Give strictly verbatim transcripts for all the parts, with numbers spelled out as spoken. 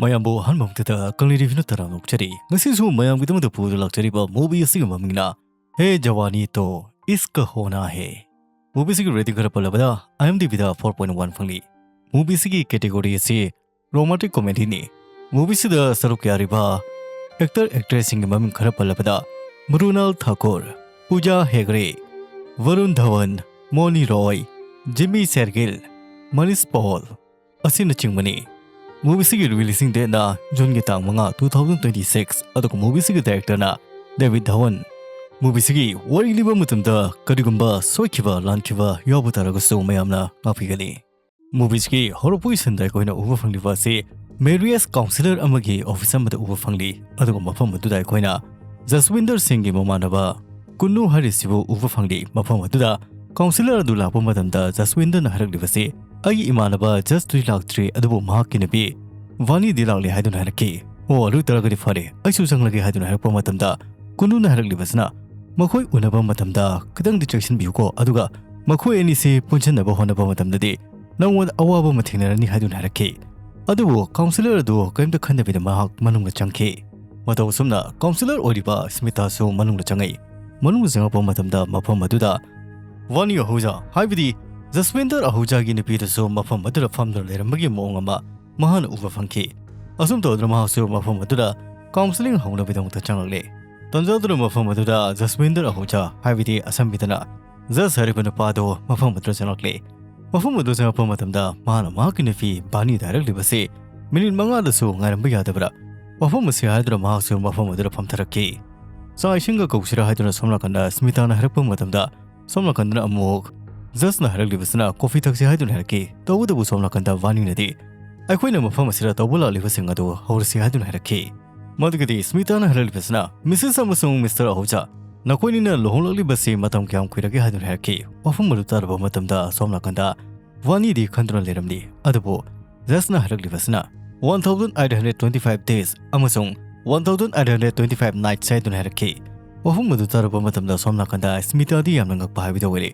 ꯃꯌꯥꯝꯕꯨ ꯑꯍꯥꯟꯕ ꯃꯛꯇꯗ ꯀꯪꯂꯩ ꯔꯤꯚꯤꯌꯨꯅ ꯇꯔꯥꯝꯅ ꯑꯣꯛꯆꯔꯤ꯫ ꯉꯁꯤꯁꯨ ꯃꯌꯥꯝꯒꯤꯗꯃꯛꯇ ꯄꯨꯗꯨꯅ ꯂꯥꯛꯆꯔꯤꯕ movie ꯑꯁꯤꯒꯤ ꯃꯃꯤꯡꯅ ꯍꯦ ꯖꯋꯥꯅꯤ ꯇꯣ ꯏꯁꯀ ꯍꯣꯅꯥ ꯍꯦ꯫ Movie ꯑꯁꯤꯒꯤ rating ꯈꯔ ꯄꯜꯂꯕꯗ IMDbꯗ four point one ꯐꯪꯂꯤ꯫ Movie ꯑꯁꯤꯒꯤ category ꯑꯁꯤ romantic comedyꯅꯤ꯫ Movie ꯑꯁꯤꯗ ꯁꯔꯨꯛ ꯌꯥꯔꯤꯕ actor actressꯁꯤꯡꯒꯤ ꯃꯃꯤꯡ ꯈꯔ ꯄꯜꯂꯕꯗ ꯃ꯭ꯔꯨꯅꯥꯜ ꯊꯥꯀꯨꯔ, ꯄꯨꯖꯥ ꯍꯦꯒ꯭ꯔꯦ, ꯚꯔꯨꯟ ꯙꯋꯟ, ꯃꯣꯅꯤ ꯔꯣꯏ, ꯖꯤꯃꯤ ꯁꯦꯔꯒꯤꯜ, ꯃꯅꯤꯁ ꯄꯣꯜ, ꯑꯁꯤꯅꯆꯤꯡꯕꯅꯤ꯫ Movie ꯑꯁꯤꯒꯤ releasing dateꯅ Juneꯒꯤ ꯇꯥꯡ ꯃꯉꯥ, two thousand twenty six, ꯑꯗꯨꯒ movie ꯑꯁꯤꯒꯤ directorꯅ ꯗꯦꯕꯤꯠ ꯙꯋꯟ꯫ Movie ꯑꯁꯤꯒꯤ ꯋꯥꯔꯤ ꯂꯤꯕ ꯃꯇꯝꯗ ꯀꯔꯤꯒꯨꯝꯕ ꯁꯣꯏꯈꯤꯕ ꯂꯥꯟꯈꯤꯕ ꯌꯥꯎꯕ ꯇꯥꯔꯒꯁꯨ ꯃꯌꯥꯝꯅ ꯉꯥꯛꯄꯤꯒꯅꯤ꯫ Movie ꯑꯁꯤꯒꯤ ꯍꯧꯔꯛꯄꯒꯤ ꯁꯤꯟꯗ ꯑꯩꯈꯣꯏꯅ ꯎꯕ ꯐꯪꯂꯤꯕ ꯑꯁꯤ marriage counsellor ꯑꯃꯒꯤ office ꯑꯃꯗ ꯎꯕ ꯐꯪꯂꯤ꯫ ꯑꯗꯨꯒ ꯃꯐꯝ ꯑꯗꯨꯗ ꯑꯩꯈꯣꯏꯅ ꯖꯁꯋꯤꯟꯗꯔ ꯁꯤꯡꯒꯤ ꯃꯃꯥꯟꯅꯕ ꯀꯨꯟꯅꯨ ꯍꯥꯏꯔꯤꯁꯤꯕꯨ ꯎꯕ ꯐꯪꯂꯤ꯫ ꯃꯐꯝ ꯑꯗꯨꯗ counsellor ꯑꯗꯨ ꯂꯥꯛꯄ ꯃꯇꯝꯗ ꯖꯁꯋꯤꯟꯗꯔꯅ ꯍꯥꯏꯔꯛꯂꯤꯕꯁꯤ, "ꯑꯩꯒꯤ ꯏꯃꯥꯟꯅꯕ ꯖꯁꯇꯨꯗꯤ ꯂꯥꯛꯇ꯭ꯔꯤ, ꯑꯗꯨꯕꯨ ꯃꯍꯥꯛꯀꯤ ꯅꯨꯄꯤ ꯚꯥꯅꯤꯗꯤ ꯂꯥꯛꯂꯦ" ꯍꯥꯏꯗꯨꯅ ꯍꯥꯏꯔꯛꯈꯤ꯫ "ꯑꯣ, ꯑꯗꯨ ꯑꯣꯏꯇꯥꯔꯒꯗꯤ ꯐꯔꯦ, ꯑꯩꯁꯨ ꯆꯪꯂꯒꯦ" ꯍꯥꯏꯗꯨꯅ ꯍꯥꯏꯔꯛꯄ ꯃꯇꯝꯗ ꯀꯨꯟꯅꯨꯅ ꯍꯥꯏꯔꯛꯂꯤꯕꯁꯤꯅ, "ꯃꯈꯣꯏ ꯎꯅꯕ ꯃꯇꯝꯗ ꯈꯤꯇꯪꯗꯤ ꯆꯦꯛꯁꯤꯟꯕꯤꯌꯨꯀꯣ, ꯑꯗꯨꯒ ꯃꯈꯣꯏ ꯑꯅꯤꯁꯤ ꯄꯨꯟꯁꯤꯟꯅꯕ ꯍꯣꯠꯅꯕ ꯃꯇꯝꯗꯗꯤ ꯅꯉꯣꯟꯗ ꯑꯋꯥꯕ ꯑꯃ ꯊꯦꯡꯅꯔꯅꯤ" ꯍꯥꯏꯗꯨꯅ ꯍꯥꯏꯔꯛꯈꯤ꯫ ꯑꯗꯨꯕꯨ counsellor ꯑꯗꯨ ꯀꯔꯤꯝꯇ ꯈꯟꯗꯕꯤꯗ ꯃꯍꯥꯛ ꯃꯅꯨꯡꯗ ꯆꯪꯈꯤ꯫ ꯃꯇꯧ ꯑꯁꯨꯝꯅ counsellor ꯑꯣꯏꯔꯤꯕ ꯁ꯭ꯃꯤꯇꯥꯁꯨ ꯃꯅꯨꯡꯗ ꯆꯪꯉꯛꯏ꯫ ꯃꯅꯨꯡꯗ ꯆꯪꯉꯛꯄ ꯃꯇꯝꯗ ꯃꯐꯝ ꯑꯗꯨꯗ ꯚꯥꯅꯤ ꯑꯍꯨꯖꯥ, ꯍꯥꯏꯕꯗꯤ ꯖꯁꯋꯤꯟꯗꯔ ꯑꯍꯨꯖꯥꯒꯤ ꯅꯨꯄꯤꯗꯨꯁꯨ ꯃꯐꯝ ꯑꯗꯨꯗ ꯐꯝꯗꯨꯅ ꯂꯩꯔꯝꯕꯒꯤ ꯃꯑꯣꯡ ꯑꯃ ꯃꯍꯥꯛꯅ ꯎꯕ ꯐꯪꯈꯤ꯫ ꯑꯁꯨꯝ ꯇꯧꯗꯨꯅ ꯃꯍꯥꯛꯁꯨ ꯃꯐꯝ ꯑꯗꯨꯗ counselling ꯍꯧꯅꯕꯒꯤꯗꯃꯛꯇ ꯆꯪꯂꯛꯂꯦ꯫ ꯇꯟꯖꯥꯗꯨꯅ ꯃꯐꯝ ꯑꯗꯨꯗ ꯖꯁꯋꯤꯟꯗꯔ ꯑꯍꯨꯖꯥ, ꯍꯥꯏꯕꯗꯤ ꯑꯁꯝꯕꯤꯗꯅ ꯖꯁ ꯍꯥꯏꯔꯤꯕ ꯅꯨꯄꯥꯗꯨ ꯃꯐꯝ ꯑꯗꯨꯗ ꯆꯪꯂꯛꯂꯦ꯫ ꯃꯐꯝ ꯑꯗꯨꯗ ꯆꯪꯂꯛꯄ ꯃꯇꯝꯗ ꯃꯍꯥꯛꯅ ꯃꯍꯥꯛꯀꯤ ꯅꯨꯄꯤ ꯚꯥꯅꯤꯗ ꯍꯥꯏꯔꯛꯂꯤꯕꯁꯤ ꯃꯤꯅꯤꯠ ꯃꯉꯥꯗꯁꯨ ꯉꯥꯏꯔꯝꯕ ꯌꯥꯗꯕ꯭ꯔꯥ? ꯃꯐꯝ ꯑꯁꯤ ꯍꯥꯏꯗꯨꯅ ꯃꯍꯥꯛꯁꯨ ꯃꯐꯝ ꯑꯗꯨꯗ ꯐꯝꯊꯔꯛꯈꯤ꯫ "ꯆꯥꯛ ꯏꯁꯤꯡꯒ ꯀꯧꯁꯤꯔꯥ?" ꯍꯥꯏꯗꯨꯅ ꯁꯣꯝ ꯅꯥꯀꯟꯗ ꯁ꯭ꯃꯤꯇꯥꯅ ꯍꯥꯏꯔꯛꯄ ꯃꯇꯝꯗ, ꯁꯣꯝ ꯅꯥꯀꯟꯗꯅ ꯑꯃꯨꯛ ꯖꯁꯅ ꯍꯥꯏꯔꯛꯂꯤꯕꯁꯤꯅ "coffee ꯊꯛꯁꯤ" ꯍꯥꯏꯗꯨꯅ ꯍꯥꯏꯔꯛꯈꯤ꯫ ꯇꯧꯕꯇꯕꯨ ꯁꯣꯝ ꯅꯥꯀꯟꯗ ꯚꯥꯅꯤꯅꯗꯤ, "ꯑꯩꯈꯣꯏꯅ ꯃꯐꯝ ꯑꯁꯤꯗ ꯇꯧꯕ ꯂꯥꯛꯂꯤꯕꯁꯤꯡ ꯑꯗꯨ ꯍꯧꯔꯁꯤ" ꯍꯥꯏꯗꯨꯅ ꯍꯥꯏꯔꯛꯈꯤ꯫ ꯃꯗꯨꯒꯤꯗꯤ ꯁ꯭ꯃꯤꯇꯥꯅ ꯍꯥꯏꯔꯛꯂꯤꯕꯁꯤꯅ, "ꯃꯤꯁꯦꯁ ꯑꯃꯁꯨꯡ ꯃꯤꯁꯇꯔ ꯑꯍꯨꯖꯥ, ꯅꯈꯣꯏꯅꯤꯅ ꯂꯨꯍꯣꯡꯂꯛꯂꯤꯕꯁꯤ ꯃꯇꯝ ꯀꯌꯥꯝ ꯀꯨꯏꯔꯒꯦ?" ꯍꯥꯏꯗꯨꯅ ꯍꯥꯏꯔꯛꯈꯤ꯫ ꯋꯥꯐꯝ ꯑꯗꯨ ꯇꯥꯔꯕ ꯃꯇꯝꯗ ꯁꯣꯝ ꯅꯥꯀꯟꯗ ꯚꯥꯅꯤꯗꯤ ꯈꯟꯗꯨꯅ ꯂꯩꯔꯝꯂꯤ꯫ ꯑꯗꯨꯕꯨ ꯖꯁꯅ ꯍꯥꯏꯔꯛꯂꯤꯕꯁꯤꯅ one thousand eight hundred twenty five days ꯑꯃꯁꯨꯡ one thousand eight hundred twenty five nights ꯍꯥꯏꯗꯨꯅ ꯍꯥꯏꯔꯛꯈꯤ꯫ ꯋꯥꯐꯝ ꯑꯗꯨ ꯇꯥꯔꯕ ꯃꯇꯝꯗ ꯁꯣꯝ ꯅꯥꯀꯟꯗ ꯁ꯭ꯃꯤꯇꯥꯗꯤ ꯌꯥꯝꯅ ꯉꯛꯄ ꯍꯥꯏꯕꯗꯨ ꯑꯣꯏꯔꯦ꯫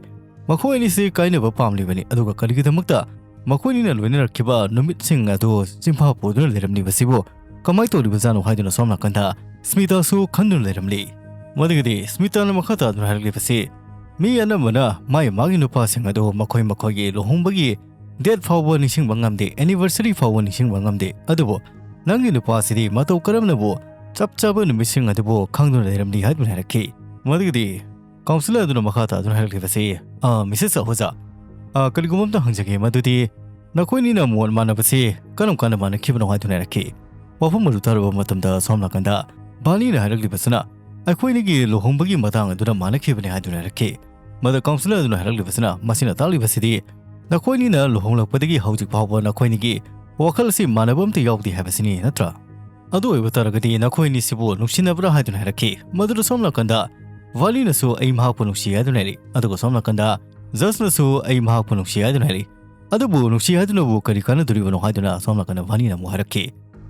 ꯃꯈꯣꯏ ꯑꯅꯤꯁꯤ ꯀꯥꯏꯅꯕ ꯄꯥꯝꯂꯤꯕꯅꯤ, ꯑꯗꯨꯒ ꯀꯔꯤꯒꯤꯗꯃꯛꯇ ꯃꯈꯣꯏꯅꯤꯅ ꯂꯣꯏꯅꯔꯛꯈꯤꯕ ꯅꯨꯃꯤꯠꯁꯤꯡ ꯑꯗꯨ ꯆꯤꯟꯐꯥ ꯄꯨꯗꯨꯅ ꯂꯩꯔꯝꯂꯤꯕꯁꯤꯕꯨ ꯀꯃꯥꯏꯅ ꯇꯧꯔꯤꯕꯖꯥꯠꯅꯣ ꯍꯥꯏꯗꯨꯅ ꯁꯣꯝ ꯅꯥꯀꯟꯗ ꯁ꯭ꯃꯤꯇꯥꯁꯨ ꯈꯟꯗꯨꯅ ꯂꯩꯔꯝꯂꯤ꯫ ꯃꯗꯨꯒꯤꯗꯤ ꯁ꯭ꯃꯤꯇꯥꯅ ꯃꯈꯥ ꯇꯥꯗꯨꯅ ꯍꯥꯏꯔꯛꯂꯤꯕꯁꯤ, ꯃꯤ ꯑꯅꯝꯕꯅ ꯃꯥꯒꯤ ꯃꯥꯒꯤ ꯅꯨꯄꯥꯁꯤꯡ ꯑꯗꯨ ꯃꯈꯣꯏ ꯃꯈꯣꯏꯒꯤ ꯂꯨꯍꯣꯡꯕꯒꯤ date ꯐꯥꯎꯕ ꯅꯤꯡꯁꯤꯡꯕ ꯉꯝꯗꯦ, anniversary ꯐꯥꯎꯕ ꯅꯤꯡꯁꯤꯡꯕ ꯉꯝꯗꯦ꯫ ꯑꯗꯨꯕꯨ ꯅꯪꯒꯤ ꯅꯨꯄꯥꯁꯤꯗꯤ ꯃꯇꯧ ꯀꯔꯝꯅꯕꯨ ꯆꯞ ꯆꯥꯕ ꯅꯨꯃꯤꯠꯁꯤꯡ ꯑꯗꯨꯕꯨ ꯈꯪꯗꯨꯅ ꯂꯩꯔꯝꯂꯤ ꯍꯥꯏꯗꯨꯅ ꯍꯥꯏꯔꯛꯈꯤ꯫ ꯃꯗꯨꯒꯤꯗꯤ ꯀꯥꯎꯟꯁꯤꯂꯔ ꯑꯗꯨꯅ ꯃꯈꯥ ꯇꯥꯗꯨꯅ ꯍꯥꯏꯔꯛꯂꯤꯕꯁꯤ, "ꯑ, ꯃꯤꯁꯦꯁ ꯑꯍꯨꯖꯥ, ꯑ, ꯀꯔꯤꯒꯨꯝꯕ ꯑꯝꯇ ꯍꯪꯖꯒꯦ, ꯃꯗꯨꯗꯤ ꯅꯈꯣꯏꯅꯤꯅ ꯃꯣꯠ ꯃꯥꯟꯅꯕꯁꯤ ꯀꯔꯝ ꯀꯥꯟꯗ ꯃꯥꯟꯅꯈꯤꯕꯅꯣ?" ꯍꯥꯏꯗꯨꯅ ꯍꯥꯏꯔꯛꯈꯤ꯫ ꯋꯥꯐꯝ ꯑꯗꯨ ꯇꯥꯔꯨꯕ ꯃꯇꯝꯗ ꯁꯣꯝ ꯅꯥꯀꯟꯗ ꯕꯥꯅꯤꯅ ꯍꯥꯏꯔꯛꯂꯤꯕꯁꯤꯅ, "ꯑꯩꯈꯣꯏꯅꯤꯒꯤ ꯂꯨꯍꯣꯡꯕꯒꯤ ꯃꯇꯥꯡ ꯑꯗꯨꯗ ꯃꯥꯟꯅꯈꯤꯕꯅꯤ" ꯍꯥꯏꯗꯨꯅ ꯍꯥꯏꯔꯛꯈꯤ꯫ ꯃꯗꯨ ꯀꯥꯎꯟꯁꯤꯂꯔ ꯑꯗꯨꯅ ꯍꯥꯏꯔꯛꯂꯤꯕꯁꯤꯅ, "ꯃꯁꯤꯅ ꯇꯥꯛꯂꯤꯕꯁꯤꯗꯤ ꯅꯈꯣꯏꯅꯤꯅ ꯂꯨꯍꯣꯡꯂꯛꯄꯗꯒꯤ ꯍꯧꯖꯤꯛ ꯐꯥꯎꯕ ꯅꯈꯣꯏꯅꯤꯒꯤ ꯋꯥꯈꯜ ꯑꯁꯤ ꯃꯥꯟꯅꯕ ꯑꯝꯇ ꯌꯥꯎꯗꯦ ꯍꯥꯏꯕꯁꯤꯅꯤ, ꯅꯠꯇ꯭ꯔꯥ? ꯑꯗꯨ ꯑꯣꯏꯕ ꯇꯥꯔꯒꯗꯤ ꯅꯈꯣꯏꯅꯤꯁꯤꯕꯨ ꯅꯨꯡꯁꯤꯅꯕ꯭ꯔꯥ?" ꯍꯥꯏꯗꯨꯅ ꯍꯥꯏꯔꯛꯈꯤ꯫ ꯃꯗꯨꯗ ꯁꯣꯝ ꯅꯥꯀꯟꯗ ꯕꯥꯅꯤꯅꯁꯨ "ꯑꯩ ꯃꯍꯥꯛꯄꯨ ꯅꯨꯡꯁꯤ" ꯍꯥꯏꯗꯨꯅ ꯍꯥꯏꯔꯛꯏ꯫ ꯑꯗꯨꯒ ꯁꯣꯝ ꯅꯥꯀꯟꯗ ꯖꯁꯅꯁꯨ "ꯑꯩ ꯃꯍꯥꯛꯄꯨ ꯅꯨꯡꯁꯤ" ꯍꯥꯏꯗꯨꯅ ꯍꯥꯏꯔꯛꯏ꯫ ꯑꯗꯨꯕꯨ ꯅꯨꯡꯁꯤ ꯍꯥꯏꯗꯨꯅꯕꯨ ꯀꯔꯤ ꯀꯥꯟꯅꯗꯣꯔꯤꯕꯅꯣ ꯍꯥꯏꯗꯨꯅ ꯁꯣꯝ ꯅꯥꯀꯟꯗ ꯕꯥꯅꯤꯅ ꯑꯃꯨꯛ ꯍꯥꯏꯔꯛꯈꯤ꯫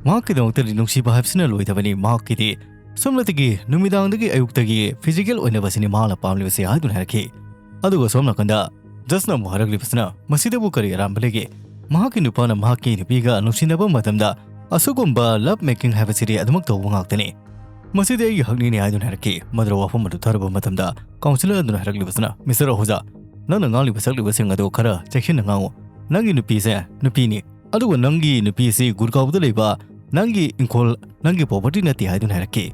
ꯃꯍꯥꯛꯀꯤꯗꯃꯛꯇꯗꯤ ꯅꯨꯡꯁꯤꯕ ꯍꯥꯏꯕꯁꯤꯅ ꯂꯣꯏꯗꯕꯅꯤ꯫ ꯃꯍꯥꯛꯀꯤꯗꯤ ꯁꯣꯝꯅꯇꯒꯤ ꯅꯨꯃꯤꯗꯥꯡꯗꯒꯤ ꯑꯌꯨꯛꯇꯒꯤ physical ꯑꯣꯏꯅꯕꯁꯤꯅꯤ ꯃꯍꯥꯛꯅ ꯄꯥꯝꯂꯤꯕꯁꯤ ꯍꯥꯏꯗꯨꯅ ꯍꯥꯏꯔꯛꯈꯤ꯫ ꯑꯗꯨꯒ ꯁꯣꯝ ꯅꯥꯀꯟꯗ ꯖꯁꯅ ꯑꯃꯨꯛ ꯍꯥꯏꯔꯛꯂꯤꯕꯁꯤꯅ, "ꯃꯁꯤꯗꯕꯨ ꯀꯔꯤ ꯑꯔꯥꯟꯕ ꯂꯩꯒꯦ? ꯃꯍꯥꯛꯀꯤ ꯅꯨꯄꯥꯅ ꯃꯍꯥꯛꯀꯤ ꯅꯨꯄꯤꯒ ꯅꯨꯡꯁꯤꯅꯕ ꯃꯇꯝꯗ ꯑꯁꯤꯒꯨꯝꯕ love making ꯍꯥꯏꯕꯁꯤꯗꯤ ꯑꯗꯨꯃꯛ ꯇꯧꯕ ꯉꯥꯛꯇꯅꯤ꯫ ꯃꯁꯤꯗꯤ ꯑꯩꯒꯤ ꯍꯛꯅꯤꯅꯦ" ꯍꯥꯏꯗꯨꯅ ꯍꯥꯏꯔꯛꯈꯤ꯫ ꯃꯗꯨꯗ ꯋꯥꯐꯝ ꯑꯗꯨ ꯇꯥꯔꯨꯕ ꯃꯇꯝꯗ ꯀꯥꯎꯟꯁꯤꯂꯔ ꯑꯗꯨꯅ ꯍꯥꯏꯔꯛꯂꯤꯕꯁꯤꯅ, "ꯃꯤꯁꯇꯔ ꯑꯍꯨꯖꯥ, ꯅꯪꯅ ꯉꯥꯡꯂꯤꯕ ꯁꯛꯂꯤꯕꯁꯤꯡ ꯑꯗꯨ ꯈꯔ ꯆꯦꯛꯁꯤꯟꯅ ꯉꯥꯡꯉꯨ꯫ ꯅꯪꯒꯤ ꯅꯨꯄꯤꯁꯦ ꯅꯨꯄꯤꯅꯤ, ꯑꯗꯨꯒ ꯅꯪꯒꯤ ꯅꯨꯄꯤꯁꯤ ꯒꯨꯔꯒꯥꯎꯗ ꯂꯩꯕ ꯅꯪꯒꯤ ꯏꯪꯈꯣꯜ, ꯅꯪꯒꯤ property ꯅꯠꯇꯦ" ꯍꯥꯏꯗꯨꯅ ꯍꯥꯏꯔꯛꯈꯤ꯫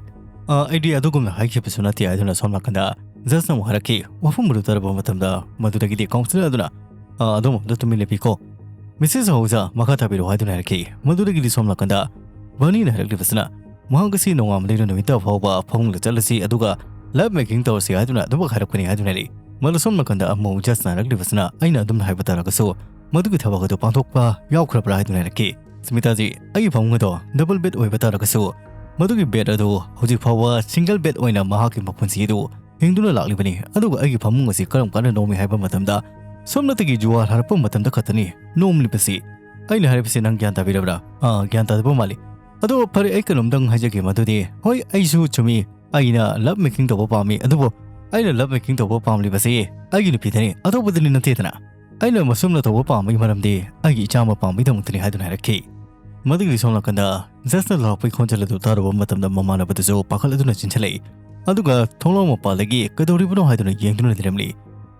"ꯑ, ꯑꯩꯗꯤ ꯑꯗꯨꯒꯨꯝꯅ ꯍꯥꯏꯈꯤꯕꯁꯨ ꯅꯠꯇꯦ" ꯍꯥꯏꯗꯨꯅ ꯁꯣꯝ ꯅꯥꯀꯟꯗ ꯖꯁꯅ ꯑꯃꯨꯛ ꯍꯥꯏꯔꯛꯈꯤ꯫ ꯋꯥꯐꯝ ꯑꯗꯨ ꯇꯥꯔꯕ ꯃꯇꯝꯗ ꯃꯗꯨꯗꯒꯤꯗꯤ ꯀꯥꯎꯟꯁꯤꯂꯔ ꯑꯗꯨꯅ, "ꯑ, ꯑꯗꯣꯝ ꯑꯝꯇ ꯇꯨꯃꯤꯟ ꯂꯦꯞꯄꯤꯀꯣ꯫ ꯃꯤꯁꯦꯁ ꯑꯍꯨꯖꯥ, ꯃꯈꯥ ꯇꯥꯕꯤꯔꯛꯑꯣ" ꯍꯥꯏꯗꯨꯅ ꯍꯥꯏꯔꯛꯈꯤ꯫ ꯃꯗꯨꯗꯒꯤꯗꯤ ꯁꯣꯝ ꯅꯥꯀꯟꯗ ꯕꯥꯅꯤꯅ ꯍꯥꯏꯔꯛꯂꯤꯕꯁꯤꯅ, "ꯃꯍꯥꯛ ꯑꯁꯤ ꯅꯣꯡꯉꯥꯟꯕꯗꯒꯤꯅ ꯅꯨꯃꯤꯠ ꯇꯥꯕ ꯐꯥꯎꯕ ꯐꯃꯨꯡꯗ ꯆꯠꯂꯁꯤ, ꯑꯗꯨꯒ love making ꯇꯧꯔꯁꯤ" ꯍꯥꯏꯗꯨꯅ ꯑꯗꯨꯃꯛ ꯍꯥꯏꯔꯛꯄꯅꯤ ꯍꯥꯏꯗꯨꯅ ꯍꯥꯏꯔꯛꯏ꯫ ꯃꯗꯨ ꯁꯣꯝ ꯅꯥꯀꯟꯗ ꯑꯃꯨꯛ ꯖꯁꯅ ꯍꯥꯏꯔꯛꯂꯤꯕꯁꯤꯅ, "ꯑꯩꯅ ꯑꯗꯨꯝꯅ ꯍꯥꯏꯕ ꯇꯥꯔꯒꯁꯨ ꯃꯗꯨꯒꯤ ꯊꯕꯛ ꯑꯗꯨ ꯄꯥꯡꯊꯣꯛꯄ ꯌꯥꯎꯈ꯭ꯔꯕ꯭ꯔꯥ?" ꯍꯥꯏꯗꯨꯅ ꯍꯥꯏꯔꯛꯈꯤ꯫ ꯁ꯭ꯃꯤꯇꯥꯖꯤ, ꯑꯩꯒꯤ ꯐꯃꯨꯡ ꯑꯗꯣ double bed ꯑꯣꯏꯕ ꯇꯥꯔꯒꯁꯨ ꯃꯗꯨꯒꯤ bed ꯑꯗꯨ ꯍꯧꯖꯤꯛ ꯐꯥꯎꯕ single bed ꯑꯣꯏꯅ ꯃꯍꯥꯛꯀꯤ ꯃꯄꯨꯟꯁꯤ ꯑꯗꯨ ꯍꯤꯡꯗꯨꯅ ꯂꯥꯛꯂꯤꯕꯅꯤ꯫ ꯑꯗꯨꯒ ꯑꯩꯒꯤ ꯐꯃꯨꯡ ꯑꯁꯤ ꯀꯔꯝ ꯀꯥꯟꯗ ꯅꯣꯝꯃꯤ ꯍꯥꯏꯕ ꯃꯇꯝꯗ ꯁꯣꯝꯅꯇꯒꯤ ꯖꯨꯋꯥꯔ ꯍꯥꯔꯛꯄ ꯃꯇꯝꯗ ꯈꯛꯇꯅꯤ ꯅꯣꯝꯂꯤꯕꯁꯤ꯫ ꯑꯩꯅ ꯍꯥꯏꯔꯤꯕꯁꯤ ꯅꯪ ꯒ꯭ꯌꯥꯟ ꯇꯥꯕꯤꯔꯕ꯭ꯔꯥ? ꯑꯥ, ꯒ꯭ꯌꯥꯟ ꯇꯥꯗꯕ ꯃꯥꯜꯂꯤ꯫ ꯑꯗꯣ ꯐꯔꯦ, ꯑꯩ ꯀꯩꯅꯣꯝꯗꯪ ꯍꯥꯏꯖꯒꯦ, ꯃꯗꯨꯗꯤ, ꯍꯣꯏ, ꯑꯩꯁꯨ ꯆꯨꯝꯃꯤ, ꯑꯩꯅ love making ꯇꯧꯕ ꯄꯥꯝꯃꯤ, ꯑꯗꯨꯕꯨ ꯑꯩꯅ love making ꯇꯧꯕ ꯄꯥꯝꯂꯤꯕꯁꯤ ꯑꯩꯒꯤ ꯅꯨꯄꯤꯗꯅꯤ, ꯑꯇꯣꯞꯄꯗꯅꯤ ꯅꯠꯇꯦꯗꯅ꯫ ꯑꯩꯅ ꯃꯁꯨꯝꯅ ꯇꯧꯕ ꯄꯥꯝꯕꯒꯤ ꯃꯔꯝꯗꯤ ꯑꯩꯒꯤ ꯏꯆꯥ ꯑꯃ ꯄꯥꯝꯕꯒꯤꯗꯃꯛꯇꯅꯤ ꯍꯥꯏꯗꯨꯅ ꯍꯥꯏꯔꯛꯈꯤ꯫ ꯃꯗꯨꯒꯤ ꯁꯣꯝ ꯅꯥꯀꯟꯗ ꯖꯁꯅ ꯂꯥꯎꯔꯛꯄꯒꯤ ꯈꯣꯟꯖꯦꯜ ꯑꯗꯨ ꯇꯥꯔꯨꯕ ꯃꯇꯝꯗ ꯃꯃꯥꯟꯅꯕꯗꯨꯁꯨ ꯄꯥꯈꯠꯂꯗꯨꯅ ꯆꯦꯟꯁꯤꯜꯂꯛꯏ꯫ ꯑꯗꯨꯒ ꯊꯣꯡꯅꯥꯎ ꯃꯄꯥꯗꯒꯤ "ꯀꯩꯗꯧꯔꯤꯕꯅꯣ?" ꯍꯥꯏꯗꯨꯅ ꯌꯦꯡꯗꯨꯅ ꯂꯩꯔꯝꯂꯤ꯫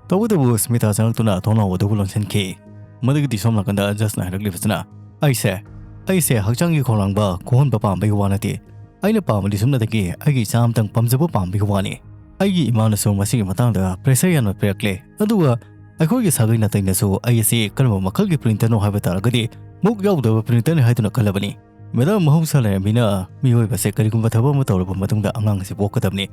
ꯇꯧꯕꯇꯕꯨ ꯁ꯭ꯃꯤꯇꯥ ꯆꯪꯂꯛꯇꯨꯅ ꯊꯣꯡꯅꯥꯎ ꯑꯗꯨꯕꯨ ꯂꯣꯟꯁꯤꯟꯈꯤ꯫ ꯃꯗꯨꯒꯤꯗꯤ ꯁꯣꯝ ꯅꯥꯀꯟꯗ ꯖꯁꯅ ꯍꯥꯏꯔꯛꯂꯤꯕꯁꯤꯅ, "ꯑꯩꯁꯦ, ꯑꯩꯁꯦ ꯍꯛꯆꯥꯡꯒꯤ ꯈꯧꯔꯥꯡꯕ ꯀꯣꯛꯍꯟꯕ ꯄꯥꯝꯕꯒꯤ ꯋꯥ ꯅꯠꯇꯦ꯫ ꯑꯩꯅ ꯄꯥꯝꯕꯗꯤ ꯁꯨꯞꯅꯇꯒꯤ ꯑꯩꯒꯤ ꯏꯆꯥ ꯑꯃꯇꯪ ꯄꯥꯝꯖꯕ ꯄꯥꯝꯕꯒꯤ ꯋꯥꯅꯤ꯫ ꯑꯩꯒꯤ ꯏꯃꯥꯅꯁꯨ ꯃꯁꯤꯒꯤ ꯃꯇꯥꯡꯗ pressure ꯌꯥꯝꯅ ꯄꯤꯔꯛꯂꯦ꯫ ꯑꯗꯨꯒ ꯑꯩꯈꯣꯏꯒꯤ ꯁꯥꯒꯩ ꯅꯥꯇꯩꯅꯁꯨ ꯑꯩ ꯑꯁꯤ ꯀꯔꯝꯕ ꯃꯈꯜꯒꯤ printerꯅꯣ ꯍꯥꯏꯕ ꯇꯥꯔꯒꯗꯤ ꯃꯨꯛ ꯌꯥꯎꯗꯕ printerꯅꯤ ꯍꯥꯏꯗꯨꯅ ꯈꯜꯂꯕꯅꯤ꯫ ꯃꯦꯗꯥꯝ, ꯃꯍꯧꯁꯥ ꯂꯩꯔꯝꯃꯤꯅ ꯃꯤꯑꯣꯏꯕꯁꯦ ꯀꯔꯤꯒꯨꯝꯕ ꯊꯕꯛ ꯑꯃ ꯇꯧꯔꯕ ꯃꯇꯨꯡꯗ ꯑꯉꯥꯡ ꯑꯁꯤ ꯄꯣꯛꯀꯗꯕꯅꯤ꯫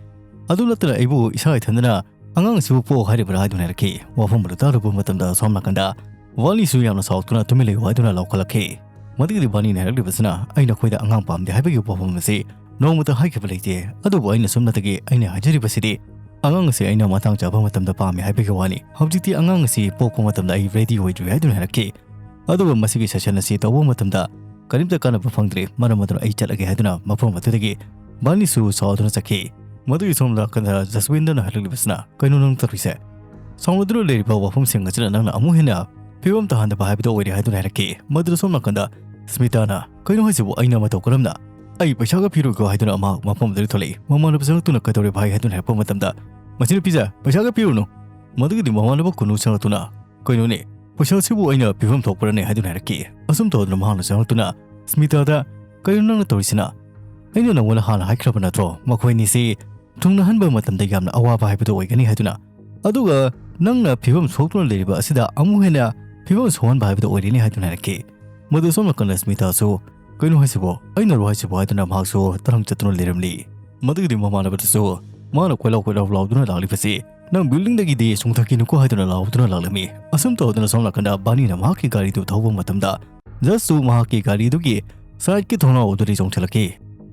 ꯑꯗꯨ ꯅꯠꯇꯅ ꯑꯩꯕꯨ ꯏꯁꯥ ꯏꯊꯟꯗꯅ ꯑꯉꯥꯡ ꯑꯁꯤꯕꯨ ꯄꯣꯛ ꯍꯥꯏꯔꯤꯕ꯭ꯔꯥ?" ꯍꯥꯏꯗꯨꯅ ꯍꯥꯏꯔꯛꯈꯤ꯫ ꯋꯥꯐꯝ ꯑꯗꯨ ꯇꯥꯔꯨꯕ ꯃꯇꯝꯗ ꯁꯣꯝ ꯅꯥꯀꯟꯗ ꯕꯥꯔꯅꯤꯁꯨ ꯌꯥꯝꯅ ꯁꯥꯎꯗꯨꯅ "ꯇꯨꯃꯤꯟ ꯂꯩꯌꯨ" ꯍꯥꯏꯗꯨꯅ ꯂꯥꯎꯈꯠꯂꯛꯈꯤ꯫ ꯃꯗꯨꯒꯤꯗꯤ ꯕꯥꯔꯅꯤꯅ ꯍꯥꯏꯔꯛꯂꯤꯕꯁꯤꯅ, "ꯑꯩ ꯅꯈꯣꯏꯗ ꯑꯉꯥꯡ ꯄꯥꯝꯗꯦ ꯍꯥꯏꯕꯒꯤ ꯋꯥꯐꯝ ꯑꯁꯤ ꯅꯣꯡꯃꯇ ꯍꯥꯏꯈꯤꯕ ꯂꯩꯇꯦ꯫ ꯑꯗꯨꯕꯨ ꯑꯩꯅ ꯁꯨꯞꯅꯇꯒꯤ ꯑꯩꯅ ꯍꯥꯏꯖꯔꯤꯕꯁꯤꯗꯤ ꯑꯉꯥꯡ ꯑꯁꯤ ꯑꯩꯅ ꯃꯇꯥꯡ ꯆꯥꯕ ꯃꯇꯝꯗ ꯄꯥꯝꯃꯤ ꯍꯥꯏꯕꯒꯤ ꯋꯥꯅꯤ꯫ ꯍꯧꯖꯤꯛꯇꯤ ꯑꯉꯥꯡ ꯑꯁꯤ ꯄꯣꯛꯄ ꯃꯇꯝꯗ ꯑꯩ ready ꯑꯣꯏꯗ꯭ꯔꯤ" ꯍꯥꯏꯗꯨꯅ ꯍꯥꯏꯔꯛꯈꯤ꯫ ꯑꯗꯨꯒ ꯃꯁꯤꯒꯤ session ꯑꯁꯤ ꯇꯧꯕ ꯃꯇꯝꯗ ꯀꯔꯤꯝꯇ ꯀꯥꯟꯅꯕ ꯐꯪꯗ꯭ꯔꯦ, ꯃꯔꯝ ꯑꯗꯨꯅ ꯑꯩ ꯆꯠꯂꯒꯦ ꯍꯥꯏꯗꯨꯅ ꯃꯐꯝ ꯑꯗꯨꯗꯒꯤ ꯕꯥꯔꯅꯤꯁꯨ ꯁꯥꯎꯗꯨꯅ ꯆꯠꯈꯤ꯫ ꯃꯗꯨꯒꯤ ꯁꯣꯝ ꯅꯥꯀꯟꯗ ꯖꯁꯋꯤꯟꯗꯔꯅ ꯍꯥꯏꯔꯛꯂꯤꯕꯁꯤꯅ, "ꯀꯩꯅꯣ ꯅꯪ ꯇꯧꯔꯤꯁꯦ? ꯁꯥꯎꯅꯗꯨꯅ ꯂꯩꯔꯤꯕ ꯋꯥꯐꯝꯁꯤꯡ ꯑꯁꯤꯅ ꯅꯪꯅ ꯑꯃꯨꯛ ꯍꯦꯟꯅ ꯐꯤꯕꯝ ꯇꯥꯍꯟꯗꯕ ꯍꯥꯏꯕꯗꯨ ꯑꯣꯏꯔꯦ" ꯍꯥꯏꯗꯨꯅ ꯍꯥꯏꯔꯛꯈꯤ꯫ ꯃꯗꯨꯗ ꯁꯣꯝ ꯅꯥꯀꯟꯗ ꯁ꯭ꯃꯤꯇꯥꯅ, "ꯀꯩꯅꯣ ꯍꯥꯏꯁꯤꯕꯨ? ꯑꯩꯅ ꯃꯇꯧ ꯀꯔꯝꯅ? ꯑꯩ ꯄꯩꯁꯥꯒ ꯄꯤꯔꯣꯏꯀꯣ" ꯍꯥꯏꯗꯨꯅ ꯃꯍꯥꯛ ꯃꯐꯝ ꯑꯗꯨꯗ ꯊꯣꯛꯂꯛꯏ꯫ ꯃꯃꯥꯟꯅꯕ ꯆꯪꯂꯛꯇꯨꯅ, "ꯀꯩꯗꯧꯔꯦ ꯚꯥꯏ?" ꯍꯥꯏꯗꯨꯅ ꯍꯥꯏꯔꯛꯄ ꯃꯇꯝꯗ, ꯃꯁꯤ ꯅꯨꯄꯤꯁꯦ ꯄꯩꯁꯥꯒ ꯄꯤꯔꯨꯅꯨ꯫ ꯃꯗꯨꯒꯤꯗꯤ ꯃꯃꯥꯟꯅꯕ ꯀꯨꯅꯨ ꯆꯪꯂꯛꯇꯨꯅ, "ꯀꯩꯅꯣꯅꯦ, ꯄꯩꯁꯥꯁꯤꯕꯨ ꯑꯩꯅ ꯄꯤꯐꯝ ꯊꯣꯛꯄ꯭ꯔꯅꯦ?" ꯍꯥꯏꯗꯨꯅ ꯍꯥꯏꯔꯛꯈꯤ꯫ ꯑꯁꯨꯝ ꯇꯧꯗꯨꯅ ꯃꯍꯥꯛꯅ ꯆꯪꯂꯛꯇꯨꯅ ꯁ꯭ꯃꯤꯇꯥꯗ, "ꯀꯩꯅꯣ ꯅꯪꯅ ꯇꯧꯔꯤꯁꯤꯅ? ꯑꯩꯅ ꯅꯪꯉꯣꯟꯗ ꯍꯥꯟꯅ ꯍꯥꯏꯈ꯭ꯔꯕ ꯅꯠꯇ꯭ꯔꯣ? ꯃꯈꯣꯏ ꯑꯅꯤꯁꯤ ꯊꯨꯡꯅꯍꯟꯕ ꯃꯇꯝꯗ ꯌꯥꯝꯅ ꯑꯋꯥꯕ ꯍꯥꯏꯕꯗꯨ ꯑꯣꯏꯒꯅꯤ ꯍꯥꯏꯗꯨꯅ꯫ ꯑꯗꯨꯒ ꯅꯪꯅ ꯐꯤꯕꯝ ꯁꯣꯛꯇꯨꯅ ꯂꯩꯔꯤꯕ ꯑꯁꯤꯗ ꯑꯃꯨꯛ ꯍꯦꯟꯅ ꯐꯤꯕꯝ ꯁꯣꯛꯍꯟꯕ ꯍꯥꯏꯕꯗꯨ ꯑꯣꯏꯔꯦꯅꯦ" ꯍꯥꯏꯗꯨꯅ ꯍꯥꯏꯔꯛꯈꯤ꯫ ꯃꯗꯨ ꯁꯣꯝ ꯅꯥꯀꯟꯗ ꯁ꯭ꯃꯤꯇꯥꯁꯨ, "ꯀꯩꯅꯣ ꯍꯥꯏꯁꯤꯕꯣ? ꯑꯩꯅꯔꯣ ꯍꯥꯏꯁꯤꯕꯣ?" ꯍꯥꯏꯗꯨꯅ ꯃꯍꯥꯛꯁꯨ ꯇꯔꯪ ꯆꯠꯇꯨꯅ ꯂꯩꯔꯝꯂꯤ꯫ ꯃꯗꯨꯒꯤꯗꯤ ꯃꯃꯥꯟꯅꯕꯗꯨꯁꯨ ꯃꯥꯅ ꯀꯣꯏꯂꯥꯎ ꯀꯣꯏꯂꯥꯎ ꯂꯥꯎꯗꯨꯅ ꯂꯥꯛꯂꯤꯕꯁꯤ, "ꯅꯪ buildingꯗꯒꯤꯗꯤ ꯆꯣꯡꯊꯈꯤꯅꯨꯀꯣ" ꯍꯥꯏꯗꯨꯅ ꯂꯥꯎꯗꯨꯅ ꯂꯥꯛꯂꯝꯃꯤ꯫ ꯑꯁꯨꯝ ꯇꯧꯗꯨꯅ ꯁꯣꯝ ꯅꯥꯀꯟꯗ ꯕꯥꯔꯅꯤꯅ ꯃꯍꯥꯛꯀꯤ ꯒꯥꯔꯤꯗꯨ ꯊꯧꯕ ꯃꯇꯝꯗ, ꯖꯁꯁꯨ ꯃꯍꯥꯛꯀꯤ ꯒꯥꯔꯤꯗꯨꯒꯤ sideꯀꯤ ꯊꯣꯡꯅꯥꯎ ꯑꯗꯨꯗꯒꯤ ꯆꯣꯡꯊꯣꯛꯂꯛꯈꯤ꯫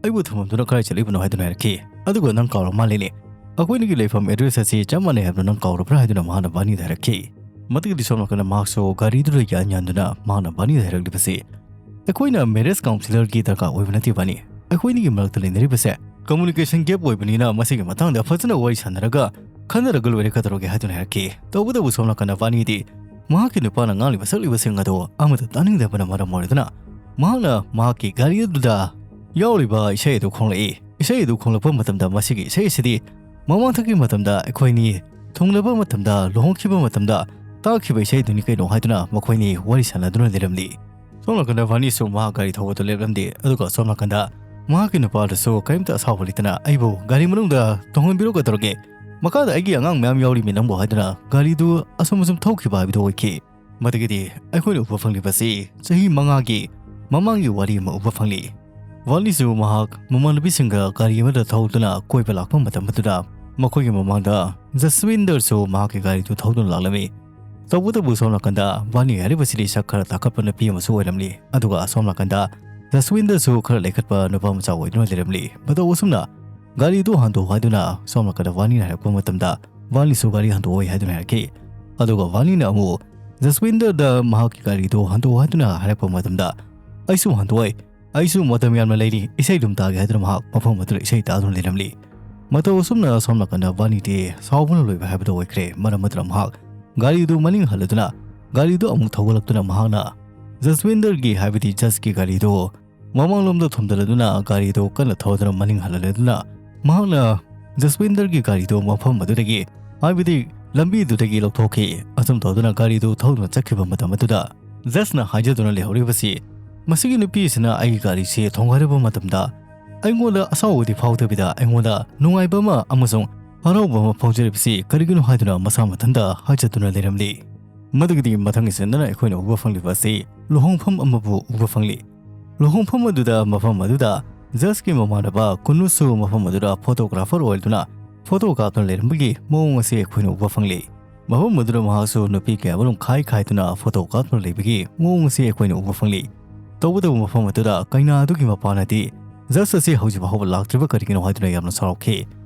"ꯑꯩꯕꯨ ꯊꯝꯃꯝꯗꯨꯅ ꯀꯗꯥꯏ ꯆꯠꯂꯤꯕꯅꯣ?" ꯍꯥꯏꯗꯨꯅ ꯍꯥꯏꯔꯛꯈꯤ꯫ "ꯑꯗꯨꯒ ꯅꯪ ꯀꯥꯎꯔ ꯃꯥꯜꯂꯦꯅꯦ꯫ ꯑꯩꯈꯣꯏꯅꯤꯒꯤ ꯂꯩꯐꯝ address ꯑꯁꯤ ꯆꯞ ꯃꯥꯟꯅꯩ ꯍꯥꯏꯕꯗꯨ ꯅꯪ ꯀꯥꯎꯔꯕ꯭ꯔꯥ?" ꯍꯥꯏꯗꯨꯅ ꯃꯍꯥꯛꯅ ꯕꯥꯔꯅꯤꯗ ꯍꯥꯏꯔꯛꯈꯤ꯫ ꯃꯗꯨꯒꯤꯗꯤ ꯁꯣꯝ ꯅꯥꯀꯟꯗ ꯃꯍꯥꯛꯁꯨ ꯒꯥꯔꯤꯗꯨꯗ ꯌꯥꯟ ꯌꯥꯟꯗꯨꯅ ꯃꯍꯥꯛꯅ ꯕꯥꯔꯅꯤꯗ ꯍꯥꯏꯔꯛꯂꯤꯕꯁꯤ, "ꯑꯩꯈꯣꯏꯅ marriage counsellorꯒꯤ ꯗꯔꯀꯥꯔ ꯑꯣꯏꯕ ꯅꯠꯇꯦ ꯕꯥꯔꯅꯤ꯫ ꯑꯩꯈꯣꯏꯅꯤꯒꯤ ꯃꯔꯛꯇ ꯂꯩꯅꯔꯤꯕꯁꯦ communication gap ꯑꯣꯏꯕꯅꯤꯅ ꯃꯁꯤꯒꯤ ꯃꯇꯥꯡꯗ ꯐꯖꯅ ꯋꯥꯔꯤ ꯁꯥꯟꯅꯔꯒ ꯈꯟꯅꯔꯒ ꯂꯣꯏꯔꯦ ꯀꯩꯗꯧꯔꯒꯦ?" ꯍꯥꯏꯗꯨꯅ ꯍꯥꯏꯔꯛꯈꯤ꯫ ꯇꯧꯕꯇꯕꯨ ꯁꯣꯝ ꯅꯥꯀꯟꯗ ꯕꯥꯔꯅꯤꯗꯤ ꯃꯍꯥꯛꯀꯤ ꯅꯨꯄꯥꯅ ꯉꯥꯡꯂꯤꯕ ꯁꯛꯂꯤꯕꯁꯤꯡ ꯑꯗꯨ ꯑꯃꯠꯇ ꯇꯥꯅꯤꯡꯗꯕꯅ ꯃꯔꯝ ꯑꯣꯏꯔꯗꯨꯅ ꯃꯍꯥꯛꯅ ꯃꯍꯥꯛꯀꯤ ꯒꯥꯔꯤ ꯑꯗꯨꯗ ꯌꯥꯎꯔꯤꯕ ꯏꯁꯩ ꯑꯗꯨ ꯈꯣꯡꯂꯛꯏ꯫ ꯏꯁꯩ ꯑꯗꯨ ꯈꯣꯡꯂꯛꯄ ꯃꯇꯝꯗ ꯃꯁꯤꯒꯤ ꯏꯁꯩ ꯑꯁꯤꯗꯤ ꯃꯃꯥꯡꯊꯛꯀꯤ ꯃꯇꯝꯗ ꯑꯩꯈꯣꯏꯅꯤ ꯊꯨꯡꯂꯕ ꯃꯇꯝꯗ ꯂꯨꯍꯣꯡꯈꯤꯕ ꯃꯇꯝꯗ ꯇꯥꯈꯤꯕ ꯏꯁꯩꯗꯨꯅꯤ ꯀꯩꯅꯣ ꯍꯥꯏꯗꯨꯅ ꯃꯈꯣꯏꯅꯤ ꯋꯥꯔꯤ ꯁꯥꯟꯅꯗꯨꯅ ꯂꯩꯔꯝꯂꯤ꯫ ꯁꯣꯝ ꯅꯥꯀꯟꯗ ꯕꯥꯔꯅꯤꯁꯨ ꯃꯍꯥꯛ ꯒꯥꯔꯤ ꯊꯧꯕꯗꯨ ꯂꯦꯞꯂꯝꯗꯦ, ꯑꯗꯨꯒ ꯁꯣꯝ ꯅꯥꯀꯟꯗ ꯃꯍꯥꯛꯀꯤ ꯅꯨꯄꯥꯗꯨꯁꯨ ꯀꯔꯤꯝꯇ ꯑꯁꯥꯎꯕ ꯂꯩꯇꯅ "ꯑꯩꯕꯨ ꯒꯥꯔꯤ ꯃꯅꯨꯡꯗ ꯇꯣꯡꯍꯟꯕꯤꯔꯛꯀꯗꯧꯔꯒꯦ, ꯃꯈꯥꯗ ꯑꯩꯒꯤ ꯑꯉꯥꯡ ꯃꯌꯥꯝ ꯌꯥꯎꯔꯤꯃꯤ ꯅꯪꯕꯨ" ꯍꯥꯏꯗꯨꯅ ꯒꯥꯔꯤꯗꯨ ꯑꯁꯨꯝ ꯑꯁꯨꯝ ꯊꯧꯈꯤꯕ ꯍꯥꯏꯕꯗꯨ ꯑꯣꯏꯈꯤ꯫ ꯃꯗꯨꯒꯤꯗꯤ ꯑꯩꯈꯣꯏꯅ ꯎꯕ ꯐꯪꯂꯤꯕꯁꯤ ꯆꯍꯤ ꯃꯉꯥꯒꯤ ꯃꯃꯥꯡꯒꯤ ꯋꯥꯔꯤ ꯑꯃ ꯎꯕ ꯐꯪꯂꯤ꯫ ꯕꯥꯔꯅꯤꯁꯨ ꯃꯍꯥꯛ ꯃꯃꯥꯟꯅꯕꯤꯁꯤꯡꯒ ꯒꯥꯔꯤ ꯑꯃꯗ ꯊꯧꯗꯨꯅ ꯀꯣꯏꯕ ꯂꯥꯛꯄ ꯃꯇꯝ ꯑꯗꯨꯗ ꯃꯈꯣꯏꯒꯤ ꯃꯃꯥꯡꯗ ꯖꯁꯋꯤꯟꯗꯔꯁꯨ ꯃꯍꯥꯛꯀꯤ ꯒꯥꯔꯤꯗꯨ ꯊꯧꯗꯨꯅ ꯂꯥꯛꯂꯝꯃꯤ꯫ ꯇꯧꯕꯇꯕꯨ ꯁꯣꯝ ꯅꯥꯀꯟꯗ ꯕꯥꯔꯅꯤ ꯍꯥꯏꯔꯤꯕꯁꯤꯗꯤ ꯁꯛ ꯈꯔ ꯇꯥꯈꯠꯄ ꯅꯨꯄꯤ ꯑꯃꯁꯨ ꯑꯣꯏꯔꯝꯂꯤ, ꯑꯗꯨꯒ ꯑꯁꯣꯝ ꯅꯥꯀꯟꯗ ꯖꯁꯋꯤꯟꯗꯔꯁꯨ ꯈꯔ ꯂꯩꯈꯠꯄ ꯅꯨꯄꯥ ꯃꯆꯥ ꯑꯣꯏꯗꯨꯅ ꯂꯩꯔꯝꯂꯤ꯫ ꯃꯇꯧ ꯑꯁꯨꯝꯅ ꯒꯥꯔꯤꯗꯨ ꯍꯟꯗꯣꯛ ꯍꯥꯏꯗꯨꯅ ꯁꯣꯝ ꯅꯥꯀꯟꯗ ꯕꯥꯔꯅꯤꯅ ꯍꯥꯏꯔꯛꯄ ꯃꯇꯝꯗ ꯕꯥꯔꯅꯤꯁꯨ ꯒꯥꯔꯤ ꯍꯟꯗꯣꯛꯑꯣꯏ ꯍꯥꯏꯗꯨꯅ ꯍꯥꯏꯔꯛꯈꯤ꯫ ꯑꯗꯨꯒ ꯕꯥꯔꯅꯤꯅ ꯑꯃꯨꯛ ꯖꯁꯋꯤꯟꯗꯔꯗ ꯃꯍꯥꯛꯀꯤ ꯒꯥꯔꯤꯗꯨ ꯍꯟꯗꯣꯛꯑꯣ ꯍꯥꯏꯗꯨꯅ ꯍꯥꯏꯔꯛꯄ ꯃꯇꯝꯗ "ꯑꯩꯁꯨ ꯍꯟꯗꯣꯛꯑꯣꯏ, ꯑꯩꯁꯨ ꯃꯇꯝ ꯌꯥꯝꯅ ꯂꯩꯔꯤ, ꯏꯁꯩ ꯑꯗꯨꯝ ꯇꯥꯒꯦ" ꯍꯥꯏꯗꯨꯅ ꯃꯍꯥꯛ ꯃꯐꯝ ꯑꯗꯨꯗ ꯏꯁꯩ ꯇꯥꯗꯨꯅ ꯂꯩꯔꯝꯂꯤ꯫ ꯃꯇꯧ ꯑꯁꯨꯝꯅ ꯁꯣꯝ ꯅꯥꯀꯟꯗ ꯕꯥꯔꯅꯤꯗꯤ ꯁꯥꯎꯕꯅ ꯂꯣꯏꯕ ꯍꯥꯏꯕꯗꯨ ꯑꯣꯏꯈ꯭ꯔꯦ꯫ ꯃꯔꯝ ꯑꯗꯨꯅ ꯃꯍꯥꯛ ꯒꯥꯔꯤꯗꯨ ꯃꯅꯤꯡ ꯍꯜꯂꯗꯨꯅ ꯒꯥꯔꯤꯗꯨ ꯑꯃꯨꯛ ꯊꯧꯒꯠꯂꯛꯇꯨꯅ ꯃꯍꯥꯛꯅ ꯖꯁꯋꯤꯟꯗꯔꯒꯤ, ꯍꯥꯏꯕꯗꯤ ꯖꯁꯀꯤ ꯒꯥꯔꯤꯗꯨ ꯃꯃꯥꯡꯂꯣꯝꯗ ꯊꯣꯝꯖꯤꯜꯂꯗꯨꯅ ꯒꯥꯔꯤꯗꯨ ꯀꯟꯅ ꯊꯧꯗꯨꯅ ꯃꯅꯤꯡ ꯍꯜꯍꯜꯂꯗꯨꯅ ꯃꯍꯥꯛꯅ ꯖꯁꯋꯤꯟꯗꯔꯒꯤ ꯒꯥꯔꯤꯗꯨ ꯃꯐꯝ ꯑꯗꯨꯗꯒꯤ, ꯍꯥꯏꯕꯗꯤ ꯂꯝꯕꯤꯗꯨꯗꯒꯤ ꯂꯧꯊꯣꯛꯈꯤ꯫ ꯑꯁꯨꯝ ꯇꯧꯗꯨꯅ ꯒꯥꯔꯤꯗꯨ ꯊꯧꯗꯨꯅ ꯆꯠꯈꯤꯕ ꯃꯇꯝ ꯑꯗꯨꯗ ꯖꯁꯅ ꯍꯥꯏꯖꯗꯨꯅ ꯂꯩꯍꯧꯔꯤꯕꯁꯤ, "ꯃꯁꯤꯒꯤ ꯅꯨꯄꯤꯁꯤꯅ ꯑꯩꯒꯤ ꯒꯥꯔꯤꯁꯤ ꯊꯣꯡꯒꯥꯏꯔꯕ ꯃꯇꯝꯗ ꯑꯩꯉꯣꯟꯗ ꯑꯁꯥꯎꯕꯗꯤ ꯐꯥꯎꯗꯕꯤꯗ ꯑꯩꯉꯣꯟꯗ ꯅꯨꯡꯉꯥꯏꯕ ꯑꯃ ꯑꯃꯁꯨꯡ ꯍꯔꯥꯎꯕ ꯑꯃ ꯐꯥꯎꯖꯔꯤꯕꯁꯤ ꯀꯔꯤꯒꯤꯅꯣ?" ꯍꯥꯏꯗꯨꯅ ꯃꯁꯥ ꯃꯊꯟꯇ ꯍꯥꯏꯖꯗꯨꯅ ꯂꯩꯔꯝꯂꯤ꯫ ꯃꯗꯨꯒꯤꯗꯤ ꯃꯊꯪꯒꯤ ꯁꯤꯟꯗꯅ ꯑꯩꯈꯣꯏꯅ ꯎꯕ ꯐꯪꯂꯤꯕ ꯑꯁꯤ ꯂꯨꯍꯣꯡꯐꯝ ꯑꯃꯕꯨ ꯎꯕ ꯐꯪꯂꯤ꯫ ꯂꯨꯍꯣꯡꯐꯝ ꯑꯗꯨꯗ, ꯃꯐꯝ ꯑꯗꯨꯗ ꯖꯁꯀꯤ ꯃꯃꯥꯟꯅꯕ ꯀꯨꯟꯅꯨꯁꯨ ꯃꯐꯝ ꯑꯗꯨꯗ ꯐꯣꯇꯣꯒ꯭ꯔꯥꯐꯔ ꯑꯣꯏꯗꯨꯅ ꯐꯣꯇꯣ ꯀꯥꯞꯇꯨꯅ ꯂꯩꯔꯝꯕꯒꯤ ꯃꯑꯣꯡ ꯑꯁꯤ ꯑꯩꯈꯣꯏꯅ ꯎꯕ ꯐꯪꯂꯤ꯫ ꯃꯐꯝ ꯑꯗꯨꯗ ꯃꯍꯥꯛꯁꯨ ꯅꯨꯄꯤ ꯀꯌꯥ ꯑꯃꯔꯣꯝ ꯈꯥꯏ ꯈꯥꯏꯗꯨꯅ ꯐꯣꯇꯣ ꯀꯥꯞꯇꯨꯅ ꯂꯩꯕꯒꯤ ꯃꯑꯣꯡ ꯑꯁꯤ ꯑꯩꯈꯣꯏꯅ ꯎꯕ ꯐꯪꯂꯤ꯫ ꯇꯧꯕꯇꯕꯨ ꯃꯐꯝ ꯑꯗꯨꯗ ꯀꯩꯅꯥ ꯑꯗꯨꯒꯤ ꯃꯄꯥꯅꯗꯤ ꯖꯁ ꯑꯁꯤ ꯍꯧꯖꯤꯛ ꯐꯥꯎꯕ ꯂꯥꯛꯇ꯭ꯔꯤꯕ ꯀꯔꯤꯒꯤꯅꯣ ꯍꯥꯏꯗꯨꯅ ꯌꯥꯝꯅ ꯁꯥꯎꯔꯛꯈꯤ꯫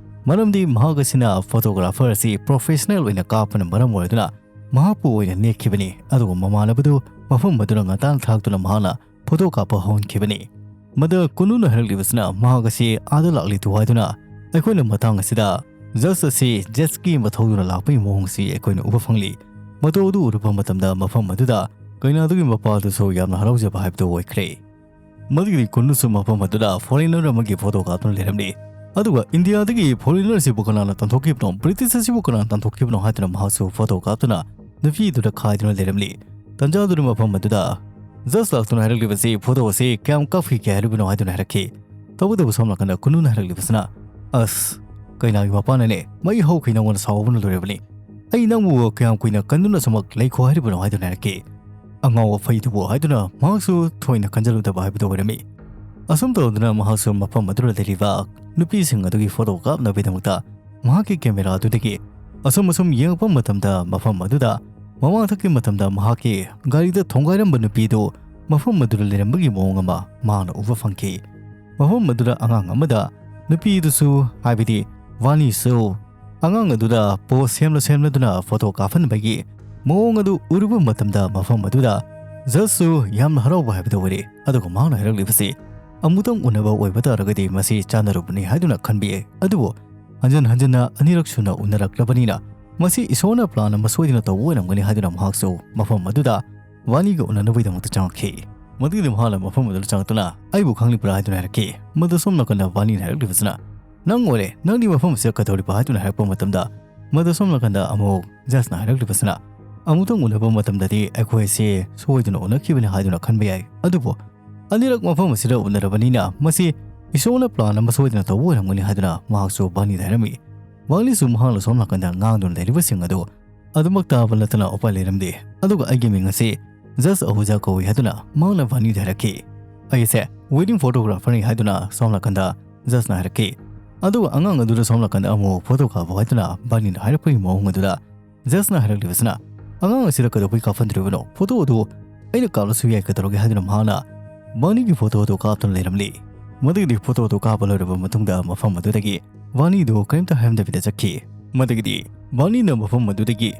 ꯃꯔꯝꯗꯤ ꯃꯍꯥꯛ ꯑꯁꯤꯅ ꯐꯣꯇꯣꯒ꯭ꯔꯥꯐꯔ ꯑꯁꯤ ꯄ꯭ꯔꯣꯐꯦꯁꯅꯦꯜ ꯑꯣꯏꯅ ꯀꯥꯞꯄꯅ ꯃꯔꯝ ꯑꯣꯏꯗꯨꯅ ꯃꯍꯥꯛꯄꯨ ꯑꯣꯏꯅ ꯅꯦꯛꯈꯤꯕꯅꯤ, ꯑꯗꯨꯒ ꯃꯃꯥꯟꯅꯕꯗꯨ ꯃꯐꯝ ꯑꯗꯨꯗ ꯉꯟꯇꯥꯅ ꯊꯥꯔꯛꯇꯨꯅ ꯃꯍꯥꯛꯅ ꯐꯣꯇꯣ ꯀꯥꯞꯄ ꯍꯧꯍꯟꯈꯤꯕꯅꯤ꯫ ꯃꯗ ꯀꯨꯅꯨꯅ ꯍꯥꯏꯔꯛꯂꯤꯕꯁꯤꯅ ꯃꯍꯥꯛ ꯑꯁꯤ ꯑꯥꯗ ꯂꯥꯛꯂꯤꯗꯨ ꯍꯥꯏꯗꯨꯅ ꯑꯩꯈꯣꯏꯅ ꯃꯇꯥꯡ ꯑꯁꯤꯗ ꯖꯁ ꯑꯁꯤ ꯖꯦꯠ ꯁ꯭ꯀꯤ ꯑꯃ ꯊꯧꯗꯨꯅ ꯂꯥꯛꯄꯒꯤ ꯃꯑꯣꯡ ꯑꯁꯤ ꯑꯩꯈꯣꯏꯅ ꯎꯕ ꯐꯪꯂꯤ꯫ ꯃꯇꯧ ꯑꯗꯨ ꯎꯔꯨꯕ ꯃꯇꯝꯗ ꯃꯐꯝ ꯑꯗꯨꯗ ꯀꯩꯅꯥꯗꯨꯒꯤ ꯃꯄꯥ ꯑꯗꯨꯁꯨ ꯌꯥꯝꯅ ꯍꯔꯥꯎꯖꯕ ꯍꯥꯏꯕꯗꯨ ꯑꯣꯏꯈ꯭ꯔꯦ꯫ ꯃꯗꯨꯒꯤꯗꯤ ꯀꯨꯟꯅꯨꯁꯨ ꯃꯐꯝ ꯑꯗꯨꯗ foreigner ꯑꯃꯒꯤ photo ꯀꯥꯞꯇꯨꯅ ꯂꯩꯔꯝꯂꯤ꯫ ꯑꯗꯨꯒ ꯏꯟꯗꯤꯌꯥꯗꯒꯤ foreigner ꯑꯁꯤꯕꯨ ꯀꯅꯥꯅ ꯇꯥꯟꯊꯣꯛꯈꯤꯕꯅꯣ, ꯕ꯭ꯔꯤꯇꯤꯁ ꯑꯁꯤꯕꯨ ꯀꯅꯥꯅ ꯇꯥꯟꯊꯣꯛꯈꯤꯕꯅꯣ ꯍꯥꯏꯗꯨꯅ ꯃꯍꯥꯛꯁꯨ photo ꯀꯥꯞꯇꯨꯅ ꯅꯨꯄꯤꯗꯨꯗ ꯈꯥꯏꯗꯨꯅ ꯂꯩꯔꯝꯂꯤ꯫ ꯇꯟꯖꯥꯗꯨꯗ ꯃꯐꯝ ꯑꯗꯨꯗ judge ꯂꯥꯛꯇꯨꯅ ꯍꯥꯏꯔꯛꯂꯤꯕꯁꯤ photo ꯑꯁꯤ ꯀꯌꯥꯝ ꯀꯥꯞꯈꯤꯒꯦ ꯍꯥꯏꯔꯤꯕꯅꯣ ꯍꯥꯏꯗꯨꯅ ꯍꯥꯏꯔꯛꯈꯤ꯫ ꯇꯧꯕꯇꯕꯨ ꯁꯣꯝ ꯅꯥꯀꯟꯗ ꯀꯨꯟꯅꯨꯅ ꯍꯥꯏꯔꯛꯂꯤꯕꯁꯤꯅ, "ꯑꯁ, ꯀꯩꯅꯥꯒꯤ ꯃꯄꯥꯅꯅꯦ ꯃꯩ ꯍꯧꯈꯩ ꯅꯪꯉꯣꯟꯗ ꯁꯥꯎꯕꯅ ꯂꯣꯏꯔꯕꯅꯤ꯫ ꯑꯩ ꯅꯪꯕꯨ ꯀꯌꯥꯝ ꯀꯨꯏꯅ ꯀꯟꯗꯨꯅ ꯁꯨꯃꯛ ꯂꯩꯈꯣ ꯍꯥꯏꯔꯤꯕꯅꯣ?" ꯍꯥꯏꯗꯨꯅ ꯍꯥꯏꯔꯛꯈꯤ꯫ ꯑꯉꯥꯎ ꯑꯐꯩꯗꯨꯕꯨ ꯍꯥꯏꯗꯨꯅ ꯃꯍꯥꯛꯁꯨ ꯊꯣꯏꯅ ꯈꯟꯖꯜꯂꯨꯗꯕ ꯍꯥꯏꯕꯗꯨ ꯑꯣꯏꯔꯝꯃꯤ꯫ ꯑꯁꯨꯝ ꯇꯧꯗꯨꯅ ꯃꯍꯥꯛꯁꯨ ꯃꯐꯝ ꯑꯗꯨꯗ ꯂꯩꯔꯤꯕ ꯅꯨꯄꯤꯁꯤꯡ ꯑꯗꯨꯒꯤ photo ꯀꯥꯞꯅꯕꯒꯤꯗꯃꯛꯇ ꯃꯍꯥꯛꯀꯤ camera ꯑꯗꯨꯗꯒꯤ ꯑꯁꯨꯝ ꯑꯁꯨꯝ ꯌꯦꯡꯉꯛꯄ ꯃꯇꯝꯗ ꯃꯐꯝ ꯑꯗꯨꯗ ꯃꯃꯥꯡꯊꯛꯀꯤ ꯃꯇꯝꯗ ꯃꯍꯥꯛꯀꯤ ꯒꯥꯔꯤꯗ ꯊꯣꯡꯒꯥꯏꯔꯝꯕ ꯅꯨꯄꯤꯗꯨ ꯃꯐꯝ ꯑꯗꯨꯗ ꯂꯩꯔꯝꯕꯒꯤ ꯃꯑꯣꯡ ꯑꯃ ꯃꯍꯥꯛꯅ ꯎꯕ ꯐꯪꯈꯤ꯫ ꯃꯐꯝ ꯑꯗꯨꯗ ꯑꯉꯥꯡ ꯑꯃꯗ ꯅꯨꯄꯤꯗꯨꯁꯨ, ꯍꯥꯏꯕꯗꯤ ꯚꯥꯅꯤꯁꯨ, ꯑꯉꯥꯡ ꯑꯗꯨꯗ pose ꯁꯦꯝꯂ ꯁꯦꯝꯂꯗꯨꯅ photo ꯀꯥꯞꯍꯟꯕꯒꯤ ꯃꯑꯣꯡ ꯑꯗꯨ ꯎꯔꯨꯕ ꯃꯇꯝꯗ ꯃꯐꯝ ꯑꯗꯨꯗ judgeꯁꯨ ꯌꯥꯝꯅ ꯍꯔꯥꯎꯕ ꯍꯥꯏꯕꯗꯨ ꯑꯣꯏꯔꯦ꯫ ꯑꯗꯨꯒ ꯃꯍꯥꯛꯅ ꯍꯥꯏꯔꯛꯂꯤꯕꯁꯤ, "ꯑꯃꯨꯛꯇꯪ ꯎꯅꯕ ꯑꯣꯏꯕ ꯇꯥꯔꯒꯗꯤ ꯃꯁꯤ ꯆꯥꯟꯅꯔꯨꯕꯅꯤ" ꯍꯥꯏꯗꯨꯅ ꯈꯟꯕ ꯌꯥꯏ꯫ ꯑꯗꯨꯕꯨ ꯍꯟꯖꯟ ꯍꯟꯖꯟꯅ ꯑꯅꯤꯔꯛ ꯁꯨꯅ ꯎꯅꯔꯛꯂꯕꯅꯤꯅ ꯃꯁꯤ ꯏꯁꯣꯔꯅ plan ꯑꯃ ꯁꯣꯏꯗꯅ ꯇꯧꯕ ꯑꯣꯏꯔꯝꯒꯅꯤ ꯍꯥꯏꯗꯨꯅ ꯃꯍꯥꯛꯁꯨ ꯃꯐꯝ ꯑꯗꯨꯗ ꯚꯥꯅꯤꯒ ꯎꯅꯅꯕꯒꯤꯗꯃꯛꯇ ꯆꯪꯉꯛꯈꯤ꯫ ꯃꯗꯨꯒꯤꯗꯤ ꯃꯍꯥꯛꯅ ꯃꯐꯝ ꯑꯗꯨꯗ ꯆꯪꯉꯛꯇꯨꯅ, "ꯑꯩꯕꯨ ꯈꯪꯂꯤꯕ꯭ꯔꯥ?" ꯍꯥꯏꯗꯨꯅ ꯍꯥꯏꯔꯛꯈꯤ꯫ ꯃꯗꯨ ꯁꯣꯝ ꯅꯥꯀꯟꯗ ꯚꯥꯅꯤꯅ ꯍꯥꯏꯔꯛꯂꯤꯕꯁꯤꯅ, "ꯅꯪ ꯑꯣꯏꯔꯦ, ꯅꯪꯗꯤ ꯃꯐꯝ ꯑꯁꯤꯗ ꯀꯩꯗꯧꯔꯤꯕ?" ꯍꯥꯏꯗꯨꯅ ꯍꯥꯏꯔꯛꯄ ꯃꯇꯝꯗ, ꯃꯗꯨ ꯁꯣꯝ ꯅꯥꯀꯟꯗ ꯑꯃꯨꯛ judgeꯅ ꯍꯥꯏꯔꯛꯂꯤꯕꯁꯤꯅ, "ꯑꯃꯨꯛꯇꯪ ꯎꯅꯕ ꯃꯇꯝꯗꯗꯤ ꯑꯩꯈꯣꯏ ꯑꯁꯤ ꯁꯣꯏꯗꯅ ꯎꯅꯈꯤꯕꯅꯤ ꯍꯥꯏꯗꯨꯅ ꯈꯟꯕ ꯌꯥꯏ, ꯑꯗꯨꯕꯨ ꯑꯅꯤꯔꯛ ꯃꯐꯝ ꯑꯁꯤꯗ ꯎꯅꯔꯕꯅꯤꯅ ꯃꯁꯤ ꯏꯁꯣꯔꯅ plan ꯑꯃ ꯁꯣꯏꯗꯅ ꯇꯧꯕ ꯑꯣꯏꯔꯝꯒꯅꯤ" ꯍꯥꯏꯗꯨꯅ ꯃꯍꯥꯛꯁꯨ ꯚꯥꯅꯤꯗ ꯍꯥꯏꯔꯝꯃꯤ꯫ ꯚꯥꯅꯤꯁꯨ ꯃꯍꯥꯛꯅ ꯁꯣꯝ ꯅꯥꯀꯟꯗ ꯉꯥꯡꯗꯨꯅ ꯂꯩꯔꯤꯕꯁꯤꯡ ꯑꯗꯨ ꯑꯗꯨꯃꯛ ꯇꯥꯕ ꯅꯠꯇꯅ ꯎꯄꯥꯏ ꯂꯩꯔꯝꯗꯦ꯫ ꯑꯗꯨꯒ "ꯑꯩꯒꯤ ꯃꯤꯡ ꯑꯁꯤ judge ꯑꯍꯨꯖꯥ ꯀꯧꯏ" ꯍꯥꯏꯗꯨꯅ ꯃꯍꯥꯛꯅ ꯚꯥꯅꯤꯗ ꯍꯥꯏꯔꯛꯈꯤ꯫ "ꯑꯩꯁꯦ wedding photographerꯅꯤ" ꯍꯥꯏꯗꯨꯅ ꯁꯣꯝ ꯅꯥꯀꯟꯗ judgeꯅ ꯍꯥꯏꯔꯛꯈꯤ꯫ ꯑꯗꯨꯒ ꯑꯉꯥꯡ ꯑꯗꯨꯗ ꯁꯣꯝ ꯅꯥꯀꯟꯗ ꯑꯃꯨꯛ photo ꯀꯥꯞꯄꯨ ꯍꯥꯏꯗꯨꯅ ꯚꯥꯅꯤꯅ ꯍꯥꯏꯔꯛꯄꯒꯤ ꯃꯑꯣꯡ ꯑꯗꯨꯗ judgeꯅ ꯍꯥꯏꯔꯛꯂꯤꯕꯁꯤꯅ, "ꯑꯉꯥꯡ ꯑꯁꯤꯗ ꯀꯩꯗꯧꯕꯩ ꯀꯥꯞꯍꯟꯗ꯭ꯔꯤꯕꯅꯣ? Photo ꯑꯗꯨ ꯑꯩꯅ ꯀꯥꯞꯂꯁꯨ ꯌꯥꯏ, ꯀꯩꯗꯧꯔꯒꯦ?" ꯍꯥꯏꯗꯨꯅ ꯃꯍꯥꯛꯅ ꯚꯥꯅꯤꯒꯤ photo ꯑꯗꯨ ꯀꯥꯞꯇꯨꯅ ꯂꯩꯔꯝꯂꯤ꯫ ꯃꯗꯨꯒꯤꯗꯤ photo ꯑꯗꯨ ꯀꯥꯞꯄ ꯂꯣꯏꯔꯕ ꯃꯇꯨꯡꯗ ꯃꯐꯝ ꯑꯗꯨꯗꯒꯤ ꯚꯥꯅꯤꯗꯨ ꯀꯔꯤꯝꯇ ꯍꯥꯏꯔꯝꯗꯕꯤꯗ ꯆꯠꯈꯤ꯫ ꯃꯗꯨꯒꯤꯗꯤ ꯚꯥꯅꯤꯅ ꯃꯐꯝ ꯑꯗꯨꯗꯒꯤ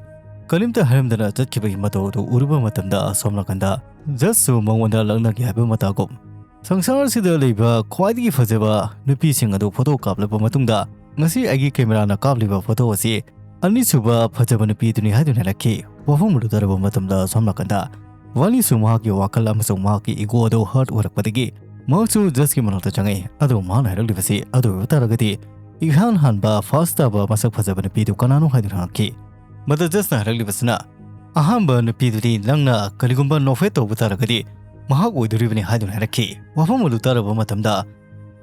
ꯀꯔꯤꯝꯇ ꯍꯥꯏꯔꯝꯗꯅ ꯆꯠꯈꯤꯕꯒꯤ ꯃꯇꯧ ꯑꯗꯨ ꯎꯔꯨꯕ ꯃꯇꯝꯗ ꯁꯣꯝ ꯅꯥꯀꯟꯗ judgeꯁꯨ ꯃꯉꯣꯟꯗ ꯂꯛꯅꯒꯦ ꯍꯥꯏꯕ ꯃꯇꯥꯒꯨꯝ, "ꯁꯪꯁꯥꯔꯁꯤꯗ ꯂꯩꯕ ꯈ꯭ꯋꯥꯏꯗꯒꯤ ꯐꯖꯕ ꯅꯨꯄꯤꯁꯤꯡ ꯑꯗꯨ photo ꯀꯥꯞꯂꯕ ꯃꯇꯨꯡꯗ ꯉꯁꯤ ꯑꯩꯒꯤ cameraꯅ ꯀꯥꯞꯂꯤꯕ photo ꯑꯁꯤ ꯑꯅꯤꯁꯨꯕ ꯐꯖꯕ ꯅꯨꯄꯤꯗꯨꯅꯤ ꯍꯥꯏꯗꯨꯅ ꯍꯥꯏꯔꯛꯈꯤ꯫ ꯋꯥꯐꯝ ꯑꯗꯨ ꯇꯥꯔꯕ ꯃꯇꯝꯗ ꯁꯣꯝ ꯅꯥꯀꯟꯗ ꯚꯥꯅꯤꯁꯨ ꯃꯍꯥꯛꯀꯤ ꯋꯥꯈꯜ ꯑꯃꯁꯨꯡ ꯃꯍꯥꯛꯀꯤ ꯏꯒꯣ ꯑꯗꯨ ꯍꯔꯠ ꯑꯣꯏꯔꯛꯄꯗꯒꯤ ꯃꯍꯥꯛꯁꯨ ꯖꯁꯀꯤ ꯃꯅꯥꯛꯇ ꯆꯪꯉꯛꯏ꯫ ꯑꯗꯨꯒ ꯃꯍꯥꯛꯅ ꯍꯥꯏꯔꯛꯂꯤꯕꯁꯤ ꯑꯗꯨ ꯑꯣꯏꯕ ꯇꯥꯔꯒꯗꯤ ꯏꯍꯥꯟ ꯍꯥꯟꯕ ꯐꯥꯔꯁ ꯇꯥꯕ ꯃꯁꯛ ꯐꯖꯕ ꯅꯨꯄꯤꯗꯨ ꯀꯅꯥꯅꯣ ꯍꯥꯏꯗꯨꯅ ꯍꯪꯉꯛꯈꯤ꯫ ꯃꯗ ꯖꯁꯅ ꯍꯥꯏꯔꯛꯂꯤꯕꯁꯤꯅ, "ꯑꯍꯥꯟꯕ ꯅꯨꯄꯤꯗꯨꯗꯤ ꯅꯪꯅ ꯀꯔꯤꯒꯨꯝꯕ ꯅꯣꯐꯦꯠ ꯇꯧꯕ ꯇꯥꯔꯒꯗꯤ ꯃꯍꯥꯛ ꯑꯣꯏꯗꯣꯔꯤꯕꯅꯤ" ꯍꯥꯏꯗꯨꯅ ꯍꯥꯏꯔꯛꯈꯤ꯫ ꯋꯥꯐꯝ ꯑꯗꯨ ꯇꯥꯔꯕ ꯃꯇꯝꯗ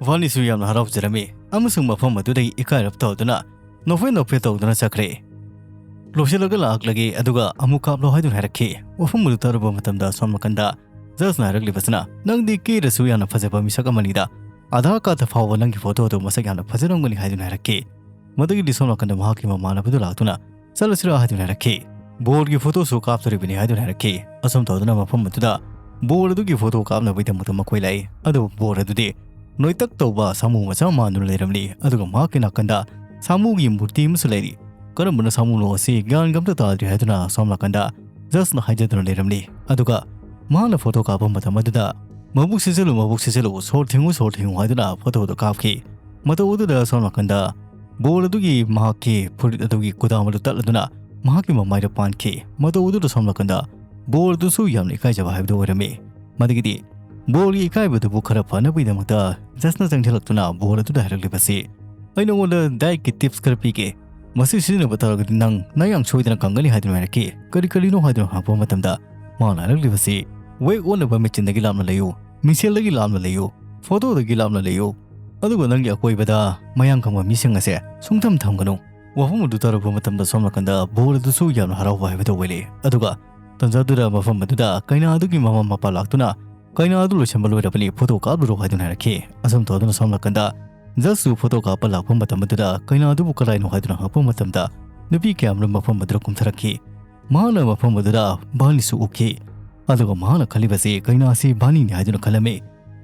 ꯚꯥꯅꯤꯁꯨ ꯌꯥꯝꯅ ꯍꯔꯥꯎꯖꯔꯝꯃꯤ ꯑꯃꯁꯨꯡ ꯃꯐꯝ ꯑꯗꯨꯗꯒꯤ ꯏꯀꯥꯏꯔꯞ ꯇꯧꯗꯨꯅ ꯅꯣꯐꯦꯠ ꯅꯣꯐꯦꯠ ꯇꯧꯗꯨꯅ ꯆꯠꯈ꯭ꯔꯦ꯫ "ꯂꯣꯏꯁꯤꯜꯂꯒ ꯂꯥꯛꯂꯒꯦ, ꯑꯗꯨꯒ ꯑꯃꯨꯛ ꯀꯥꯞꯂꯣ" ꯍꯥꯏꯗꯨꯅ ꯍꯥꯏꯔꯛꯈꯤ꯫ ꯋꯥꯐꯝ ꯑꯗꯨ ꯇꯥꯔꯕ ꯃꯇꯝꯗ ꯁꯣꯝ ꯅꯥꯀꯟꯗ ꯖꯁꯅ ꯍꯥꯏꯔꯛꯂꯤꯕꯁꯤꯅ, "ꯅꯪꯗꯤ ꯀꯦꯔꯁꯨ ꯌꯥꯝꯅ ꯐꯖꯕ ꯃꯤꯁꯛ ꯑꯃꯅꯤꯗ, ꯑꯙꯥꯔ ꯀꯥꯔꯗ ꯐꯥꯎꯕ ꯅꯪꯒꯤ ꯐꯣꯇꯣ ꯑꯗꯨ ꯃꯁꯛ ꯌꯥꯝꯅ ꯐꯖꯔꯝꯒꯅꯤ" ꯍꯥꯏꯗꯨꯅ ꯍꯥꯏꯔꯛꯈꯤ꯫ ꯃꯗꯨꯒꯤꯗꯤ ꯁꯣꯝ ꯅꯥꯀꯟꯗ ꯃꯍꯥꯛꯀꯤ ꯃꯃꯥꯟꯅꯕꯗꯨ ꯂꯥꯛꯇꯨꯅ, "ꯆꯠꯂꯁꯤꯔꯥ?" ꯍꯥꯏꯗꯨꯅ ꯍꯥꯏꯔꯛꯈꯤ꯫ "ꯕꯣꯜꯒꯤ ꯐꯣꯇꯣꯁꯨ ꯀꯥꯞꯇꯣꯔꯤꯕꯅꯤ" ꯍꯥꯏꯗꯨꯅ ꯍꯥꯏꯔꯛꯈꯤ꯫ ꯑꯁꯨꯝ ꯇꯧꯗꯨꯅ ꯃꯐꯝ ꯑꯗꯨꯗ ꯕꯣꯜ ꯑꯗꯨꯒꯤ ꯐꯣꯇꯣ ꯀꯥꯞꯅꯕꯒꯤꯗꯃꯛꯇ ꯃꯈꯣꯏ ꯂꯥꯛꯏ꯫ ꯑꯗꯨꯕꯨ ꯕꯣꯜ ꯑꯗꯨꯗꯤ ꯅꯣꯏꯇꯛ ꯇꯧꯕ ꯁꯥꯃꯨ ꯃꯆꯥ ꯃꯥꯟꯗꯨꯅ ꯂꯩꯔꯝꯂꯤ꯫ ꯑꯗꯨꯒ ꯃꯍꯥꯛꯀꯤ ꯅꯥꯀꯟꯗ ꯁꯥꯃꯨꯒꯤ ꯃꯨꯔꯇꯤ ꯑꯃꯁꯨ ꯂꯩꯔꯤ꯫ ꯀꯔꯝꯕꯅ ꯁꯥꯃꯨꯅꯣ ꯑꯁꯤ ꯒ꯭ꯌꯥꯟꯒ ꯑꯝꯇ ꯇꯥꯗ꯭ꯔꯤ ꯍꯥꯏꯗꯨꯅ ꯁꯣꯝ ꯅꯥꯀꯟꯗ ꯖꯁꯅ ꯍꯥꯏꯖꯗꯨꯅ ꯂꯩꯔꯝꯂꯤ꯫ ꯑꯗꯨꯒ ꯃꯍꯥꯛꯅ ꯐꯣꯇꯣ ꯀꯥꯞꯄ ꯃꯇꯝ ꯑꯗꯨꯗ, "ꯃꯕꯨꯛ ꯁꯤꯖꯜꯂꯨ, ꯃꯕꯨꯛ ꯁꯤꯖꯜꯂꯨ, ꯁꯣꯔ ꯊꯤꯡꯉꯨ, ꯁꯣꯔ ꯊꯤꯡꯉꯨ" ꯍꯥꯏꯗꯨꯅ ꯐꯣꯇꯣꯗꯨ ꯀꯥꯞꯈꯤ꯫ ꯃꯇꯧ ꯑꯗꯨꯗ ꯁꯣꯝ ꯅꯥꯀꯟꯗ ꯕꯣꯜ ꯑꯗꯨꯒꯤ ꯃꯍꯥꯛꯀꯤ ꯐꯨꯔꯤꯠ ꯑꯗꯨꯒꯤ ꯀꯨꯗꯥꯝ ꯑꯗꯨ ꯇꯠꯂꯗꯨꯅ ꯃꯍꯥꯛꯀꯤ ꯃꯃꯥꯏꯗ ꯄꯥꯟꯈꯤ꯫ ꯃꯇꯧ ꯑꯗꯨꯗ ꯁꯣꯝ ꯅꯥꯀꯟꯗ ꯕꯣꯜ ꯑꯗꯨꯁꯨ ꯌꯥꯝꯅ ꯏꯀꯥꯏꯖꯕ ꯍꯥꯏꯕꯗꯨ ꯑꯣꯏꯔꯝꯃꯤ꯫ ꯃꯗꯨꯒꯤꯗꯤ ꯕꯣꯜꯒꯤ ꯏꯀꯥꯏꯕꯗꯨꯕꯨ ꯈꯔ ꯐꯅꯕꯒꯤꯗꯃꯛꯇ ꯖꯁꯅ ꯆꯪꯁꯤꯜꯂꯛꯇꯨꯅ ꯕꯣꯜ ꯑꯗꯨꯗ ꯍꯥꯏꯔꯛꯂꯤꯕꯁꯤ, "ꯑꯩ ꯅꯉꯣꯟꯗ ꯗꯥꯏꯠꯀꯤ ꯇꯤꯞꯁ ꯈꯔ ꯄꯤꯒꯦ꯫ ꯃꯁꯤ ꯁꯤꯖꯤꯟꯅꯕ ꯇꯧꯔꯒꯗꯤ ꯅꯪ ꯅꯌꯥꯡ ꯁꯣꯏꯗꯅ ꯀꯪꯒꯅꯤ" ꯍꯥꯏꯗꯨꯅ ꯍꯥꯏꯔꯛꯈꯤ꯫ "ꯀꯔꯤ ꯀꯔꯤꯅꯣ?" ꯍꯥꯏꯗꯨꯅ ꯍꯪꯉꯛꯄ ꯃꯇꯝꯗ ꯃꯥꯅ ꯍꯥꯏꯔꯛꯂꯤꯕꯁꯤ, "ꯋꯦꯠ ꯑꯣꯟꯅꯕ ꯃꯦꯆꯤꯟꯗꯒꯤ ꯂꯥꯞꯅ ꯂꯩꯌꯨ, ꯃꯤꯡꯁꯦꯜꯗꯒꯤ ꯂꯥꯞꯅ ꯂꯩꯌꯨ, ꯑꯗꯨꯒ ꯅꯪꯒꯤ ꯑꯀꯣꯏꯕꯗ ꯃꯌꯥꯡ ꯀꯪꯕ ꯃꯤꯁꯤꯡ ꯑꯁꯦ ꯁꯨꯡꯊꯝ ꯊꯝꯒꯅꯨ"꯫ ꯋꯥꯐꯝ ꯑꯗꯨ ꯇꯥꯔꯨꯕ ꯃꯇꯝꯗ ꯁꯣꯝ ꯅꯥꯀꯟꯗ ꯕꯣꯜ ꯑꯗꯨꯁꯨ ꯌꯥꯝꯅ ꯍꯔꯥꯎꯕ ꯍꯥꯏꯕꯗꯨ ꯑꯣꯏꯔꯦ꯫ ꯑꯗꯨꯒ ꯇꯟꯖꯥꯗꯨꯗ ꯃꯐꯝ ꯑꯗꯨꯗ ꯀꯩꯅꯥ ꯑꯗꯨꯒꯤ ꯃꯃꯥ ꯃꯄꯥ ꯂꯥꯛꯇꯨꯅ, "ꯀꯩꯅꯥ ꯑꯗꯨ ꯂꯣꯏꯁꯤꯟꯕ ꯂꯣꯏꯔꯕꯅꯤ, ꯐꯣꯇꯣ ꯀꯥꯞꯂꯨꯔꯣ" ꯍꯥꯏꯗꯨꯅ ꯍꯥꯏꯔꯛꯈꯤ꯫ ꯑꯁꯨꯝ ꯇꯧꯗꯨꯅ ꯁꯣꯝ ꯅꯥꯀꯟꯗ ꯖꯁꯁꯨ ꯐꯣꯇꯣ ꯀꯥꯞꯄ ꯂꯥꯛꯄ ꯃꯇꯝ ꯑꯗꯨꯗ ꯀꯩꯅꯥ ꯑꯗꯨꯕꯨ ꯀꯗꯥꯏꯅꯣ ꯍꯥꯏꯗꯨꯅ ꯍꯪꯉꯛꯄ ꯃꯇꯝꯗ ꯅꯨꯄꯤ ꯀꯌꯥ ꯑꯃꯔꯣꯝ ꯃꯐꯝ ꯑꯗꯨꯗ ꯀꯨꯝꯊꯔꯛꯈꯤ꯫ ꯃꯍꯥꯛꯅ ꯃꯐꯝ ꯑꯗꯨꯗ ꯚꯥꯅꯤꯁꯨ ꯎꯈꯤ꯫ ꯑꯗꯨꯒ ꯃꯍꯥꯛꯅ ꯈꯜꯂꯤꯕꯁꯤ ꯀꯩꯅꯥ ꯑꯁꯤ ꯚꯥꯅꯤꯅꯤ ꯍꯥꯏꯗꯨꯅ ꯈꯜꯂꯝꯃꯤ꯫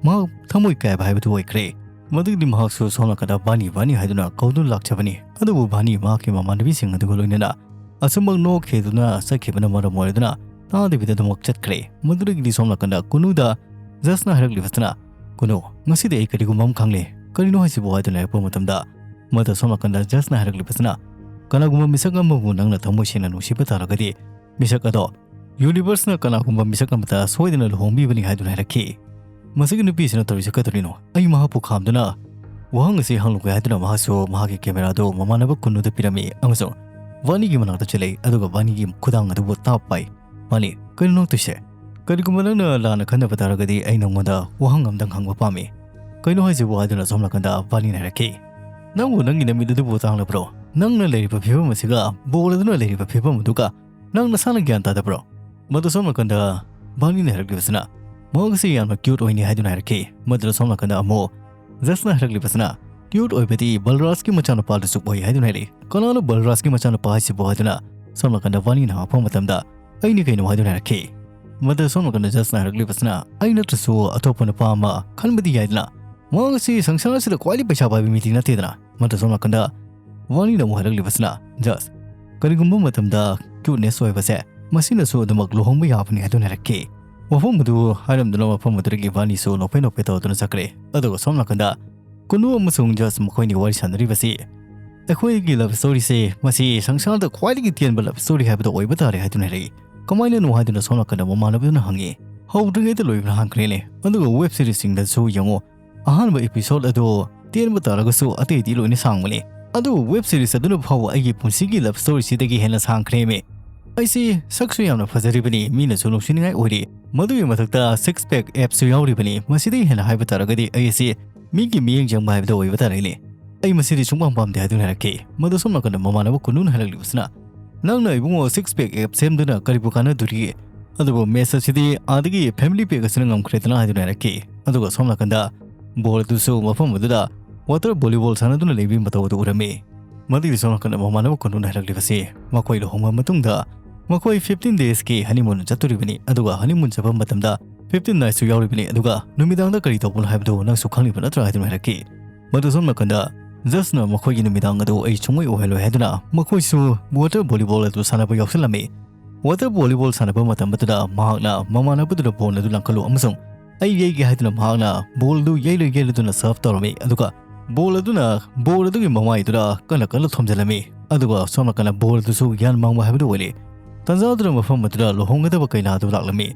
ꯃꯍꯥꯛ ꯊꯃꯣꯏ ꯀꯥꯏꯕ ꯍꯥꯏꯕꯗꯨ ꯑꯣꯏꯈ꯭ꯔꯦ꯫ ꯃꯗꯨꯒꯤꯗꯤ ꯃꯍꯥꯛꯁꯨ ꯁꯣꯝ ꯅꯥꯀꯟꯗ "ꯚꯥꯅꯤ, ꯚꯥꯅꯤ" ꯍꯥꯏꯗꯨꯅ ꯀꯧꯗꯨꯅ ꯂꯥꯛꯆꯕꯅꯤ꯫ ꯑꯗꯨꯕꯨ ꯚꯥꯅꯤ ꯃꯍꯥꯛꯀꯤ ꯃꯃꯥꯟꯅꯕꯤꯁꯤꯡ ꯑꯗꯨꯒ ꯂꯣꯏꯅꯅ ꯑꯁꯨꯝꯃꯛ ꯅꯣꯛꯈꯤꯗꯨꯅ ꯆꯠꯈꯤꯕꯅ ꯃꯔꯝ ꯑꯣꯏꯔꯗꯨꯅ ꯇꯥꯗꯕꯤꯗ ꯑꯗꯨꯃꯛ ꯆꯠꯈ꯭ꯔꯦ꯫ ꯃꯗꯨꯗꯒꯤꯗꯤ ꯁꯣꯝ ꯅꯥꯀꯟꯗ ꯀꯨꯅꯨꯗ ꯖꯁꯅ ꯍꯥꯏꯔꯛꯂꯤꯕꯁꯤꯅ, "ꯀꯨꯅꯨ, ꯉꯁꯤꯗꯤ ꯑꯩ ꯀꯔꯤꯒꯨꯝꯕ ꯑꯃ ꯈꯪꯂꯦ꯫ ꯀꯔꯤꯅꯣ ꯍꯥꯏꯁꯤꯕꯨ?" ꯍꯥꯏꯗꯨꯅ ꯍꯥꯏꯔꯛꯄ ꯃꯇꯝꯗ ꯃꯗꯨ ꯁꯣꯝ ꯅꯥꯀꯟꯗ ꯖꯁꯅ ꯍꯥꯏꯔꯛꯂꯤꯕꯁꯤꯅ, ꯀꯅꯥꯒꯨꯝꯕ ꯃꯤꯁꯛ ꯑꯃꯕꯨ ꯅꯪꯅ ꯊꯃꯣꯏ ꯁꯦꯡꯅ ꯅꯨꯡꯁꯤꯕ ꯇꯥꯔꯒꯗꯤ, ꯃꯤꯁꯛ ꯑꯗꯣ ꯌꯨꯅꯤꯚꯔꯁꯅ ꯀꯅꯥꯒꯨꯝꯕ ꯃꯤꯁꯛ ꯑꯃꯗ ꯁꯣꯏꯗꯅ ꯂꯨꯍꯣꯡꯕꯤꯕꯅꯤ ꯍꯥꯏꯗꯨꯅ ꯍꯥꯏꯔꯛꯈꯤ꯫ ꯃꯁꯤꯒꯤ ꯅꯨꯄꯤꯁꯤꯅ ꯇꯧꯔꯤꯁꯦ ꯀꯩꯗꯧꯔꯤꯅꯣ? ꯑꯩ ꯃꯍꯥꯛꯄꯨ ꯈꯥꯝꯗꯨꯅ ꯋꯥꯍꯪ ꯑꯁꯤ ꯍꯪꯂꯨꯒꯦ ꯍꯥꯏꯗꯨꯅ ꯃꯍꯥꯛꯁꯨ ꯃꯍꯥꯛꯀꯤ ꯀꯦꯃꯦꯔꯥꯗꯨ ꯃꯃꯥꯟꯅꯕ ꯀꯨꯟꯅꯨꯗ ꯄꯤꯔꯝꯃꯤ ꯑꯃꯁꯨꯡ ꯚꯥꯅꯤꯒꯤ ꯃꯅꯥꯛꯇ ꯆꯦꯜꯂꯛꯏ, ꯑꯗꯨꯒ ꯚꯥꯅꯤꯒꯤ ꯈꯨꯗꯥꯡ ꯑꯗꯨꯕꯨ ꯇꯥꯞ ꯄꯥꯏ꯫ ꯚꯥꯅꯤ, ꯀꯩꯅꯣ ꯅꯣꯛꯇꯣꯏꯁꯦ? ꯀꯔꯤꯒꯨꯝꯕ ꯅꯪꯅ ꯂꯥꯟꯅ ꯈꯟꯅꯕ ꯇꯥꯔꯒꯗꯤ ꯑꯩ ꯅꯪꯉꯣꯟꯗ ꯋꯥꯍꯪ ꯑꯃꯇꯪ ꯍꯪꯕ ꯄꯥꯝꯃꯤ꯫ ꯀꯩꯅꯣ ꯍꯥꯏꯁꯤꯕꯨ? ꯍꯥꯏꯗꯨꯅ ꯁꯣꯝ ꯅꯥꯀꯟꯗ ꯚꯥꯅꯤꯅ ꯍꯥꯏꯔꯛꯈꯤ꯫ ꯅꯪꯕꯨ ꯅꯪꯒꯤ ꯅꯃꯤꯠ ꯑꯗꯨꯕꯨ ꯇꯥꯡꯂꯕ꯭ꯔꯣ? ꯅꯪꯅ ꯂꯩꯔꯤꯕ ꯐꯤꯕꯝ ꯑꯁꯤꯒ ꯕꯣꯜ ꯑꯗꯨꯅ ꯂꯩꯔꯤꯕ ꯐꯤꯕꯝ ꯑꯗꯨꯒ ꯅꯪ ꯅꯁꯥꯅ ꯒ꯭ꯌꯥꯟ ꯇꯥꯗꯕ꯭ꯔꯣ? ꯃꯗꯨ ꯁꯣꯝ ꯅꯥꯀꯟꯗ ꯚꯥꯅꯤꯅ ꯍꯥꯏꯔꯛꯂꯤꯕꯁꯤꯅ, ꯃꯍꯥꯛ ꯑꯁꯤ ꯌꯥꯝꯅ ꯀ꯭ꯌꯨꯠ ꯑꯣꯏꯅꯤ ꯍꯥꯏꯗꯨꯅ ꯍꯥꯏꯔꯛꯈꯤ꯫ ꯃꯗꯨꯗ ꯁꯣꯝ ꯅꯥꯀꯟꯗ ꯑꯃꯨꯛ ꯖꯁꯅ ꯍꯥꯏꯔꯛꯂꯤꯕꯁꯤꯅ, ꯀ꯭ꯌꯨꯠ ꯑꯣꯏꯕꯗꯤ ꯕꯜꯔꯥꯖꯀꯤ ꯃꯆꯥꯅꯨꯄꯥꯗꯨꯁꯨ ꯑꯣꯏ ꯍꯥꯏꯗꯨꯅ ꯍꯥꯏꯔꯛꯏ꯫ ꯀꯅꯥꯅꯣ ꯕꯜꯔꯥꯖꯀꯤ ꯃꯆꯥꯅꯨꯄꯥ ꯍꯥꯏꯁꯤꯕꯨ? ꯍꯥꯏꯗꯨꯅ ꯁꯣꯝ ꯅꯥꯀꯟꯗ ꯚꯥꯅꯤꯅ ꯍꯪꯉꯛꯄ ꯃꯇꯝꯗ, ꯑꯩꯅꯤ ꯀꯩꯅꯣ ꯍꯥꯏꯗꯨꯅ ꯍꯥꯏꯔꯛꯈꯤ꯫ ꯃꯗꯨꯗ ꯁꯣꯝ ꯅꯥꯀꯟꯗ ꯖꯁꯅ ꯍꯥꯏꯔꯛꯂꯤꯕꯁꯤꯅ, ꯑꯩ ꯅꯠꯇ꯭ꯔꯁꯨ ꯑꯇꯣꯞꯄ ꯅꯨꯄꯥ ꯑꯃ ꯈꯟꯕꯗꯤ ꯌꯥꯏꯗꯅ, ꯃꯍꯥꯛ ꯑꯁꯤ ꯁꯪꯁꯥꯔ ꯑꯁꯤꯗ ꯈ꯭ꯋꯥꯏꯗꯒꯤ ꯄꯩꯁꯥ ꯄꯥꯏꯕ ꯃꯤꯗꯤ ꯅꯠꯇꯦꯗꯅ꯫ ꯃꯗꯨꯗ ꯁꯣꯝ ꯅꯥꯀꯟꯗ ꯚꯥꯅꯤꯅ ꯑꯃꯨꯛ ꯍꯥꯏꯔꯛꯂꯤꯕꯁꯤꯅ, ꯖꯁ, ꯀꯔꯤꯒꯨꯝꯕ ꯃꯇꯝꯗ ꯀ꯭ꯌꯨꯠꯅꯦꯁ ꯑꯣꯏꯕꯁꯦ ꯃꯁꯤꯅꯁꯨ ꯑꯗꯨꯃꯛ ꯂꯨꯍꯣꯡꯕ ꯌꯥꯕꯅꯤ ꯍꯥꯏꯗꯨꯅ ꯍꯥꯏꯔꯛꯈꯤ꯫ ꯋꯥꯐꯝ ꯑꯗꯨ ꯍꯥꯏꯔꯝꯗꯨꯅ ꯃꯐꯝ ꯑꯗꯨꯗꯒꯤ ꯚꯥꯅꯤꯁꯨ ꯅꯣꯛꯐꯦ ꯅꯣꯛꯐꯦ ꯇꯧꯗꯨꯅ ꯆꯠꯈ꯭ꯔꯦ꯫ ꯑꯗꯨꯒ ꯁꯣꯝ ꯅꯥꯀꯟꯗ ꯀꯨꯟꯅꯨ ꯑꯃꯁꯨꯡ ꯖꯁ ꯃꯈꯣꯏꯅꯤ ꯋꯥꯔꯤ ꯁꯥꯟꯅꯔꯤꯕꯁꯤ, ꯑꯩꯈꯣꯏꯒꯤ ꯂꯚ ꯁ꯭ꯇꯣꯔꯤꯁꯦ ꯃꯁꯤ ꯁꯪꯁꯥꯔꯗ ꯈ꯭ꯋꯥꯏꯗꯒꯤ ꯇꯦꯟꯕ ꯂꯚ ꯁ꯭ꯇꯣꯔꯤ ꯍꯥꯏꯕꯗꯣ ꯑꯣꯏꯕ ꯇꯥꯔꯦ ꯍꯥꯏꯗꯨꯅ ꯍꯥꯏꯔꯛꯏ꯫ ꯀꯃꯥꯏꯅꯅꯣ ꯍꯥꯏꯗꯨꯅ ꯁꯣꯝ ꯅꯥꯀꯟꯗ ꯃꯃꯥꯟꯅꯕꯗꯨꯅ ꯍꯪꯉꯤ꯫ ꯍꯧꯗ꯭ꯔꯤꯉꯩꯗ ꯂꯣꯏꯕꯅ ꯍꯥꯟꯈ꯭ꯔꯦꯅꯦ꯫ ꯑꯗꯨꯒ ꯋꯦꯕ ꯁꯤꯔꯤꯁꯁꯤꯡꯗꯁꯨ ꯌꯦꯡꯉꯣ, ꯑꯍꯥꯟꯕ ꯏꯄꯤꯁꯣꯗ ꯑꯗꯨ ꯇꯦꯟꯕ ꯇꯥꯔꯒꯁꯨ ꯑꯇꯩꯗꯤ ꯂꯣꯏꯅ ꯁꯥꯡꯕꯅꯤ꯫ ꯑꯗꯨꯕꯨ ꯋꯦꯕ ꯁꯤꯔꯤꯁ ꯑꯗꯨꯅ ꯐꯥꯎꯕ ꯑꯩꯒꯤ ꯄꯨꯟꯁꯤꯒꯤ ꯂꯚ ꯁ꯭ꯇꯣꯔꯤꯁꯤꯗꯒꯤ ꯍꯦꯟꯅ ꯁꯥꯡꯈ꯭ꯔꯦꯃꯤ꯫ ꯑꯩꯁꯤ ꯁꯛꯁꯨ ꯌꯥꯝꯅ ꯐꯖꯔꯤꯕꯅꯤ, ꯃꯤꯅꯁꯨ ꯅꯨꯡꯁꯤꯅꯤꯡꯉꯥꯏ ꯑꯣꯏꯔꯤ꯫ ꯃꯗꯨꯒꯤ ꯃꯊꯛꯇ ꯁꯤꯛꯁ ꯄꯦꯛ ꯑꯦꯞꯁꯨ ꯌꯥꯎꯔꯤꯕꯅꯤ꯫ ꯃꯁꯤꯗꯒꯤ ꯍꯦꯟꯅ ꯍꯥꯏꯕ ꯇꯥꯔꯒꯗꯤ ꯑꯩ ꯑꯁꯤ ꯃꯤꯒꯤ ꯃꯤꯠꯌꯦꯡ ꯆꯪꯕ ꯍꯥꯏꯕꯗꯨ ꯑꯣꯏꯕ ꯇꯥꯔꯦꯅꯦ꯫ ꯑꯩ ꯃꯁꯤꯗꯤ ꯁꯨꯡꯄꯥꯝ ꯄꯥꯝꯗꯦ ꯍꯥꯏꯗꯨꯅ ꯍꯥꯏꯔꯛꯈꯤ꯫ ꯃꯗꯨ ꯁꯣꯝ ꯅꯥꯀꯟꯗ ꯃꯃꯥꯟꯅꯕ ꯀꯨꯟꯅꯨꯅ ꯍꯥꯏꯔꯛꯂꯤꯕꯁꯤꯅ, ꯅꯪꯅ ꯏꯕꯨꯡꯉꯣ ꯁꯤꯛꯁ ꯄꯦꯛ ꯑꯦꯞ ꯁꯦꯝꯗꯨꯅ ꯀꯔꯤꯕꯨ ꯀꯥꯟꯅꯗꯣꯔꯤꯒꯦ? ꯑꯗꯨꯕꯨ ꯃꯦꯠꯁ ꯑꯁꯤꯗꯤ ꯑꯥꯗꯒꯤ ꯐꯦꯃꯤꯂꯤ ꯄꯦꯛ ꯑꯁꯤꯅ ꯉꯝꯈ꯭ꯔꯦꯗꯅ ꯍꯥꯏꯗꯨꯅ ꯍꯥꯏꯔꯛꯈꯤ꯫ ꯑꯗꯨꯒ ꯁꯣꯝ ꯅꯥꯀꯟꯗ ꯕꯣꯜ ꯑꯗꯨꯁꯨ ꯃꯐꯝ ꯑꯗꯨꯗ ꯋꯥꯇꯔ ꯚꯣꯂꯤꯕꯣꯜ ꯁꯥꯟꯅꯗꯨꯅ ꯂꯩꯕꯒꯤ ꯃꯇꯧ ꯑꯗꯨ ꯎꯔꯝꯃꯤ꯫ ꯃꯗꯨꯒꯤ ꯁꯣꯝ ꯅꯥꯀꯟꯗ ꯃꯃꯥꯟꯅꯕ ꯀꯨꯟꯅꯨꯅ ꯍꯥꯏꯔꯛꯂꯤꯕꯁꯤ, ꯃꯈꯣꯏ ꯂꯨꯍꯣꯡꯕ ꯃꯇꯨꯡꯗ ꯃꯈꯣꯏ ꯐꯤꯐꯇꯤꯟ ꯗꯦꯖꯀꯤ ꯍꯅꯤꯃꯨꯟ ꯆꯠꯇꯣꯔꯤꯕꯅꯤ, ꯑꯗꯨꯒ ꯍꯅꯤꯃꯨꯟ ꯆꯠꯄ ꯃꯇꯝꯗ ꯐꯤꯐꯇꯤꯟ ꯅꯥꯏꯠꯁꯨ ꯌꯥꯎꯔꯤꯕꯅꯤ, ꯑꯗꯨꯒ ꯅꯨꯃꯤꯗꯥꯡꯗ ꯀꯔꯤ ꯇꯧꯕꯅꯣ ꯍꯥꯏꯕꯗꯨ ꯅꯪꯁꯨ ꯈꯪꯂꯤꯕ ꯅꯠꯇ꯭ꯔꯥ ꯍꯥꯏꯗꯨꯅ ꯍꯥꯏꯔꯛꯈꯤ꯫ ꯃꯗꯨ ꯁꯣꯝ ꯅꯥꯀꯟꯗ ꯖꯁꯅ ꯃꯈꯣꯏꯒꯤ ꯅꯨꯃꯤꯗꯥꯡ ꯑꯗꯨ ꯑꯩ ꯁꯨꯡꯑꯣꯏ ꯑꯣꯏꯍꯜꯂꯣꯏ ꯍꯥꯏꯗꯨꯅ ꯃꯈꯣꯏꯁꯨ ꯋꯥꯇꯔ ꯚꯣꯂꯤꯕꯣꯜ ꯑꯗꯨ ꯁꯥꯟꯅꯕ ꯌꯥꯎꯁꯤꯜꯂꯝꯃꯤ꯫ ꯋꯥꯇꯔ ꯚꯣꯂꯤꯕꯣꯜ ꯁꯥꯟꯅꯕ ꯃꯇꯝ ꯑꯗꯨꯗ ꯃꯍꯥꯛꯅ ꯃꯃꯥꯟꯅꯕꯗꯨꯗ ꯕꯣꯜ ꯑꯗꯨ ꯂꯪꯈꯠꯂꯨ ꯑꯃꯁꯨꯡ ꯑꯩ ꯌꯩꯒꯦ ꯍꯥꯏꯗꯨꯅ ꯃꯍꯥꯛꯅ ꯕꯣꯜ ꯑꯗꯨ ꯌꯩꯔ ꯌꯩꯔꯗꯨꯅ ꯁꯔꯐ ꯇꯧꯔꯝꯃꯤ, ꯑꯗꯨꯒ ꯕꯣꯜ ꯑꯗꯨꯅ ꯕꯣꯜ ꯑꯗꯨꯒꯤ ꯃꯃꯥꯏꯗꯨꯗ ꯀꯟꯅ ꯀꯟꯅ ꯊꯣꯝꯖꯤꯜꯂꯝꯃꯤ꯫ ꯑꯗꯨꯒ ꯁꯣꯝ ꯅꯥꯀꯟꯗ ꯕꯣꯔꯗꯨꯁꯨ ꯒ꯭ꯌꯥꯟ ꯃꯥꯡꯕ ꯍꯥꯏꯕꯗꯨ ꯑꯣꯏꯔꯦ꯫ ꯇꯟꯖꯥ ꯑꯗꯨꯗ ꯃꯐꯝ ꯑꯗꯨꯗ ꯂꯨꯍꯣꯡꯒꯗꯕ ꯀꯩꯅꯥ ꯑꯗꯨ ꯂꯥꯛꯂꯝꯃꯤ꯫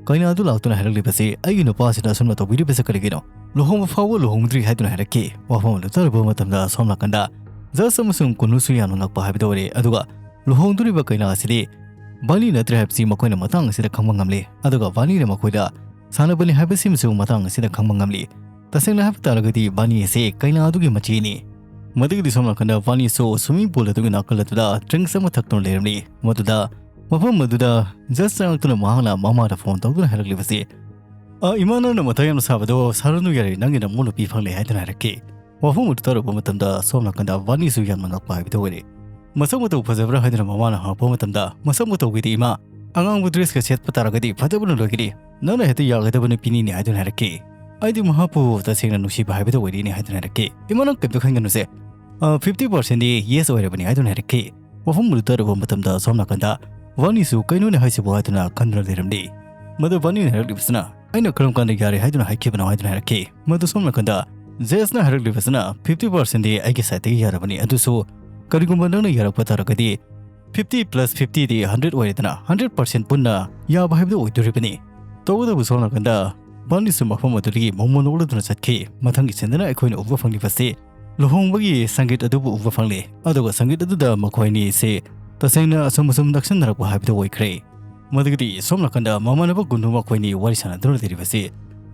ꯀꯩꯅꯥ ꯑꯗꯨ ꯂꯥꯛꯇꯨꯅ ꯍꯥꯏꯔꯛꯂꯤꯕꯁꯤ, "ꯑꯩꯒꯤ ꯅꯨꯄꯥꯁꯤꯗ ꯑꯁꯨꯝꯅ ꯇꯧꯕꯤꯔꯤꯕꯁꯤ ꯀꯔꯤꯒꯤꯅꯣ? ꯂꯨꯍꯣꯡꯕ ꯐꯥꯎꯕ ꯂꯨꯍꯣꯡꯗ꯭ꯔꯤ" ꯍꯥꯏꯗꯨꯅ ꯍꯥꯏꯔꯛꯈꯤ꯫ ꯋꯥꯐꯝ ꯑꯗꯨ ꯇꯥꯔꯨꯕ ꯃꯇꯝꯗ ꯁꯣꯝ ꯅꯥꯀꯟꯗ ꯖꯁ ꯑꯃꯁꯨꯡ ꯀꯨꯅꯨꯁꯨ ꯌꯥꯝꯅ ꯉꯛꯄ ꯍꯥꯏꯕꯗꯨ ꯑꯣꯏꯔꯦ꯫ ꯑꯗꯨꯒ ꯂꯨꯍꯣꯡꯗꯣꯔꯤꯕ ꯀꯩꯅꯥ ꯑꯁꯤꯗꯤ ꯕꯥꯅꯤ ꯅꯠꯇ꯭ꯔꯦ ꯍꯥꯏꯕꯁꯤ ꯃꯈꯣꯏꯅ ꯃꯇꯥꯡ ꯑꯁꯤꯗ ꯈꯪꯕ ꯉꯝꯂꯤ꯫ ꯑꯗꯨꯒ ꯕꯥꯅꯤꯅ ꯃꯈꯣꯏꯗ ꯁꯥꯟꯅꯕꯅꯤ ꯍꯥꯏꯕꯁꯤꯃꯁꯨ ꯃꯇꯥꯡ ꯑꯁꯤꯗ ꯈꯪꯕ ꯉꯝꯂꯤ꯫ ꯇꯁꯦꯡꯅ ꯍꯥꯏꯕ ꯇꯥꯔꯒꯗꯤ ꯕꯥꯅꯤ ꯑꯁꯤ ꯀꯩꯅꯥ ꯑꯗꯨꯒꯤ ꯃꯆꯦꯅꯤ꯫ ꯃꯗꯨꯒꯤꯗꯤ ꯁꯣꯝ ꯅꯥꯀꯟꯗ ꯕꯥꯅꯤꯁꯨ ꯁ꯭ꯋꯤꯃꯤꯡ ꯄꯨꯜ ꯑꯗꯨꯒꯤ ꯅꯥꯀꯜ ꯑꯗꯨꯗ ꯗ꯭ꯔꯤꯡꯛꯁ ꯑꯃ ꯊꯛꯇꯨꯅ ꯂꯩꯔꯝꯂꯤ꯫ ꯃꯗꯨꯗ ꯃꯐꯝ ꯑꯗꯨꯗ ꯖꯁ ꯆꯪꯂꯛꯇꯨꯅ ꯃꯍꯥꯛꯅ ꯃꯃꯥꯗ ꯐꯣꯟ ꯇꯧꯗꯨꯅ ꯍꯥꯏꯔꯛꯂꯤꯕꯁꯤ, "ꯑ, ꯏꯃꯥ, ꯅꯪꯅ ꯃꯊꯥ ꯌꯥꯝꯅ ꯁꯥꯕꯗꯣ ꯁꯥꯔꯅꯨ ꯌꯥꯔꯦ, ꯅꯪꯒꯤ ꯅꯃꯧ ꯅꯨꯄꯤ ꯐꯪꯂꯦ" ꯍꯥꯏꯗꯨꯅ ꯍꯥꯏꯔꯛꯈꯤ꯫ ꯋꯥꯐꯝ ꯑꯗꯨ ꯇꯥꯔꯨꯕ ꯃꯇꯝꯗ ꯁꯣꯝ ꯅꯥꯀꯟꯗ ꯕꯥꯅꯤꯁꯨ ꯌꯥꯝꯅ ꯉꯛꯄ ꯍꯥꯏꯕꯗꯨ ꯑꯣꯏꯔꯦ꯫ "ꯃꯁꯛ ꯃꯇꯧ ꯐꯖꯕ꯭ꯔꯥ?" ꯍꯥꯏꯗꯨꯅ ꯃꯃꯥꯅ ꯍꯪꯉꯛꯄ ꯃꯇꯝꯗ, "ꯃꯁꯛ ꯃꯇꯧꯒꯤꯗꯤ ꯏꯃꯥ, ꯑꯉꯥꯡꯕ ꯗ꯭ꯔꯦꯁꯀ ꯁꯦꯠꯄ ꯇꯥꯔꯒꯗꯤ ꯐꯖꯕꯅ ꯂꯣꯏꯒꯅꯤ꯫ ꯅꯪꯅ ꯍꯦꯛꯇ ꯌꯥꯒꯗꯕ ꯅꯨꯄꯤꯅꯤꯅꯦ" ꯍꯥꯏꯗꯨꯅ ꯍꯥꯏꯔꯛꯈꯤ꯫ "ꯑꯩꯗꯤ ꯃꯍꯥꯛꯄꯨ ꯇꯁꯦꯡꯅ ꯅꯨꯡꯁꯤꯕ ꯍꯥꯏꯕꯗꯨ ꯑꯣꯏꯔꯤꯅꯦ" ꯍꯥꯏꯗꯨꯅ ꯍꯥꯏꯔꯛꯈꯤ꯫ "ꯏꯃꯥ, ꯅꯪ ꯀꯩꯝꯇ ꯈꯟꯒꯅꯨꯁꯦ꯫ ꯑ, ꯐꯤꯐꯇꯤ ꯄꯥꯔꯁꯦꯟꯗꯤ ꯌꯦꯁ ꯑꯣꯏꯔꯕꯅꯤ" ꯍꯥꯏꯗꯨꯅ ꯍꯥꯏꯔꯛꯈꯤ꯫ ꯋꯥꯐꯝ ꯑꯗꯨ ꯇꯥꯔꯨꯕ ꯃꯇꯝꯗ ꯁꯣꯝ ꯅꯥꯀꯟꯗ ꯕꯥꯅꯤꯁꯨ "ꯀꯩꯅꯣꯅꯦ ꯍꯥꯏꯁꯤꯕꯣ?" ꯍꯥꯏꯗꯨꯅ ꯈꯟꯗꯨꯅ ꯂꯩꯔꯝꯂꯤ꯫ ꯃꯗꯨ ꯕꯥꯅꯤꯅ ꯍꯥꯏꯔꯛꯂꯤꯕꯁꯤꯅ, "ꯑꯩꯅ ꯀꯔꯝ ꯀꯥꯟꯗ ꯌꯥꯔꯦ ꯍꯥꯏꯗꯨꯅ ꯍꯥꯏꯈꯤꯕꯅꯣ?" ꯍꯥꯏꯗꯨꯅ ꯍꯥꯏꯔꯛꯈꯤ꯫ ꯃꯗꯨ ꯁꯣꯝ ꯅꯥꯀꯟꯗ ꯖꯦꯁꯅ ꯍꯥꯏꯔꯛꯂꯤꯕꯁꯤꯅ, "ꯐꯤꯐꯇꯤ ꯄꯥꯔꯁꯦꯟꯗꯤ ꯑꯩꯒꯤ ꯁꯥꯏꯠꯇꯒꯤ ꯌꯥꯔꯕꯅꯤ, ꯑꯗꯨꯁꯨ ꯀꯔꯤꯒꯨꯝꯕ ꯅꯪꯅ ꯌꯥꯔꯛꯄ ꯇꯥꯔꯒꯗꯤ ꯐꯤꯐꯇꯤ ꯄ꯭ꯂꯁ ꯐꯤꯐꯇꯤꯗꯤ ꯍꯟꯗ꯭ꯔꯦꯠ ꯑꯣꯏꯔꯦꯗꯅ, ꯍꯟꯗ꯭ꯔꯦꯠ ꯄꯥꯔꯁꯦꯟ ꯄꯨꯟꯅ ꯌꯥꯕ ꯍꯥꯏꯕꯗꯨ ꯑꯣꯏꯗꯣꯔꯤꯕꯅꯤ"꯫ ꯇꯧꯕꯇꯕꯨ ꯁꯣꯝ ꯅꯥꯀꯟꯗ ꯕꯥꯅꯤꯁꯨ ꯃꯐꯝ ꯑꯗꯨꯗꯒꯤ ꯃꯣꯃꯣꯟ ꯅꯣꯛꯂꯗꯨꯅ ꯆꯠꯈꯤ꯫ ꯃꯊꯪꯒꯤ ꯁꯤꯟꯗꯅ ꯑꯩꯈꯣꯏꯅ ꯎꯕ ꯐꯪꯂꯤꯕꯁꯤ ꯂꯨꯍꯣꯡꯕꯒꯤ ꯁꯪꯒꯤꯠ ꯑꯗꯨꯕꯨ ꯎꯕ ꯐꯪꯂꯦ꯫ ꯑꯗꯨꯒ ꯁꯪꯒꯤꯠ ꯑꯗꯨꯗ ꯃꯈꯣꯏ ꯑꯅꯤꯁꯦ ꯇꯁꯦꯡꯅ ꯑꯁꯨꯝ ꯑꯁꯨꯝ ꯅꯛꯁꯤꯟꯅꯔꯛꯄ ꯍꯥꯏꯕꯗꯨ ꯑꯣꯏꯈ꯭ꯔꯦ꯫ ꯃꯗꯨꯒꯗꯤ ꯁꯣꯝ ꯅꯥꯀꯟꯗ ꯃꯃꯥꯟꯅꯕ ꯒꯨꯟꯗꯨ ꯃꯈꯣꯏꯅꯤ ꯋꯥꯔꯤ ꯁꯥꯟꯅꯗꯨꯅ ꯂꯩꯔꯤꯕꯁꯤ,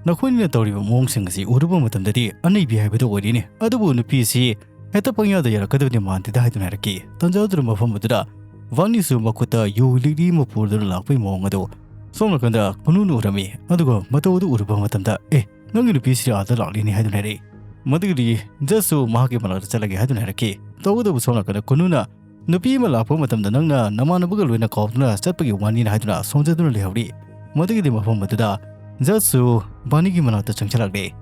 ꯅꯈꯣꯏꯅꯤꯅ ꯇꯧꯔꯤꯕ ꯃꯑꯣꯡꯁꯤꯡ ꯑꯁꯤ ꯎꯔꯨꯕ ꯃꯇꯝꯗꯗꯤ ꯑꯅꯩꯕꯤ ꯍꯥꯏꯕꯗꯨ ꯑꯣꯏꯔꯤꯅꯦ꯫ ꯑꯗꯨꯕꯨ ꯅꯨꯄꯤꯁꯤ ꯍꯦꯛꯇ ꯄꯪꯌꯥꯗ ꯌꯥꯔꯛꯀꯗꯕꯗꯤ ꯃꯥꯟꯗꯦꯗ ꯍꯥꯏꯗꯨꯅ ꯍꯥꯏꯔꯛꯈꯤ꯫ ꯇꯟꯖꯥ ꯑꯗꯨꯗ ꯃꯐꯝ ꯑꯗꯨꯗ ꯕꯥꯅꯤꯁꯨ ꯃꯈꯨꯠꯇ ꯌꯨ ꯂꯤꯛꯂꯤ ꯑꯃ ꯄꯨꯗꯨꯅ ꯂꯥꯛꯄꯒꯤ ꯃꯑꯣꯡ ꯑꯗꯨ ꯁꯣꯝ ꯅꯥꯀꯟꯗ ꯀꯨꯅꯨꯅ ꯎꯔꯝꯃꯤ꯫ ꯑꯗꯨꯒ ꯃꯇꯧ ꯑꯗꯨ ꯎꯔꯨꯕ ꯃꯇꯝꯗ, "ꯑꯦ, ꯅꯪꯒꯤ ꯅꯨꯄꯤꯁꯤ ꯑꯥꯗ ꯂꯥꯛꯂꯤꯅꯦ" ꯍꯥꯏꯗꯨꯅ ꯍꯥꯏꯔꯛꯏ꯫ ꯃꯗꯨꯒꯤꯗꯤ ꯖꯁꯁꯨ ꯃꯍꯥꯛꯀꯤ ꯃꯅꯥꯛꯇ ꯆꯠꯂꯒꯦ ꯍꯥꯏꯗꯨꯅ ꯍꯥꯏꯔꯛꯈꯤ꯫ ꯇꯧꯕꯇꯕꯨ ꯁꯣꯝ ꯅꯥꯀꯟꯗ ꯀꯨꯅꯨꯅ, "ꯅꯨꯄꯤ ꯑꯃ ꯂꯥꯛꯄ ꯃꯇꯝꯗ ꯅꯪꯅ ꯅꯃꯥꯟꯅꯕꯒ ꯂꯣꯏꯅ ꯀꯥꯎꯗꯨꯅ ꯆꯠꯄꯒꯤ ꯋꯥꯅꯤꯅ" ꯍꯥꯏꯗꯨꯅ ꯁꯣꯟꯖꯗꯨꯅ ꯂꯩꯍꯧꯔꯤ꯫ ꯃꯗꯨꯒꯤꯗꯤ ꯃꯐꯝ ꯑꯗꯨꯗ ꯖꯁꯁꯨ ꯕꯥꯅꯤꯒꯤ ꯃꯅꯥꯛꯇ ꯆꯪꯁꯤꯜꯂꯛꯂꯦ꯫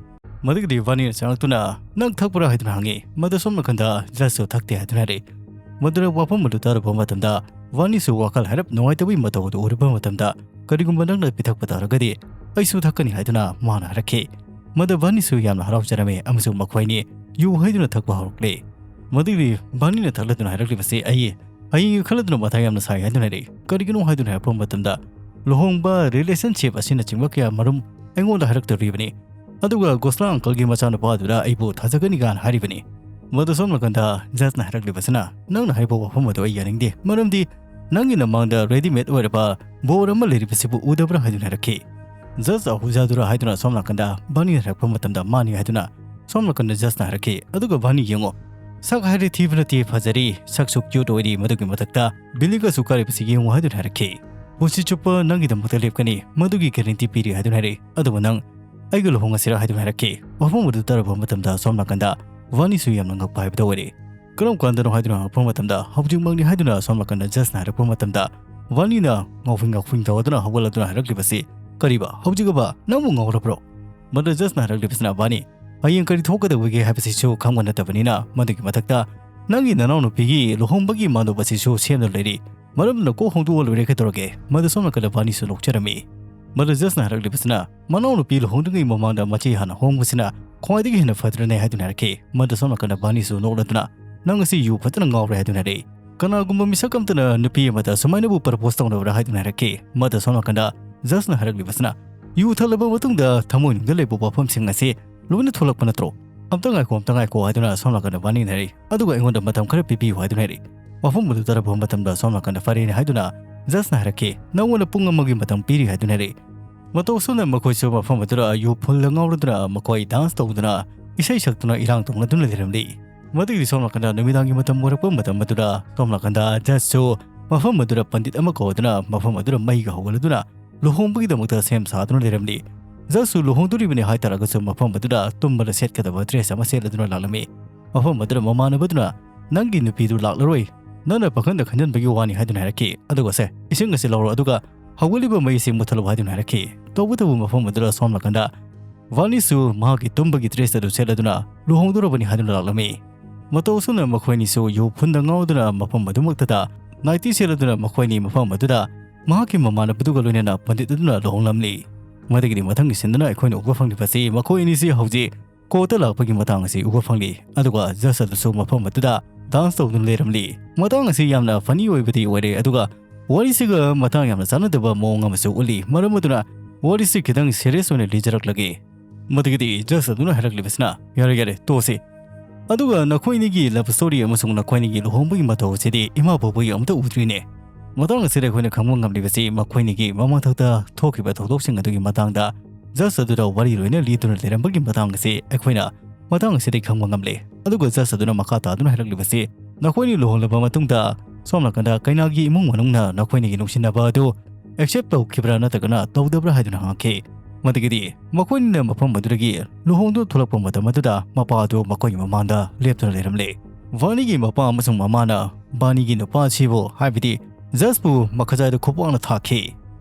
ꯃꯗꯨꯒꯤꯗꯤ ꯕꯥꯅꯤꯅ ꯆꯪꯂꯛꯇꯨꯅ, "ꯅꯪ ꯊꯛꯄ꯭ꯔꯥ?" ꯍꯥꯏꯗꯨꯅ ꯍꯪꯉꯤ꯫ ꯃꯗꯨ ꯁꯣꯝ ꯅꯥꯀꯟꯗ ꯖꯁꯁꯨ ꯊꯛꯇꯦ ꯍꯥꯏꯗꯨꯅ ꯍꯥꯏꯔꯛꯏ꯫ ꯃꯗꯨꯗ ꯋꯥꯐꯝ ꯑꯗꯨ ꯇꯥꯔꯨꯕ ꯃꯇꯝꯗ ꯕꯥꯅꯤꯁꯨ ꯋꯥꯈꯜ ꯍꯥꯏꯔꯞ ꯅꯨꯡꯉꯥꯏꯇꯕꯒꯤ ꯃꯇꯧ ꯑꯗꯨ ꯎꯔꯨꯕ ꯃꯇꯝꯗ, "ꯀꯔꯤꯒꯨꯝꯕ ꯅꯪꯅ ꯄꯤꯊꯛꯄ ꯇꯥꯔꯒꯗꯤ ꯑꯩꯁꯨ ꯊꯛꯀꯅꯤ" ꯍꯥꯏꯗꯨꯅ ꯃꯥꯅ ꯍꯥꯏꯔꯛꯈꯤ꯫ ꯃꯗꯨ ꯕꯥꯅꯤꯁꯨ ꯌꯥꯝꯅ ꯍꯔꯥꯎꯖꯔꯝꯃꯤ ꯑꯃꯁꯨꯡ ꯃꯈꯣꯏ ꯑꯅꯤ ꯌꯨ ꯍꯩꯗꯨꯅ ꯊꯛꯄ ꯍꯧꯔꯛꯂꯦ꯫ ꯃꯗꯨꯒꯤ ꯕꯥꯅꯤꯅ ꯊꯠꯂꯗꯨꯅ ꯍꯥꯏꯔꯛꯂꯤꯕꯁꯤ ꯑꯩ ꯍꯌꯦꯡꯒꯤ ꯈꯜꯂꯗꯨꯅ ꯃꯊꯥ ꯌꯥꯝꯅ ꯁꯥꯏ ꯍꯥꯏꯗꯨꯅ ꯍꯥꯏꯔꯛꯏ꯫ ꯀꯔꯤꯒꯤꯅꯣ ꯍꯥꯏꯗꯨꯅ ꯍꯥꯏꯔꯛꯄ ꯃꯇꯝꯗ ꯂꯨꯍꯣꯡꯕ, ꯔꯤꯂꯦꯁꯟꯁꯤꯞ ꯑꯁꯤꯅꯆꯤꯡꯕ ꯀꯌꯥ ꯃꯔꯨꯝ ꯑꯩꯉꯣꯟꯗ ꯍꯥꯏꯔꯛꯇꯧꯔꯤꯕꯅꯤ꯫ ꯑꯗꯨꯒ ꯒꯣꯁꯂꯥ ꯑꯪꯀꯜꯒꯤ ꯃꯆꯥꯅꯨꯄꯥꯗꯨꯅ ꯑꯩꯕꯨ ꯊꯥꯖꯒꯅꯤ ꯀꯥꯏꯅ ꯍꯥꯏꯔꯤꯕꯅꯤ꯫ ꯃꯗꯨ ꯁꯣꯝ ꯅꯥꯀꯟꯗ ꯖꯁꯅ ꯍꯥꯏꯔꯛꯂꯤꯕꯁꯤꯅ, "ꯅꯪꯅ ꯍꯥꯏꯔꯤꯕ ꯋꯥꯐꯝ ꯑꯗꯨ ꯑꯩ ꯌꯥꯅꯤꯡꯗꯦ, ꯃꯔꯝꯗꯤ ꯅꯪꯒꯤ ꯅꯃꯥꯡꯗ ꯔꯦꯗꯤꯃꯦꯗ ꯑꯣꯏꯔꯕ ꯕꯣꯔ ꯑꯃ ꯂꯩꯔꯤꯕꯁꯤꯕꯨ ꯎꯗꯕ꯭ꯔꯥ?" ꯍꯥꯏꯗꯨꯅ ꯍꯥꯏꯔꯛꯈꯤ꯫ ꯖꯁ ꯑꯍꯨꯖꯥꯗꯨꯔꯥ ꯍꯥꯏꯗꯨꯅ ꯁꯣꯝ ꯅꯥꯀꯟꯗ ꯕꯥꯅꯤꯅ ꯍꯥꯏꯔꯛꯄ ꯃꯇꯝꯗ ꯃꯥꯅꯤ ꯍꯥꯏꯗꯨꯅ ꯁꯣꯝ ꯅꯥꯀꯟꯗ ꯖꯁꯅ ꯍꯥꯏꯔꯛꯈꯤ꯫ ꯑꯗꯨꯒ ꯕꯥꯅꯤ ꯌꯦꯡꯉꯣ, ꯁꯛ ꯍꯥꯏꯔꯦ ꯊꯤꯕ ꯅꯠꯇꯦ, ꯐꯖꯔꯤ, ꯁꯛꯁꯨ ꯀ꯭ꯌꯨꯠ ꯑꯣꯏꯔꯤ, ꯃꯗꯨꯒꯤ ꯃꯊꯛꯇ ꯕꯤꯜꯗꯤꯡꯒꯁꯨ ꯀꯥꯔꯤꯕꯁꯤ ꯌꯦꯡꯉꯨ ꯍꯥꯏꯗꯨꯅ ꯍꯥꯏꯔꯛꯈꯤ꯫ ꯄꯨꯟꯁꯤ ꯆꯨꯞꯄ ꯅꯪꯒꯤꯗꯃꯛꯇ ꯂꯦꯞꯀꯅꯤ, ꯃꯗꯨꯒꯤ ꯒꯦꯔꯦꯟꯇꯤ ꯄꯤꯔꯤ ꯍꯥꯏꯗꯨꯅ ꯍꯥꯏꯔꯛꯏ꯫ ꯑꯗꯨꯕꯨ ꯅꯪ ꯑꯩꯒ ꯂꯨꯍꯣꯡꯉꯁꯤꯔꯥ ꯍꯥꯏꯗꯨꯅ ꯍꯥꯏꯔꯛꯈꯤ꯫ ꯋꯥꯐꯝ ꯑꯗꯨ ꯇꯥꯔꯕ ꯃꯇꯝꯗ ꯁꯣꯝ ꯅꯥꯀꯟꯗ ꯕꯥꯅꯤꯁꯨ ꯌꯥꯝꯅ ꯉꯛꯄ ꯍꯥꯏꯕꯗꯨ ꯑꯣꯏꯔꯦ꯫ "ꯀꯔꯝ ꯀꯥꯟꯗꯅꯣ?" ꯍꯥꯏꯗꯨꯅ ꯍꯪꯉꯛꯄ ꯃꯇꯝꯗ, "ꯍꯧꯖꯤꯛꯃꯛꯅꯤ" ꯍꯥꯏꯗꯨꯅ ꯁꯣꯝ ꯅꯥꯀꯟꯗ ꯖꯁꯅ ꯍꯥꯏꯔꯛꯄ ꯃꯇꯝꯗ ꯕꯥꯅꯤꯅ ꯉꯥꯎꯐꯤꯡ ꯉꯥꯎꯐꯤꯡ ꯇꯧꯗꯨꯅ ꯍꯧꯒꯠꯂꯗꯨꯅ ꯍꯥꯏꯔꯛꯂꯤꯕꯁꯤ, "ꯀꯔꯤꯕ? ꯍꯧꯖꯤꯛ ꯑꯕ ꯅꯪꯕꯨ ꯉꯥꯎꯔꯕ꯭ꯔꯣ?" ꯃꯗꯨ ꯖꯁꯅ ꯍꯥꯏꯔꯛꯂꯤꯕꯁꯤꯅ, "ꯕꯥꯅꯤ, ꯍꯌꯦꯡ ꯀꯔꯤ ꯊꯣꯛꯀꯗꯧꯕꯒꯦ ꯍꯥꯏꯕꯁꯤꯁꯨ ꯈꯪꯕ ꯅꯠꯇꯕꯅꯤꯅ, ꯃꯗꯨꯒꯤ ꯃꯊꯛꯇ ꯅꯪꯒꯤ ꯅꯅꯥꯎꯅꯨꯄꯤꯒꯤ ꯂꯨꯍꯣꯡꯕꯒꯤ ꯃꯥꯟꯗꯣꯞ ꯑꯁꯤꯁꯨ ꯁꯦꯝꯗꯨꯅ ꯂꯩꯔꯤ꯫ ꯃꯔꯝ ꯑꯗꯨꯅ ꯀꯣꯛ ꯍꯣꯡꯗꯣꯛꯑ ꯂꯣꯏꯔꯦ, ꯀꯩꯗꯧꯔꯒꯦ?" ꯃꯗꯨ ꯁꯣꯝ ꯅꯥꯀꯟꯗ ꯕꯥꯅꯤꯁꯨ ꯅꯣꯛꯆꯔꯝꯃꯤ꯫ ꯃꯗꯨ ꯖꯁꯅ ꯍꯥꯏꯔꯛꯂꯤꯕꯁꯤꯅ, "ꯃꯅꯥꯎꯅꯨꯄꯤ ꯂꯨꯍꯣꯡꯗ꯭ꯔꯤꯉꯩ ꯃꯃꯥꯡꯗ ꯃꯆꯦ ꯍꯥꯟꯅ ꯍꯣꯡꯕꯁꯤꯅ ꯈ꯭ꯋꯥꯏꯗꯒꯤ ꯍꯦꯟꯅ ꯐꯗ꯭ꯔꯅꯦ?" ꯍꯥꯏꯗꯨꯅ ꯍꯥꯏꯔꯛꯈꯤ꯫ ꯃꯗꯨ ꯁꯣꯝ ꯅꯥꯀꯟꯗ ꯕꯥꯅꯤꯁꯨ ꯅꯣꯛꯂꯗꯨꯅ, "ꯅꯪ ꯑꯁꯤ ꯌꯨ ꯐꯖꯅ ꯉꯥꯎꯔꯦ" ꯍꯥꯏꯗꯨꯅ ꯍꯥꯏꯔꯛꯏ꯫ "ꯀꯅꯥꯒꯨꯝꯕ ꯃꯤꯁꯛ ꯑꯃꯇꯅ ꯅꯨꯄꯤ ꯑꯃꯗ ꯁꯨꯃꯥꯏꯅꯕꯨ ꯄ꯭ꯔꯄꯣꯁ ꯇꯧꯅꯕ꯭ꯔꯥ?" ꯍꯥꯏꯗꯨꯅ ꯍꯥꯏꯔꯛꯈꯤ꯫ ꯃꯗꯨ ꯁꯣꯝ ꯅꯥꯀꯟꯗ ꯖꯁꯅ ꯍꯥꯏꯔꯛꯂꯤꯕꯁꯤꯅ, "ꯌꯨ ꯊꯛꯂꯕ ꯃꯇꯨꯡꯗ ꯊꯃꯣꯏꯅꯨꯡꯗ ꯂꯩꯕ ꯋꯥꯐꯝꯁꯤꯡ ꯑꯁꯤ ꯂꯣꯏꯅ ꯊꯣꯛꯂꯛꯄ ꯅꯠꯇ꯭ꯔꯣ? ꯑꯝꯇ ꯉꯥꯏꯈꯣ, ꯑꯝꯇ ꯉꯥꯏꯈꯣ" ꯍꯥꯏꯗꯨꯅ ꯁꯣꯝ ꯅꯥꯀꯟꯗ ꯕꯥꯅꯤꯅ ꯍꯥꯏꯔꯛꯏ꯫ "ꯑꯗꯨꯒ ꯑꯩꯉꯣꯟꯗ ꯃꯇꯝ ꯈꯔ ꯄꯤꯕꯤꯌꯨ" ꯍꯥꯏꯗꯨꯅ ꯍꯥꯏꯔꯛꯏ꯫ ꯋꯥꯐꯝ ꯑꯗꯨ ꯇꯥꯔꯛꯄ ꯃꯇꯝꯗ ꯁꯣꯝ ꯅꯥꯀꯟꯗ ꯐꯔꯦꯅꯦ ꯍꯥꯏꯗꯨꯅ ꯖꯁꯅ ꯍꯥꯏꯔꯛꯈꯤ, "ꯅꯉꯣꯟꯗ ꯄꯨꯡ ꯑꯃꯒꯤ ꯃꯇꯝ ꯄꯤꯔꯤ" ꯍꯥꯏꯗꯨꯅ ꯍꯥꯏꯔꯛꯏ꯫ ꯃꯇꯧ ꯑꯁꯨꯝꯅ ꯃꯈꯣꯏꯁꯨ ꯃꯐꯝ ꯑꯗꯨꯗ ꯌꯨ ꯐꯨꯜꯗ ꯉꯥꯎꯔꯗꯨꯅ ꯃꯈꯣꯏ ꯗꯥꯟꯁ ꯇꯧꯗꯨꯅ ꯏꯁꯩ ꯁꯛꯇꯨꯅ ꯏꯔꯥꯡ ꯇꯧꯅꯗꯨꯅ ꯂꯩꯔꯝꯂꯤ꯫ ꯃꯗꯨꯒꯤꯗꯤ ꯁꯣꯝ ꯅꯥꯀꯟꯗ ꯅꯨꯃꯤꯗꯥꯡꯒꯤ ꯃꯇꯝ ꯑꯣꯏꯔꯛꯄ ꯃꯇꯝ ꯑꯗꯨꯗ ꯁꯣꯝ ꯅꯥꯀꯟꯗ ꯖꯁꯁꯨ ꯃꯐꯝ ꯑꯗꯨꯗ ꯄꯟꯗꯤꯠ ꯑꯃ ꯀꯧꯗꯨꯅ ꯃꯐꯝ ꯑꯗꯨꯗ ꯃꯩꯒ ꯍꯧꯒꯠꯂꯗꯨꯅ ꯂꯨꯍꯣꯡꯕꯒꯤꯗꯃꯛꯇ ꯁꯦꯝ ꯁꯥꯗꯨꯅ ꯂꯩꯔꯝꯂꯤ꯫ ꯖꯁꯁꯨ ꯂꯨꯍꯣꯡꯗꯣꯔꯤꯕꯅꯤ ꯍꯥꯏꯇꯥꯔꯒꯁꯨ ꯃꯐꯝ ꯑꯗꯨꯗ ꯇꯨꯝꯕꯗ ꯁꯦꯠꯀꯗꯕ ꯗ꯭ꯔꯦꯁ ꯑꯃ ꯁꯦꯠꯂꯗꯨꯅ ꯂꯥꯛꯂꯝꯃꯤ꯫ ꯃꯐꯝ ꯑꯗꯨꯗ ꯃꯃꯥꯟꯅꯕꯗꯨꯅ, "ꯅꯪꯒꯤ ꯅꯨꯄꯤꯗꯨ ꯂꯥꯛꯂꯔꯣꯏ, ꯅꯪꯅ ꯄꯥꯈꯪꯗ ꯈꯟꯖꯟꯕꯒꯤ ꯋꯥꯅꯤ" ꯍꯥꯏꯗꯨꯅ ꯍꯥꯏꯔꯛꯈꯤ꯫ ꯑꯗꯨꯒ, "ꯁꯦ, ꯏꯁꯤꯡ ꯑꯁꯤ ꯂꯧꯔꯣ, ꯑꯗꯨꯒ ꯍꯧꯒꯠꯂꯤꯕ ꯃꯩ ꯑꯁꯤ ꯃꯨꯠꯊꯠꯂꯨ" ꯍꯥꯏꯗꯨꯅ ꯍꯥꯏꯔꯛꯈꯤ꯫ ꯇꯧꯕꯇꯕꯨ ꯃꯐꯝ ꯑꯗꯨꯗ ꯁꯣꯝ ꯅꯥꯀꯟꯗ ꯕꯥꯅꯤꯁꯨ ꯃꯍꯥꯛꯀꯤ ꯇꯨꯝꯕꯒꯤ ꯗ꯭ꯔꯦꯁ ꯑꯗꯨ ꯁꯦꯠꯂꯗꯨꯅ ꯂꯨꯍꯣꯡꯗꯧꯔꯕꯅꯤ ꯍꯥꯏꯗꯨꯅ ꯂꯥꯛꯂꯝꯃꯤ꯫ ꯃꯇꯧ ꯑꯁꯨꯝꯅ ꯃꯈꯣꯏꯅꯤꯁꯨ ꯌꯨ ꯐꯨꯟꯗ ꯉꯥꯎꯗꯨꯅ ꯃꯐꯝ ꯑꯗꯨꯃꯛꯇꯗ ꯅꯥꯏꯇꯤ ꯁꯦꯠꯂꯗꯨꯅ ꯃꯈꯣꯏꯅꯤ ꯃꯐꯝ ꯑꯗꯨꯗ ꯃꯍꯥꯛꯀꯤ ꯃꯃꯥꯟꯅꯕꯗꯨꯒ ꯂꯣꯏꯅꯅ ꯄꯟꯗꯤꯠ ꯑꯗꯨꯅ ꯂꯨꯍꯣꯡꯂꯝꯂꯤ꯫ ꯃꯗꯨꯒꯤꯗꯤ ꯃꯊꯪꯒꯤ ꯁꯤꯟꯗꯨꯅ ꯑꯩꯈꯣꯏꯅ ꯎꯕ ꯐꯪꯂꯤꯕꯁꯤ ꯃꯈꯣꯏ ꯑꯅꯤꯁꯤ ꯍꯧꯖꯤꯛ ꯀꯣꯔꯠꯇ ꯂꯥꯛꯄꯒꯤ ꯃꯇꯥꯡ ꯑꯁꯤ ꯎꯕ ꯐꯪꯂꯤ꯫ ꯑꯗꯨꯒ ꯖꯁ ꯑꯗꯨꯁꯨ ꯃꯐꯝ ꯑꯗꯨꯗ ꯗꯥꯟꯁ ꯇꯧꯗꯨꯅ ꯂꯩꯔꯝꯂꯤ꯫ ꯃꯇꯥꯡ ꯑꯁꯤ ꯌꯥꯝꯅ ꯐꯅꯤ ꯑꯣꯏꯕꯗꯤ ꯑꯣꯏꯔꯦ, ꯑꯗꯨꯒ ꯋꯥꯔꯤꯁꯤꯒ ꯃꯇꯥꯡ ꯌꯥꯝꯅ ꯆꯥꯟꯅꯗꯕ ꯃꯑꯣꯡ ꯑꯃꯁꯨ ꯎꯠꯂꯤ꯫ ꯃꯔꯝ ꯑꯗꯨꯅ ꯋꯥꯔꯤꯁꯤ ꯈꯤꯇꯪ ꯁꯤꯔꯤꯌꯁ ꯑꯣꯏꯅ ꯂꯤꯖꯔꯛꯂꯒꯦ꯫ ꯃꯗꯨꯒꯤꯗꯤ ꯖꯁ ꯑꯗꯨꯅ ꯍꯥꯏꯔꯛꯂꯤꯕꯁꯤꯅ, "ꯌꯥꯔꯦ, ꯌꯥꯔꯦ, ꯇꯣꯛꯑꯁꯤ꯫ ꯑꯗꯨꯒ ꯅꯈꯣꯏꯅꯤꯒꯤ ꯂꯚ ꯁ꯭ꯇꯣꯔꯤ ꯑꯃꯁꯨꯡ ꯅꯈꯣꯏꯅꯤꯒꯤ ꯂꯨꯍꯣꯡꯕꯒꯤ ꯃꯇꯧ ꯑꯁꯤꯗꯤ ꯏꯃꯥ ꯄꯣꯛꯄꯒꯤ ꯑꯃꯠꯇ ꯎꯗ꯭ꯔꯤꯅꯦ꯫" ꯃꯇꯥꯡ ꯑꯁꯤꯗ ꯑꯩꯈꯣꯏꯅ ꯈꯪꯕ ꯉꯝꯂꯤꯕꯁꯤ ꯃꯈꯣꯏꯅꯤꯒꯤ ꯃꯃꯥꯡꯊꯛꯇ ꯊꯣꯛꯈꯤꯕ ꯊꯧꯗꯣꯛꯁꯤꯡ ꯑꯗꯨꯒꯤ ꯃꯇꯥꯡꯗ ꯖꯁ ꯑꯗꯨꯗ ꯋꯥꯔꯤ ꯂꯣꯏꯅ ꯂꯤꯗꯨꯅ ꯂꯩꯔꯝꯕꯒꯤ ꯃꯇꯥꯡ ꯑꯁꯤ ꯑꯩꯈꯣꯏꯅ ꯃꯇꯥꯡ ꯑꯁꯤꯗꯒꯤ ꯈꯪꯕ ꯉꯝꯂꯦ꯫ ꯑꯗꯨꯒ ꯖꯁ ꯑꯗꯨꯅ ꯃꯈꯥ ꯇꯥꯗꯨꯅ ꯍꯥꯏꯔꯛꯂꯤꯕꯁꯤ, ꯅꯈꯣꯏꯅꯤ ꯂꯨꯍꯣꯡꯂꯕ ꯃꯇꯨꯡꯗ ꯁꯣꯝ ꯅꯥꯀꯟꯗ ꯀꯩꯅꯥꯒꯤ ꯏꯃꯨꯡ ꯃꯅꯨꯡꯅ ꯅꯈꯣꯏꯅꯤꯒꯤ ꯅꯨꯡꯁꯤꯅꯕ ꯑꯗꯨ ꯑꯦꯛꯁꯦꯞ ꯇꯧꯈꯤꯕ꯭ꯔꯥ ꯅꯠꯇ꯭ꯔꯒꯅ ꯇꯧꯗꯕ꯭ꯔꯥ ꯍꯥꯏꯗꯨꯅ ꯍꯪꯉꯛꯈꯤ꯫ ꯃꯗꯨꯒꯤꯗꯤ ꯃꯈꯣꯏꯅꯤꯅ ꯃꯐꯝ ꯑꯗꯨꯗꯒꯤ ꯂꯨꯍꯣꯡꯗꯨꯅ ꯊꯣꯛꯂꯛꯄ ꯃꯇꯝ ꯑꯗꯨꯗ ꯃꯄꯥ ꯑꯗꯨ ꯃꯈꯣꯏꯒꯤ ꯃꯃꯥꯡꯗ ꯂꯦꯞꯇꯨꯅ ꯂꯩꯔꯝꯂꯦ꯫ ꯚꯥꯅꯤꯒꯤ ꯃꯄꯥ ꯑꯃꯁꯨꯡ ꯃꯃꯥꯅ ꯚꯥꯅꯤꯒꯤ ꯅꯨꯄꯥ ꯑꯁꯤꯕꯨ, ꯍꯥꯏꯕꯗꯤ ꯖꯁꯄꯨ, ꯃꯈꯖꯥꯏꯗ ꯈꯨꯄꯥꯛꯅ ꯊꯥꯈꯤ꯫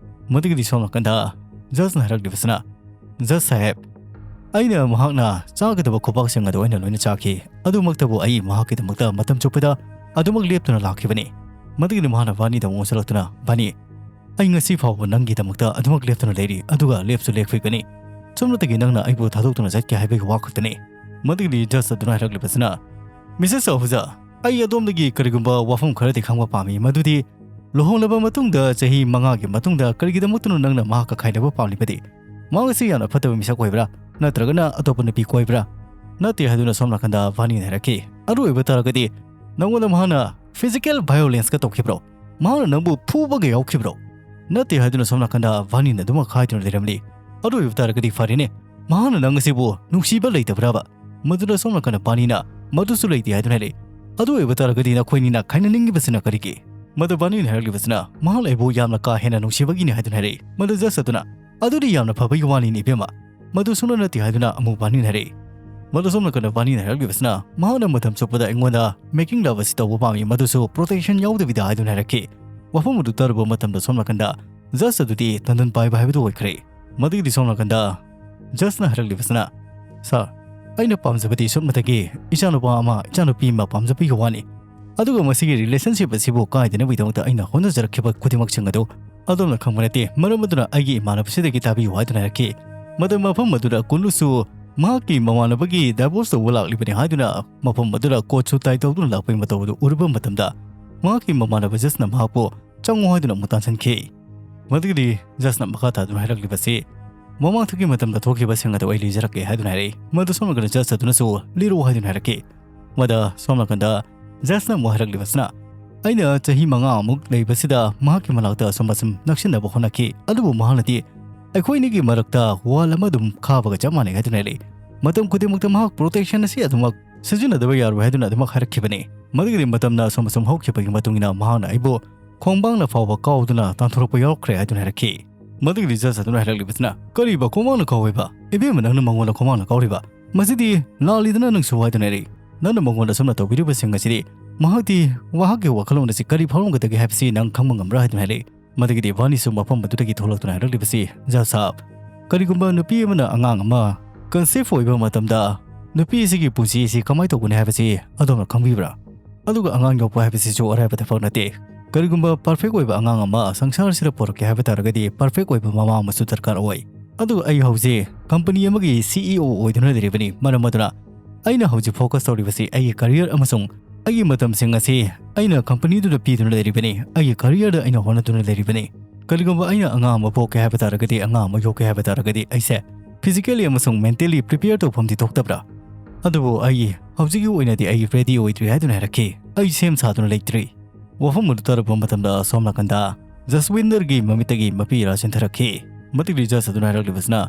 ꯃꯗꯨꯒꯤꯗꯤ ꯁꯣꯝ ꯅꯥꯀꯟꯗ ꯖꯁꯅ ꯍꯥꯏꯔꯛꯂꯤꯕꯁꯤꯅ, "ꯖꯁ ꯁꯥꯍꯦꯕ, ꯑꯩꯅ ꯃꯍꯥꯛꯅ ꯆꯥꯒꯗꯕ ꯈꯨꯕꯥꯛꯁꯤꯡ ꯑꯗꯨ ꯑꯩꯅ ꯂꯣꯏꯅ ꯆꯥꯈꯤ꯫ ꯑꯗꯨꯃꯛꯇꯕꯨ ꯑꯩ ꯃꯍꯥꯛꯀꯤꯗꯃꯛꯇ ꯃꯇꯝ ꯆꯨꯞꯄꯗ ꯑꯗꯨꯃꯛ ꯂꯦꯞꯇꯨꯅ ꯂꯥꯛꯈꯤꯕꯅꯤ꯫" ꯃꯗꯨꯒꯤꯗꯤ ꯃꯍꯥꯛꯅ ꯚꯥꯅꯤꯗ ꯑꯃꯨꯛ ꯑꯣꯟꯁꯤꯜꯂꯛꯇꯨꯅ, "ꯚꯥꯅꯤ, ꯑꯩ ꯉꯁꯤ ꯐꯥꯎꯕ ꯅꯪꯒꯤꯗꯃꯛꯇ ꯑꯗꯨꯃꯛ ꯂꯦꯞꯇꯨꯅ ꯂꯩꯔꯤ, ꯑꯗꯨꯒ ꯂꯦꯞꯁꯨ ꯂꯦꯞꯈꯤꯒꯅꯤ꯫ ꯁꯨꯞꯅꯇꯒꯤ ꯅꯪꯅ ꯑꯩꯕꯨ ꯊꯥꯗꯣꯛꯇꯨꯅ ꯆꯠꯀꯦ ꯍꯥꯏꯕꯒꯤ ꯋꯥ ꯈꯛꯇꯅꯤ꯫" ꯃꯗꯨꯒꯤꯗꯤ ꯖꯁ ꯑꯗꯨꯅ ꯍꯥꯏꯔꯛꯂꯤꯕꯁꯤꯅ, "ꯃꯤꯁꯦꯁ ꯑꯍꯨꯖꯥ, ꯑꯩ ꯑꯗꯣꯝꯗꯒꯤ ꯀꯔꯤꯒꯨꯝꯕ ꯋꯥꯐꯝ ꯈꯔꯗꯤ ꯈꯪꯕ ꯄꯥꯝꯃꯤ, ꯃꯗꯨꯗꯤ ꯂꯨꯍꯣꯡꯂꯕ ꯃꯇꯨꯡꯗ ꯆꯍꯤ ꯃꯉꯥꯒꯤ ꯃꯇꯨꯡꯗ ꯀꯔꯤꯒꯤꯗꯃꯛꯇꯅꯣ ꯅꯪꯅ ꯃꯍꯥꯛꯀ ꯈꯥꯏꯅꯕ ꯄꯥꯝꯂꯤꯕꯗꯤ? ꯃꯍꯥꯛ ꯑꯁꯤ ꯌꯥꯝꯅ ꯐꯠꯇꯕ ꯃꯤꯁꯛ ꯑꯣꯏꯕ꯭ꯔꯥ? ꯅꯠꯇ꯭ꯔꯒꯅ ꯑꯇꯣꯞꯄ ꯅꯨꯄꯤ ꯀꯣꯏꯕ꯭ꯔꯥ?" "ꯅꯠꯇꯦ" ꯍꯥꯏꯗꯨꯅ ꯁꯣꯝ ꯅꯥꯀꯟꯗ ꯚꯥꯅꯤꯅ ꯍꯥꯏꯔꯛꯈꯤ꯫ "ꯑꯗꯨ ꯑꯣꯏꯕ ꯇꯥꯔꯒꯗꯤ ꯅꯪꯉꯣꯟꯗ ꯃꯍꯥꯛꯅ ꯐꯤꯖꯤꯀꯦꯜ ꯚꯥꯏꯑꯣꯂꯦꯟꯁꯀ ꯇꯧꯈꯤꯕ꯭ꯔꯣ? ꯃꯍꯥꯛꯅ ꯅꯪꯕꯨ ꯐꯨꯕꯒ ꯌꯥꯎꯈꯤꯕ꯭ꯔꯣ?" "ꯅꯠꯇꯦ" ꯍꯥꯏꯗꯨꯅ ꯁꯣꯝ ꯅꯥꯀꯟꯗ ꯚꯥꯅꯤꯅ ꯑꯗꯨꯃꯛ ꯍꯥꯏꯗꯨꯅ ꯂꯩꯔꯝꯂꯤ꯫ "ꯑꯗꯨ ꯑꯣꯏꯕ ꯇꯥꯔꯒꯗꯤ ꯐꯔꯦꯅꯦ, ꯃꯍꯥꯛꯅ ꯅꯪ ꯑꯁꯤꯕꯨ ꯅꯨꯡꯁꯤꯕ ꯂꯩꯇꯕ꯭ꯔꯕ?" ꯃꯗꯨꯗ ꯁꯣꯝ ꯅꯥꯀꯟꯗ ꯚꯥꯅꯤꯅ, "ꯃꯗꯨꯁꯨ ꯂꯩꯇꯦ" ꯍꯥꯏꯗꯨꯅ ꯍꯥꯏꯔꯛꯏ꯫ "ꯑꯗꯨ ꯑꯣꯏꯕ ꯇꯥꯔꯒꯗꯤ ꯅꯈꯣꯏꯅꯤꯅ ꯈꯥꯏꯅꯅꯤꯡꯉꯤꯕꯁꯤꯅ ꯀꯔꯤꯒꯤ?" ꯃꯗꯨ ꯚꯥꯅꯤꯅ ꯍꯥꯏꯔꯛꯂꯤꯕꯁꯤꯅ, "ꯃꯍꯥꯛꯅ ꯑꯩꯕꯨ ꯌꯥꯝꯅ ꯀꯥ ꯍꯦꯟꯅ ꯅꯨꯡꯁꯤꯕꯒꯤꯅꯤ" ꯍꯥꯏꯗꯨꯅ ꯍꯥꯏꯔꯛꯏ꯫ ꯃꯗꯨ ꯖꯁ ꯑꯗꯨꯅ, "ꯑꯗꯨꯗꯤ ꯌꯥꯝꯅ ꯐꯕꯒꯤ ꯋꯥꯅꯤꯅꯦ ꯏꯕꯦꯝꯃ, ꯃꯗꯨ ꯁꯨꯡꯅ ꯅꯠꯇꯦ" ꯍꯥꯏꯗꯨꯅ ꯑꯃꯨꯛ ꯚꯥꯅꯤꯅ ꯍꯥꯏꯔꯛꯏ꯫ ꯃꯗꯨ ꯁꯣꯝ ꯅꯥꯀꯟꯗ ꯚꯥꯅꯤꯅ ꯍꯥꯏꯔꯛꯂꯤꯕꯁꯤꯅ, "ꯃꯍꯥꯛꯅ ꯃꯇꯝ ꯆꯨꯞꯄꯗ ꯑꯩꯉꯣꯟꯗ making love ꯑꯁꯤ ꯇꯧꯕ ꯄꯥꯝꯃꯤ, ꯃꯗꯨꯁꯨ protection ꯌꯥꯎꯗꯕꯤꯗ" ꯍꯥꯏꯗꯨꯅ ꯍꯥꯏꯔꯛꯈꯤ꯫ ꯋꯥꯐꯝ ꯑꯗꯨ ꯇꯥꯔꯨꯕ ꯃꯇꯝꯗ ꯁꯣꯝ ꯅꯥꯀꯟꯗ ꯖꯁ ꯑꯗꯨꯗꯤ ꯇꯟꯗꯟ ꯄꯥꯏꯕ ꯍꯥꯏꯕꯗꯨ ꯑꯣꯏꯈ꯭ꯔꯦ꯫ ꯃꯗꯨꯒꯤꯗꯤ ꯁꯣꯝ ꯅꯥꯀꯟꯗ ꯖꯁꯅ ꯍꯥꯏꯔꯛꯂꯤꯕꯁꯤꯅ, "ꯁꯥꯔ, ꯑꯩꯅ ꯄꯥꯝꯖꯕꯗꯤ ꯁꯨꯞꯅꯇꯒꯤ ꯏꯆꯥꯅꯨꯄꯥ ꯑꯃ, ꯏꯆꯥꯅꯨꯄꯤ ꯑꯃ ꯄꯥꯝꯖꯕꯒꯤ ꯋꯥꯅꯤ꯫ ꯑꯗꯨꯒ ꯃꯁꯤꯒꯤ relationship ꯑꯁꯤꯕꯨ ꯀꯥꯏꯗꯅꯕꯒꯤꯗꯃꯛꯇ ꯑꯩꯅ ꯍꯣꯠꯅꯖꯔꯛꯈꯤꯕ ꯈꯨꯗꯤꯡꯃꯛꯁꯤꯡ ꯑꯗꯨ ꯑꯗꯣꯝꯅ ꯈꯪꯕ ꯅꯠꯇꯦ꯫ ꯃꯔꯝ ꯑꯗꯨꯅ ꯑꯩꯒꯤ ꯏꯃꯥꯟꯅꯕꯁꯤꯗꯒꯤ ꯇꯥꯕꯤꯌꯨ" ꯍꯥꯏꯗꯨꯅ ꯍꯥꯏꯔꯛꯈꯤ꯫ ꯃꯗꯨ ꯃꯐꯝ ꯑꯗꯨꯗ ꯀꯨꯟꯂꯨꯁꯨ ꯃꯍꯥꯛꯀꯤ ꯃꯃꯥꯟꯅꯕꯒꯤ divorce ꯇꯧꯕ ꯂꯥꯛꯂꯤꯕꯅꯤ ꯍꯥꯏꯗꯨꯅ ꯃꯐꯝ ꯑꯗꯨꯗ coat suit tie ꯇꯧꯗꯨꯅ ꯂꯥꯛꯄꯒꯤ ꯃꯇꯧ ꯑꯗꯨ ꯎꯔꯨꯕ ꯃꯇꯝꯗ, ꯃꯍꯥꯛꯀꯤ ꯃꯃꯥꯟꯅꯕ ꯖꯁꯅ ꯃꯍꯥꯛꯄꯨ "ꯆꯪꯉꯣ" ꯍꯥꯏꯗꯨꯅ ꯑꯃꯨꯛ ꯇꯥꯟꯁꯤꯟꯈꯤ꯫ ꯃꯗꯨꯒꯤꯗꯤ ꯖꯁꯅ ꯃꯈꯥ ꯇꯥꯗꯨꯅ ꯍꯥꯏꯔꯛꯂꯤꯕꯁꯤ, "ꯃꯃꯥꯡꯊꯛꯀꯤ ꯃꯇꯝꯗ ꯊꯣꯛꯈꯤꯕꯁꯤꯡ ꯑꯗꯨ ꯑꯩ ꯂꯤꯖꯔꯛꯀꯦ" ꯍꯥꯏꯗꯨꯅ ꯍꯥꯏꯔꯛꯏ꯫ ꯃꯗꯨ ꯁꯣꯝ ꯅꯥꯀꯟꯗ ꯖꯁ ꯑꯗꯨꯅꯁꯨ "ꯂꯤꯔꯛꯑꯣ" ꯍꯥꯏꯗꯨꯅ ꯍꯥꯏꯔꯛꯈꯤ꯫ ꯃꯗ ꯁꯣꯝ ꯅꯥꯀꯟꯗ ꯖꯁꯅ ꯑꯃꯨꯛ ꯍꯥꯏꯔꯛꯂꯤꯕꯁꯤꯅ, "ꯑꯩꯅ ꯆꯍꯤ ꯃꯉꯥꯃꯨꯛ ꯂꯩꯕꯁꯤꯗ ꯃꯍꯥꯛꯀꯤ ꯃꯅꯥꯛꯇ ꯑꯁꯨꯝ ꯑꯁꯨꯝ ꯅꯛꯁꯤꯟꯅꯕ ꯍꯣꯠꯅꯈꯤ, ꯑꯗꯨꯕꯨ ꯃꯍꯥꯛꯅꯗꯤ ꯑꯩꯈꯣꯏ ꯑꯅꯤꯒꯤ ꯃꯔꯛꯇ wall ꯑꯃ ꯑꯗꯨꯝ ꯈꯥꯕꯒ ꯆꯞ ꯃꯥꯟꯅꯩ" ꯍꯥꯏꯗꯨꯅ ꯍꯥꯏꯔꯛꯏ꯫ "ꯃꯇꯝ ꯈꯨꯗꯤꯡꯃꯛꯇ ꯃꯍꯥꯛ protection ꯑꯁꯤ ꯑꯗꯨꯃꯛ ꯁꯤꯖꯤꯟꯅꯗꯕ ꯌꯥꯔꯣꯏ" ꯍꯥꯏꯗꯨꯅ ꯑꯗꯨꯃꯛ ꯍꯥꯏꯔꯛꯈꯤꯕꯅꯤ꯫ ꯃꯗꯨꯒꯤꯗꯤ ꯃꯇꯝꯅ ꯑꯁꯨꯝ ꯑꯁꯨꯝ ꯍꯧꯈꯤꯕꯒꯤ ꯃꯇꯨꯡ ꯏꯟꯅ ꯃꯍꯥꯛꯅ ꯑꯩꯕꯨ ꯈꯣꯡꯕꯥꯡꯅ ꯐꯥꯎꯕ ꯀꯥꯎꯗꯨꯅ ꯇꯥꯟꯊꯣꯔꯛꯄ ꯌꯥꯎꯔꯛꯈ꯭ꯔꯦ ꯍꯥꯏꯗꯨꯅ ꯍꯥꯏꯔꯛꯈꯤ꯫ ꯃꯗꯨꯒꯤꯗꯤ ꯖꯁ ꯑꯗꯨꯅ ꯍꯥꯏꯔꯛꯂꯤꯕꯁꯤꯅ, "ꯀꯔꯤꯕ ꯈꯣꯡꯕꯥꯡꯅ ꯀꯥꯎꯋꯦꯕ? ꯏꯕꯦꯝꯃ, ꯅꯪꯅ ꯃꯉꯣꯟꯗ ꯈꯣꯡꯕꯥꯡꯅ ꯀꯥꯎꯔꯤꯕ? ꯃꯁꯤꯗꯤ ꯂꯥꯜꯂꯤꯗꯅ ꯅꯪꯁꯨ" ꯍꯥꯏꯗꯨꯅ ꯍꯥꯏꯔꯛꯏ꯫ "ꯅꯪꯅ ꯃꯉꯣꯟꯗ ꯑꯁꯨꯝꯅ ꯇꯧꯕꯤꯔꯤꯕꯁꯤꯡ ꯑꯁꯤꯗꯤ ꯃꯍꯥꯛꯇꯤ ꯃꯍꯥꯛꯀꯤ ꯋꯥꯈꯜꯂꯣꯟ ꯑꯁꯤ ꯀꯔꯤ ꯐꯥꯎꯔꯝꯒꯗꯒꯦ ꯍꯥꯏꯕꯁꯤ ꯅꯪ ꯈꯪꯕ ꯉꯝꯕ꯭ꯔꯥ?" ꯍꯥꯏꯗꯨꯅ ꯍꯥꯏꯔꯛꯏ꯫ ꯃꯗꯨꯒꯤꯗꯤ ꯕꯥꯅꯤꯁꯨ ꯃꯐꯝ ꯑꯗꯨꯗꯒꯤ ꯊꯣꯛꯂꯛꯇꯨꯅ ꯍꯥꯏꯔꯛꯂꯤꯕꯁꯤ, "ꯖꯁ ꯁꯥꯍꯕ, ꯀꯔꯤꯒꯨꯝꯕ ꯅꯨꯄꯤ ꯑꯃꯅ ꯑꯉꯥꯡ ꯑꯃ conceive ꯑꯣꯏꯕ ꯃꯇꯝꯗ ꯅꯨꯄꯤ ꯑꯁꯤꯒꯤ ꯄꯨꯟꯁꯤ ꯑꯁꯤ ꯀꯃꯥꯏꯅ ꯇꯧꯒꯅꯤ ꯍꯥꯏꯕꯁꯤ ꯑꯗꯣꯝꯅ ꯈꯪꯕꯤꯕ꯭ꯔꯥ? ꯑꯗꯨꯒ ꯑꯉꯥꯡ ꯌꯣꯛꯄ ꯍꯥꯏꯕꯁꯤꯁꯨ ꯑꯔꯥꯏꯕ ꯊꯕꯛ ꯅꯠꯇꯦ꯫ ꯀꯔꯤꯒꯨꯝꯕ perfect ꯑꯣꯏꯕ ꯑꯉꯥꯡ ꯑꯃ ꯁꯪꯁꯥꯔꯁꯤꯗ ꯄꯨꯔꯛꯀꯦ ꯍꯥꯏꯕ ꯇꯥꯔꯒꯗꯤ perfect ꯑꯣꯏꯕ ꯃꯃꯥ ꯑꯃꯁꯨ ꯗꯔꯀꯥꯔ ꯑꯣꯏ꯫ ꯑꯗꯨꯒ ꯑꯩ ꯍꯧꯖꯤꯛ company ꯑꯃꯒꯤ C E O ꯑꯣꯏꯗꯨꯅ ꯂꯩꯔꯤꯕꯅꯤ꯫ ꯃꯔꯝ ꯑꯗꯨꯅ ꯑꯩꯅ ꯍꯧꯖꯤꯛ focus ꯇꯧꯔꯤꯕꯁꯤ ꯑꯩꯒꯤ career ꯑꯃꯁꯨꯡ ꯑꯩꯒꯤ ꯃꯇꯝꯁꯤꯡ ꯑꯁꯤ ꯑꯩꯅ company ꯗꯨꯗ ꯄꯤꯗꯨꯅ ꯂꯩꯔꯤꯕꯅꯤ꯫ ꯑꯩꯒꯤ career ꯗ ꯑꯩꯅ ꯍꯣꯠꯅꯗꯨꯅ ꯂꯩꯔꯤꯕꯅꯤ꯫ ꯀꯔꯤꯒꯨꯝꯕ ꯑꯩꯅ ꯑꯉꯥꯡ ꯑꯃ ꯄꯣꯛꯀꯦ ꯍꯥꯏꯕ ꯇꯥꯔꯒꯗꯤ, ꯑꯉꯥꯡ ꯑꯃ ꯌꯣꯛꯀꯦ ꯍꯥꯏꯕ ꯇꯥꯔꯒꯗꯤ, ꯑꯩꯁꯦ physically ꯑꯃꯁꯨꯡ mentally prepare ꯇꯧꯐꯝꯗꯤ ꯊꯣꯛꯇꯕ꯭ꯔꯥ? ꯑꯗꯨꯕꯨ ꯑꯩ ꯍꯧꯖꯤꯛꯀꯤ ꯑꯣꯏꯅꯗꯤ ꯑꯩ ready ꯑꯣꯏꯗ꯭ꯔꯤ" ꯍꯥꯏꯗꯨꯅ ꯍꯥꯏꯔꯛꯈꯤ꯫ ꯑꯩ ꯁꯦꯝ ꯁꯥꯗꯨꯅ ꯂꯩꯇ꯭ꯔꯤ꯫ ꯋꯥꯐꯝ ꯑꯗꯨ ꯇꯥꯔꯛꯄ ꯃꯇꯝꯗ ꯁꯣꯝ ꯅꯥꯀꯟꯗ ꯖꯁꯋꯤꯟꯗꯔꯒꯤ ꯃꯃꯤꯠꯇꯒꯤ ꯃꯄꯤ ꯏꯔꯥ ꯆꯦꯟꯊꯔꯛꯈꯤ꯫ ꯃꯇꯤꯛ ꯖꯁ ꯑꯗꯨꯅ ꯍꯥꯏꯔꯛꯂꯤꯕꯁꯤꯅ,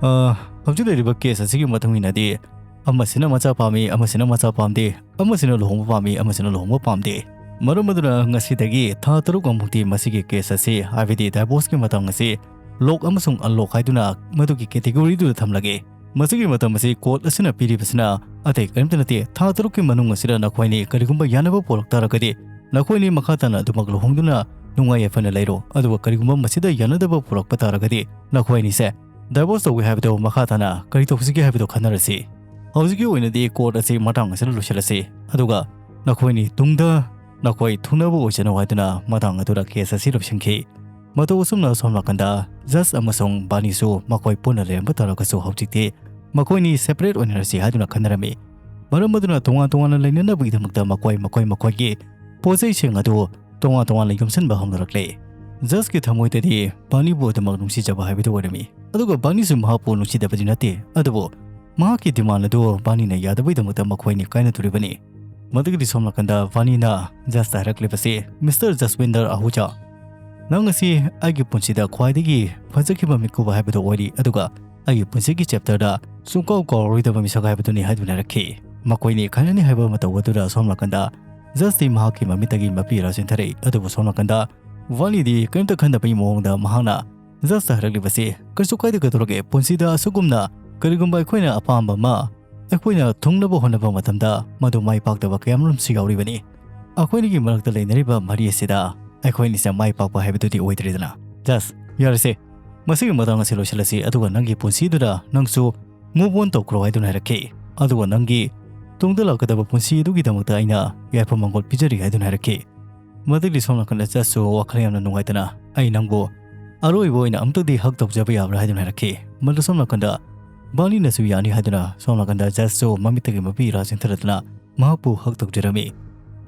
"ꯑ, ꯍꯧꯖꯤꯛ ꯂꯩꯔꯤꯕ case ꯑꯁꯤꯒꯤ ꯃꯇꯨꯡ ꯏꯟꯅꯗꯤ ꯑꯃꯁꯤꯅ ꯃꯆꯥ ꯄꯥꯝꯃꯤ, ꯑꯃꯁꯤꯅ ꯃꯆꯥ ꯄꯥꯝꯗꯦ, ꯑꯃꯁꯤꯅ ꯂꯨꯍꯣꯡꯕ ꯄꯥꯝꯃꯤ, ꯑꯃꯁꯤꯅ ꯂꯨꯍꯣꯡꯕ ꯄꯥꯝꯗꯦ꯫ ꯃꯔꯝ ꯑꯗꯨꯅ ꯉꯁꯤꯗꯒꯤ ꯊꯥ ꯇꯔꯨꯛ ꯑꯃꯨꯛꯇꯤ ꯃꯁꯤꯒꯤ case ꯑꯁꯤ, ꯍꯥꯏꯕꯗꯤ divorce ꯀꯤ ꯃꯇꯥꯡ ꯑꯁꯤ, lock ꯑꯃꯁꯨꯡ unlock ꯍꯥꯏꯗꯨꯅ ꯃꯗꯨꯒꯤ category ꯗꯨꯗ ꯊꯝꯂꯒꯦ꯫ ꯃꯁꯤꯒꯤ ꯃꯇꯝ ꯑꯁꯤ court ꯑꯁꯤꯅ ꯄꯤꯔꯤꯕꯁꯤꯅ ꯑꯇꯩ ꯀꯔꯤꯝꯇ ꯅꯠꯇꯦ꯫ ꯊꯥ ꯇꯔꯨꯛꯀꯤ ꯃꯅꯨꯡ ꯑꯁꯤꯗ ꯅꯈꯣꯏ ꯑꯅꯤ ꯀꯔꯤꯒꯨꯝꯕ ꯌꯥꯅꯕ ꯄꯨꯔꯛ ꯇꯥꯔꯒꯗꯤ, ꯅꯈꯣꯏ ꯑꯅꯤ ꯃꯈꯥ ꯇꯥꯅ ꯑꯗꯨꯃꯛ ꯂꯨꯍꯣꯡꯗꯨꯅ ꯅꯨꯡꯉꯥꯏ ꯌꯥꯏꯐꯅ ꯂꯩꯔꯣ꯫ ꯑꯗꯨꯒ ꯀꯔꯤꯒꯨꯝꯕ ꯃꯁꯤꯗ ꯌꯥꯅꯗꯕ ꯄꯨꯔꯛꯄ ꯇꯥꯔꯒꯗꯤ, ꯅꯈꯣꯏ ꯑꯅꯤꯁꯦ divorce ꯇꯧꯒꯦ ꯍꯥꯏꯕꯗꯣ ꯃꯈꯥ ꯇꯥꯅ ꯀꯔꯤ ꯇꯧꯁꯤꯒꯦ ꯍꯥꯏꯕꯗꯣ ꯈꯟꯅꯔꯁꯤ꯫ ꯍꯧꯖꯤꯛꯀꯤ ꯑꯣꯏꯅꯗꯤ court ꯑꯁꯤ ꯃꯇꯥꯡ ꯑꯁꯤꯗ ꯂꯣꯏꯁꯤꯜꯂꯁꯤ꯫ ꯑꯗꯨꯒ ꯅꯈꯣꯏ ꯑꯅꯤ ꯇꯨꯡꯗ ꯅꯈꯣꯏ ꯊꯨꯡꯅꯕ ꯑꯣꯏꯁꯅꯨ" ꯍꯥꯏꯗꯨꯅ ꯃꯇꯥꯡ ꯑꯗꯨꯗ case ꯑꯁꯤ ꯂꯣꯏꯁꯤꯟꯈꯤ꯫ ꯃꯇꯧ ꯑꯁꯨꯝꯅ ꯁꯣꯝ ꯅꯥꯀꯟꯗ ꯖꯁ ꯑꯃꯁꯨꯡ ꯕꯥꯅꯤꯁꯨ ꯃꯈꯣꯏ ꯄꯨꯟꯅ ꯂꯩꯔꯝꯕ ꯇꯥꯔꯒꯁꯨ, ꯍꯧꯖꯤꯛꯇꯤ ꯃꯈꯣꯏꯅꯤ separate ꯑꯣꯏꯅꯔꯁꯤ ꯍꯥꯏꯗꯨꯅ ꯈꯟꯅꯔꯝꯃꯤ꯫ ꯃꯔꯝ ꯑꯗꯨꯅ ꯇꯣꯉꯥꯟ ꯇꯣꯉꯥꯟꯅ ꯂꯩꯅꯅꯕꯒꯤꯗꯃꯛꯇ ꯃꯈꯣꯏ ꯃꯈꯣꯏ ꯃꯈꯣꯏꯒꯤ ꯄꯣꯠ ꯆꯩꯁꯤꯡ ꯑꯗꯨ ꯇꯣꯉꯥꯟ ꯇꯣꯉꯥꯟꯅ ꯌꯣꯝꯁꯤꯟꯕ ꯍꯧꯅꯔꯛꯂꯦ꯫ ꯖꯁꯀꯤ ꯊꯃꯣꯏꯗꯗꯤ ꯕꯥꯅꯤꯕꯨ ꯑꯗꯨꯃꯛ ꯅꯨꯡꯁꯤꯖꯕ ꯍꯥꯏꯕꯗꯨ ꯑꯣꯏꯔꯝꯃꯤ, ꯑꯗꯨꯒ ꯕꯥꯅꯤꯁꯨ ꯃꯍꯥꯛꯄꯨ ꯅꯨꯡꯁꯤꯗꯕꯗꯤ ꯅꯠꯇꯦ, ꯑꯗꯨꯕꯨ ꯃꯍꯥꯛꯀꯤ demand ꯑꯗꯨ ꯕꯥꯅꯤꯅ ꯌꯥꯗꯕꯒꯤꯗꯃꯛꯇ ꯃꯈꯣꯏꯅꯤ ꯀꯥꯏꯅꯗꯣꯔꯤꯕꯅꯤ꯫ ꯃꯗꯨꯒꯤꯗꯤ ꯁꯣꯝ ꯅꯥꯀꯟꯗ ꯕꯥꯅꯤꯅ ꯖꯁꯇ ꯍꯥꯏꯔꯛꯂꯤꯕꯁꯤ, "Mister Jaswinder Ahuja, ꯅꯪ ꯑꯁꯤ ꯑꯩꯒꯤ ꯄꯨꯟꯁꯤꯗ ꯈ꯭ꯋꯥꯏꯗꯒꯤ ꯐꯖꯈꯤꯕ ꯃꯤꯀꯨꯞ ꯍꯥꯏꯕꯗꯨ ꯑꯣꯏꯔꯤ, ꯑꯗꯨꯒ ꯑꯩꯒꯤ ꯄꯨꯟꯁꯤꯒꯤ chapterꯗ ꯁꯨꯡꯀꯥꯎ ꯀꯥꯎꯔꯔꯣꯏꯗꯕ ꯃꯤꯁꯛ ꯍꯥꯏꯕꯗꯨꯅꯤ" ꯍꯥꯏꯗꯨꯅ ꯍꯥꯏꯔꯛꯈꯤ꯫ ꯃꯈꯣꯏꯅꯤ ꯈꯥꯏꯅꯅꯤ ꯍꯥꯏꯕ ꯃꯇꯧ ꯑꯗꯨꯗ ꯁꯣꯝ ꯅꯥꯀꯟꯗ ꯖꯁꯇꯤ ꯃꯍꯥꯛꯀꯤ ꯃꯃꯤꯠꯇꯒꯤ ꯃꯄꯤ ꯏꯔꯥ ꯆꯦꯟꯊꯔꯛꯏ, ꯑꯗꯨꯕꯨ ꯁꯣꯝ ꯅꯥꯀꯟꯗ ꯕꯥꯅꯤꯗꯤ ꯀꯔꯤꯝꯇ ꯈꯟꯗꯕꯒꯤ ꯃꯑꯣꯡꯗ ꯃꯍꯥꯛꯅ ꯖꯁꯇ ꯍꯥꯏꯔꯛꯂꯤꯕꯁꯤ, "ꯀꯩꯁꯨ ꯀꯥꯏꯗꯦ, ꯀꯩꯗꯧꯔꯒꯦ? ꯄꯨꯟꯁꯤꯗ ꯑꯁꯨꯒꯨꯝꯅ ꯀꯔꯤꯒꯨꯝꯕ ꯑꯩꯈꯣꯏꯅ ꯑꯄꯥꯝꯕ ꯑꯃ ꯑꯩꯈꯣꯏꯅ ꯊꯨꯡꯅꯕ ꯍꯣꯠꯅꯕ ꯃꯇꯝꯗ ꯃꯗꯨ ꯃꯥꯏ ꯄꯥꯛꯇꯕ ꯀꯌꯥꯃꯔꯨꯝꯁꯨ ꯌꯥꯎꯔꯤꯕꯅꯤ꯫ ꯑꯩꯈꯣꯏꯅꯤꯒꯤ ꯃꯔꯛꯇ ꯂꯩꯅꯔꯤꯕ ꯃꯔꯤ ꯑꯁꯤꯗ ꯑꯩꯈꯣꯏ ꯑꯅꯤꯁꯦ ꯃꯥꯏ ꯄꯥꯛꯄ ꯍꯥꯏꯕꯗꯨꯗꯤ ꯑꯣꯏꯗ꯭ꯔꯦꯗꯅ꯫ ꯖꯁ, ꯌꯥꯔꯁꯦ, ꯃꯁꯤꯒꯤ ꯃꯇꯥꯡ ꯑꯁꯤ ꯂꯣꯏꯁꯤꯜꯂꯁꯤ, ꯑꯗꯨꯒ ꯅꯪꯒꯤ ꯄꯨꯟꯁꯤꯗꯨꯗ ꯅꯪꯁꯨ move on ꯇꯧꯈ꯭ꯔꯣ" ꯍꯥꯏꯗꯨꯅ ꯍꯥꯏꯔꯛꯈꯤ꯫ "ꯑꯗꯨꯒ ꯅꯪꯒꯤ ꯇꯨꯡꯗ ꯂꯥꯛꯀꯗꯕ ꯄꯨꯟꯁꯤ ꯑꯗꯨꯒꯤꯗꯃꯛꯇ ꯑꯩꯅ ꯌꯥꯏꯐ ꯃꯪꯒꯣꯜ ꯄꯤꯖꯔꯤ" ꯍꯥꯏꯗꯨꯅ ꯍꯥꯏꯔꯛꯈꯤ꯫ ꯃꯗꯨꯒꯤ ꯁꯣꯝ ꯅꯥꯀꯟꯗ ꯖꯁꯁꯨ ꯋꯥꯈꯜ ꯌꯥꯝꯅ ꯅꯨꯡꯉꯥꯏꯇꯅ, "ꯑꯩ ꯅꯪꯕꯨ ꯑꯔꯣꯏꯕ ꯑꯣꯏꯅ ꯑꯃꯨꯛꯇꯗꯤ hug ꯇꯧꯖꯕ ꯌꯥꯕ꯭ꯔꯥ?" ꯍꯥꯏꯗꯨꯅ ꯍꯥꯏꯔꯛꯈꯤ꯫ ꯃꯗꯨ ꯁꯣꯝ ꯅꯥꯀꯟꯗ ꯕꯥꯅꯤꯅꯁꯨ ꯌꯥꯅꯤ ꯍꯥꯏꯗꯨꯅ ꯁꯣꯝ ꯅꯥꯀꯟꯗ ꯖꯁꯁꯨ ꯃꯃꯤꯠꯇꯒꯤ ꯃꯄꯤ ꯏꯔꯥ ꯆꯦꯟꯊꯔꯗꯨꯅ ꯃꯍꯥꯛꯄꯨ hug ꯇꯧꯖꯔꯝꯃꯤ꯫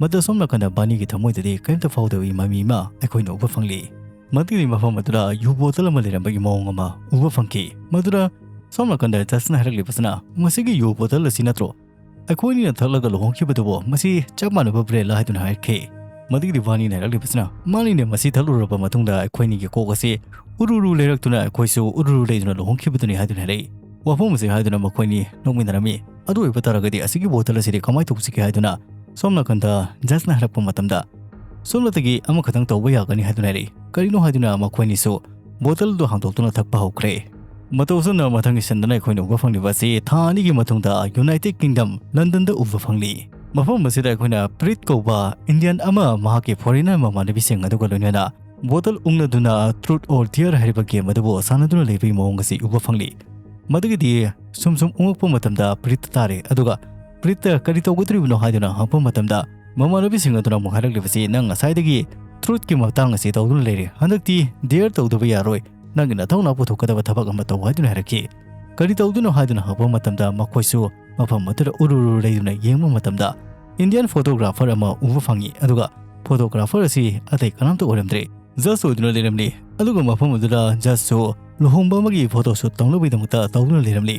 ꯃꯗꯨ ꯁꯣꯝ ꯅꯥꯀꯟꯗ ꯕꯥꯅꯤꯒꯤ ꯊꯃꯣꯏꯗꯗꯤ ꯀꯔꯤꯝꯇ ꯐꯥꯎꯗꯕꯒꯤ ꯃꯃꯤ ꯑꯃ ꯑꯩꯈꯣꯏꯅ ꯎꯕ ꯐꯪꯂꯤ꯫ ꯃꯗꯨꯒꯤ ꯃꯐꯝ ꯑꯗꯨꯗ ꯌꯨ ꯕꯣꯇꯜ ꯑꯃ ꯂꯩꯔꯝꯕꯒꯤ ꯃꯑꯣꯡ ꯑꯃ ꯎꯕ ꯐꯪꯈꯤ꯫ ꯃꯗꯨꯗ ꯁꯣꯝ ꯅꯥꯀꯟꯗ ꯖꯁꯅ ꯍꯥꯏꯔꯛꯂꯤꯕꯁꯤꯅ, "ꯃꯁꯤꯒꯤ ꯌꯨ ꯕꯣꯇꯜ ꯑꯁꯤ ꯅꯠꯇ꯭ꯔꯣ ꯑꯩꯈꯣꯏꯅꯤꯅ ꯊꯛꯂꯒ ꯂꯨꯍꯣꯡꯈꯤꯕꯗꯨꯕꯨ? ꯃꯁꯤ ꯆꯞ ꯃꯥꯟꯅꯕ brandꯂ?" ꯍꯥꯏꯗꯨꯅ ꯍꯥꯏꯔꯛꯈꯤ꯫ ꯃꯗꯨꯒꯤꯗꯤ ꯕꯥꯅꯤꯅ ꯍꯥꯏꯔꯛꯂꯤꯕꯁꯤꯅ, "ꯃꯥꯅꯤꯅꯦ, ꯃꯁꯤ ꯊꯛꯂꯨꯔꯕ ꯃꯇꯨꯡꯗ ꯑꯩꯈꯣꯏꯅꯤꯒꯤ ꯀꯣꯛ ꯑꯁꯤ ꯎꯔꯨꯔꯨ ꯂꯩꯔꯛꯇꯨꯅ ꯑꯩꯈꯣꯏꯁꯨ ꯎꯔꯨꯔꯨ ꯂꯩꯗꯨꯅ ꯂꯨꯍꯣꯡꯈꯤꯕꯗꯨꯅꯤ" ꯍꯥꯏꯗꯨꯅ ꯍꯥꯏꯔꯛꯏ꯫ ꯋꯥꯐꯝ ꯑꯁꯤ ꯍꯥꯏꯗꯨꯅ ꯃꯈꯣꯏꯅꯤ ꯅꯣꯛꯃꯤꯟꯅꯔꯝꯃꯤ꯫ "ꯑꯗꯨ ꯑꯣꯏꯕ ꯇꯥꯔꯒꯗꯤ ꯑꯁꯤꯒꯤ ꯕꯣꯇꯜ ꯑꯁꯤꯗꯤ ꯀꯃꯥꯏꯅ ꯇꯧꯁꯤꯒꯦ?" ꯍꯥꯏꯗꯨꯅ ꯁꯣꯝ ꯅꯥꯀꯟꯗ ꯖꯁꯅ ꯍꯥꯏꯔꯛꯄ ꯃꯇꯝꯗ, "ꯁꯣꯝꯂꯛꯇꯒꯤ ꯑꯃꯈꯛꯇꯪ ꯇꯧꯕ ꯌꯥꯒꯅꯤ" ꯍꯥꯏꯗꯨꯅ ꯍꯥꯏꯔꯛꯏ꯫ ꯀꯔꯤꯅꯣ ꯍꯥꯏꯗꯨꯅ ꯃꯈꯣꯏꯅꯤꯁꯨ ꯕꯣꯇꯜꯗꯨ ꯍꯥꯡꯗꯣꯛꯇꯨꯅ ꯊꯛꯄ ꯍꯧꯈ꯭ꯔꯦ꯫ ꯃꯇꯧ ꯑꯁꯨꯝꯅ ꯃꯊꯪꯒꯤ ꯁꯤꯟꯗꯅ ꯑꯩꯈꯣꯏꯅ ꯎꯕ ꯐꯪꯂꯤꯕ ꯑꯁꯤ ꯊꯥ ꯑꯅꯤꯒꯤ ꯃꯇꯨꯡꯗ ꯌꯨꯅꯥꯏꯇꯦꯗ ꯀꯤꯡꯗꯝ ꯂꯟꯗꯟꯗ ꯎꯕ ꯐꯪꯂꯤ꯫ ꯃꯐꯝ ꯑꯁꯤꯗ ꯑꯩꯈꯣꯏꯅ ꯄ꯭ꯔꯤꯠ ꯀꯧꯕ ꯏꯟꯗꯤꯌꯟ ꯑꯃ ꯃꯍꯥꯛꯀꯤ ꯐꯣꯔꯦꯅꯔ ꯃꯃꯥꯟꯅꯕꯤꯁꯤꯡ ꯑꯗꯨꯒ ꯂꯣꯏꯅꯅ ꯕꯣꯇꯜ ꯎꯪꯅꯗꯨꯅ Truth or Dare ꯍꯥꯏꯔꯤꯕ ꯒꯦꯝ ꯑꯗꯨꯕꯨ ꯁꯥꯟꯅꯗꯨꯅ ꯂꯩꯕꯒꯤ ꯃꯑꯣꯡ ꯑꯁꯤ ꯎꯕ ꯐꯪꯂꯤ꯫ ꯃꯗꯨꯒꯤꯗꯤ ꯁꯨꯝ ꯁꯨꯝ ꯎꯪꯉꯛꯄ ꯃꯇꯝꯗ ꯄ꯭ꯔꯤꯠꯇ ꯇꯥꯔꯦ, ꯑꯗꯨꯒ ꯄ꯭ꯔꯤꯠꯇ ꯀꯔꯤ ꯇꯧꯒꯗꯧꯔꯤꯕꯅꯣ ꯍꯥꯏꯗꯨꯅ ꯍꯪꯉꯛꯄ ꯃꯇꯝꯗ ꯃꯃꯥꯟꯅꯕꯤꯁꯤꯡ ꯑꯗꯨꯅ ꯑꯃꯨꯛ ꯍꯥꯏꯔꯛꯂꯤꯕꯁꯤ, "ꯅꯪ ꯉꯁꯥꯏꯗꯒꯤ ꯇ꯭ꯔꯨꯠꯀꯤ ꯃꯇꯥꯡ ꯑꯁꯤ ꯇꯧꯗꯨꯅ ꯂꯩꯔꯦ, ꯍꯟꯗꯛꯇꯤ ꯗꯦꯌꯔ ꯇꯧꯗꯕ ꯌꯥꯔꯣꯏ, ꯅꯪꯒꯤ ꯅꯊꯧꯅꯥ ꯄꯨꯊꯣꯛꯀꯗꯕ ꯊꯕꯛ ꯑꯃ ꯇꯧ" ꯍꯥꯏꯗꯨꯅ ꯍꯥꯏꯔꯛꯈꯤ꯫ ꯀꯔꯤ ꯇꯧꯗꯣꯏꯅꯣ ꯍꯥꯏꯗꯨꯅ ꯍꯪꯉꯛꯄ ꯃꯇꯝꯗ ꯃꯈꯣꯏꯁꯨ ꯃꯐꯝ ꯑꯗꯨꯗ ꯎꯔꯨꯔꯨ ꯂꯩꯗꯨꯅ ꯌꯦꯡꯕ ꯃꯇꯝꯗ Indian photographer ꯑꯃ ꯎꯕ ꯐꯪꯉꯤ꯫ ꯑꯗꯨꯒ photographer ꯑꯁꯤ ꯑꯇꯩ ꯀꯅꯥꯝꯇ ꯑꯣꯏꯔꯝꯗ꯭ꯔꯦ꯫ Judge ꯑꯣꯏꯗꯨꯅ ꯂꯩꯔꯝꯂꯤ꯫ ꯑꯗꯨꯒ ꯃꯐꯝ ꯑꯗꯨꯗ judgeꯁꯨ ꯂꯨꯍꯣꯡꯕ ꯑꯃꯒꯤ photoshoot ꯇꯧꯅꯕꯒꯤꯗꯃꯛꯇ ꯇꯧꯗꯨꯅ ꯂꯩꯔꯝꯂꯤ꯫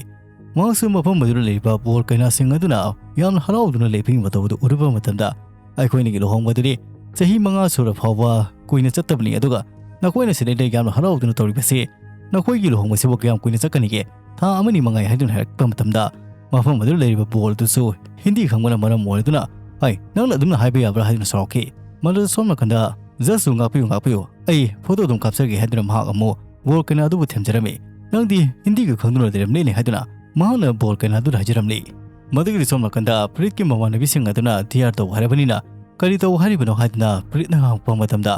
ꯃꯍꯥꯛꯁꯨ ꯃꯐꯝ ꯑꯗꯨꯗ ꯂꯩꯔꯤꯕ ꯕꯣꯔ ꯀꯩꯅꯥꯁꯤꯡ ꯑꯗꯨꯅ ꯌꯥꯝꯅ ꯍꯔꯥꯎꯗꯨꯅ ꯂꯩꯕꯒꯤ ꯃꯇꯧ ꯑꯗꯨ ꯎꯔꯨꯕ ꯃꯇꯝꯗ, "ꯑꯩꯈꯣꯏꯅꯤꯒꯤ ꯂꯨꯍꯣꯡꯕꯗꯨꯗꯤ ꯆꯍꯤ ꯃꯉꯥ ꯁꯨꯔ ꯐꯥꯎꯕ ꯀꯨꯏꯅ ꯆꯠꯇꯕꯅꯤ, ꯑꯗꯨꯒ ꯅꯈꯣꯏꯅ ꯁꯤꯗꯩꯗ ꯌꯥꯝꯅ ꯍꯔꯥꯎꯗꯨꯅ ꯇꯧꯔꯤꯕꯁꯤ, ꯅꯈꯣꯏꯒꯤ ꯂꯨꯍꯣꯡꯕꯁꯤꯕꯨ ꯀꯌꯥꯝ ꯀꯨꯏꯅ ꯆꯠꯀꯅꯤꯒꯦ? ꯊꯥ ꯑꯃꯅꯤ ꯃꯉꯥꯏ" ꯍꯥꯏꯗꯨꯅ ꯍꯥꯏꯔꯛꯄ ꯃꯇꯝꯗ, ꯃꯐꯝ ꯑꯗꯨꯗ ꯂꯩꯔꯤꯕ ꯕꯣꯔ ꯑꯗꯨꯁꯨ ꯍꯤꯟꯗꯤ ꯈꯪꯕꯅ ꯃꯔꯝ ꯑꯣꯏꯔꯗꯨꯅ, "ꯑꯩ, ꯅꯪꯅ ꯑꯗꯨꯝꯅ ꯍꯥꯏꯕ ꯌꯥꯕ꯭ꯔꯥ?" ꯍꯥꯏꯗꯨꯅ ꯁꯥꯎꯔꯛꯈꯤ꯫ ꯃꯗꯨꯗ ꯁꯣꯝ ꯅꯥꯀꯟꯗ judgeꯁꯨ, "ꯉꯥꯛꯄꯤꯌꯨ, ꯉꯥꯛꯄꯤꯌꯨ, ꯑꯩ photo ꯑꯗꯨꯝ ꯀꯥꯞꯆꯒꯦ" ꯍꯥꯏꯗꯨꯅ ꯃꯍꯥꯛ ꯑꯃꯨꯛ ꯕꯣꯔ ꯀꯩꯅꯥ ꯑꯗꯨꯕꯨ ꯊꯦꯝꯖꯔꯝꯃꯤ꯫ "ꯅꯪꯗꯤ ꯍꯤꯟꯗꯤꯒ ꯈꯪꯗꯨꯅ ꯂꯩꯔꯝꯂꯦꯅꯦ" ꯍꯥꯏꯗꯨꯅ ꯃꯍꯥꯛꯅ ꯕꯣꯔ ꯀꯩꯅꯥ ꯑꯗꯨꯗ ꯍꯥꯏꯖꯔꯝꯂꯤ꯫ ꯃꯗꯨꯒꯤꯗꯤ ꯁꯣꯝ ꯅꯥꯀꯟꯗ ꯄ꯭ꯔꯤꯠꯀꯤ ꯃꯃꯥꯟꯅꯕꯤꯁꯤꯡ ꯑꯗꯨꯅ ꯙꯤꯌꯥꯔ ꯇꯧ ꯍꯥꯏꯔꯕꯅꯤꯅ, "ꯀꯔꯤ ꯇꯧ ꯍꯥꯏꯔꯤꯕꯅꯣ?" ꯍꯥꯏꯗꯨꯅ ꯄ꯭ꯔꯤꯠꯅ ꯍꯪꯉꯛꯄ ꯃꯇꯝꯗ,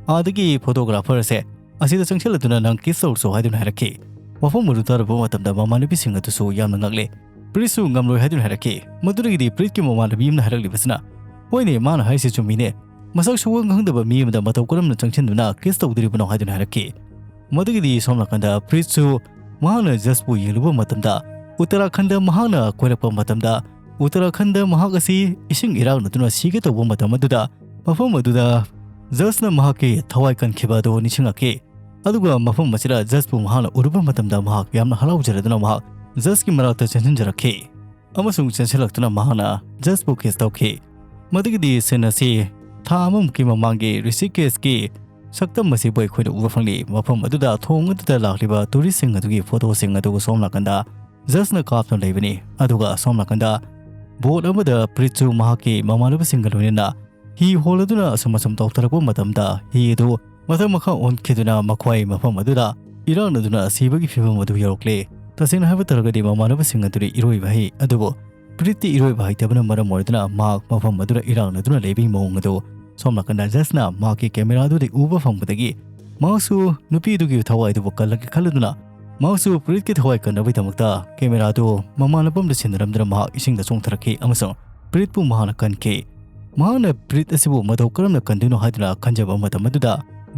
ꯑꯥꯗꯒꯤ photographer ꯑꯁꯦ ꯑꯁꯤꯗ ꯆꯪꯁꯤꯜꯂꯗꯨꯅ ꯅꯪ kiss ꯇꯧꯔꯁꯨ ꯍꯥꯏꯗꯨꯅ ꯍꯥꯏꯔꯛꯈꯤ꯫ ꯋꯥꯐꯝ ꯑꯗꯨ ꯇꯥꯔꯨꯕ ꯃꯇꯝꯗ ꯃꯃꯥꯟꯅꯕꯤꯁꯤꯡ ꯑꯗꯨꯁꯨ ꯌꯥꯝꯅ ꯉꯛꯂꯦ꯫ ꯄ꯭ꯔꯤꯠꯁꯨ ꯉꯝꯂꯣꯏ ꯍꯥꯏꯗꯨꯅ ꯍꯥꯏꯔꯛꯈꯤ꯫ ꯃꯗꯨꯗꯒꯤꯗꯤ ꯄ꯭ꯔꯤꯠꯀꯤ ꯃꯃꯥꯟꯅꯕꯤ ꯑꯃꯅ ꯍꯥꯏꯔꯛꯂꯤꯕꯁꯤꯅ, "ꯍꯣꯏꯅꯦ, ꯃꯥꯅ ꯍꯥꯏꯔꯤꯁꯤ ꯆꯨꯝꯃꯤꯅꯦ꯫ ꯃꯁꯛ ꯁꯨꯛꯈꯪ ꯈꯪꯗꯕ ꯃꯤ ꯑꯃꯗ ꯃꯇꯧ ꯀꯔꯝꯅ ꯆꯪꯁꯤꯟꯗꯨꯅ kiss ꯇꯧꯗꯣꯔꯤꯕꯅꯣ?" ꯍꯥꯏꯗꯨꯅ ꯍꯥꯏꯔꯛꯈꯤ꯫ ꯃꯗꯨꯒꯤꯗꯤ ꯁꯣꯝ ꯅꯥꯀꯟꯗ ꯄ꯭ꯔꯤꯠꯁꯨ ꯃꯍꯥꯛꯅ judgeꯄꯨ ꯌꯦꯡꯂꯨꯕ ꯃꯇꯝꯗ, ꯎꯠꯇꯔꯥꯈꯟꯗ ꯃꯍꯥꯛꯅ ꯀꯣꯏꯔꯛꯄ ꯃꯇꯝꯗ, ꯎꯠꯇꯔꯥꯈꯟꯗ ꯃꯍꯥꯛ ꯑꯁꯤ ꯏꯁꯤꯡ ꯏꯔꯥꯛꯅꯗꯨꯅ ꯁꯤꯒꯦ ꯇꯧꯕ ꯃꯇꯝ ꯑꯗꯨꯗ, ꯃꯐꯝ ꯑꯗꯨꯗ judgeꯅ ꯃꯍꯥꯛꯀꯤ ꯊꯋꯥꯏ ꯀꯟꯈꯤꯕ ꯑꯗꯨ ꯅꯤꯡꯁꯤꯡꯂꯛꯈꯤ꯫ ꯑꯗꯨꯒ ꯃꯐꯝ ꯑꯁꯤꯗ judgeꯄꯨ ꯃꯍꯥꯛꯅ ꯎꯔꯨꯕ ꯃꯇꯝꯗ ꯃꯍꯥꯛ ꯌꯥꯝꯅ ꯍꯔꯥꯎꯖꯔꯗꯨꯅ ꯃꯍꯥꯛ judgeꯀꯤ ꯃꯅꯥꯛꯇ ꯆꯦꯟꯁꯤꯟꯖꯔꯛꯈꯤ ꯑꯃꯁꯨꯡ ꯆꯦꯟꯁꯤꯜꯂꯛꯇꯨꯅ ꯃꯍꯥꯛꯅ judgeꯄꯨ kiss ꯇꯧꯈꯤ꯫ ꯃꯗꯨꯒꯤꯗꯤ scene ꯑꯁꯤ ꯊꯥ ꯑꯃꯃꯨꯛꯀꯤ ꯃꯃꯥꯡꯒꯤ ꯔꯤꯁꯤꯀꯦꯁꯀꯤ ꯁꯛꯇꯝ ꯑꯁꯤꯕꯨ ꯑꯩꯈꯣꯏꯅ ꯎꯕ ꯐꯪꯂꯤ꯫ ꯃꯐꯝ ꯑꯗꯨꯗ ꯊꯣꯡ ꯑꯗꯨꯗ ꯂꯥꯛꯂꯤꯕ touristꯁꯤꯡ ꯑꯗꯨꯒꯤ photoꯁꯤꯡ ꯑꯗꯨ ꯁꯣꯝ ꯅꯥꯀꯟꯗ judgeꯅ ꯀꯥꯞꯇꯨꯅ ꯂꯩꯕꯅꯤ꯫ ꯑꯗꯨꯒ ꯁꯣꯝ ꯅꯥꯀꯟꯗ boat ꯑꯃꯗ ꯄ꯭ꯔꯤꯠꯁꯨ ꯃꯍꯥꯛꯀꯤ ꯃꯃꯥꯟꯅꯕꯁꯤꯡꯒ ꯂꯣꯏꯅꯅ ꯍꯤ ꯍꯣꯜꯂꯗꯨꯅ ꯑꯁꯨꯝ ꯑꯁꯨꯝ ꯇꯧꯊꯔꯛꯄ ꯃꯇꯝꯗ, ꯍꯤ ꯑꯗꯨ ꯃꯊꯛ ꯃꯈꯥ ꯑꯣꯟꯈꯤꯗꯨꯅ ꯃꯈꯣꯏ ꯃꯐꯝ ꯑꯗꯨꯗ ꯏꯔꯥꯛꯅꯗꯨꯅ ꯁꯤꯕꯒꯤ ꯐꯤꯕꯝ ꯑꯗꯨ ꯌꯧꯔꯛꯂꯦ꯫ ꯇꯁꯦꯡꯅ ꯍꯥꯏꯕ ꯇꯥꯔꯒꯗꯤ, ꯃꯃꯥꯟꯅꯕꯁꯤꯡ ꯑꯗꯨꯗꯤ ꯏꯔꯣꯏꯕ ꯍꯩ, ꯑꯗꯨꯕꯨ ꯄ꯭ꯔꯤꯠꯇꯤ ꯏꯔꯣꯏꯕ ꯍꯩꯇꯕꯅ ꯃꯔꯝ ꯑꯣꯏꯗꯨꯅ ꯃꯍꯥꯛ ꯃꯐꯝ ꯑꯗꯨꯗ ꯏꯔꯥꯛꯅꯗꯨꯅ ꯂꯩꯕꯒꯤ ꯃꯑꯣꯡ ꯑꯗꯨ ꯁꯣꯝ ꯅꯥꯀꯟꯗ judgeꯅ ꯃꯍꯥꯛꯀꯤ camera ꯑꯗꯨꯗꯒꯤ ꯎꯕ ꯐꯪꯕꯗꯒꯤ, ꯃꯍꯥꯛꯁꯨ ꯅꯨꯄꯤ ꯑꯗꯨꯒꯤ ꯊꯋꯥꯏ ꯑꯗꯨꯕꯨ ꯀꯜꯂꯒꯦ ꯈꯜꯂꯗꯨꯅ, ꯃꯍꯥꯛꯁꯨ ꯄ꯭ꯔꯤꯠꯀꯤ ꯊꯋꯥꯏ ꯀꯟꯅꯕꯒꯤꯗꯃꯛꯇ camera ꯑꯗꯨ ꯃꯃꯥꯟꯅꯕ ꯑꯃꯗ ꯁꯤꯟꯅꯔꯝꯗꯨꯅ ꯃꯍꯥꯛ ꯏꯁꯤꯡꯗ ꯆꯣꯡꯊꯔꯛꯈꯤ ꯑꯃꯁꯨꯡ ꯄ꯭ꯔꯤꯠꯄꯨ ꯃꯍꯥꯛꯅ ꯀꯟꯈꯤ꯫ ꯃꯍꯥꯛꯅ ꯄ꯭ꯔꯤꯠ ꯑꯁꯤꯕꯨ ꯃꯇꯧ ꯀꯔꯝꯅ ꯀꯟꯗꯣꯏꯅꯣ ꯍꯥꯏꯗꯨꯅ ꯈꯟꯖꯕ ꯃꯇꯝ ꯑꯗꯨꯗ,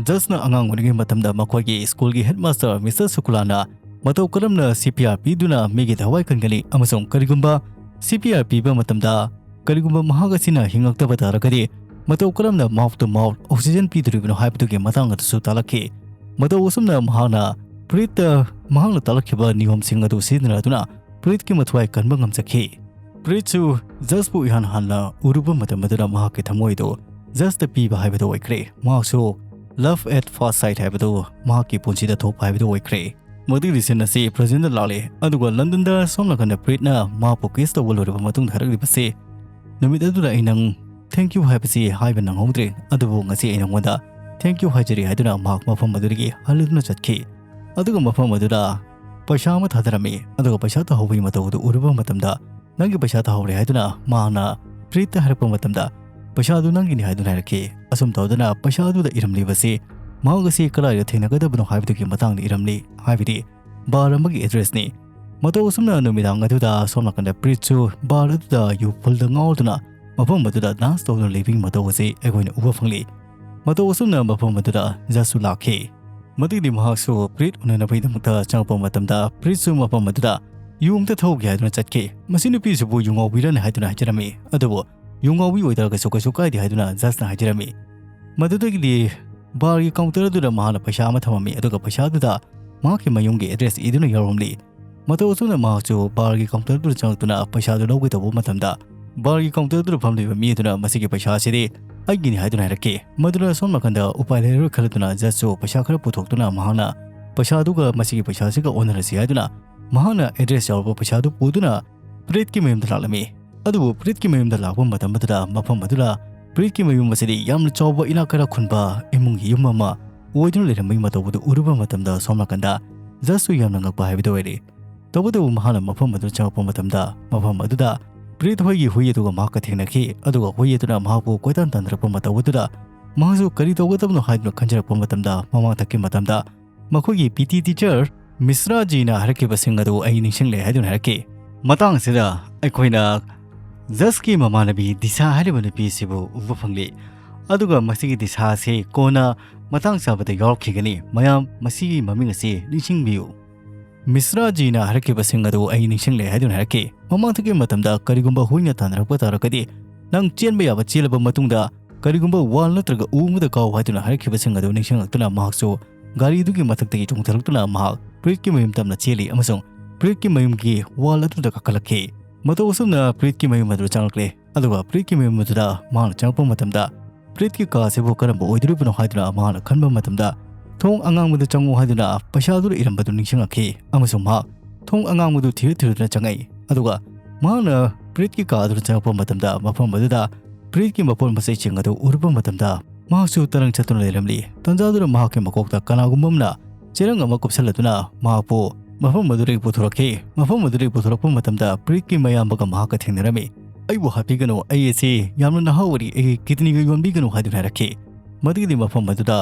judgeꯅ ꯑꯉꯥꯡ ꯑꯣꯏꯔꯤꯉꯩ ꯃꯇꯝꯗ ꯃꯈꯣꯏꯒꯤ schoolꯒꯤ headmaster Mister ꯁꯨꯀꯨꯂꯥꯅ ꯃꯇꯧ ꯀꯔꯝꯅ C P R ꯄꯤꯗꯨꯅ ꯃꯤꯒꯤ ꯊꯋꯥꯏ ꯀꯟꯒꯅꯤ ꯑꯃꯁꯨꯡ ꯀꯔꯤꯒꯨꯝꯕ C P R ꯄꯤꯕ ꯃꯇꯝꯗ ꯀꯔꯤꯒꯨꯝꯕ ꯃꯍꯥꯛ ꯑꯁꯤꯅ ꯍꯤꯡꯉꯛꯇꯕ ꯇꯥꯔꯒꯗꯤ ꯃꯇꯧ ꯀꯔꯝꯅ mouth to mouth oxygen ꯄꯤꯗꯣꯔꯤꯕꯅꯣ ꯍꯥꯏꯕꯗꯨꯒꯤ ꯃꯇꯥꯡ ꯑꯗꯨꯁꯨ ꯇꯥꯛꯂꯛꯈꯤ꯫ ꯃꯇꯧ ꯑꯁꯨꯝꯅ ꯃꯍꯥꯛꯅ ꯄ꯭ꯔꯤꯠꯇ ꯃꯍꯥꯛꯅ ꯇꯥꯛꯂꯛꯈꯤꯕ ꯅꯤꯌꯣꯝꯁꯤꯡ ꯑꯗꯨ ꯁꯤꯖꯤꯟꯅꯗꯨꯅ ꯄ꯭ꯔꯤꯠꯀꯤ ꯃꯊ꯭ꯋꯥꯏ ꯀꯟꯕ ꯉꯝꯖꯈꯤ꯫ ꯄ꯭ꯔꯤꯠꯁꯨ ꯖꯁꯄꯨ ꯏꯍꯥꯟ ꯍꯥꯟꯅ ꯎꯔꯨꯕ ꯃꯇꯝ ꯑꯗꯨꯗ ꯃꯍꯥꯛꯀꯤ ꯊꯃꯣꯏꯗꯨ ꯖꯁꯇ ꯄꯤꯕ ꯍꯥꯏꯕꯗꯨ ꯑꯣꯏꯈ꯭ꯔꯦ꯫ ꯃꯍꯥꯛꯁꯨ love at first sight ꯍꯥꯏꯕꯗꯨ ꯃꯍꯥꯛꯀꯤ ꯄꯨꯟꯁꯤꯗ ꯊꯣꯛꯄ ꯍꯥꯏꯕꯗꯨ ꯑꯣꯏꯈ꯭ꯔꯦ꯫ ꯃꯗꯨꯒꯤ scene ꯑꯁꯤ presentꯗ ꯂꯥꯛꯂꯦ, ꯑꯗꯨꯒ ꯂꯟꯗꯟꯗ ꯁꯣꯝ ꯅꯥꯀꯟꯗ ꯄ꯭ꯔꯤꯠꯅ ꯃꯍꯥꯛꯄꯨ kiss ꯇꯧꯕ ꯂꯣꯏꯔꯕ ꯃꯇꯨꯡꯗ ꯍꯥꯏꯔꯛꯂꯤꯕꯁꯤ, "ꯅꯨꯃꯤꯠ ꯑꯗꯨꯗ ꯑꯩ ꯅꯪ thank you ꯍꯥꯏꯕꯁꯤ ꯍꯥꯏꯕ ꯅꯪꯍꯧꯗ꯭ꯔꯦ, ꯑꯗꯨꯕꯨ ꯉꯁꯤ ꯑꯩ ꯅꯪꯉꯣꯟꯗ thank you ꯍꯥꯏꯖꯔꯤ" ꯍꯥꯏꯗꯨꯅ ꯃꯍꯥꯛ ꯃꯐꯝ ꯑꯗꯨꯗꯒꯤ ꯍꯜꯂꯗꯨꯅ ꯆꯠꯈꯤ꯫ ꯑꯗꯨꯒ ꯃꯐꯝ ꯑꯗꯨꯗ ꯄꯩꯁꯥ ꯑꯃ ꯊꯥꯗꯔꯝꯃꯤ, ꯑꯗꯨꯒ ꯄꯩꯁꯥ ꯇꯥꯍꯧꯕꯒꯤ ꯃꯇꯧ ꯑꯗꯨ ꯎꯔꯨꯕ ꯃꯇꯝꯗ, "ꯅꯪꯒꯤ ꯄꯩꯁꯥ ꯇꯥꯍꯧꯔꯦ" ꯍꯥꯏꯗꯨꯅ ꯃꯍꯥꯛꯅ ꯄ꯭ꯔꯤꯠꯇ ꯍꯥꯏꯔꯛꯄ ꯃꯇꯝꯗ, "ꯄꯩꯁꯥ ꯑꯗꯨ ꯅꯪꯒꯤꯅꯤ" ꯍꯥꯏꯗꯨꯅ ꯍꯥꯏꯔꯛꯈꯤ꯫ ꯑꯁꯨꯝ ꯇꯧꯗꯅ ꯄꯩꯁꯥ ꯑꯗꯨꯗ ꯏꯔꯝꯂꯤꯕꯁꯤ ꯃꯍꯥꯛ ꯑꯁꯤ ꯀꯗꯥꯏꯗ ꯊꯦꯡꯅꯒꯗꯕꯅꯣ ꯍꯥꯏꯕꯗꯨꯒꯤ ꯃꯇꯥꯡꯗ ꯏꯔꯝꯂꯤ, ꯍꯥꯏꯕꯗꯤ bar ꯑꯃꯒꯤ addressꯅꯤ꯫ ꯃꯇꯧ ꯑꯁꯨꯝꯅ ꯅꯨꯃꯤꯗꯥꯡ ꯑꯗꯨꯗ ꯁꯣꯝ ꯅꯥꯀꯟꯗ ꯄ꯭ꯔꯤꯠꯁꯨ bar ꯑꯗꯨꯗ ꯌꯨ fullꯗ ꯉꯥꯎꯗꯨꯅ ꯃꯐꯝ ꯑꯗꯨꯗ dance ꯇꯧꯗꯨꯅ ꯂꯩꯕꯒꯤ ꯃꯇꯧ ꯑꯁꯤ ꯑꯩꯈꯣꯏꯅ ꯎꯕ ꯐꯪꯂꯤ꯫ ꯃꯇꯧ ꯑꯁꯨꯝꯅ ꯃꯐꯝ ꯑꯗꯨꯗ ꯖꯁꯁꯨ ꯂꯥꯛꯈꯤ꯫ ꯃꯗꯨꯒꯤꯗꯤ ꯃꯍꯥꯛꯁꯨ ꯄ꯭ꯔꯤꯠ ꯎꯅꯅꯕꯒꯤꯗꯃꯛꯇ ꯆꯪꯉꯛꯄ ꯃꯇꯝꯗ ꯄ꯭ꯔꯤꯠꯁꯨ ꯃꯐꯝ ꯑꯗꯨꯗ ꯌꯨ ꯑꯝꯇ ꯊꯛꯎꯒꯦ ꯍꯥꯏꯗꯨꯅ ꯆꯠꯈꯤ꯫ "ꯃꯁꯤ ꯅꯨꯄꯤꯁꯤꯕꯨ ꯌꯨ ꯉꯥꯎꯕꯤꯔꯅꯤ" ꯍꯥꯏꯗꯨꯅ ꯍꯥꯏꯖꯔꯝꯃꯤ꯫ ꯑꯗꯨꯕꯨ ꯌꯨ ꯉꯥꯎꯕꯤ ꯑꯣꯏꯗ꯭ꯔꯒꯁꯨ ꯀꯩꯁꯨ ꯀꯥꯏꯗꯦ ꯍꯥꯏꯗꯨꯅ ꯖꯁꯅ ꯍꯥꯏꯖꯔꯝꯃꯤ꯫ ꯃꯗꯨꯗꯒꯤꯗꯤ barꯒꯤ counter ꯑꯗꯨꯗ ꯃꯍꯥꯛꯅ ꯄꯩꯁꯥ ꯑꯃ ꯊꯝꯃꯝꯃꯤ, ꯑꯗꯨꯒ ꯄꯩꯁꯥ ꯑꯗꯨꯗ ꯃꯍꯥꯛꯀꯤ ꯃꯌꯨꯝꯒꯤ address ꯏꯗꯨꯅ ꯌꯥꯎꯔꯝꯂꯤ꯫ ꯃꯇꯧ ꯑꯁꯨꯝꯅ ꯃꯍꯥꯛꯁꯨ barꯒꯤ counter ꯑꯗꯨꯗ ꯆꯪꯂꯛꯇꯨꯅ ꯄꯩꯁꯥꯗꯨ ꯂꯧꯒꯦ ꯇꯧꯕ ꯃꯇꯝꯗ, barꯒꯤ counter ꯑꯗꯨꯗ ꯐꯝꯂꯤꯕ ꯃꯤ ꯑꯗꯨꯅ "ꯃꯁꯤꯒꯤ ꯄꯩꯁꯥ ꯑꯁꯤꯗꯤ ꯑꯩꯒꯤꯅꯤ" ꯍꯥꯏꯗꯨꯅ ꯍꯥꯏꯔꯛꯈꯤ꯫ ꯃꯗꯨꯅ ꯁꯣꯝ ꯅꯥꯀꯟꯗ ꯎꯄꯥꯏ ꯂꯩꯔꯔꯣꯏ ꯈꯜꯂꯗꯨꯅ ꯖꯁꯁꯨ ꯄꯩꯁꯥ ꯈꯔ ꯄꯨꯊꯣꯛꯇꯨꯅ ꯃꯍꯥꯛꯅ ꯄꯩꯁꯥꯗꯨꯒ "ꯃꯁꯤꯒꯤ ꯄꯩꯁꯥꯁꯤꯒ ꯑꯣꯟꯅꯔꯁꯤ" ꯍꯥꯏꯗꯨꯅ ꯃꯍꯥꯛꯅ address ꯌꯥꯎꯔꯕ ꯄꯩꯁꯥꯗꯨ ꯄꯨꯗꯨꯅ ꯄ꯭ꯔꯤꯠꯀꯤ ꯃꯌꯨꯝꯗ ꯂꯥꯛꯂꯝꯃꯤ꯫ ꯑꯗꯨꯕꯨ ꯄ꯭ꯔꯤꯠꯀꯤ ꯃꯌꯨꯝꯗ ꯂꯥꯛꯄ ꯃꯇꯝ ꯑꯗꯨꯗ ꯃꯐꯝ ꯑꯗꯨꯗ ꯄ꯭ꯔꯤꯠꯀꯤ ꯃꯌꯨꯝ ꯑꯁꯤꯗꯤ ꯌꯥꯝꯅ ꯆꯥꯎꯕ ꯏꯅꯥꯛ ꯈꯔ ꯈꯨꯟꯕ ꯏꯃꯨꯡꯒꯤ ꯌꯨꯝ ꯑꯃ ꯑꯣꯏꯗꯨꯅ ꯂꯩꯔꯝꯕꯒꯤ ꯃꯇꯧ ꯑꯗꯨ ꯎꯔꯨꯕ ꯃꯇꯝꯗ ꯁꯣꯝ ꯅꯥꯀꯟꯗ ꯖꯁꯁꯨ ꯌꯥꯝꯅ ꯉꯛꯄ ꯍꯥꯏꯕꯗꯨ ꯑꯣꯏꯔꯦ꯫ ꯇꯧꯕꯇꯕꯨ ꯃꯍꯥꯛꯅ ꯃꯐꯝ ꯑꯗꯨ ꯆꯪꯉꯛꯄ ꯃꯇꯝꯗ ꯃꯐꯝ ꯑꯗꯨꯗ ꯄ꯭ꯔꯤꯠ ꯍꯣꯏꯒꯤ ꯍꯨꯏ ꯑꯗꯨꯒ ꯃꯍꯥꯛꯀ ꯊꯦꯡꯅꯈꯤ, ꯑꯗꯨꯒ ꯍꯨꯏ ꯑꯗꯨꯅ ꯃꯍꯥꯛꯄꯨ ꯀꯣꯏꯇꯥꯟ ꯇꯥꯟꯅꯔꯛꯄ ꯃꯇꯧ ꯑꯗꯨꯗ ꯃꯍꯥꯛꯁꯨ ꯀꯔꯤ ꯇꯧꯒꯗꯕꯅꯣ ꯍꯥꯏꯗꯨꯅ ꯈꯟꯖꯔꯛꯄ ꯃꯇꯝꯗ ꯃꯃꯥꯡ ꯊꯛꯀꯤ ꯃꯇꯝꯗ ꯃꯈꯣꯏꯒꯤ P T teacher ꯃꯤꯁ꯭ꯔꯥꯖꯤꯅ ꯍꯥꯏꯔꯛꯈꯤꯕꯁꯤꯡ ꯑꯗꯨ ꯑꯩ ꯅꯤꯡꯁꯤꯡꯂꯦ ꯍꯥꯏꯗꯨꯅ ꯍꯥꯏꯔꯛꯈꯤ꯫ ꯃꯇꯥꯡ ꯑꯁꯤꯗ ꯑꯩꯈꯣꯏꯅ ꯖꯁꯀꯤ ꯃꯃꯥꯟꯅꯕꯤ ꯗꯤꯁꯥ ꯍꯥꯏꯔꯤꯕ ꯅꯨꯄꯤ ꯑꯁꯤꯕꯨ ꯎꯕ ꯐꯪꯂꯤ꯫ ꯑꯗꯨꯒ ꯃꯁꯤꯒꯤ ꯗꯤꯁꯥ ꯑꯁꯤ ꯀꯣꯟꯅ ꯃꯇꯥꯡ ꯆꯥꯕꯗ ꯌꯥꯎꯔꯛꯈꯤꯒꯅꯤ꯫ ꯃꯌꯥꯝ ꯃꯁꯤꯒꯤ ꯃꯃꯤꯡ ꯑꯁꯤ ꯅꯤꯡꯁꯤꯡꯕꯤꯌꯨ꯫ ꯃꯤꯁ꯭ꯔꯥꯖꯤꯅ ꯍꯥꯏꯔꯛꯈꯤꯕꯁꯤꯡ ꯑꯗꯨ ꯑꯩ ꯅꯤꯡꯁꯤꯡꯂꯦ ꯍꯥꯏꯗꯨꯅ ꯍꯥꯏꯔꯛꯈꯤ꯫ ꯃꯃꯥꯡꯊꯛꯀꯤ ꯃꯇꯝꯗ ꯀꯔꯤꯒꯨꯝꯕ ꯍꯨꯏꯅ ꯇꯥꯟꯅꯔꯛꯄ ꯇꯥꯔꯒꯗꯤ, ꯅꯪ ꯆꯦꯟꯕ ꯌꯥꯕ ꯆꯦꯜꯂꯕ ꯃꯇꯨꯡꯗ ꯀꯔꯤꯒꯨꯝꯕ ꯋꯥꯜ ꯅꯠꯇ꯭ꯔꯒ ꯎ ꯑꯃꯗ ꯀꯥꯎ ꯍꯥꯏꯗꯨꯅ ꯍꯥꯏꯔꯛꯈꯤꯕꯁꯤꯡ ꯑꯗꯨ ꯅꯤꯡꯁꯤꯡꯂꯛꯇꯨꯅ ꯃꯍꯥꯛꯁꯨ ꯒꯥꯔꯤꯗꯨꯒꯤ ꯃꯊꯛꯇꯒꯤ ꯆꯣꯡꯊꯔꯛꯇꯨꯅ ꯃꯍꯥꯛ ꯄ꯭ꯔꯤꯠꯀꯤ ꯃꯌꯨꯝ ꯇꯝꯅ ꯆꯦꯜꯂꯤ ꯑꯃꯁꯨꯡ ꯄ꯭ꯔꯤꯠꯀꯤ ꯃꯌꯨꯝꯒꯤ ꯋꯥꯜ ꯑꯗꯨꯗ ꯀꯥꯈꯠꯂꯛꯈꯤ꯫ ꯃꯇꯧ ꯑꯁꯨꯝꯅ ꯄ꯭ꯔꯤꯠꯀꯤ ꯃꯌꯨꯝ ꯑꯗꯨꯗ ꯆꯪꯂꯛꯂꯦ, ꯑꯗꯨꯒ ꯄ꯭ꯔꯤꯠꯀꯤ ꯃꯌꯨꯝ ꯑꯗꯨꯗ ꯃꯍꯥꯛꯅ ꯆꯪꯂꯛꯄ ꯃꯇꯝꯗ ꯄ꯭ꯔꯤꯠꯀꯤ ꯀꯥ ꯑꯁꯤꯕꯨ ꯀꯔꯝꯕ ꯑꯣꯏꯗꯣꯔꯤꯕꯅꯣ ꯍꯥꯏꯗꯨꯅ ꯃꯍꯥꯛꯅ ꯈꯟꯕ ꯃꯇꯝꯗ, "ꯊꯣꯡ ꯑꯉꯥꯡꯕꯗ ꯆꯪꯉꯨ" ꯍꯥꯏꯗꯨꯅ ꯄꯩꯁꯥꯗꯨꯗ ꯏꯔꯝꯕꯗꯨ ꯅꯤꯡꯁꯤꯡꯂꯛꯈꯤ ꯑꯃꯁꯨꯡ ꯃꯍꯥꯛ ꯊꯣꯡ ꯑꯉꯥꯡꯕꯗꯨ ꯊꯤꯔ ꯊꯤꯔꯗꯨꯅ ꯆꯪꯉꯛꯏ꯫ ꯑꯗꯨꯒ ꯃꯍꯥꯛꯅ ꯄ꯭ꯔꯤꯠꯀꯤ ꯀꯥ ꯑꯗꯨꯗ ꯆꯪꯂꯛꯄ ꯃꯇꯝꯗ ꯃꯐꯝ ꯑꯗꯨꯗ ꯄ꯭ꯔꯤꯠꯀꯤ ꯃꯄꯣꯠ ꯃꯆꯩꯁꯤꯡ ꯑꯗꯨ ꯎꯔꯨꯕ ꯃꯇꯝꯗ ꯃꯍꯥꯛꯁꯨ ꯇꯔꯪ ꯆꯠꯇꯨꯅ ꯂꯩꯔꯝꯂꯤ꯫ ꯇꯟꯖꯥꯗꯨꯗ ꯃꯍꯥꯛꯀꯤ ꯃꯀꯣꯛꯇ ꯀꯅꯥꯒꯨꯝꯕ ꯑꯃꯅ ꯆꯦꯔꯪ ꯑꯃ ꯀꯨꯞꯁꯜꯂꯗꯨꯅ ꯃꯍꯥꯛꯄꯨ ꯃꯐꯝ ꯑꯗꯨꯗꯒꯤ ꯄꯨꯊꯣꯔꯛꯈꯤ꯫ ꯃꯐꯝ ꯑꯗꯨꯗꯒꯤ ꯄꯨꯊꯣꯔꯛꯄ ꯃꯇꯝꯗ ꯄ꯭ꯔꯤꯠꯀꯤ ꯃꯌꯥꯝꯕꯒ ꯃꯍꯥꯛꯀ ꯊꯦꯡꯅꯔꯝꯃꯤ꯫ "ꯑꯩꯕꯨ ꯍꯥꯠꯄꯤꯒꯅꯨ, ꯑꯩ ꯑꯁꯤ ꯌꯥꯝꯅ ꯅꯍꯥ ꯑꯣꯏꯔꯤ, ꯑꯩꯒꯤ ꯀꯤꯗꯅꯤꯒ ꯌꯣꯟꯕꯤꯒꯅꯨ" ꯍꯥꯏꯗꯨꯅ ꯍꯥꯏꯔꯛꯈꯤ꯫ ꯃꯗꯨꯒꯤꯗꯤ ꯃꯐꯝ ꯑꯗꯨꯗ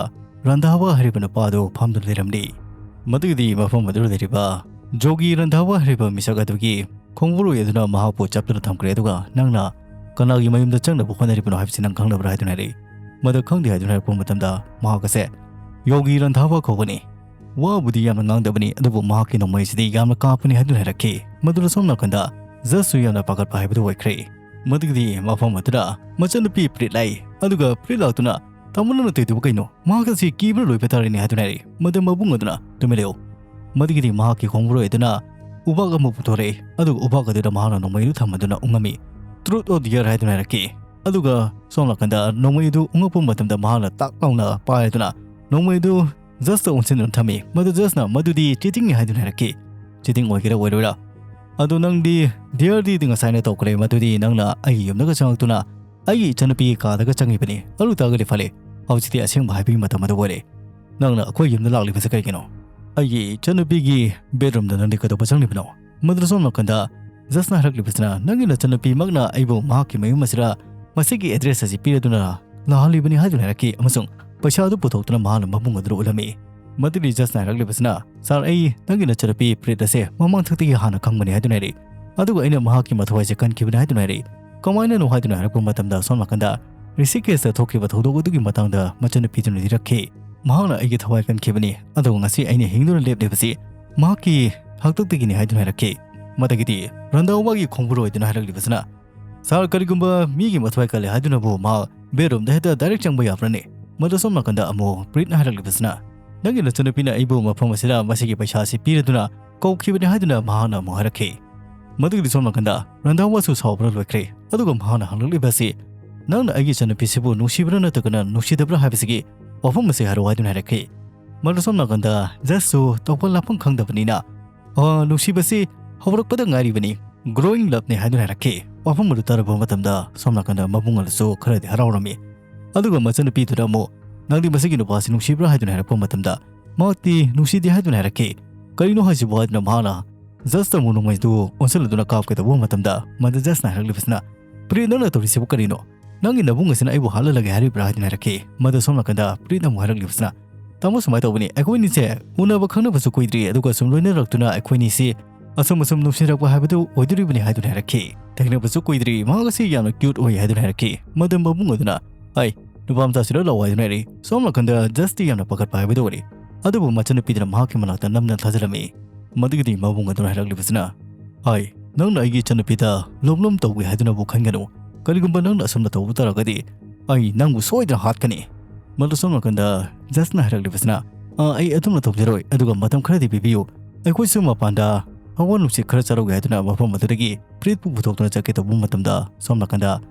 ꯔꯟꯙꯥꯋꯥ ꯍꯥꯏꯔꯤꯕ ꯅꯨꯄꯥ ꯑꯗꯨ ꯐꯝꯗꯨꯅ ꯂꯩꯔꯝꯂꯤ꯫ ꯃꯗꯨꯒꯤꯗꯤ ꯃꯐꯝ ꯑꯗꯨꯗ ꯂꯩꯔꯤꯕ ꯖꯣꯒꯤ ꯔꯟꯙꯥꯋꯥ ꯍꯥꯏꯔꯤꯕ ꯃꯤꯁꯛ ꯑꯗꯨꯒꯤ ꯈꯣꯡꯕꯨꯔꯣꯏ ꯑꯗꯨꯅ ꯃꯍꯥꯛꯄꯨ ꯆꯞꯇꯨꯅ ꯊꯝꯈ꯭ꯔꯦ, ꯑꯗꯨꯒ "ꯅꯪꯅ ꯀꯅꯥꯒꯤ ꯃꯌꯨꯝꯗ ꯆꯪꯅꯕ ꯍꯣꯠꯅꯔꯤꯕꯅꯣ ꯍꯥꯏꯕꯁꯤ ꯅꯪ ꯈꯪꯂꯕ꯭ꯔꯥ?" ꯍꯥꯏꯗꯨꯅ ꯍꯥꯏꯔꯛꯏ꯫ "ꯃꯗꯨ ꯈꯪꯗꯦ" ꯍꯥꯏꯗꯨꯅ ꯍꯥꯏꯔꯛꯄ ꯃꯇꯝꯗ ꯃꯍꯥꯛ ꯑꯁꯦ ꯌꯣꯒꯤ ꯔꯟꯙꯥꯋꯥ ꯀꯧꯕꯅꯤ꯫ ꯋꯥꯕꯨꯗꯤ ꯌꯥꯝꯅ ꯉꯥꯡꯗꯕꯅꯤ, ꯑꯗꯨꯕꯨ ꯃꯍꯥꯛꯀꯤ ꯅꯣꯡꯃꯩꯁꯤꯗꯤ ꯌꯥꯝꯅ ꯀꯥꯞꯄꯅꯤ ꯍꯥꯏꯗꯨꯅ ꯍꯥꯏꯔꯛꯈꯤ꯫ ꯃꯗꯨꯗ ꯁꯣꯝ ꯅꯥꯀꯟꯗ ꯖꯁꯁꯨ ꯌꯥꯝꯅ ꯄꯥꯈꯠꯄ ꯍꯥꯏꯕꯗꯨ ꯑꯣꯏꯈ꯭ꯔꯦ꯫ ꯃꯗꯨꯒꯤꯗꯤ ꯃꯐꯝ ꯑꯗꯨꯗ ꯃꯆꯟꯅꯨꯄꯤ ꯄ꯭ꯔꯤꯠ ꯂꯥꯛꯏ, ꯑꯗꯨꯒ ꯄ꯭ꯔꯤꯠ ꯂꯥꯛꯇꯨꯅ, "ꯇꯥꯃꯣ, ꯅꯪꯅ ꯇꯧꯔꯤꯗꯨꯕꯨ ꯀꯩꯅꯣ? ꯃꯍꯥꯛ ꯑꯁꯤ ꯀꯤꯕꯅ ꯂꯣꯏꯕ ꯇꯥꯔꯦꯅꯦ" ꯍꯥꯏꯗꯨꯅ ꯍꯥꯏꯔꯛꯏ꯫ ꯃꯗꯨ ꯃꯕꯨꯡ ꯑꯗꯨꯅ, "ꯇꯨꯃꯤꯟ ꯂꯩꯌꯨ"꯫ ꯃꯗꯨꯒꯤꯗꯤ ꯃꯍꯥꯛꯀꯤ ꯈꯣꯡꯕꯨꯔꯣꯏ ꯑꯗꯨꯅ ꯎꯕꯥꯛ ꯑꯃ ꯄꯨꯊꯣꯔꯛꯏ, ꯑꯗꯨꯒ ꯎꯕꯥꯛ ꯑꯗꯨꯗ ꯃꯍꯥꯛꯅ ꯅꯣꯡꯃꯩ ꯑꯗꯨ ꯊꯝꯃꯗꯨꯅ ꯎꯪꯉꯝꯃꯤ꯫ "Truth or dare" ꯍꯥꯏꯗꯨꯅ ꯍꯥꯏꯔꯛꯈꯤ꯫ ꯑꯗꯨꯒ ꯁꯣꯝ ꯅꯥꯀꯟꯗ ꯅꯣꯡꯃꯩ ꯑꯗꯨ ꯎꯪꯉꯛꯄ ꯃꯇꯝꯗ ꯃꯍꯥꯛꯅ ꯇꯥꯛ ꯂꯥꯎꯅ ꯄꯥꯏꯔꯗꯨꯅ ꯅꯣꯡꯃꯩ ꯑꯗꯨ ꯖꯁꯇ ꯑꯣꯟꯁꯤꯟꯗꯨꯅ ꯊꯝꯃꯤ꯫ ꯃꯗꯨ ꯖꯁꯅ "ꯃꯗꯨꯗꯤ ꯆꯤꯇꯤꯡꯅꯤ" ꯍꯥꯏꯗꯨꯅ ꯍꯥꯏꯔꯛꯈꯤ꯫ "ꯆꯤꯇꯤꯡ ꯑꯣꯏꯒꯦꯔꯥ ꯑꯣꯏꯔꯣꯏꯔꯥ? ꯑꯗꯣ ꯅꯪꯗꯤ ꯗꯤꯌꯔꯗꯤꯗꯤ ꯉꯁꯥꯏꯅ ꯇꯧꯈ꯭ꯔꯦ, ꯃꯗꯨꯗꯤ ꯅꯪꯅ ꯑꯩꯒꯤ ꯌꯨꯝꯗꯒ ꯆꯪꯉꯛꯇꯨꯅ ꯑꯩꯒꯤ ꯏꯆꯟꯅꯨꯄꯤꯒꯤ ꯀꯥꯗꯒ ꯆꯪꯉꯤꯕꯅꯤ꯫ ꯑꯂꯨ ꯇꯥꯒꯗꯤ ꯐꯂꯦ, ꯍꯧꯖꯤꯛꯇꯤ ꯑꯁꯦꯡꯕ ꯍꯥꯏꯕꯒꯤ ꯃꯇꯝ ꯑꯗꯨ ꯑꯣꯏꯔꯦ꯫ ꯅꯪꯅ ꯑꯩꯈꯣꯏ ꯌꯨꯝꯗ ꯂꯥꯛꯂꯤꯕꯁꯦ ꯀꯩꯒꯤꯅꯣ?" "ꯑꯩꯒꯤ ꯏꯆꯟꯅꯨꯄꯤꯒꯤ ꯕꯦꯗꯔꯨꯝꯗ ꯅꯪꯗꯤ ꯀꯩꯗꯧꯕ ꯆꯪꯂꯤꯕꯅꯣ?" ꯃꯗꯨꯗ ꯁꯣꯝ ꯅꯥꯀꯟꯗ ꯖꯁꯅ ꯍꯥꯏꯔꯛꯂꯤꯕꯁꯤꯅ, "ꯅꯪꯒꯤ ꯅꯆꯟꯅꯨꯄꯤꯃꯛꯅ ꯑꯩꯕꯨ ꯃꯍꯥꯛꯀꯤ ꯃꯌꯨꯝ ꯑꯁꯤꯗ ꯃꯁꯤꯒꯤ ꯑꯦꯗ꯭ꯔꯦꯁ ꯑꯁꯤ ꯄꯤꯔꯗꯨꯅ ꯂꯥꯛꯍꯜꯂꯤꯕꯅꯤ" ꯍꯥꯏꯗꯨꯅ ꯍꯥꯏꯔꯛꯈꯤ ꯑꯃꯁꯨꯡ ꯄꯩꯁꯥ ꯑꯗꯨ ꯄꯨꯊꯣꯛꯇꯨꯅ ꯃꯍꯥꯛꯅ ꯃꯕꯨꯡ ꯑꯗꯨꯗ ꯎꯠꯂꯝꯃꯤ꯫ ꯃꯗꯨꯗꯤ ꯖꯁꯅ ꯍꯥꯏꯔꯛꯂꯤꯕꯁꯤꯅ, "ꯁꯥꯔ, ꯑꯩ ꯅꯪꯒꯤ ꯅꯆꯟꯅꯨꯄꯤ ꯄ꯭ꯔꯤꯠ ꯑꯁꯦ ꯃꯃꯥꯡꯊꯛꯇꯒꯤ ꯍꯥꯟꯅ ꯈꯪꯕꯅꯤ" ꯍꯥꯏꯗꯨꯅ ꯍꯥꯏꯔꯛꯏ꯫ "ꯑꯗꯨꯒ ꯑꯩꯅ ꯃꯍꯥꯛꯀꯤ ꯃꯊ꯭ꯋꯥꯏꯁꯦ ꯀꯟꯈꯤꯕꯅꯤ" ꯍꯥꯏꯗꯨꯅ ꯍꯥꯏꯔꯛꯏ꯫ "ꯀꯃꯥꯏꯅꯅꯣ?" ꯍꯥꯏꯗꯨꯅ ꯍꯥꯏꯔꯛꯄ ꯃꯇꯝꯗ ꯁꯣꯝ ꯅꯥꯀꯟꯗ ꯔꯤꯁꯤꯀꯦꯁꯇ ꯊꯣꯛꯈꯤꯕ ꯊꯧꯗꯣꯛ ꯑꯗꯨꯒꯤ ꯃꯇꯥꯡꯗ ꯃꯆꯟꯅꯨꯄꯤꯗꯨꯅ ꯂꯤꯔꯛꯈꯤ꯫ "ꯃꯍꯥꯛꯅ ꯑꯩꯒꯤ ꯊꯋꯥꯏ ꯀꯟꯈꯤꯕꯅꯤ, ꯑꯗꯨꯒ ꯉꯁꯤ ꯑꯩꯅ ꯍꯤꯡꯗꯨꯅ ꯂꯦꯞꯂꯤꯕꯁꯤ ꯃꯍꯥꯛꯀꯤ ꯍꯥꯛꯇꯛꯇꯒꯤꯅꯤ ꯍꯥꯏꯗꯨꯅ ꯍꯥꯏꯔꯛꯈꯤ꯫ ꯃꯗꯒꯤꯗꯤ ꯔꯟꯙꯥꯋꯥꯒꯤ ꯈꯣꯡꯕꯨꯔꯣꯏꯗꯨꯅ ꯍꯥꯏꯔꯛꯂꯤꯕꯁꯤꯅ, "ꯁꯥꯔ, ꯀꯔꯤꯒꯨꯝꯕ ꯃꯤꯒꯤ ꯃꯊ꯭ꯋꯥꯏ ꯀꯜꯂꯦ ꯍꯥꯏꯗꯨꯅꯕꯨ ꯃꯍꯥꯛ ꯕꯦꯗꯔꯨꯝꯗ ꯍꯦꯛꯇ ꯗꯥꯏꯔꯦꯛ ꯆꯪꯕ ꯌꯥꯕ꯭ꯔꯅꯦ?" ꯃꯗꯨ ꯁꯣꯝ ꯅꯥꯀꯟꯗ ꯑꯃꯨꯛ ꯄ꯭ꯔꯤꯠꯅ ꯍꯥꯏꯔꯛꯂꯤꯕꯁꯤꯅ, "ꯅꯪꯒꯤ ꯅꯆꯟꯅꯨꯄꯤꯅ ꯑꯩꯕꯨ ꯃꯐꯝ ꯑꯁꯤꯗ ꯃꯁꯤꯒꯤ ꯄꯩꯁꯥ ꯑꯁꯤ ꯄꯤꯔꯗꯨꯅ ꯀꯧꯈꯤꯕꯅꯤ" ꯍꯥꯏꯗꯨꯅ ꯃꯍꯥꯛꯅ ꯑꯃꯨꯛ ꯍꯥꯏꯔꯛꯈꯤ꯫ ꯃꯗꯨꯒꯤꯗꯤ ꯁꯣꯝ ꯅꯥꯀꯟꯗ ꯔꯟꯙꯥꯋꯥꯁꯨ ꯁꯥꯎꯕꯅ ꯂꯣꯏꯈ꯭ꯔꯦ꯫ ꯑꯗꯨꯒ ꯃꯍꯥꯛꯅ ꯍꯪꯂꯛꯂꯤꯕ ꯑꯁꯤ, "ꯅꯪꯅ ꯑꯩꯒꯤ ꯏꯆꯟꯅꯨꯄꯤꯁꯤꯕꯨ ꯅꯨꯡꯁꯤꯕ꯭ꯔꯥ ꯅꯠꯇ꯭ꯔꯒꯅ ꯅꯨꯡꯁꯤꯗꯕ꯭ꯔꯥ ꯍꯥꯏꯕꯁꯤꯒꯤ ꯋꯥꯐꯝ ꯑꯁꯤ ꯍꯥꯏꯔꯛꯑꯣ" ꯍꯥꯏꯗꯨꯅ ꯍꯥꯏꯔꯛꯈꯤ꯫ ꯃꯗꯨ ꯁꯣꯝ ꯅꯥꯀꯟꯗ ꯖꯁꯁꯨ ꯇꯧꯐꯝ ꯂꯥꯛꯐꯝ ꯈꯪꯗꯕꯅꯤꯅ, "ꯑ, ꯅꯨꯡꯁꯤꯕꯁꯤ ꯍꯧꯔꯛꯄꯗ ꯉꯥꯏꯔꯤꯕꯅꯤ, growing loveꯅꯤ" ꯍꯥꯏꯗꯨꯅ ꯍꯥꯏꯔꯛꯈꯤ꯫ ꯋꯥꯐꯝ ꯑꯗꯨ ꯇꯥꯔꯕ ꯃꯇꯝꯗ ꯁꯣꯝ ꯅꯥꯀꯟꯗ ꯃꯕꯨꯡ ꯑꯗꯨꯁꯨ ꯈꯔꯗꯤ ꯍꯔꯥꯎꯔꯝꯃꯤ꯫ ꯑꯗꯨꯒ ꯃꯆꯟꯅꯨꯄꯤꯗꯨꯅ ꯑꯃꯨꯛ, "ꯅꯪꯗꯤ ꯃꯁꯤꯒꯤ ꯅꯨꯄꯥꯁꯤ ꯅꯨꯡꯁꯤꯕ꯭ꯔꯥ?" ꯍꯥꯏꯗꯨꯅ ꯍꯥꯏꯔꯛꯄ ꯃꯇꯝꯗ, ꯃꯍꯥꯛꯇꯤ ꯅꯨꯡꯁꯤꯗꯦ ꯍꯥꯏꯗꯨꯅ ꯍꯥꯏꯔꯛꯈꯤ꯫ "ꯀꯔꯤꯅꯣ ꯍꯥꯏꯁꯤꯕꯨ?" ꯍꯥꯏꯗꯨꯅ ꯃꯍꯥꯛꯅ ꯖꯁꯇ ꯑꯃꯨꯛ ꯅꯣꯡꯃꯩꯗꯨ ꯑꯣꯟꯁꯤꯜꯂꯗꯨꯅ ꯀꯥꯞꯀꯦ ꯇꯧꯕ ꯃꯇꯝꯗ, ꯃꯗꯨ ꯖꯁꯅ ꯍꯥꯏꯔꯛꯂꯤꯕꯁꯤꯅ, "ꯄ꯭ꯔꯤꯠ, ꯅꯪꯅ ꯇꯧꯔꯤꯁꯤꯕꯨ ꯀꯔꯤꯅꯣ? ꯅꯪꯒꯤ ꯅꯕꯨꯡ ꯑꯁꯤꯅ ꯑꯩꯕꯨ ꯍꯥꯠꯍꯜꯂꯒꯦ ꯍꯥꯏꯔꯤꯕ꯭ꯔꯥ?" ꯍꯥꯏꯗꯨꯅ ꯍꯥꯏꯔꯛꯈꯤ꯫ ꯃꯗꯨ ꯁꯣꯝ ꯅꯥꯀꯟꯗ ꯄ꯭ꯔꯤꯠꯅ ꯑꯃꯨꯛ ꯍꯥꯏꯔꯛꯂꯤꯕꯁꯤꯅ, "ꯇꯥꯃꯣ, ꯁꯨꯃꯥꯏꯅ ꯇꯧꯕꯅꯤ, ꯑꯩꯈꯣꯏꯅꯤꯁꯦ ꯎꯅꯕ ꯈꯪꯅꯕꯁꯨ ꯀꯨꯏꯗ꯭ꯔꯤ, ꯑꯗꯨꯒ ꯁꯨꯝ ꯂꯣꯏꯅꯔꯛꯇꯨꯅ ꯑꯩꯈꯣꯏꯅꯤꯁꯤ ꯑꯁꯨꯝ ꯑꯁꯨꯝ ꯅꯨꯡꯁꯤꯔꯛꯄ ꯍꯥꯏꯕꯗꯨ ꯑꯣꯏꯗꯣꯔꯤꯕꯅꯤ" ꯍꯥꯏꯗꯨꯅ ꯍꯥꯏꯔꯛꯈꯤ꯫ "ꯊꯦꯡꯅꯕꯁꯨ ꯀꯨꯏꯗ꯭ꯔꯤ, ꯃꯍꯥꯛ ꯑꯁꯤ ꯌꯥꯝꯅ cute ꯑꯣꯏ" ꯍꯥꯏꯗꯨꯅ ꯍꯥꯏꯔꯛꯈꯤ꯫ ꯃꯗꯨ ꯃꯕꯨꯡ ꯑꯗꯨꯅ, "ꯑꯩ, ꯅꯨꯄꯥ ꯃꯆꯥꯁꯤꯗ ꯂꯥꯛꯑꯣ" ꯍꯥꯏꯗꯨꯅ ꯍꯥꯏꯔꯛꯏ꯫ ꯁꯣꯝ ꯅꯥꯀꯟꯗ ꯖꯁꯇꯤ ꯌꯥꯝꯅ ꯄꯥꯈꯠꯄ ꯍꯥꯏꯕꯗꯨ ꯑꯣꯏꯔꯦ꯫ ꯑꯗꯨꯕꯨ ꯃꯆꯟꯅꯨꯄꯤꯗꯨꯅ ꯃꯍꯥꯛꯀꯤ ꯃꯅꯥꯛꯇ ꯅꯝꯅ ꯊꯥꯖꯤꯜꯂꯝꯃꯤ꯫ ꯃꯗꯨꯒꯤꯗꯤ ꯃꯕꯨꯡ ꯑꯗꯨꯅ ꯍꯥꯏꯔꯛꯂꯤꯕꯁꯤꯅ, "ꯑꯩ, ꯅꯪꯅ ꯑꯩꯒꯤ ꯏꯆꯟꯅꯨꯄꯤꯗ ꯂꯣꯝ ꯂꯣꯝ ꯇꯧꯒꯦ ꯍꯥꯏꯗꯨꯅꯕꯨ ꯈꯟꯒꯅꯨ꯫ ꯀꯔꯤꯒꯨꯝꯕ ꯅꯪꯅ ꯑꯁꯨꯝꯅ ꯇꯧꯕ ꯇꯥꯔꯒꯗꯤ ꯑꯩ ꯅꯪꯕꯨ ꯁꯣꯏꯗꯅ ꯍꯥꯠꯀꯅꯤ"꯫ ꯃꯗꯨ ꯁꯣꯝ ꯅꯥꯀꯟꯗ ꯖꯁꯅ ꯍꯥꯏꯔꯛꯂꯤꯕꯁꯤꯅ, "ꯑ, ꯑꯩ ꯑꯗꯨꯝꯅ ꯇꯧꯖꯔꯣꯏ, ꯑꯗꯨꯒ ꯃꯇꯝ ꯈꯔꯗꯤ ꯄꯤꯕꯤꯌꯨ꯫ ꯑꯩꯈꯣꯏꯁꯨ ꯃꯄꯥꯟꯗ ꯍꯋꯥ ꯅꯨꯡꯁꯤꯠ ꯈꯔ ꯆꯥꯔꯨꯒꯦ" ꯍꯥꯏꯗꯨꯅ ꯃꯐꯝ ꯑꯗꯨꯗꯒꯤ ꯄ꯭ꯔꯤꯠꯄꯨ ꯄꯨꯊꯣꯛꯇꯨꯅ ꯆꯠꯀꯦ ꯇꯧꯕ ꯃꯇꯝꯗ, ꯁꯣꯝ ꯅꯥꯀꯟꯗ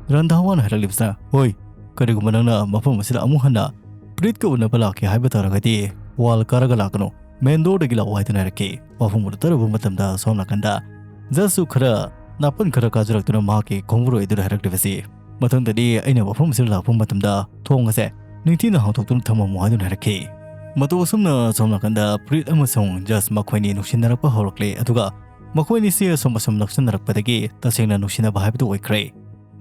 ꯔꯟꯙꯥꯋꯥꯅ ꯍꯥꯏꯔꯛꯂꯤꯕꯁꯤꯅ, "ꯍꯣꯏ, ꯀꯔꯤꯒꯨꯝꯕ ꯅꯪꯅ ꯃꯐꯝ ꯑꯁꯤꯗ ꯑꯃꯨꯛ ꯍꯟꯅ ꯄ꯭ꯔꯤꯠꯀ ꯎꯅꯕ ꯂꯥꯛꯀꯦ ꯍꯥꯏꯕ ꯇꯥꯔꯒꯗꯤ ꯋꯥꯜ ꯀꯥꯔꯒ ꯂꯥꯛꯀꯅꯨ, ꯃꯦꯟ ꯗꯣꯔꯗꯒꯤ ꯂꯥꯛꯑꯣ" ꯍꯥꯏꯗꯨꯅ ꯍꯥꯏꯔꯛꯈꯤ꯫ ꯋꯥꯐꯝ ꯑꯗꯨ ꯇꯥꯔꯨꯕ ꯃꯇꯝꯗ ꯁꯣꯝ ꯅꯥꯀꯟꯗ ꯖꯁꯁꯨ ꯈꯔ ꯅꯥꯄꯟ ꯈꯔ ꯀꯥꯖꯔꯛꯇꯨꯅ ꯃꯍꯥꯛꯀꯤ ꯈꯣꯡꯕꯨꯔꯣꯏ ꯑꯗꯨꯗ ꯍꯥꯏꯔꯛꯂꯤꯕꯁꯤ, "ꯃꯊꯪꯗꯗꯤ ꯑꯩꯅ ꯃꯐꯝ ꯑꯁꯤꯗ ꯂꯥꯛꯄ ꯃꯇꯝꯗ ꯊꯣꯡ ꯑꯁꯦ ꯅꯤꯡꯊꯤꯅ ꯍꯥꯡꯗꯣꯛꯇꯨꯅ ꯊꯝꯃꯝꯃꯨ" ꯍꯥꯏꯗꯨꯅ ꯍꯥꯏꯔꯛꯈꯤ꯫ ꯃꯇꯧ ꯑꯁꯨꯝꯅ ꯁꯣꯝ ꯅꯥꯀꯟꯗ ꯄ꯭ꯔꯤꯠ ꯑꯃꯁꯨꯡ ꯖꯁ ꯃꯈꯣꯏꯅꯤ ꯅꯨꯡꯁꯤꯅꯔꯛꯄ ꯍꯧꯔꯛꯂꯦ, ꯑꯗꯨꯒ ꯃꯈꯣꯏꯅꯤꯁꯤ ꯑꯁꯨꯝ ꯑꯁꯨꯝ ꯅꯛꯁꯤꯟꯅꯔꯛꯄꯗꯒꯤ ꯇꯁꯦꯡꯅ ꯅꯨꯡꯁꯤꯅꯕ ꯍꯥꯏꯕꯗꯨ ꯑꯣꯏꯈ꯭ꯔꯦ꯫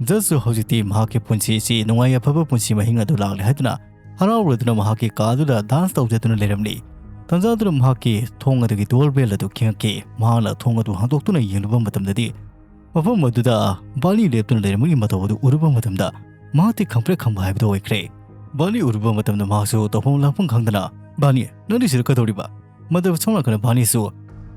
ꯖꯁꯁꯨ ꯍꯧꯖꯤꯛꯇꯤ ꯃꯍꯥꯛꯀꯤ ꯄꯨꯟꯁꯤ ꯑꯁꯤ ꯅꯨꯡꯉꯥꯏ ꯌꯥꯏꯐꯕ ꯄꯨꯟꯁꯤ ꯃꯍꯤꯡ ꯑꯗꯨ ꯂꯥꯛꯂꯦ ꯍꯥꯏꯗꯨꯅ ꯍꯔꯥꯎꯔꯗꯨꯅ ꯃꯍꯥꯛꯀꯤ ꯀꯥꯗꯨꯗ ꯗꯥꯟꯁ ꯇꯧꯖꯗꯨꯅ ꯂꯩꯔꯝꯂꯤ꯫ ꯇꯟꯖꯥꯗꯨꯅ ꯃꯍꯥꯛꯀꯤ ꯊꯣꯡ ꯑꯗꯨꯒꯤ ꯗꯣꯔ ꯕꯦꯜ ꯑꯗꯨ ꯈꯤꯡꯉꯛꯈꯤ꯫ ꯃꯍꯥꯛꯅ ꯊꯣꯡ ꯑꯗꯨ ꯍꯥꯡꯗꯣꯛꯇꯨꯅ ꯌꯦꯡꯂꯨꯕ ꯃꯇꯝꯗꯗꯤ ꯃꯐꯝ ꯑꯗꯨꯗ ꯕꯥꯔꯅꯤ ꯂꯦꯞꯇꯨꯅ ꯂꯩꯔꯝꯕꯒꯤ ꯃꯇꯧ ꯑꯗꯨ ꯎꯔꯨꯕ ꯃꯇꯝꯗ ꯃꯍꯥꯛꯇꯤ ꯈꯪꯄ꯭ꯔꯦꯛ ꯈꯪꯕ ꯍꯥꯏꯕꯗꯨ ꯑꯣꯏꯈ꯭ꯔꯦ꯫ ꯕꯥꯔꯅꯤ ꯎꯔꯨꯕ ꯃꯇꯝꯗ ꯃꯍꯥꯛꯁꯨ ꯇꯧꯐꯝ ꯂꯥꯛꯐꯝ ꯈꯪꯗꯅ, "ꯕꯥꯔꯅꯤ, ꯅꯪꯗꯤ ꯁꯤꯗ ꯀꯩꯗꯧꯔꯤꯕ? ꯃꯗꯨ ꯁꯣꯝ ꯅꯥꯀꯟꯗ ꯕꯥꯅꯤꯁꯨ,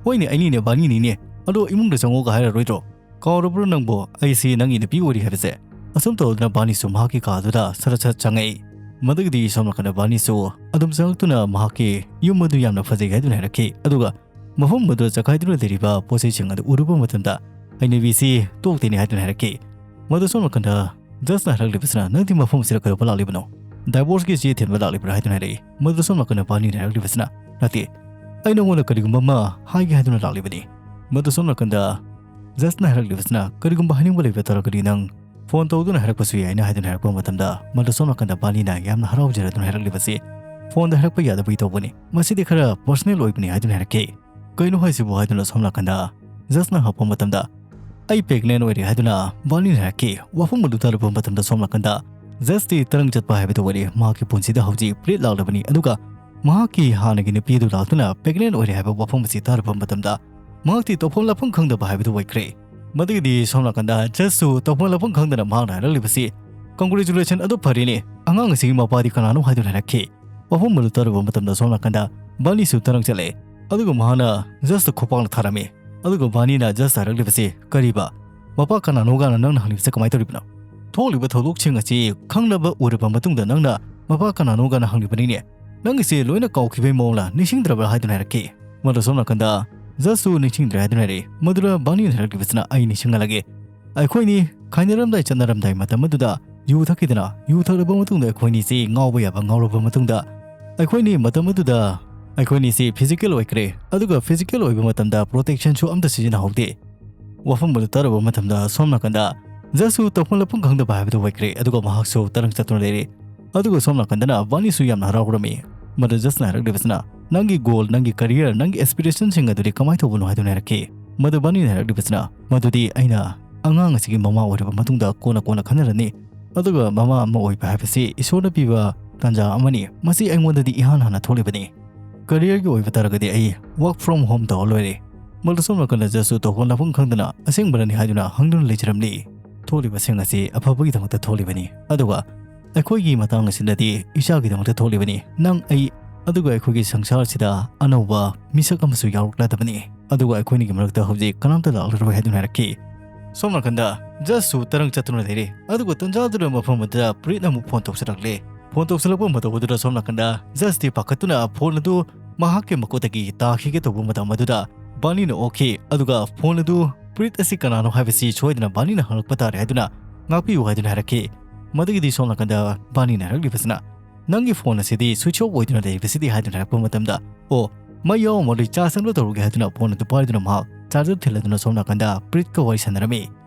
"ꯍꯣꯏꯅꯦ, ꯑꯩꯅꯤꯅꯦ, ꯕꯥꯅꯤꯅꯤꯅꯦ, ꯑꯗꯣ ꯏꯃꯨꯡꯗ ꯆꯪꯉꯣꯒ ꯍꯥꯏꯔꯔꯣꯏꯗ꯭ꯔꯣ? ꯀꯥꯎꯔꯕ꯭ꯔꯣ ꯅꯪꯕꯣ? ꯑꯩꯁꯤ ꯅꯪꯒꯤ ꯅꯨꯄꯤ ꯑꯣꯏꯔꯤ ꯍꯥꯏꯕꯁꯦ?" ꯑꯁꯨꯝ ꯇꯧꯗꯨꯅ ꯕꯥꯅꯤꯁꯨ ꯃꯍꯥꯛꯀꯤ ꯀꯥꯗꯨꯗ ꯁꯔꯠ ꯁꯔꯠ ꯆꯪꯉꯛꯏ꯫ ꯃꯗꯨꯒꯤꯗꯤ ꯁꯣꯝ ꯅꯥꯀꯟꯗ ꯕꯥꯅꯤꯁꯨ ꯑꯗꯨꯝ ꯆꯪꯉꯛꯇꯨꯅ ꯃꯍꯥꯛꯀꯤ ꯌꯨꯝ ꯑꯗꯨ ꯌꯥꯝꯅ ꯐꯖꯩ ꯍꯥꯏꯗꯨꯅ ꯍꯥꯏꯔꯛꯈꯤ꯫ ꯑꯗꯨꯒ ꯃꯐꯝ ꯑꯗꯨꯗ ꯆꯈꯥꯏꯗꯨꯅ ꯂꯩꯔꯤꯕ ꯄꯣꯠ ꯆꯩꯁꯤꯡ ꯑꯗꯨ ꯎꯔꯨꯕ ꯃꯇꯝꯗ ꯍꯩꯅꯕꯤꯁꯤ ꯇꯣꯛꯇꯦꯅꯦ ꯍꯥꯏꯗꯨꯅ ꯍꯥꯏꯔꯛꯈꯤ꯫ ꯃꯗꯨ ꯁꯣꯝ ꯅꯥꯀꯟꯗ ꯖꯁꯅ ꯍꯥꯏꯔꯛꯂꯤꯕꯁꯤꯅ, "ꯅꯪꯗꯤ ꯃꯐꯝ ꯑꯁꯤꯗ ꯀꯩꯗꯧꯕ ꯂꯥꯛꯂꯤꯕꯅꯣ? ꯗꯥꯏꯚꯣꯔꯁꯀꯤ ꯆꯦ ꯊꯤꯟꯕ ꯂꯥꯛꯂꯤꯕ꯭ꯔꯥ?" ꯍꯥꯏꯗꯨꯅ ꯍꯥꯏꯔꯛꯏ꯫ ꯃꯗꯨ ꯁꯣꯝ ꯅꯥꯀꯟꯗ ꯕꯥꯅꯤꯅ ꯍꯥꯏꯔꯛꯂꯤꯕꯁꯤꯅ, "ꯅꯠꯇꯦ, ꯑꯩ ꯅꯉꯣꯟꯗ ꯀꯔꯤꯒꯨꯝꯕ ꯑꯃ ꯍꯥꯏꯒꯦ ꯍꯥꯏꯗꯨꯅ ꯂꯥꯛꯂꯤꯕꯅꯤ꯫" ꯃꯗꯨ ꯁꯣꯝ ꯅꯥꯀꯟꯗ ꯖꯁꯅ ꯍꯥꯏꯔꯛꯂꯤꯕꯁꯤꯅ, "ꯀꯔꯤꯒꯨꯝꯕ ꯍꯥꯏꯅꯤꯡꯕ ꯂꯩꯕ ꯇꯥꯔꯒꯗꯤ ꯅꯪ ꯐꯣꯟ ꯇꯧꯗꯨꯅ ꯍꯥꯏꯔꯛꯄꯁꯨ ꯌꯥꯏꯅ" ꯍꯥꯏꯗꯨꯅ ꯍꯥꯏꯔꯛꯄ ꯃꯇꯝꯗ, ꯃꯗꯨ ꯁꯣꯝ ꯅꯥꯀꯟꯗ ꯕꯥꯅꯤꯅ ꯌꯥꯝꯅ ꯍꯔꯥꯎꯖꯔꯗꯨꯅ ꯍꯥꯏꯔꯛꯂꯤꯕꯁꯤ, "ꯐꯣꯟꯗ ꯍꯥꯏꯔꯛꯄ ꯌꯥꯗꯕꯒꯤ ꯇꯧꯕꯅꯤ, ꯃꯁꯤꯗꯤ ꯈꯔ ꯄꯔꯁꯅꯦꯜ ꯑꯣꯏꯕꯅꯤ" ꯍꯥꯏꯗꯨꯅ ꯍꯥꯏꯔꯛꯈꯤ꯫ "ꯀꯩꯅꯣ ꯍꯥꯏꯁꯤꯕꯨ?" ꯍꯥꯏꯗꯨꯅ ꯁꯣꯝ ꯅꯥꯀꯟꯗ ꯖꯁꯅ ꯍꯪꯉꯛꯄ ꯃꯇꯝꯗ, "ꯑꯩ ꯄ꯭ꯔꯦꯒꯅꯦꯟ ꯑꯣꯏꯔꯦ" ꯍꯥꯏꯗꯨꯅ ꯕꯥꯅꯤꯅ ꯍꯥꯏꯔꯛꯈꯤ꯫ ꯋꯥꯐꯝ ꯑꯗꯨ ꯇꯥꯔꯨꯕ ꯃꯇꯝꯗ ꯁꯣꯝ ꯅꯥꯀꯟꯗ ꯖꯁꯇꯤ ꯇꯔꯪ ꯆꯠꯄ ꯍꯥꯏꯕꯗꯨ ꯑꯣꯏꯔꯦ꯫ ꯃꯍꯥꯛꯀꯤ ꯄꯨꯟꯁꯤꯗ ꯍꯧꯖꯤꯛ ꯄꯤꯔꯤꯠ ꯂꯥꯛꯂꯕꯅꯤ, ꯑꯗꯨꯒ ꯃꯍꯥꯛꯀꯤ ꯍꯥꯟꯅꯒꯤ ꯅꯨꯄꯤ ꯑꯗꯨ ꯂꯥꯛꯇꯨꯅ ꯄ꯭ꯔꯦꯒꯅꯦꯟ ꯑꯣꯏꯔꯦ ꯍꯥꯏꯕ ꯋꯥꯐꯝ ꯑꯁꯤ ꯇꯥꯔꯨꯕ ꯃꯇꯝꯗ ꯃꯍꯥꯛꯇꯤ ꯇꯧꯐꯝ ꯂꯥꯛꯐꯝ ꯈꯪꯗꯕ ꯍꯥꯏꯕꯗꯨ ꯑꯣꯏꯈ꯭ꯔꯦ꯫ ꯃꯗꯨꯒꯤꯗꯤ ꯁꯣꯝ ꯅꯥꯀꯟꯗ ꯖꯁꯁꯨ ꯇꯧꯐꯝ ꯂꯥꯛꯐꯝ ꯈꯪꯗꯅ ꯃꯍꯥꯛꯅ ꯍꯥꯏꯔꯛꯂꯤꯕꯁꯤ, "ꯀꯣꯡꯒ꯭ꯔꯦꯆꯨꯂꯦꯁꯟ ꯑꯗꯨ ꯐꯔꯦꯅꯦ, ꯑꯉꯥꯡ ꯑꯁꯤꯒꯤ ꯃꯄꯥꯗꯤ ꯀꯅꯥꯅꯣ?" ꯍꯥꯏꯗꯨꯅ ꯍꯥꯏꯔꯛꯈꯤ꯫ ꯋꯥꯐꯝ ꯑꯗꯨ ꯇꯥꯔꯨꯕ ꯃꯇꯝꯗ ꯁꯣꯝ ꯅꯥꯀꯟꯗ ꯕꯥꯅꯤꯁꯨ ꯇꯔꯪ ꯆꯠꯂꯦ, ꯑꯗꯨꯒ ꯃꯍꯥꯛꯅ ꯖꯁꯇ ꯈꯨꯄꯥꯛꯅ ꯊꯥꯔꯝꯃꯤ꯫ ꯑꯗꯨꯒ ꯕꯥꯅꯤꯅ ꯖꯁꯇ ꯍꯥꯏꯔꯛꯂꯤꯕꯁꯤ, "ꯀꯔꯤꯕ? ꯃꯄꯥ ꯀꯅꯥꯅꯣꯒꯥꯅ ꯅꯪꯅ ꯍꯪꯂꯤꯕꯁꯤ ꯀꯃꯥꯏꯅ ꯇꯧꯔꯤꯕꯅꯣ? ꯊꯣꯛꯂꯤꯕ ꯊꯧꯗꯣꯛꯁꯤꯡ ꯑꯁꯤ ꯈꯪꯅꯕ ꯎꯔꯕ ꯃꯇꯨꯡꯗ ꯅꯪꯅ ꯃꯄꯥ ꯀꯅꯥꯅꯣꯒꯥꯅ ꯍꯪꯂꯤꯕꯅꯤꯅꯦ? ꯅꯪꯒꯤꯁꯦ ꯂꯣꯏꯅ ꯀꯥꯎꯈꯤꯕꯩ ꯃꯑꯣꯡꯂ, ꯅꯤꯡꯁꯤꯡꯗ꯭ꯔꯕ꯭ꯔꯥ?" ꯍꯥꯏꯗꯨꯅ ꯍꯥꯏꯔꯛꯈꯤ꯫ ꯃꯗꯨ ꯁꯣꯝ ꯅꯥꯀꯟꯗ ꯖꯁꯁꯨ ꯅꯤꯡꯁꯤꯡꯗ꯭ꯔꯦ ꯍꯥꯏꯗꯨꯅ ꯍꯥꯏꯔꯛꯏ꯫ ꯃꯗꯨꯗ ꯕꯥꯅꯤꯅ ꯍꯥꯏꯔꯛꯂꯤꯕꯁꯤꯅ, "ꯑꯩ ꯅꯤꯡꯁꯤꯡꯍꯜꯂꯒꯦ꯫ ꯑꯩꯈꯣꯏꯅꯤ ꯈꯥꯏꯅꯔꯝꯗꯥꯏ ꯆꯠꯅꯔꯝꯗꯥꯏ ꯃꯇꯝ ꯑꯗꯨꯗ ꯌꯨ ꯊꯛꯈꯤꯗꯅ, ꯌꯨ ꯊꯛꯂꯕ ꯃꯇꯨꯡꯗ ꯑꯩꯈꯣꯏꯅꯤꯁꯤ ꯉꯥꯎꯕ ꯌꯥꯕ ꯉꯥꯎꯔꯕ ꯃꯇꯨꯡꯗ ꯑꯩꯈꯣꯏꯅꯤ ꯃꯇꯝ ꯑꯗꯨꯗ ꯑꯩꯈꯣꯏꯅꯤꯁꯤ ꯐꯤꯖꯤꯀꯦꯜ ꯑꯣꯏꯈ꯭ꯔꯦ, ꯑꯗꯨꯒ ꯐꯤꯖꯤꯀꯦꯜ ꯑꯣꯏꯕ ꯃꯇꯝꯗ ꯄ꯭ꯔꯣꯇꯦꯛꯁꯟꯁꯨ ꯑꯝꯇ ꯁꯤꯖꯤꯟꯅꯍꯧꯗꯦ꯫" ꯋꯥꯐꯝ ꯑꯗꯨ ꯇꯥꯔꯨꯕ ꯃꯇꯝꯗ ꯁꯣꯝ ꯅꯥꯀꯟꯗ ꯖꯁꯁꯨ ꯇꯧꯐꯝ ꯂꯥꯛꯐꯝ ꯈꯪꯗꯕ ꯍꯥꯏꯕꯗꯨ ꯑꯣꯏꯈ꯭ꯔꯦ, ꯑꯗꯨꯒ ꯃꯍꯥꯛꯁꯨ ꯇꯔꯪ ꯆꯠꯇꯨꯅ ꯂꯩꯔꯦ꯫ ꯑꯗꯨꯒ ꯁꯣꯝ ꯅꯥꯀꯟꯗꯅ ꯕꯥꯅꯤꯁꯨ ꯌꯥꯝꯅ ꯍꯔꯥꯎꯔꯝꯃꯤ꯫ ꯃꯗꯨ ꯖꯁꯅ ꯍꯥꯏꯔꯛꯂꯤꯕꯁꯤꯅ, "ꯅꯪꯒꯤ ꯒꯣꯜ, ꯅꯪꯒꯤ ꯀꯦꯔꯤꯌꯔ, ꯅꯪꯒꯤ ꯑꯦꯁꯄꯤꯔꯦꯁꯟꯁꯤꯡ ꯑꯗꯨꯗꯤ ꯀꯃꯥꯏꯅ ꯇꯧꯕꯅꯣ?" ꯍꯥꯏꯗꯨꯅ ꯍꯥꯏꯔꯛꯈꯤ꯫ ꯃꯗꯨ ꯕꯥꯅꯤꯅ ꯍꯥꯏꯔꯛꯂꯤꯕꯁꯤꯅ, "ꯃꯗꯨꯗꯤ ꯑꯩꯅ ꯑꯉꯥꯡ ꯑꯁꯤꯒꯤ ꯃꯃꯥ ꯑꯣꯏꯔꯕ ꯃꯇꯨꯡꯗ ꯀꯣꯟꯅ ꯀꯣꯟꯅ ꯈꯟꯅꯔꯅꯤ, ꯑꯗꯨꯒ ꯃꯃꯥ ꯑꯃ ꯑꯣꯏꯕ ꯍꯥꯏꯕꯁꯤ ꯏꯁꯣꯔꯅ ꯄꯤꯕ ꯇꯥꯟꯖꯥ ꯑꯃꯅꯤ, ꯃꯁꯤ ꯑꯩꯉꯣꯟꯗꯗꯤ ꯏꯍꯥꯟ ꯍꯥꯟꯅ ꯊꯣꯛꯂꯤꯕꯅꯤ꯫ ꯀꯦꯔꯤꯌꯔꯒꯤ ꯑꯣꯏꯕ ꯇꯥꯔꯒꯗꯤ ꯑꯩ ꯋꯥꯔꯛ ꯐ꯭ꯔꯣꯝ ꯍꯣꯝ ꯇꯧꯔ ꯂꯣꯏꯔꯦ꯫" ꯃꯗꯨ ꯁꯣꯝ ꯅꯥꯀꯟꯗ ꯖꯁꯁꯨ ꯇꯧꯐꯝ ꯂꯥꯛꯐꯝ ꯈꯪꯗꯅ ꯑꯁꯦꯡꯕꯔꯅꯤ ꯍꯥꯏꯗꯨꯅ ꯍꯪꯗꯨꯅ ꯂꯩꯖꯔꯝꯂꯤ꯫ "ꯊꯣꯛꯂꯤꯕꯁꯤꯡ ꯑꯁꯤ ꯑꯐꯕꯒꯤꯗꯃꯛꯇ ꯊꯣꯛꯂꯤꯕꯅꯤ, ꯑꯗꯨꯒ ꯑꯩꯈꯣꯏꯒꯤ ꯃꯇꯥꯡ ꯑꯁꯤꯗꯗꯤ ꯏꯆꯥꯒꯤꯗꯃꯛꯇ ꯊꯣꯛꯂꯤꯕꯅꯤ꯫ ꯅꯪ ꯑꯩ ꯑꯗꯨꯒ ꯑꯩꯈꯣꯏꯒꯤ ꯁꯪꯁꯥꯔꯁꯤꯗ ꯑꯅꯧꯕ ꯃꯤꯁꯛ ꯑꯃꯁꯨ ꯌꯥꯎꯔꯛꯂꯗꯕꯅꯤ꯫ ꯑꯗꯨꯒ ꯑꯩꯈꯣꯏꯅꯤꯒꯤ ꯃꯔꯛꯇ ꯍꯧꯖꯤꯛ ꯀꯅꯥꯝꯇ ꯂꯥꯛꯂꯔꯣꯏ ꯍꯥꯏꯗꯨꯅ ꯍꯥꯏꯔꯛꯈꯤ꯫ ꯁꯣꯝ ꯅꯥꯀꯟꯗ ꯖꯁꯁꯨ ꯇꯔꯪ ꯆꯠꯇꯨꯅ ꯂꯩꯔꯦ꯫ ꯑꯗꯨꯒ ꯇꯟꯖꯥꯗꯨꯗ ꯃꯐꯝ ꯑꯗꯨꯗ ꯄ꯭ꯔꯤꯠꯅ ꯑꯃꯨꯛ ꯐꯣꯟ ꯇꯧꯁꯤꯜꯂꯛꯂꯦ꯫ ꯐꯣꯟ ꯇꯧꯁꯤꯜꯂꯛꯄ ꯃꯇꯧ ꯑꯗꯨꯗ ꯁꯣꯝ ꯅꯥꯀꯟꯗ ꯖꯁꯇꯤ ꯄꯥꯈꯠꯇꯨꯅ ꯐꯣꯟ ꯑꯗꯨ ꯃꯍꯥꯛꯀꯤ ꯃꯈꯨꯠꯇꯒꯤ ꯇꯥꯈꯤꯒꯦ ꯇꯧꯕ ꯃꯇꯝ ꯑꯗꯨꯗ ꯕꯥꯅꯤꯅ ꯑꯣꯛꯈꯤ꯫ ꯑꯗꯨꯒ ꯐꯣꯟ ꯑꯗꯨ ꯄ꯭ꯔꯤꯠ ꯑꯁꯤ ꯀꯅꯥꯅꯣ ꯍꯥꯏꯕꯁꯤ ꯁꯣꯏꯗꯅ ꯕꯥꯅꯤꯅ ꯍꯪꯂꯛꯄ ꯇꯥꯔꯦ ꯍꯥꯏꯗꯨꯅ ꯉꯥꯛꯄꯤꯌꯨ ꯍꯥꯏꯗꯨꯅ ꯍꯥꯏꯔꯛꯈꯤ꯫ ꯃꯗꯨꯒꯤꯗꯤ ꯁꯣꯝ ꯅꯥꯀꯟꯗ ꯕꯥꯅꯤꯅ ꯍꯥꯏꯔꯛꯂꯤꯕꯁꯤꯅ, "ꯅꯪꯒꯤ ꯐꯣꯟ ꯑꯁꯤꯗꯤ switch off ꯑꯣꯏꯗꯨꯅ ꯂꯩꯔꯤꯕꯁꯤꯗꯤ?" ꯍꯥꯏꯗꯨꯅ ꯍꯥꯏꯔꯛꯄ ꯃꯇꯝꯗ, "ꯑꯣ, ꯃꯩ ꯌꯥꯎꯔꯝꯃꯗꯤ ꯆꯥꯔꯖ ꯑꯃ ꯇꯧꯔꯨꯒꯦ" ꯍꯥꯏꯗꯨꯅ ꯐꯣꯟ ꯑꯗꯨ ꯄꯥꯏꯗꯨꯅ ꯃꯍꯥꯛ ꯆꯥꯔꯖꯔ ꯊꯤꯜꯂꯗꯨꯅ ꯁꯣꯝ ꯅꯥꯀꯟꯗ ꯄ꯭ꯔꯤꯠꯀ ꯋꯥꯔꯤ ꯁꯥꯟꯅꯔꯝꯃꯤ꯫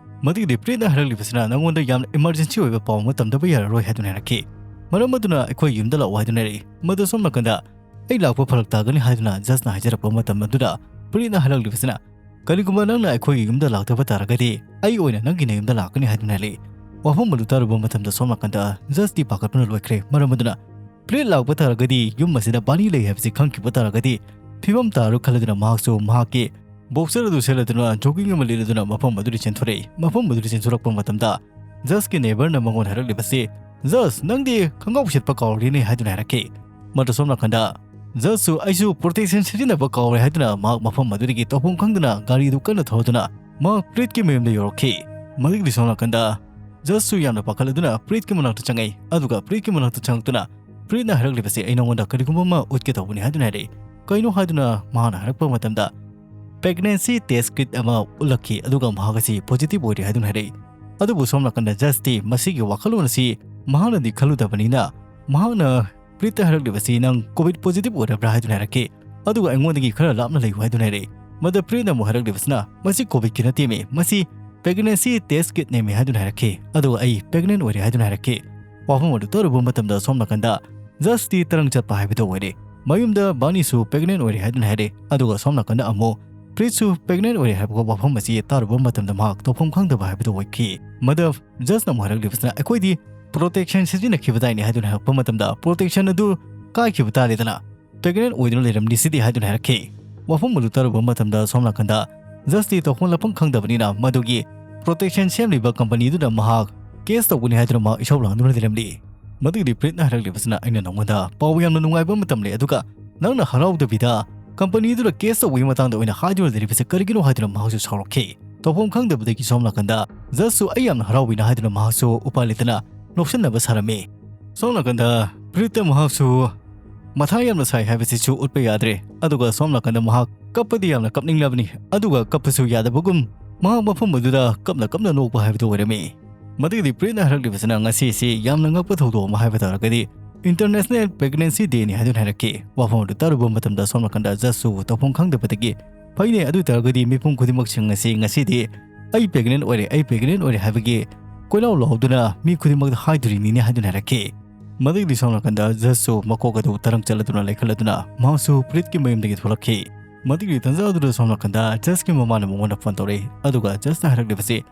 ꯃꯗꯨꯒꯤꯗꯤ ꯄ꯭ꯔꯤꯠꯅ ꯍꯥꯏꯔꯛꯂꯤꯕꯁꯤꯅ, "ꯅꯉꯣꯟꯗ ꯌꯥꯝꯅ emergency ꯑꯣꯏꯕ ꯄꯥꯎ ꯑꯃ ꯇꯝꯗꯕ ꯌꯥꯔꯔꯣꯏ" ꯍꯥꯏꯗꯨꯅ ꯍꯥꯏꯔꯛꯈꯤ꯫ "ꯃꯔꯝ ꯑꯗꯨꯅ ꯑꯩꯈꯣꯏ ꯌꯨꯝꯗ ꯂꯥꯛꯑꯣ" ꯍꯥꯏꯗꯨꯅ ꯍꯥꯏꯔꯛꯏ꯫ ꯃꯗꯨ ꯁꯣꯝ ꯅꯥꯀꯟꯗ, "ꯑꯩ ꯂꯥꯛꯄ ꯐꯔꯛ ꯇꯥꯒꯅꯤ" ꯍꯥꯏꯗꯨꯅ ꯖꯁꯅ ꯍꯥꯏꯖꯔꯛꯄ ꯃꯇꯝ ꯑꯗꯨꯗ ꯄ꯭ꯔꯤꯠꯅ ꯍꯥꯏꯔꯛꯂꯤꯕꯁꯤꯅ, "ꯀꯔꯤꯒꯨꯝꯕ ꯅꯪꯅ ꯑꯩꯈꯣꯏꯒꯤ ꯌꯨꯝꯗ ꯂꯥꯛꯇꯕ ꯇꯥꯔꯒꯗꯤ ꯑꯩ ꯑꯣꯏꯅ ꯅꯪꯒꯤ ꯅꯌꯨꯝꯗ ꯂꯥꯛꯀꯅꯤ" ꯍꯥꯏꯗꯨꯅ ꯍꯥꯏꯔꯛꯏ꯫ ꯋꯥꯐꯝ ꯑꯗꯨ ꯇꯥꯔꯨꯕ ꯃꯇꯝꯗ ꯁꯣꯝ ꯅꯥꯀꯟꯗ ꯖꯁꯇꯤ ꯄꯥꯈꯠꯄꯅ ꯂꯣꯏꯈ꯭ꯔꯦ꯫ ꯃꯔꯝ ꯑꯗꯨꯅ ꯄ꯭ꯔꯤꯠ ꯂꯥꯛꯄ ꯇꯥꯔꯒꯗꯤ ꯌꯨꯝ ꯑꯁꯤꯗ ꯕꯥꯅꯤ ꯂꯩ ꯍꯥꯏꯕꯁꯤ ꯈꯪꯈꯤꯕ ꯇꯥꯔꯒꯗꯤ ꯐꯤꯕꯝ ꯇꯥꯔꯣꯏ ꯈꯜꯂꯗꯨꯅ ꯃꯍꯥꯛꯁꯨ ꯃꯍꯥꯛꯀꯤ ꯕꯣꯛꯁꯔ ꯑꯗꯨ ꯁꯦꯠꯂꯗꯨꯅ ꯖꯣꯒꯤꯡ ꯑꯃ ꯂꯤꯠꯂꯗꯨꯅ ꯃꯐꯝ ꯑꯗꯨꯗ ꯆꯦꯟꯊꯣꯔꯛꯏ꯫ ꯃꯐꯝ ꯑꯗꯨꯗ ꯆꯦꯟꯊꯣꯔꯛꯄ ꯃꯇꯝꯗ ꯖꯁꯀꯤ ꯅꯦꯕꯔꯅ ꯃꯉꯣꯟꯗ ꯍꯥꯏꯔꯛꯂꯤꯕꯁꯤ, "ꯖꯁ, ꯅꯪꯗꯤ ꯈꯣꯡꯒ꯭ꯔꯥꯎ ꯁꯦꯠꯄ ꯀꯥꯎꯔꯤꯅꯦ" ꯍꯥꯏꯗꯨꯅ ꯍꯥꯏꯔꯛꯈꯤ꯫ ꯃꯗꯨ ꯁꯣꯝ ꯅꯥꯀꯟꯗ ꯖꯁꯁꯨ "ꯑꯩꯁꯨ ꯄ꯭ꯔꯣꯇꯦꯛꯁꯟ ꯁꯤꯖꯤꯟꯅꯕ ꯀꯥꯎꯔꯦ" ꯍꯥꯏꯗꯨꯅ ꯃꯍꯥꯛ ꯃꯐꯝ ꯑꯗꯨꯗꯒꯤ ꯇꯧꯐꯝ ꯈꯪꯗꯅ ꯒꯥꯔꯤꯗꯨ ꯀꯟꯅ ꯊꯧꯗꯨꯅ ꯃꯍꯥꯛ ꯄ꯭ꯔꯤꯠꯀꯤ ꯃꯌꯨꯝꯗ ꯌꯧꯔꯛꯈꯤ꯫ ꯃꯗꯨꯒꯤꯗꯤ ꯁꯣꯝ ꯅꯥꯀꯟꯗ ꯖꯁꯁꯨ ꯌꯥꯝꯅ ꯄꯥꯈꯠꯂꯗꯨꯅ ꯄ꯭ꯔꯤꯠꯀꯤ ꯃꯅꯥꯛꯇ ꯆꯪꯉꯛꯏ꯫ ꯑꯗꯨꯒ ꯄ꯭ꯔꯤꯠꯀꯤ ꯃꯅꯥꯛꯇ ꯆꯪꯉꯛꯇꯨꯅ ꯄ꯭ꯔꯤꯠꯅ ꯍꯥꯏꯔꯛꯂꯤꯕꯁꯤ, "ꯑꯩ ꯅꯉꯣꯟꯗ ꯀꯔꯤꯒꯨꯝꯕ ꯑꯃ ꯎꯠꯀꯦ ꯇꯧꯕꯅꯤ" ꯍꯥꯏꯗꯨꯅ ꯍꯥꯏꯔꯛꯏ꯫ ꯀꯩꯅꯣ ꯍꯥꯏꯗꯨꯅ ꯃꯍꯥꯛꯅ ꯍꯥꯏꯔꯛꯄ ꯃꯇꯝꯗ pregnancy test kit ꯑꯃ ꯎꯠꯂꯛꯈꯤ꯫ ꯑꯗꯨꯒ ꯃꯍꯥꯛ ꯑꯁꯤ positive ꯑꯣꯏꯔꯦ ꯍꯥꯏꯗꯨꯅ ꯍꯥꯏꯔꯛꯏ꯫ ꯑꯗꯨꯕꯨ ꯁꯣꯝ ꯅꯥꯀꯟꯗ ꯖꯁꯇꯤ ꯃꯁꯤꯒꯤ ꯋꯥꯈꯜꯂꯣꯟ ꯑꯁꯤ ꯃꯍꯥꯛꯅꯗꯤ ꯈꯜꯂꯨꯗꯕꯅꯤꯅ ꯃꯍꯥꯛꯅ ꯄ꯭ꯔꯤꯠꯇ ꯍꯥꯏꯔꯛꯂꯤꯕꯁꯤ, "ꯅꯪ COVID positive ꯑꯣꯏꯔꯕ꯭ꯔꯥ?" ꯍꯥꯏꯗꯨꯅ ꯍꯥꯏꯔꯛꯈꯤ꯫ ꯑꯗꯨꯒ "ꯑꯩꯉꯣꯟꯗꯒꯤ ꯈꯔ ꯂꯥꯞꯅ ꯂꯩꯌꯨ" ꯍꯥꯏꯗꯨꯅ ꯍꯥꯏꯔꯛꯏ꯫ ꯃꯗ ꯄ꯭ꯔꯤꯠꯅ ꯑꯃꯨꯛ ꯍꯥꯏꯔꯛꯂꯤꯕꯁꯤꯅ, "ꯃꯁꯤ COVIDꯀꯤ ꯅꯠꯇꯦꯃꯤ, ꯃꯁꯤ pregnancy test kitꯅꯦꯃꯤ" ꯍꯥꯏꯗꯨꯅ ꯍꯥꯏꯔꯛꯈꯤ꯫ ꯑꯗꯨꯒ "ꯑꯩ pregnant ꯑꯣꯏꯔꯦ" ꯍꯥꯏꯗꯨꯅ ꯍꯥꯏꯔꯛꯈꯤ꯫ ꯋꯥꯐꯝ ꯑꯗꯨ ꯇꯥꯔꯨꯕ ꯃꯇꯝꯗ ꯁꯣꯝ ꯅꯥꯀꯟꯗ ꯖꯁꯇꯤ ꯇꯔꯪ ꯆꯠꯄ ꯍꯥꯏꯕꯗꯨ ꯑꯣꯏꯔꯦ꯫ ꯃꯌꯨꯝꯗ ꯕꯥꯅꯤꯁꯨ pregnant ꯑꯣꯏꯔꯦ ꯍꯥꯏꯗꯨꯅ ꯍꯥꯏꯔꯦ꯫ ꯑꯗꯨꯒ ꯁꯣꯝ ꯅꯥꯀꯟꯗ ꯑꯃꯨꯛ ꯄ꯭ꯔꯤꯠꯁꯨ pregnant ꯑꯣꯏꯔꯦ ꯍꯥꯏꯕ ꯋꯥꯐꯝ ꯑꯁꯤ ꯇꯥꯔꯨꯕ ꯃꯇꯝꯗ ꯃꯍꯥꯛ ꯇꯧꯐꯝ ꯈꯪꯗꯕ ꯍꯥꯏꯕꯗꯨ ꯑꯣꯏꯈꯤ꯫ ꯃꯗ ꯖꯁꯅ ꯑꯃꯨꯛ ꯍꯥꯏꯔꯛꯂꯤꯕꯁꯤꯅ, "ꯑꯩꯈꯣꯏꯗꯤ protection ꯁꯤꯖꯤꯟꯅꯈꯤꯕꯗꯥꯏꯅꯦ" ꯍꯥꯏꯗꯨꯅ ꯍꯥꯏꯔꯛꯄ ꯃꯇꯝꯗ, "Protection ꯑꯗꯨ ꯀꯥꯏꯈꯤꯕ ꯇꯥꯔꯦꯗꯅ, pregnant ꯑꯣꯏꯗꯨꯅ ꯂꯩꯔꯝꯂꯤꯁꯤꯗꯤ" ꯍꯥꯏꯗꯨꯅ ꯍꯥꯏꯔꯛꯈꯤ꯫ ꯋꯥꯐꯝ ꯑꯗꯨ ꯇꯥꯔꯨꯕ ꯃꯇꯝꯗ ꯁꯣꯝ ꯅꯥꯀꯟꯗ ꯖꯁꯇꯤ ꯇꯧꯐꯝ ꯂꯥꯛꯐꯝ ꯈꯪꯗꯕꯅꯤꯅ ꯃꯗꯨꯒꯤ protection ꯁꯦꯝꯂꯤꯕ ꯀꯝꯄꯅꯤꯗꯨꯗ ꯃꯍꯥꯛ case ꯇꯧꯒꯅꯤ ꯍꯥꯏꯗꯨꯅ ꯃꯍꯥꯛ ꯏꯁꯧ ꯂꯥꯡꯗꯨꯅ ꯂꯩꯔꯝꯂꯤ꯫ ꯃꯗꯨꯒꯤꯗꯤ ꯄ꯭ꯔꯤꯠꯅ ꯍꯥꯏꯔꯛꯂꯤꯕꯁꯤꯅ, "ꯑꯩꯅ ꯅꯉꯣꯟꯗ ꯄꯥꯎ ꯌꯥꯝꯅ ꯅꯨꯡꯉꯥꯏꯕ ꯑꯃ ꯇꯝꯂꯦ, ꯑꯗꯨꯒ ꯅꯪꯅ ꯍꯔꯥꯎꯗꯕꯤꯗ ꯀꯝꯄꯅꯤꯗꯨꯗ ꯀꯦꯁ ꯇꯧꯕꯒꯤ ꯃꯇꯥꯡꯗ ꯑꯣꯏꯅ ꯍꯥꯏꯗꯨꯅ ꯂꯩꯔꯤꯕꯁꯦ ꯀꯔꯤꯒꯤꯅꯣ?" ꯍꯥꯏꯗꯨꯅ ꯃꯍꯥꯛꯁꯨ ꯁꯥꯎꯔꯛꯈꯤ꯫ ꯇꯧꯐꯝ ꯈꯪꯗꯕꯗꯒꯤ ꯁꯣꯝ ꯅꯥꯀꯟꯗ ꯖꯁꯁꯨ "ꯑꯩ ꯌꯥꯝꯅ ꯍꯔꯥꯎꯏꯅ" ꯍꯥꯏꯗꯨꯅ ꯃꯍꯥꯛꯁꯨ ꯎꯄꯥꯏ ꯂꯩꯇꯅ ꯅꯣꯛꯁꯟꯅꯕ ꯁꯥꯔꯝꯃꯤ꯫ ꯁꯣꯝ ꯅꯥꯀꯟꯗ ꯄ꯭ꯔꯤꯠꯇ ꯃꯍꯥꯛꯁꯨ ꯃꯊꯥ ꯌꯥꯝꯅ ꯁꯥꯏ ꯍꯥꯏꯕꯁꯤꯁꯨ ꯎꯠꯄ ꯌꯥꯗ꯭ꯔꯦ꯫ ꯑꯗꯨꯒ ꯁꯣꯝ ꯅꯥꯀꯟꯗ ꯃꯍꯥꯛ ꯀꯞꯄꯗꯤ ꯌꯥꯝꯅ ꯀꯞꯅꯤꯡꯂꯕꯅꯤ, ꯑꯗꯨꯒ ꯀꯞꯄꯁꯨ ꯌꯥꯗꯕꯒꯨꯝ ꯃꯍꯥꯛ ꯃꯐꯝ ꯑꯗꯨꯗ ꯀꯞꯅ ꯀꯞꯅ ꯅꯣꯛꯄ ꯍꯥꯏꯕꯗꯨ ꯑꯣꯏꯔꯝꯃꯤ꯫ ꯃꯗꯨꯒꯤꯗꯤ ꯄ꯭ꯔꯤꯠꯅ ꯍꯥꯏꯔꯛꯂꯤꯕꯁꯤꯅ, "ꯉꯁꯤꯁꯤ ꯌꯥꯝꯅ ꯉꯛꯄ ꯊꯧꯗꯣꯛ ꯑꯃ ꯍꯥꯏꯕ ꯇꯥꯔꯒꯗꯤ International Pregnancy Dayꯅꯤ" ꯍꯥꯏꯗꯨꯅ ꯍꯥꯏꯔꯛꯈꯤ꯫ ꯋꯥꯐꯝ ꯑꯗꯨ ꯇꯥꯔꯨꯕ ꯃꯇꯝꯗ ꯁꯣꯝ ꯅꯥꯀꯟꯗ ꯖꯁꯁꯨ ꯇꯧꯐꯝ ꯈꯪꯗꯕꯗꯒꯤ, "ꯐꯩꯅꯦ, ꯑꯗꯨ ꯑꯣꯏ ꯇꯥꯔꯒꯗꯤ ꯃꯤꯄꯨꯝ ꯈꯨꯗꯤꯡꯃꯛꯁꯤꯡ ꯑꯁꯤ ꯉꯁꯤꯗꯤ ꯑꯩ ꯄ꯭ꯔꯦꯒꯅꯦꯟ ꯑꯣꯏꯔꯦ, ꯑꯩ ꯄ꯭ꯔꯦꯒꯅꯦꯟ ꯑꯣꯏꯔꯦ ꯍꯥꯏꯕꯒꯤ ꯀꯣꯏꯂꯥꯎ ꯂꯥꯎꯗꯨꯅ ꯃꯤ ꯈꯨꯗꯤꯡꯃꯛꯇ ꯍꯥꯏꯗꯣꯔꯤꯅꯤꯅꯦ" ꯍꯥꯏꯗꯨꯅ ꯍꯥꯏꯔꯛꯈꯤ꯫ ꯃꯗꯨꯒꯤꯗꯤ ꯁꯣꯝ ꯅꯥꯀꯟꯗ ꯖꯁꯁꯨ ꯃꯀꯣꯛ ꯑꯗꯨ ꯇꯔꯪ ꯆꯠꯂꯗꯨꯅ ꯂꯩꯈꯠꯂꯗꯨꯅ ꯃꯍꯥꯛꯁꯨ ꯄ꯭ꯔꯤꯠꯀꯤ ꯃꯌꯨꯝꯗꯒꯤ ꯊꯣꯛꯂꯛꯈꯤ꯫ ꯃꯗꯨꯒꯤ ꯇꯟꯖꯥ ꯑꯗꯨꯗ ꯁꯣꯝ ꯅꯥꯀꯟꯗ ꯖꯁꯀꯤ ꯃꯃꯥꯅ ꯃꯉꯣꯟꯗ ꯐꯣꯟ ꯇꯧꯔꯛꯏ, ꯑꯗꯨꯒ ꯖꯁꯅ ꯍꯥꯏꯔꯛꯂꯤꯕꯁꯤ,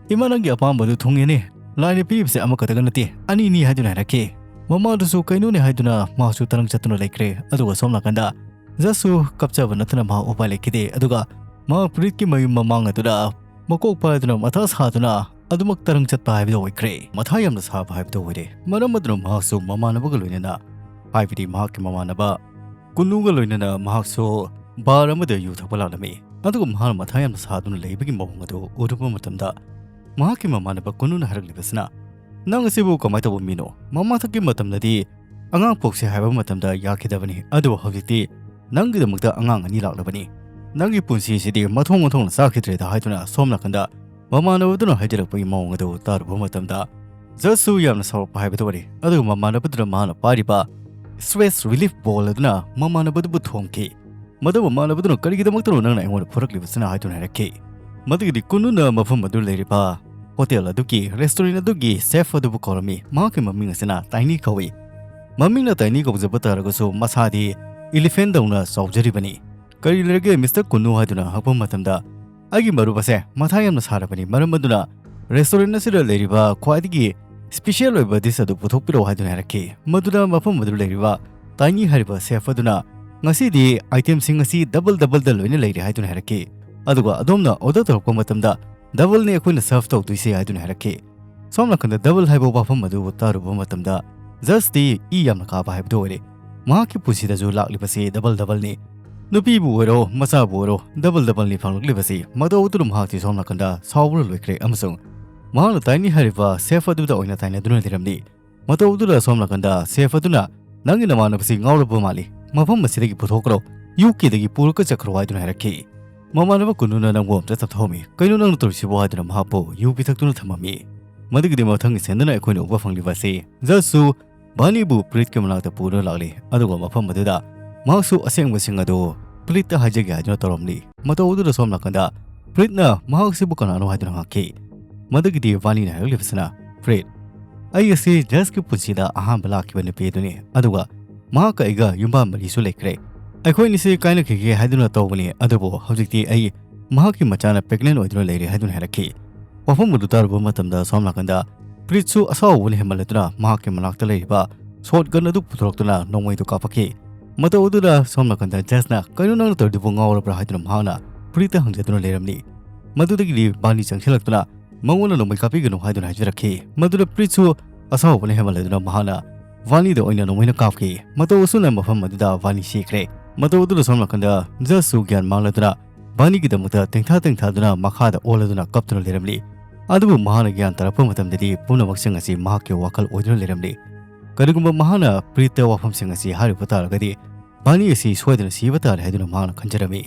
"ꯏꯃꯥ, ꯅꯪꯒꯤ ꯑꯄꯥꯝꯕꯗꯨ ꯊꯨꯡꯉꯦꯅꯦ, ꯂꯥꯏꯅ ꯄꯤꯔꯤꯕꯁꯦ ꯑꯃꯈꯛꯇꯒ ꯅꯠꯇꯦ, ꯑꯅꯤꯅꯤ" ꯍꯥꯏꯗꯨꯅ ꯍꯥꯏꯔꯛꯈꯤ꯫ ꯃꯃꯥꯗꯨꯁꯨ ꯀꯩꯅꯣꯅꯦ ꯍꯥꯏꯗꯨꯅ ꯃꯍꯥꯛꯁꯨ ꯇꯔꯪ ꯆꯠꯇꯨꯅ ꯂꯩꯈ꯭ꯔꯦ꯫ ꯑꯗꯨꯒ ꯁꯣꯝ ꯅꯥꯀꯟꯗ ꯖꯁꯁꯨ ꯀꯞꯆꯕ ꯅꯠꯇꯅ ꯃꯍꯥꯛ ꯎꯄꯥꯏ ꯂꯩꯈꯤꯗꯦ꯫ ꯑꯗꯨꯒ ꯃꯍꯥꯛ ꯄ꯭ꯔꯤꯠꯀꯤ ꯃꯌꯨꯝ ꯃꯃꯥꯡ ꯑꯗꯨꯗ ꯃꯀꯣꯛ ꯄꯥꯏꯗꯨꯅ ꯃꯊꯥ ꯁꯥꯗꯨꯅ ꯑꯗꯨꯃꯛ ꯇꯔꯪ ꯆꯠꯄ ꯍꯥꯏꯕꯗꯨ ꯑꯣꯏꯈ꯭ꯔꯦ꯫ ꯃꯊꯥ ꯌꯥꯝꯅ ꯁꯥꯕ ꯍꯥꯏꯕꯗꯨ ꯑꯣꯏꯔꯦ꯫ ꯃꯔꯝ ꯑꯗꯨꯅ ꯃꯍꯥꯛꯁꯨ ꯃꯃꯥꯟꯅꯕꯒ ꯂꯣꯏꯅꯅ, ꯍꯥꯏꯕꯗꯤ ꯃꯍꯥꯛꯀꯤ ꯃꯃꯥꯟꯅꯕ ꯀꯨꯟꯅꯨꯒ ꯂꯣꯏꯅꯅ ꯃꯍꯥꯛꯁꯨ ꯕꯥꯔ ꯑꯃꯗ ꯌꯨ ꯊꯛꯄ ꯂꯥꯛꯂꯝꯃꯤ꯫ ꯑꯗꯨꯒ ꯃꯍꯥꯛꯅ ꯃꯊꯥ ꯌꯥꯝꯅ ꯁꯥꯗꯨꯅ ꯂꯩꯕꯒꯤ ꯃꯑꯣꯡ ꯑꯗꯨ ꯎꯔꯨꯕ ꯃꯇꯝꯗ ꯃꯍꯥꯛꯀꯤ ꯃꯃꯥꯟꯅꯕ ꯀꯨꯟꯅꯨꯅ ꯍꯥꯏꯔꯛꯂꯤꯕꯁꯤꯅ, "ꯅꯪ ꯑꯁꯤꯕꯨ ꯀꯃꯥꯏꯅ ꯇꯧꯕ ꯃꯤꯅꯣ? ꯃꯃꯥꯡꯊꯛꯀꯤ ꯃꯇꯝꯗꯗꯤ ꯑꯉꯥꯡ ꯄꯣꯛꯁꯦ ꯍꯥꯏꯕ ꯃꯇꯝꯗ ꯌꯥꯈꯤꯗꯕꯅꯤ, ꯑꯗꯨꯕꯨ ꯍꯧꯖꯤꯛꯇꯤ ꯅꯪꯒꯤꯗꯃꯛꯇ ꯑꯉꯥꯡ ꯑꯅꯤ ꯂꯥꯛꯂꯕꯅꯤ꯫ ꯅꯪꯒꯤ ꯄꯨꯟꯁꯤ ꯑꯁꯤꯗꯤ ꯃꯊꯣꯡ ꯃꯊꯣꯡꯅ ꯆꯥꯈꯤꯗ꯭ꯔꯦꯗ" ꯍꯥꯏꯗꯨꯅ ꯁꯣꯝ ꯅꯥꯀꯟꯗ ꯃꯃꯥꯟꯅꯕꯗꯨꯅ ꯍꯥꯏꯖꯔꯛꯄꯒꯤ ꯃꯑꯣꯡ ꯑꯗꯨ ꯇꯥꯔꯨꯕ ꯃꯇꯝꯗ ꯖꯁꯁꯨ ꯌꯥꯝꯅ ꯁꯥꯎꯔꯛꯄ ꯍꯥꯏꯕꯗꯨ ꯑꯣꯏꯔꯦ꯫ ꯑꯗꯨꯒ ꯃꯃꯥꯟꯅꯕꯗꯨꯅ ꯃꯍꯥꯛꯅ ꯄꯥꯏꯔꯤꯕ stress relief ball ꯑꯗꯨꯅ ꯃꯃꯥꯟꯅꯕꯗꯨꯕꯨ ꯊꯣꯝꯈꯤ꯫ ꯃꯗꯨ ꯃꯃꯥꯟꯅꯕꯗꯨꯅ, "ꯀꯔꯤꯒꯤꯗꯃꯛꯇꯅꯣ ꯅꯪꯅ ꯑꯩꯉꯣꯟꯗ ꯐꯨꯔꯛꯂꯤꯕꯁꯤꯅ?" ꯍꯥꯏꯗꯨꯅ ꯍꯥꯏꯔꯛꯈꯤ꯫ ꯃꯗꯨꯒꯤꯗꯤ ꯀꯨꯟꯅꯨꯅ ꯃꯐꯝ ꯑꯗꯨ ꯂꯩꯔꯤꯕ ꯍꯣꯇꯦꯜ ꯑꯗꯨꯒꯤ ꯔꯦꯁꯇꯨꯔꯦꯟ ꯑꯗꯨꯒꯤ ꯁꯦꯐ ꯑꯗꯨꯕꯨ ꯀꯧꯔꯝꯃꯤ꯫ ꯃꯍꯥꯛꯀꯤ ꯃꯃꯤꯡ ꯑꯁꯤꯅ ꯇꯥꯏꯅꯤ ꯀꯧꯏ꯫ ꯃꯃꯤꯡꯅ ꯇꯥꯏꯅꯤ ꯀꯧꯖꯕ ꯇꯥꯔꯒꯁꯨ ꯃꯁꯥꯗꯤ ꯏꯂꯤꯐꯦꯟꯗꯧꯅ ꯆꯥꯎꯖꯔꯤꯕꯅꯤ꯫ "ꯀꯔꯤ ꯂꯩꯔꯒꯦ, ꯃꯤꯁꯇꯔ ꯀꯨꯟꯅꯨ?" ꯍꯥꯏꯗꯨꯅ ꯍꯪꯉꯛꯄ ꯃꯇꯝꯗ, "ꯑꯩꯒꯤ ꯃꯔꯨꯞ ꯑꯁꯦ ꯃꯊꯥ ꯌꯥꯝꯅ ꯁꯥꯔꯕꯅꯤ, ꯃꯔꯝ ꯑꯗꯨꯅ ꯔꯦꯁꯇꯨꯔꯦꯟ ꯑꯁꯤꯗ ꯂꯩꯔꯤꯕ ꯈ꯭ꯋꯥꯏꯗꯒꯤ ꯁ꯭ꯄꯤꯁꯤꯌꯦꯜ ꯑꯣꯏꯕ ꯗꯤꯁ ꯑꯗꯨ ꯄꯨꯊꯣꯛꯄꯤꯔꯛꯎ" ꯍꯥꯏꯗꯨꯅ ꯍꯥꯏꯔꯛꯈꯤ꯫ ꯃꯗꯨꯗ ꯃꯐꯝ ꯑꯗꯨꯗ ꯂꯩꯔꯤꯕ ꯇꯥꯏꯅꯤ ꯍꯥꯏꯔꯤꯕ ꯁꯦꯐ ꯑꯗꯨꯅ, "ꯉꯁꯤꯗꯤ ꯑꯥꯏꯇꯦꯝꯁꯤꯡ ꯑꯁꯤ ꯗꯕꯜ ꯗꯕꯜꯗ ꯂꯣꯏꯅ ꯂꯩꯔꯦ" ꯍꯥꯏꯗꯨꯅ ꯍꯥꯏꯔꯛꯈꯤ꯫ ꯑꯗꯨꯒ ꯑꯗꯣꯝꯅ ꯑꯣꯔꯗꯔ ꯇꯧꯔꯛꯄ ꯃꯇꯝꯗ ꯗꯕꯜꯅꯤ ꯑꯩꯈꯣꯏꯅ ꯁꯔꯚ ꯇꯧꯗꯣꯏꯁꯦ ꯍꯥꯏꯗꯨꯅ ꯍꯥꯏꯔꯛꯈꯤ꯫ ꯁꯣꯝ ꯅꯥꯀꯟꯗ ꯗꯕꯜ ꯍꯥꯏꯕ ꯋꯥꯐꯝ ꯑꯗꯨ ꯇꯥꯔꯨꯕ ꯃꯇꯝꯗ ꯖꯁꯇꯤ ꯏ ꯌꯥꯝꯅ ꯀꯥꯕ ꯍꯥꯏꯕꯗꯨ ꯑꯣꯏꯔꯦ꯫ ꯃꯍꯥꯛꯀꯤ ꯄꯨꯟꯁꯤꯗꯁꯨ ꯂꯥꯛꯂꯤꯕꯁꯤ ꯗꯕꯜ ꯗꯕꯜꯅꯤ꯫ ꯅꯨꯄꯤꯕꯨ ꯑꯣꯏꯔꯣ, ꯃꯆꯥꯕꯨ ꯑꯣꯏꯔꯣ, ꯗꯕꯜ ꯗꯕꯜꯅꯤ ꯐꯪꯂꯛꯂꯤꯕꯁꯤ꯫ ꯃꯇꯧ ꯑꯗꯨꯅ ꯃꯍꯥꯛꯇꯤ ꯁꯣꯝ ꯅꯥꯀꯟꯗ ꯁꯥꯎꯕꯅ ꯂꯣꯏꯈ꯭ꯔꯦ ꯑꯃꯁꯨꯡ ꯃꯍꯥꯛꯅ ꯇꯥꯏꯅꯤ ꯍꯥꯏꯔꯤꯕ ꯁꯦꯐ ꯑꯗꯨꯗ ꯑꯣꯏꯅ ꯇꯥꯏꯅꯗꯨꯅ ꯂꯩꯔꯝꯂꯤ꯫ ꯃꯇꯧ ꯑꯗꯨꯗ ꯁꯣꯝ ꯅꯥꯀꯟꯗ ꯁꯦꯐ ꯑꯗꯨꯅ, "ꯅꯪꯒꯤ ꯅꯃꯥꯟꯅꯕꯁꯤ ꯉꯥꯎꯔꯕ ꯃꯥꯜꯂꯤ, ꯃꯐꯝ ꯑꯁꯤꯗꯒꯤ ꯄꯨꯊꯣꯛꯈ꯭ꯔꯣ, ꯌꯨ ꯀꯦꯗꯒꯤ ꯄꯨꯔꯒ ꯆꯠꯈ꯭ꯔꯣ" ꯍꯥꯏꯗꯨꯅ ꯍꯥꯏꯔꯛꯈꯤ꯫ ꯃꯃꯥꯟꯅꯕ ꯀꯨꯟꯗꯨꯅ ꯅꯪꯕꯨ ꯑꯝꯇ ꯇꯞꯊꯣꯛꯑꯝꯃꯤ, ꯀꯩꯅꯣ ꯅꯪꯅ ꯇꯧꯔꯤꯁꯤꯕꯣ ꯍꯥꯏꯗꯨꯅ ꯃꯍꯥꯛꯄꯨ ꯌꯨ ꯄꯤꯊꯛꯇꯨꯅ ꯊꯝꯃꯝꯃꯤ꯫ ꯃꯗꯨꯒꯤꯗꯤ ꯃꯊꯪꯒꯤ ꯁꯦꯟꯗꯅ ꯑꯩꯈꯣꯏꯅ ꯎꯕ ꯐꯪꯂꯤꯕ ꯑꯁꯤ ꯖꯁꯁꯨ ꯕꯥꯅꯤꯕꯨ ꯄ꯭ꯔꯤꯠꯀꯤ ꯃꯅꯥꯛꯇ ꯄꯨꯗꯨꯅ ꯂꯥꯛꯂꯤ, ꯑꯗꯨꯒ ꯃꯐꯝ ꯑꯗꯨꯗ ꯃꯍꯥꯛꯁꯨ ꯑꯁꯦꯡꯕꯁꯤꯡ ꯑꯗꯨ ꯄ꯭ꯔꯤꯠꯇ ꯍꯥꯏꯖꯒꯦ ꯍꯥꯏꯗꯨꯅ ꯇꯧꯔꯝꯂꯤ꯫ ꯃꯇꯧ ꯑꯗꯨꯗ ꯁꯣꯝ ꯅꯥꯀꯟꯗ ꯄ꯭ꯔꯤꯠꯅ ꯃꯍꯥꯛꯁꯤꯕꯨ ꯀꯅꯥꯅꯣ ꯍꯥꯏꯗꯨꯅ ꯍꯪꯉꯛꯈꯤ꯫ ꯃꯗꯨꯒꯤꯗꯤ ꯕꯥꯅꯤꯅ ꯍꯥꯏꯔꯛꯂꯤꯕꯁꯤꯅ, "ꯄ꯭ꯔꯤꯠ, ꯑꯩ ꯑꯁꯤ ꯖꯁꯀꯤ ꯄꯨꯟꯁꯤꯗ ꯑꯍꯥꯟꯕ ꯂꯥꯛꯈꯤꯕ ꯅꯨꯄꯤ ꯑꯗꯨꯅꯤ, ꯑꯗꯨꯒ ꯃꯍꯥꯛꯀ ꯑꯩꯒ ꯌꯨꯝꯕꯥꯟ ꯃꯔꯤꯁꯨ ꯂꯩꯈ꯭ꯔꯦ꯫ ꯑꯩꯈꯣꯏꯅꯤꯁꯤ ꯀꯥꯏꯅꯈꯤꯒꯦ ꯍꯥꯏꯗꯨꯅ ꯇꯧꯕꯅꯤ, ꯑꯗꯨꯕꯨ ꯍꯧꯖꯤꯛꯇꯤ ꯑꯩ ꯃꯍꯥꯛꯀꯤ ꯃꯆꯥꯅ ꯄ꯭ꯔꯦꯒꯅꯦꯟ ꯑꯣꯏꯗꯨꯅ ꯂꯩꯔꯦ" ꯍꯥꯏꯗꯨꯅ ꯍꯥꯏꯔꯛꯈꯤ꯫ ꯋꯥꯐꯝ ꯑꯗꯨ ꯇꯥꯔꯨꯕ ꯃꯇꯝꯗ ꯁꯣꯝ ꯅꯥꯀꯟꯗ ꯄ꯭ꯔꯤꯠꯁꯨ ꯑꯁꯥꯎꯕꯅ ꯍꯦꯟꯃꯜꯂꯗꯨꯅ ꯃꯍꯥꯛꯀꯤ ꯃꯅꯥꯛꯇ ꯂꯩꯔꯤꯕ ꯁꯣꯠ ꯒꯟ ꯑꯗꯨ ꯄꯨꯊꯣꯔꯛꯇꯨꯅ ꯅꯣꯡꯃꯩꯗꯨ ꯀꯥꯞꯄꯛꯈꯤ꯫ ꯃꯇꯧ ꯑꯗꯨꯗ ꯁꯣꯝ ꯅꯥꯀꯟꯗ ꯖꯁꯅ, "ꯀꯩꯅꯣ ꯅꯪꯅ ꯇꯧꯔꯤꯗꯨꯕꯨ ꯉꯥꯎꯔꯕ꯭ꯔꯥ?" ꯍꯥꯏꯗꯨꯅ ꯃꯍꯥꯛꯅ ꯄ꯭ꯔꯤꯠꯇ ꯍꯪꯖꯗꯨꯅ ꯂꯩꯔꯝꯂꯤ꯫ ꯃꯗꯨꯗꯒꯤꯗꯤ ꯕꯥꯅꯤ ꯆꯪꯁꯤꯜꯂꯛꯇꯨꯅ ꯃꯉꯣꯟꯗ ꯅꯣꯡꯃꯩ ꯀꯥꯞꯄꯤꯒꯅꯨ ꯍꯥꯏꯗꯨꯅ ꯍꯥꯏꯖꯔꯛꯈꯤ꯫ ꯃꯗꯨꯗ ꯄ꯭ꯔꯤꯠꯁꯨ ꯑꯁꯥꯎꯕꯅ ꯍꯦꯟꯃꯜꯂꯗꯨꯅ ꯃꯍꯥꯛꯅ ꯕꯥꯅꯤꯗ ꯑꯣꯏꯅ ꯅꯣꯡꯃꯩꯅ ꯀꯥꯞꯈꯤ꯫ ꯃꯇꯧ ꯑꯁꯨꯝꯅ ꯃꯐꯝ ꯑꯗꯨꯗ ꯕꯥꯅꯤ ꯁꯤꯈ꯭ꯔꯦ꯫ ꯃꯇꯧ ꯑꯗꯨꯗ ꯁꯣꯝ ꯅꯥꯀꯟꯗ ꯖꯁꯁꯨ ꯒ꯭ꯌꯥꯟ ꯃꯥꯡꯂꯗꯨꯅ ꯕꯥꯅꯤꯒꯤꯗꯃꯛꯇ ꯇꯦꯡꯊꯥ ꯇꯦꯡꯊꯥꯗꯨꯅ ꯃꯈꯥꯗ ꯑꯣꯜꯂꯗꯨꯅ ꯀꯞꯇꯨꯅ ꯂꯩꯔꯝꯂꯤ꯫ ꯑꯗꯨꯕꯨ ꯃꯍꯥꯛꯅ ꯒ꯭ꯌꯥꯟ ꯇꯥꯔꯛꯄ ꯃꯇꯝꯗꯗꯤ ꯄꯨꯝꯅꯃꯛꯁꯤꯡ ꯑꯁꯤ ꯃꯍꯥꯛꯀꯤ ꯋꯥꯈꯜ ꯑꯣꯏꯗꯨꯅ ꯂꯩꯔꯝꯂꯤ꯫ ꯀꯔꯤꯒꯨꯝꯕ ꯃꯍꯥꯛꯅ ꯄ꯭ꯔꯤꯠꯇ ꯋꯥꯐꯝꯁꯤꯡ ꯑꯁꯤ ꯍꯥꯏꯔꯨꯕ ꯇꯥꯔꯒꯗꯤ ꯕꯥꯅꯤ ꯑꯁꯤ ꯁꯣꯏꯗꯅ ꯁꯤꯕ ꯇꯥꯔꯦ ꯍꯥꯏꯗꯨꯅ ꯃꯍꯥꯛꯅ ꯈꯟꯖꯔꯝꯃꯤ꯫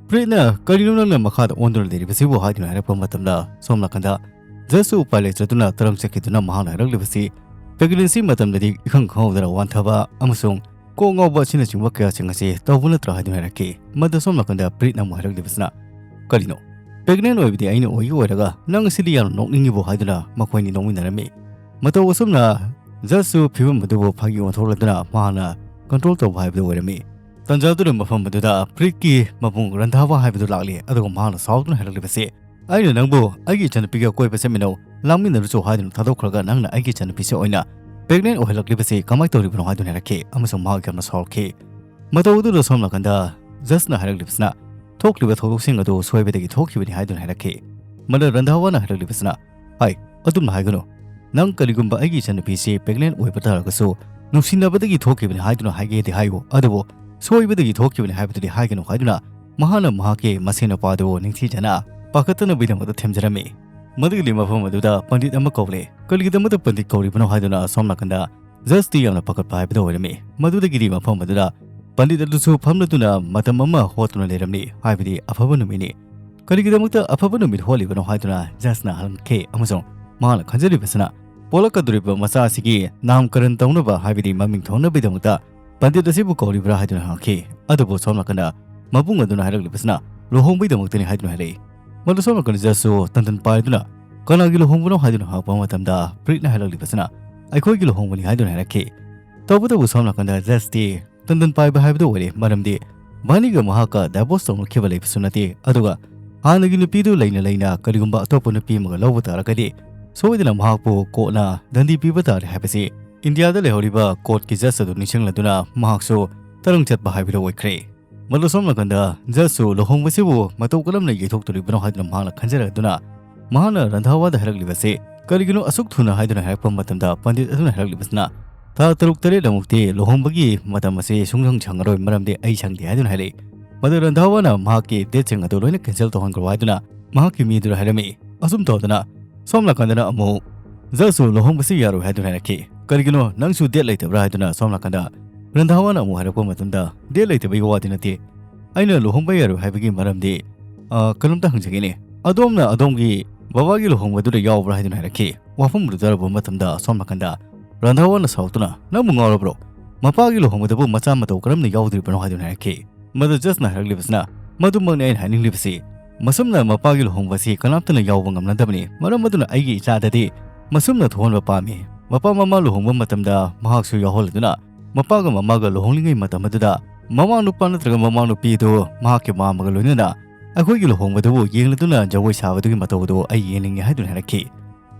ꯄ꯭ꯔꯤꯠꯅ, "ꯀꯔꯤꯅꯣ ꯅꯪꯅ ꯃꯈꯥꯗ ꯑꯣꯟꯗꯨꯅ ꯂꯩꯔꯤꯕꯁꯤꯕꯨ?" ꯍꯥꯏꯗꯨꯅ ꯍꯥꯏꯔꯛꯄ ꯃꯇꯝꯗ ꯁꯣꯝ ꯅꯥꯀꯟꯗ ꯖꯁꯁꯨ ꯎꯄꯥꯏ ꯂꯩꯇ꯭ꯔꯗꯨꯅ ꯇꯔꯪ ꯆꯠꯈꯤꯗꯨꯅ ꯃꯍꯥꯛꯅ ꯍꯥꯏꯔꯛꯂꯤꯕꯁꯤ, "ꯄ꯭ꯔꯦꯒꯅꯦꯟꯁꯤ ꯃꯇꯝꯗꯗꯤ ꯏꯈꯪ ꯈꯪꯍꯧꯗꯅ ꯋꯥꯟꯊꯕ ꯑꯃꯁꯨꯡ ꯀꯣꯛ ꯉꯥꯎꯕ ꯑꯁꯤꯅꯆꯤꯡꯕ ꯀꯌꯥꯁꯤꯡ ꯑꯁꯤ ꯇꯧꯕ ꯅꯠꯇ꯭ꯔꯥ?" ꯍꯥꯏꯗꯨꯅ ꯍꯥꯏꯔꯛꯈꯤ꯫ ꯃꯗ ꯁꯣꯝ ꯅꯥꯀꯟꯗ ꯄ꯭ꯔꯤꯠꯅ ꯑꯃꯨꯛ ꯍꯥꯏꯔꯛꯂꯤꯕꯁꯤꯅ, "ꯀꯔꯤꯅꯣ? ꯄ꯭ꯔꯦꯒꯅꯦꯟ ꯑꯣꯏꯕꯗꯤ ꯑꯩꯅ ꯑꯣꯏꯒ ꯑꯣꯏꯔꯒ ꯅꯪ ꯑꯁꯤꯗꯤ ꯌꯥꯝꯅ ꯅꯣꯛꯅꯤꯡꯉꯤꯕꯣ?" ꯍꯥꯏꯗꯨꯅ ꯃꯈꯣꯏꯅꯤ ꯅꯣꯛꯃꯤꯟꯅꯔꯝꯃꯤ꯫ ꯃꯇꯧ ꯑꯁꯨꯝꯅ ꯖꯁꯁꯨ ꯐꯤꯕꯝ ꯑꯗꯨꯕꯨ ꯐꯥꯒꯤ ꯑꯣꯟꯊꯣꯛꯂꯗꯨꯅ ꯃꯍꯥꯛꯅ ꯀꯟꯇ꯭ꯔꯣꯜ ꯇꯧꯕ ꯍꯥꯏꯕꯗꯨ ꯑꯣꯏꯔꯝꯃꯤ꯫ ꯇꯟꯖꯥꯗꯨꯅ ꯃꯐꯝ ꯑꯗꯨꯗ ꯄ꯭ꯔꯤꯠꯀꯤ ꯃꯕꯨꯡ ꯔꯟꯙꯥꯋꯥ ꯍꯥꯏꯕꯗꯨ ꯂꯥꯛꯂꯤ, ꯑꯗꯨꯒ ꯃꯍꯥꯛꯅ ꯁꯥꯎꯗꯨꯅ ꯍꯥꯏꯔꯛꯂꯤꯕꯁꯤ, "ꯑꯩꯅ ꯅꯪꯕꯨ ꯑꯩꯒꯤ ꯏꯆꯟꯅꯨꯄꯤꯒ ꯀꯣꯏꯕ ꯆꯠꯃꯤꯟꯅꯧ, ꯂꯥꯡꯃꯤꯟꯅꯔꯨꯆꯣ ꯍꯥꯏꯗꯨꯅ ꯊꯥꯗꯣꯛꯈ꯭ꯔꯒ ꯅꯪꯅ ꯑꯩꯒꯤ ꯏꯆꯟꯅꯨꯄꯤꯁꯤ ꯑꯣꯏꯅ ꯄ꯭ꯔꯦꯒꯅꯦꯟ ꯑꯣꯏꯍꯜꯂꯛꯂꯤꯕꯁꯤ ꯀꯃꯥꯏꯅ ꯇꯧꯔꯤꯕꯅꯣ?" ꯍꯥꯏꯗꯨꯅ ꯍꯥꯏꯔꯛꯈꯤ ꯑꯃꯁꯨꯡ ꯃꯍꯥꯛ ꯌꯥꯝꯅ ꯁꯥꯎꯔꯛꯈꯤ꯫ ꯃꯇꯧ ꯑꯗꯨꯗ ꯁꯣꯝ ꯅꯥꯀꯟꯗ ꯖꯁꯅ ꯍꯥꯏꯔꯛꯂꯤꯕꯁꯤꯅ, "ꯊꯣꯛꯂꯤꯕ ꯊꯧꯗꯣꯛꯁꯤꯡ ꯑꯗꯨ ꯁꯣꯏꯕꯗꯒꯤ ꯊꯣꯛꯈꯤꯕꯅꯤ" ꯍꯥꯏꯗꯨꯅ ꯍꯥꯏꯔꯛꯈꯤ꯫ ꯃꯗ ꯔꯟꯙꯥꯋꯥꯅ ꯍꯥꯏꯔꯛꯂꯤꯕꯁꯤꯅ, "ꯍꯥꯏ, ꯑꯗꯨꯝꯅ ꯍꯥꯏꯒꯅꯨ꯫ "ꯅꯪ ꯀꯔꯤꯒꯨꯝꯕ ꯑꯩꯒꯤ ꯏꯆꯟꯅꯨꯄꯤꯁꯤ pregnant ꯑꯣꯏꯕ ꯇꯥꯔꯒꯁꯨ, ꯅꯨꯡꯁꯤꯅꯕꯗꯒꯤ ꯊꯣꯛꯈꯤꯕꯅꯤ ꯍꯥꯏꯗꯨꯅ ꯍꯥꯏꯒꯦꯗꯤ ꯍꯥꯏꯌꯨ, ꯑꯗꯨꯕꯨ ꯁꯣꯏꯕꯗꯒꯤ ꯊꯣꯛꯈꯤꯕꯅꯤ ꯍꯥꯏꯕꯗꯨꯗꯤ ꯍꯥꯏꯒꯅꯨ" ꯍꯥꯏꯗꯨꯅ ꯃꯍꯥꯛꯅ ꯃꯍꯥꯛꯀꯤ ꯃꯁꯦꯟ ꯅꯨꯄꯥꯗꯨ ꯅꯤꯡꯊꯤꯖꯅ ꯄꯥꯈꯠꯇꯅꯕꯒꯤꯗꯃꯛꯇ ꯊꯦꯝꯖꯔꯝꯃꯤ꯫ ꯃꯗꯨꯒꯤꯗꯤ ꯃꯐꯝ ꯑꯗꯨꯗ ꯄꯟꯗꯤꯠ ꯑꯃ ꯀꯧꯔꯦ꯫ ꯀꯔꯤꯒꯤꯗꯃꯛꯇ ꯄꯟꯗꯤꯠ ꯀꯧꯔꯤꯕꯅꯣ ꯍꯥꯏꯗꯨꯅ ꯁꯣꯝ ꯅꯥꯀꯟꯗ ꯖꯁꯇꯤ ꯌꯥꯝꯅ ꯄꯥꯈꯠꯄ ꯍꯥꯏꯕꯗꯨ ꯑꯣꯏꯔꯝꯃꯤ꯫ ꯃꯗꯨꯗꯒꯤꯗꯤ ꯃꯐꯝ ꯑꯗꯨꯗ ꯄꯟꯗꯤꯠ ꯑꯗꯨꯁꯨ ꯐꯝꯂꯗꯨꯅ ꯃꯇꯝ ꯑꯃ ꯍꯣꯠꯇꯨꯅ ꯂꯩꯔꯝꯂꯤ, ꯍꯥꯏꯕꯗꯤ ꯑꯐꯕ ꯅꯨꯃꯤꯠꯅꯤ꯫ "ꯀꯔꯤꯒꯤꯗꯃꯛꯇ ꯑꯐꯕ ꯅꯨꯃꯤꯠ ꯍꯣꯠꯂꯤꯕꯅꯣ?" ꯍꯥꯏꯗꯨꯅ ꯖꯁꯅ ꯍꯪꯈꯤ, ꯑꯃꯁꯨꯡ ꯃꯍꯥꯛꯅ ꯈꯟꯖꯔꯤꯕꯁꯤꯅ, ꯄꯣꯛꯂꯛꯀꯗꯧꯔꯤꯕ ꯃꯆꯥ ꯑꯁꯤꯒꯤ ꯅꯥꯝꯀꯔꯟ ꯇꯧꯅꯕ, ꯍꯥꯏꯕꯗꯤ ꯃꯃꯤꯡ ꯊꯣꯟꯅꯕꯒꯤꯗꯃꯛꯇ ꯄꯟꯗꯤꯠ ꯑꯁꯤꯕꯨ ꯀꯧꯔꯤꯕ꯭ꯔꯥ ꯍꯥꯏꯗꯨꯅ ꯍꯪꯈꯤ꯫ ꯑꯗꯨꯕꯨ ꯁꯣꯝ ꯅꯥꯀꯟꯗ ꯃꯕꯨꯡ ꯑꯗꯨꯅ ꯍꯥꯏꯔꯛꯂꯤꯕꯁꯤꯅ ꯂꯨꯍꯣꯡꯕꯒꯤꯗꯃꯛꯇꯅꯤ ꯍꯥꯏꯗꯨꯅ ꯍꯥꯏꯔꯛꯏ꯫ ꯃꯗꯨ ꯁꯣꯝ ꯅꯥꯀꯟꯗ ꯖꯁꯁꯨ ꯇꯟꯗꯟ ꯄꯥꯏꯗꯨꯅ "ꯀꯅꯥꯒꯤ ꯂꯨꯍꯣꯡꯕꯅꯣ?" ꯍꯥꯏꯗꯨꯅ ꯍꯪꯉꯛꯄ ꯃꯇꯝꯗ ꯄ꯭ꯔꯤꯠꯅ ꯍꯥꯏꯔꯛꯂꯤꯕꯁꯤꯅ "ꯑꯩꯈꯣꯏꯒꯤ ꯂꯨꯍꯣꯡꯕꯅꯤ" ꯍꯥꯏꯗꯨꯅ ꯍꯥꯏꯔꯛꯈꯤ꯫ ꯇꯧꯕꯇꯕꯨ ꯁꯣꯝ ꯅꯥꯀꯟꯗ ꯖꯁꯇꯤ ꯇꯟꯗꯟ ꯄꯥꯏꯕ ꯍꯥꯏꯕꯗꯨ ꯑꯣꯏꯔꯦ, ꯃꯔꯝꯗꯤ ꯕꯥꯅꯤꯒ ꯃꯍꯥꯛꯀ divorce ꯇꯧꯅꯈꯤꯕ ꯂꯩꯕꯁꯨ ꯅꯠꯇꯦ, ꯑꯗꯨꯒ ꯍꯥꯟꯅꯒꯤ ꯅꯨꯄꯤꯗꯨ ꯂꯩꯅ ꯂꯩꯅ ꯀꯔꯤꯒꯨꯝꯕ ꯑꯇꯣꯞꯄ ꯅꯨꯄꯤ ꯑꯃꯒ ꯂꯧꯕ ꯇꯥꯔꯒꯗꯤ ꯁꯣꯏꯗꯅ ꯃꯍꯥꯛꯄꯨ ꯀꯣꯔꯠꯅ ꯗꯟꯗꯤ ꯄꯤꯕ ꯇꯥꯔꯦ ꯍꯥꯏꯕꯁꯤ ꯏꯟꯗꯤꯌꯥꯗ ꯂꯩꯍꯧꯔꯤꯕ ꯀꯣꯔꯠꯀꯤ ꯖꯁ ꯑꯗꯨ ꯅꯤꯡꯁꯤꯡꯂꯗꯨꯅ ꯃꯍꯥꯛꯁꯨ ꯇꯔꯪ ꯆꯠꯄ ꯍꯥꯏꯕꯗꯨ ꯑꯣꯏꯈ꯭ꯔꯦ꯫ ꯃꯗꯨ ꯁꯣꯝ ꯅꯥꯀꯟꯗ ꯖꯁꯁꯨ ꯂꯨꯍꯣꯡꯕꯁꯤꯕꯨ ꯃꯇꯧ ꯀꯔꯝꯅ ꯌꯩꯊꯣꯛꯇꯣꯔꯤꯕꯅꯣ ꯍꯥꯏꯗꯨꯅ ꯃꯍꯥꯛꯅ ꯈꯟꯖꯔꯗꯨꯅ ꯃꯍꯥꯛꯅ ꯔꯟꯙꯥꯋꯥꯗ ꯍꯥꯏꯔꯛꯂꯤꯕꯁꯤ ꯀꯔꯤꯒꯤꯅꯣ ꯑꯁꯨꯛ ꯊꯨꯅ ꯍꯥꯏꯗꯨꯅ ꯍꯥꯏꯔꯛꯄ ꯃꯇꯝꯗ ꯄꯟꯗꯤꯠ ꯑꯗꯨꯅ ꯍꯥꯏꯔꯛꯂꯤꯕꯁꯤꯅ ꯊꯥ ꯇꯔꯨꯛ ꯇꯔꯦꯠ ꯑꯃꯨꯛꯇꯤ ꯂꯨꯍꯣꯡꯕꯒꯤ ꯃꯇꯝ ꯑꯁꯤ ꯁꯨꯡꯁꯪ ꯁꯪꯉꯔꯣꯏ, ꯃꯔꯝꯗꯤ ꯑꯩ ꯁꯪꯗꯦ ꯍꯥꯏꯗꯨꯅ ꯍꯥꯏꯔꯛꯏ꯫ ꯃꯗꯨ ꯔꯟꯙꯥꯋꯥꯅ ꯃꯍꯥꯛꯀꯤ ꯗꯦꯠꯁꯤꯡ ꯑꯗꯨ ꯂꯣꯏꯅ ꯀꯦꯟꯁꯦꯜ ꯇꯧꯍꯟꯈ꯭ꯔꯣ ꯍꯥꯏꯗꯨꯅ ꯃꯍꯥꯛꯀꯤ ꯃꯤ ꯑꯗꯨꯗ ꯍꯥꯏꯔꯝꯃꯤ꯫ ꯑꯁꯨꯝ ꯇꯧꯗꯅ ꯁꯣꯝ ꯅꯥꯀꯟꯗꯅ ꯑꯃꯨꯛ ꯖꯁꯁꯨ ꯂꯨꯍꯣꯡꯕꯁꯤ ꯌꯥꯔꯣꯏ ꯍꯥꯏꯗꯨꯅ ꯍꯥꯏꯔꯛꯈꯤ꯫ "ꯀꯔꯤꯒꯤꯅꯣ ꯅꯪꯁꯨ ꯗꯦꯠ ꯂꯩꯇꯕ꯭ꯔꯥ?" ꯍꯥꯏꯗꯨꯅ ꯁꯣꯝ ꯅꯥꯀꯟꯗ ꯔꯟꯙꯥꯋꯥꯅ ꯑꯃꯨꯛ ꯍꯥꯏꯔꯛꯄ ꯃꯇꯝꯗ, "ꯗꯦꯠ ꯂꯩꯇꯕꯒꯤ ꯋꯥꯗꯤ ꯅꯠꯇꯦ, ꯑꯩꯅ ꯂꯨꯍꯣꯡꯕ ꯌꯥꯔꯣꯏ ꯍꯥꯏꯕꯒꯤ ꯃꯔꯝꯗꯤ, ꯑ, ꯀꯩꯅꯣꯝꯇ ꯍꯪꯖꯒꯦꯅꯦ, ꯑꯗꯣꯝꯅ ꯑꯗꯣꯝꯒꯤ ꯕꯕꯥꯒꯤ ꯂꯨꯍꯣꯡꯕꯗꯨꯗ ꯌꯥꯎꯕ꯭ꯔꯥ?" ꯍꯥꯏꯗꯨꯅ ꯍꯥꯏꯔꯛꯈꯤ꯫ ꯋꯥꯐꯝ ꯑꯗꯨ ꯇꯥꯔꯨꯕ ꯃꯇꯝꯗ ꯁꯣꯝ ꯅꯥꯀꯟꯗ ꯔꯟꯙꯥꯋꯥꯅ ꯁꯥꯎꯇꯨꯅ, "ꯅꯪꯕꯨ ꯉꯥꯎꯔꯕ꯭ꯔꯣ? ꯃꯄꯥꯒꯤ ꯂꯨꯍꯣꯡꯕꯗꯕꯨ ꯃꯆꯥ ꯃꯇꯧ ꯀꯔꯝꯅ ꯌꯥꯎꯗ꯭ꯔꯤꯕꯅꯣ?" ꯍꯥꯏꯗꯨꯅ ꯍꯥꯏꯔꯛꯈꯤ꯫ ꯃꯗꯨ ꯖꯁꯅ ꯍꯥꯏꯔꯛꯂꯤꯕꯁꯤꯅ, "ꯃꯗꯨꯃꯛꯅꯤ ꯑꯩꯅ ꯍꯥꯏꯅꯤꯡꯂꯤꯕꯁꯤ꯫ ꯃꯁꯨꯝꯅ ꯃꯄꯥꯒꯤ ꯂꯨꯍꯣꯡꯕꯁꯤ ꯀꯅꯥꯝꯇꯅ ꯌꯥꯎꯕ ꯉꯝꯅꯗꯕꯅꯤ꯫ ꯃꯔꯝ ꯑꯗꯨꯅ ꯑꯩꯒꯤ ꯏꯆꯥꯗꯗꯤ ꯃꯁꯨꯝꯅ ꯊꯣꯛꯍꯟꯕ ꯄꯥꯝꯃꯤ꯫ ꯃꯄꯥ ꯃꯃꯥ ꯂꯨꯍꯣꯡꯕ ꯃꯇꯝꯗ ꯃꯍꯥꯛꯁꯨ ꯌꯥꯎꯍꯜꯂꯗꯨꯅ ꯃꯄꯥꯒ ꯃꯃꯥꯒ ꯂꯨꯍꯣꯡꯂꯤꯉꯩ ꯃꯇꯝ ꯑꯗꯨꯗ ꯃꯃꯥ ꯅꯨꯄꯥ ꯅꯠꯇ꯭ꯔꯒ ꯃꯃꯥ ꯅꯨꯄꯤꯗꯨ ꯃꯍꯥꯛꯀꯤ ꯃꯃꯥꯒ ꯂꯣꯏꯅꯅ ꯑꯩꯈꯣꯏꯒꯤ ꯂꯨꯍꯣꯡꯕꯗꯨꯕꯨ ꯌꯦꯡꯂꯗꯨꯅ ꯖꯒꯣꯏ ꯁꯥꯕꯗꯨꯒꯤ ꯃꯇꯧ ꯑꯗꯨ ꯑꯩ ꯌꯦꯡꯅꯤꯡꯉꯤ" ꯍꯥꯏꯗꯨꯅ ꯍꯥꯏꯔꯛꯈꯤ꯫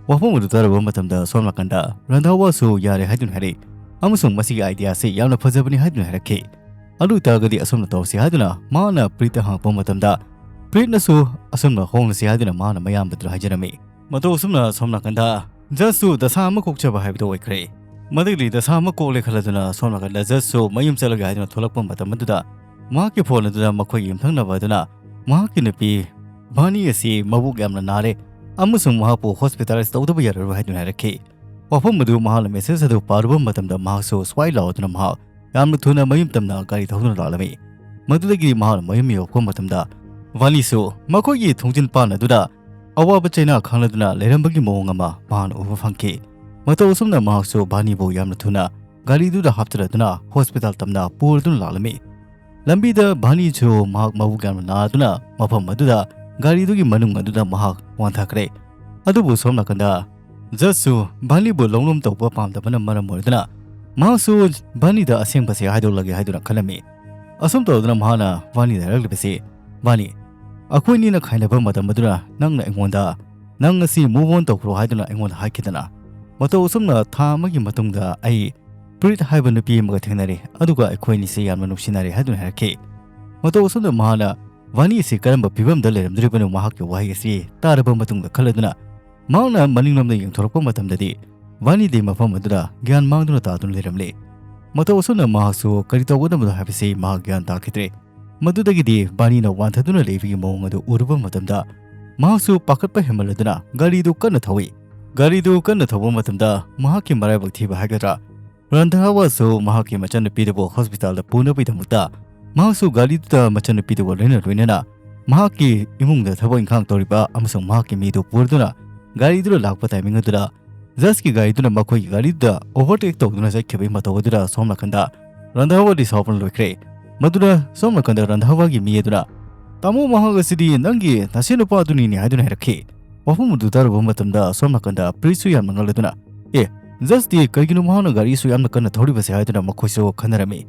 ꯋꯥꯐꯝ ꯑꯗꯨ ꯇꯥꯔꯨꯕ ꯃꯇꯝꯗ ꯁꯣꯝ ꯅꯥꯀꯟꯗ ꯔꯟꯙꯥꯋꯥꯁꯨ ꯌꯥꯔꯦ ꯍꯥꯏꯗꯨꯅ ꯍꯥꯏꯔꯛꯏ, ꯑꯃꯁꯨꯡ "ꯃꯁꯤꯒꯤ idea ꯑꯁꯤ ꯌꯥꯝꯅ ꯐꯖꯕꯅꯤ" ꯍꯥꯏꯗꯨꯅ ꯍꯥꯏꯔꯛꯈꯤ꯫ "ꯑꯗꯨ ꯑꯣꯏꯇꯥꯔꯒꯗꯤ ꯑꯁꯨꯝꯅ ꯇꯧꯔꯁꯤ" ꯍꯥꯏꯗꯨꯅ ꯃꯥꯅ ꯄ꯭ꯔꯤꯠꯇ ꯍꯪꯉꯛꯄ ꯃꯇꯝꯗ, ꯄ꯭ꯔꯤꯠꯅꯁꯨ ꯑꯁꯨꯝꯅ ꯍꯣꯡꯂꯁꯤ ꯍꯥꯏꯗꯨꯅ ꯃꯥꯅ ꯃꯌꯥꯝꯕꯗꯨꯗ ꯍꯥꯏꯖꯔꯝꯃꯤ꯫ ꯃꯇꯧ ꯑꯁꯨꯝꯅ ꯁꯣꯝ ꯅꯥꯀꯟꯗ ꯖꯁꯁꯨ ꯗꯁꯥ ꯑꯃ ꯀꯣꯛꯆꯕ ꯍꯥꯏꯕꯗꯨ ꯑꯣꯏꯈ꯭ꯔꯦ꯫ ꯃꯗꯨꯒꯤꯗꯤ ꯗꯁꯥ ꯑꯃ ꯀꯣꯛꯂꯦ ꯈꯜꯂꯗꯨꯅ ꯁꯣꯝ ꯅꯥꯀꯟꯗ ꯖꯁꯁꯨ ꯃꯌꯨꯝ ꯆꯠꯂꯒꯦ ꯍꯥꯏꯗꯨꯅ ꯊꯣꯛꯂꯛꯄ ꯃꯇꯝ ꯑꯗꯨꯗ ꯃꯍꯥꯛꯀꯤ ꯐꯣꯟ ꯑꯗꯨꯗ ꯃꯈꯣꯏꯒꯤ ꯌꯨꯝꯊꯪꯅꯕ ꯑꯗꯨꯅ ꯃꯍꯥꯛꯀꯤ ꯅꯨꯄꯤ ꯚꯥꯅꯤ ꯑꯁꯤ ꯃꯕꯨꯛ ꯌꯥꯝꯅ ꯅꯥꯔꯦ ꯑꯃꯁꯨꯡ ꯃꯍꯥꯛꯄꯨ ꯍꯣꯁꯄꯤꯇꯥꯂꯥꯏꯁ ꯇꯧꯗꯕ ꯌꯥꯔꯔꯣꯏ ꯍꯥꯏꯗꯨꯅ ꯍꯥꯏꯔꯛꯈꯤ꯫ ꯋꯥꯐꯝ ꯑꯗꯨ ꯃꯍꯥꯛꯅ ꯃꯦꯁꯦꯖ ꯑꯗꯨ ꯄꯥꯔꯨꯕ ꯃꯇꯝꯗ ꯃꯍꯥꯛꯁꯨ ꯁ꯭ꯋꯥꯏ ꯂꯥꯎꯗꯨꯅ ꯃꯍꯥꯛ ꯌꯥꯝꯅ ꯊꯨꯅ ꯃꯌꯨꯝ ꯇꯝꯅ ꯒꯥꯔꯤ ꯊꯧꯗꯨꯅ ꯂꯥꯛꯂꯝꯃꯤ꯫ ꯃꯗꯨꯗꯒꯤ ꯃꯍꯥꯛꯅ ꯃꯌꯨꯝ ꯌꯧꯔꯛꯄ ꯃꯇꯝꯗ ꯚꯥꯅꯤꯁꯨ ꯃꯈꯣꯏꯒꯤ ꯊꯣꯡꯖꯤꯟ ꯄꯥꯟ ꯑꯗꯨꯗ ꯑꯋꯥꯕ ꯆꯩꯅꯥ ꯈꯥꯡꯂꯗꯨꯅ ꯂꯩꯔꯝꯕꯒꯤ ꯃꯑꯣꯡ ꯑꯃ ꯃꯍꯥꯛꯅ ꯎꯕ ꯐꯪꯈꯤ꯫ ꯃꯇꯧ ꯑꯁꯨꯝꯅ ꯃꯍꯥꯛꯁꯨ ꯚꯥꯅꯤꯕꯨ ꯌꯥꯝꯅ ꯊꯨꯅ ꯒꯥꯔꯤꯗꯨꯗ ꯍꯥꯞꯆꯤꯜꯂꯗꯨꯅ ꯍꯣꯁꯄꯤꯇꯥꯜ ꯇꯝꯅ ꯄꯨꯔꯗꯨꯅ ꯂꯥꯛꯂꯝꯃꯤ꯫ ꯂꯝꯕꯤꯗ ꯚꯥꯅꯤꯁꯨ ꯃꯍꯥꯛ ꯃꯕꯨꯛ ꯌꯥꯝꯅ ꯅꯥꯗꯨꯅ ꯃꯐꯝ ꯑꯗꯨꯗ ꯒꯥꯔꯤꯗꯨꯒꯤ ꯃꯅꯨꯡ ꯑꯗꯨꯗ ꯃꯍꯥꯛ ꯋꯥꯟꯊꯈ꯭ꯔꯦ꯫ ꯑꯗꯨꯕꯨ ꯁꯣꯝ ꯅꯥꯀꯟꯗ ꯖꯁꯁꯨ ꯚꯥꯅꯤꯕꯨ ꯂꯧꯅꯣꯝ ꯇꯧꯕ ꯄꯥꯝꯗꯕꯅ ꯃꯔꯝ ꯑꯣꯏꯗꯨꯅ ꯃꯍꯥꯛꯁꯨ ꯚꯥꯅꯤꯗ ꯑꯁꯦꯡꯕꯁꯦ ꯍꯥꯏꯗꯣꯛꯂꯒꯦ ꯍꯥꯏꯗꯨꯅ ꯈꯜꯂꯝꯃꯤ꯫ ꯑꯁꯨꯝ ꯇꯧꯗꯨꯅ ꯃꯍꯥꯛꯅ ꯚꯥꯅꯤꯗ ꯍꯥꯏꯔꯛꯂꯤꯕꯁꯤ, "ꯚꯥꯅꯤ, ꯑꯩꯈꯣꯏꯅꯤꯅ ꯈꯥꯏꯅꯕ ꯃꯇꯝ ꯑꯗꯨꯗ ꯅꯪꯅ ꯑꯩꯉꯣꯟꯗ ꯅꯪ ꯑꯁꯤ move on ꯇꯧꯈ꯭ꯔꯣ ꯍꯥꯏꯗꯨꯅ ꯑꯩꯉꯣꯟꯗ ꯍꯥꯏꯈꯤꯗꯅ꯫ ꯃꯇꯧ ꯑꯁꯨꯝꯅ ꯊꯥ ꯑꯃꯒꯤ ꯃꯇꯨꯡꯗ ꯑꯩ ꯄ꯭ꯔꯤꯠ ꯍꯥꯏꯕ ꯅꯨꯄꯤ ꯑꯃꯒ ꯊꯦꯡꯅꯔꯦ, ꯑꯗꯨꯒ ꯑꯩꯈꯣꯏ ꯑꯅꯤꯁꯦ ꯌꯥꯝꯅ ꯅꯨꯡꯁꯤꯅꯔꯦ" ꯍꯥꯏꯗꯨꯅ ꯍꯥꯏꯔꯛꯈꯤ꯫ ꯃꯇꯧ ꯑꯁꯨꯝꯅ ꯃꯍꯥꯛꯅ ꯚꯥꯅꯤ ꯑꯁꯤ ꯀꯔꯝꯕ ꯐꯤꯕꯝꯗ ꯂꯩꯔꯝꯗꯣꯔꯤꯕꯅꯣ ꯃꯍꯥꯛꯀꯤ ꯋꯥꯍꯩ ꯑꯁꯤ ꯇꯥꯔꯕ ꯃꯇꯨꯡꯗ ꯈꯜꯂꯗꯨꯅ ꯃꯍꯥꯛꯅ ꯃꯅꯤꯡꯂꯣꯝꯗ ꯌꯦꯡꯊꯣꯔꯛꯄ ꯃꯇꯝꯗꯗꯤ ꯚꯥꯅꯤꯗꯤ ꯃꯐꯝ ꯑꯗꯨꯗ ꯒ꯭ꯌꯥꯟ ꯃꯥꯡꯗꯨꯅ ꯇꯥꯗꯨꯅ ꯂꯩꯔꯝꯂꯦ꯫ ꯃꯇꯧ ꯑꯁꯨꯝꯅ ꯃꯍꯥꯛꯁꯨ ꯀꯔꯤ ꯇꯧꯒꯗꯕꯅꯣ ꯍꯥꯏꯕꯁꯤ ꯃꯍꯥꯛ ꯒ꯭ꯌꯥꯟ ꯇꯥꯈꯤꯗ꯭ꯔꯦ꯫ ꯃꯗꯨꯗꯒꯤꯗꯤ ꯚꯥꯅꯤꯅ ꯋꯥꯟꯊꯗꯨꯅ ꯂꯩꯕꯒꯤ ꯃꯑꯣꯡ ꯑꯗꯨ ꯎꯔꯨꯕ ꯃꯇꯝꯗ ꯃꯍꯥꯛꯁꯨ ꯄꯥꯈꯠꯄ ꯍꯦꯟꯃꯜꯂꯗꯨꯅ ꯒꯥꯔꯤꯗꯨ ꯀꯟꯅ ꯊꯧꯏ꯫ ꯒꯥꯔꯤꯗꯨ ꯀꯟꯅ ꯊꯧꯕ ꯃꯇꯝꯗ ꯃꯍꯥꯛꯀꯤ ꯃꯔꯥꯏꯕꯛ ꯊꯤꯕ ꯍꯥꯏꯒꯗ꯭ꯔꯥ, ꯔꯟꯙꯥꯋꯥꯁꯨ ꯃꯍꯥꯛꯀꯤ ꯃꯆꯟꯅꯨꯄꯤꯗꯨꯕꯨ ꯍꯣꯁꯄꯤꯇꯥꯜꯗ ꯄꯨꯅꯕꯒꯤꯗꯃꯛꯇ ꯃꯍꯥꯛꯁꯨ ꯒꯥꯔꯤꯗꯨꯗ ꯃꯆꯟꯅꯨꯄꯤꯗꯨꯒ ꯂꯣꯏꯅ ꯂꯣꯏꯅꯅ ꯃꯍꯥꯛꯀꯤ ꯏꯃꯨꯡꯗ ꯊꯕꯛ ꯏꯪꯈꯥꯡ ꯇꯧꯔꯤꯕ ꯑꯃꯁꯨꯡ ꯃꯍꯥꯛꯀꯤ ꯃꯤꯗꯨ ꯄꯨꯔꯗꯨꯅ ꯒꯥꯔꯤꯗꯨꯗ ꯂꯥꯛꯄ ꯇꯥꯏꯃꯤꯡ ꯑꯗꯨꯗ ꯖꯁꯀꯤ ꯒꯥꯔꯤꯗꯨꯅ ꯃꯈꯣꯏꯒꯤ ꯒꯥꯔꯤꯗꯨꯗ ꯑꯣꯚꯔꯇꯦꯛ ꯇꯧꯗꯨꯅ ꯆꯠꯈꯤꯕꯒꯤ ꯃꯇꯧ ꯑꯗꯨꯗ ꯁꯣꯝ ꯅꯥꯀꯟꯗ ꯔꯟꯙꯥꯋꯥꯗꯤ ꯁꯥꯎꯕꯅ ꯂꯣꯏꯈ꯭ꯔꯦ꯫ ꯃꯗꯨꯅ ꯁꯣꯝ ꯅꯥꯀꯟꯗ ꯔꯟꯙꯥꯋꯥꯒꯤ ꯃꯤ ꯑꯗꯨꯅ, "ꯇꯥꯃꯣ, ꯃꯍꯥꯛ ꯑꯁꯤꯗꯤ ꯅꯪꯒꯤ ꯅꯁꯦꯟ ꯅꯨꯄꯥ ꯑꯗꯨꯅꯤꯅꯦ" ꯍꯥꯏꯗꯨꯅ ꯍꯥꯏꯔꯛꯈꯤ꯫ ꯋꯥꯐꯝ ꯑꯗꯨ ꯇꯥꯔꯨꯕ ꯃꯇꯝꯗ ꯁꯣꯝ ꯅꯥꯀꯟꯗ ꯄ꯭ꯔꯤꯠꯁꯨ ꯌꯥꯝꯅ ꯉꯛꯂꯗꯨꯅ, "ꯑꯦ, ꯖꯁꯇꯤ ꯀꯩꯒꯤꯅꯣ ꯃꯍꯥꯛꯅ ꯒꯥꯔꯤꯁꯨ ꯌꯥꯝꯅ ꯀꯟꯅ ꯊꯧꯔꯤꯕꯁꯦ?" ꯍꯥꯏꯗꯨꯅ ꯃꯈꯣꯏꯁꯨ ꯈꯟꯅꯔꯝꯃꯤ꯫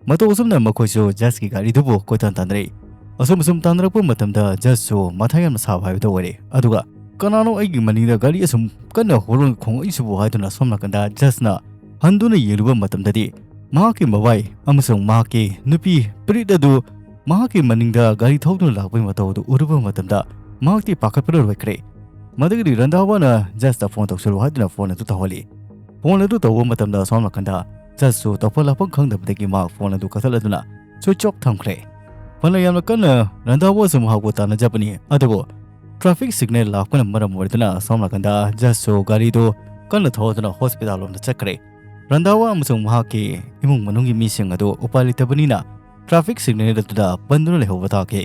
ꯃꯇꯧ ꯑꯁꯨꯝꯅ ꯃꯈꯣꯏꯁꯨ ꯖꯁꯀꯤ ꯒꯥꯔꯤꯗꯨꯕꯨ ꯀꯣꯏꯇꯥꯟ ꯇꯥꯟꯅꯔꯛꯏ꯫ ꯑꯁꯨꯝ ꯑꯁꯨꯝ ꯇꯥꯟꯅꯔꯛꯄ ꯃꯇꯝꯗ ꯖꯁꯁꯨ ꯃꯊꯥ ꯌꯥꯝꯅ ꯁꯥꯕ ꯍꯥꯏꯕꯗꯨ ꯑꯣꯏꯔꯦ꯫ ꯑꯗꯨꯒ, "ꯀꯅꯥꯅꯣ ꯑꯩꯒꯤ ꯃꯅꯤꯡꯗ ꯒꯥꯔꯤ ꯑꯁꯨꯝ ꯀꯟꯅ ꯍꯣꯔꯣꯟ ꯈꯣꯡꯉꯛꯏꯁꯤꯕꯨ?" ꯍꯥꯏꯗꯨꯅ ꯁꯣꯝ ꯅꯥꯀꯟꯗ ꯖꯁꯅ ꯍꯟꯗꯨꯅ ꯌꯦꯡꯂꯨꯕ ꯃꯇꯝꯗꯗꯤ ꯃꯍꯥꯛꯀꯤ ꯃꯕꯥꯏ ꯑꯃꯁꯨꯡ ꯃꯍꯥꯛꯀꯤ ꯅꯨꯄꯤ ꯄ꯭ꯔꯤꯠ ꯑꯗꯨ ꯃꯍꯥꯛꯀꯤ ꯃꯅꯤꯡꯗ ꯒꯥꯔꯤ ꯊꯧꯗꯨꯅ ꯂꯥꯛꯄꯒꯤ ꯃꯇꯧ ꯑꯗꯨ ꯎꯔꯨꯕ ꯃꯇꯝꯗ ꯃꯍꯥꯛꯇꯤ ꯄꯥꯈꯠꯄꯅ ꯂꯣꯏꯈ꯭ꯔꯦ꯫ ꯃꯗꯨꯒꯤꯗꯤ ꯔꯟꯙꯥꯋꯥꯅ ꯖꯁꯇ ꯐꯣꯟ ꯇꯧꯁꯜꯂꯨ ꯍꯥꯏꯗꯨꯅ ꯐꯣꯟ ꯑꯗꯨ ꯇꯧꯍꯜꯂꯤ꯫ ꯐꯣꯟ ꯑꯗꯨ ꯇꯧꯕ ꯃꯇꯝꯗ ꯑꯁꯣꯝ ꯅꯥꯀꯟꯗ ꯖꯁꯁꯨ ꯇꯧꯐꯝ ꯂꯥꯛꯐꯝ ꯈꯪꯗꯕꯗꯒꯤ ꯃꯍꯥꯛ ꯐꯣꯟ ꯑꯗꯨ ꯀꯛꯊꯠꯂꯗꯨꯅ ꯁ꯭ꯋꯤꯆ ꯑꯣꯐ ꯊꯝꯈ꯭ꯔꯦ꯫ ꯐꯅ ꯌꯥꯝꯅ ꯀꯟꯅ ꯔꯟꯙꯥꯋꯥꯁꯨ ꯃꯍꯥꯛꯄꯨ ꯇꯥꯟꯅꯖꯕꯅꯤ, ꯑꯗꯨꯕꯨ ꯇ꯭ꯔꯥꯐꯤꯛ ꯁꯤꯒꯅꯦꯜ ꯂꯥꯛꯄꯅ ꯃꯔꯝ ꯑꯣꯏꯗꯨꯅ ꯑꯁꯣꯝ ꯅꯥꯀꯟꯗ ꯖꯁꯁꯨ ꯒꯥꯔꯤꯗꯨ ꯀꯟꯅ ꯊꯧꯗꯨꯅ ꯍꯣꯁꯄꯤꯇꯥꯜ ꯂꯣꯝꯗ ꯆꯠꯈ꯭ꯔꯦ꯫ ꯔꯟꯙꯥꯋꯥ ꯑꯃꯁꯨꯡ ꯃꯍꯥꯛꯀꯤ ꯏꯃꯨꯡ ꯃꯅꯨꯡꯒꯤ ꯃꯤꯁꯤꯡ ꯑꯗꯨ ꯎꯄꯥꯏ ꯂꯩꯇꯕꯅꯤꯅ ꯇ꯭ꯔꯥꯐꯤꯛ ꯁꯤꯒꯅꯦꯜ ꯑꯗꯨꯗ ꯄꯟꯗꯨꯅ ꯂꯩꯍꯧꯕ ꯇꯥꯈꯤ꯫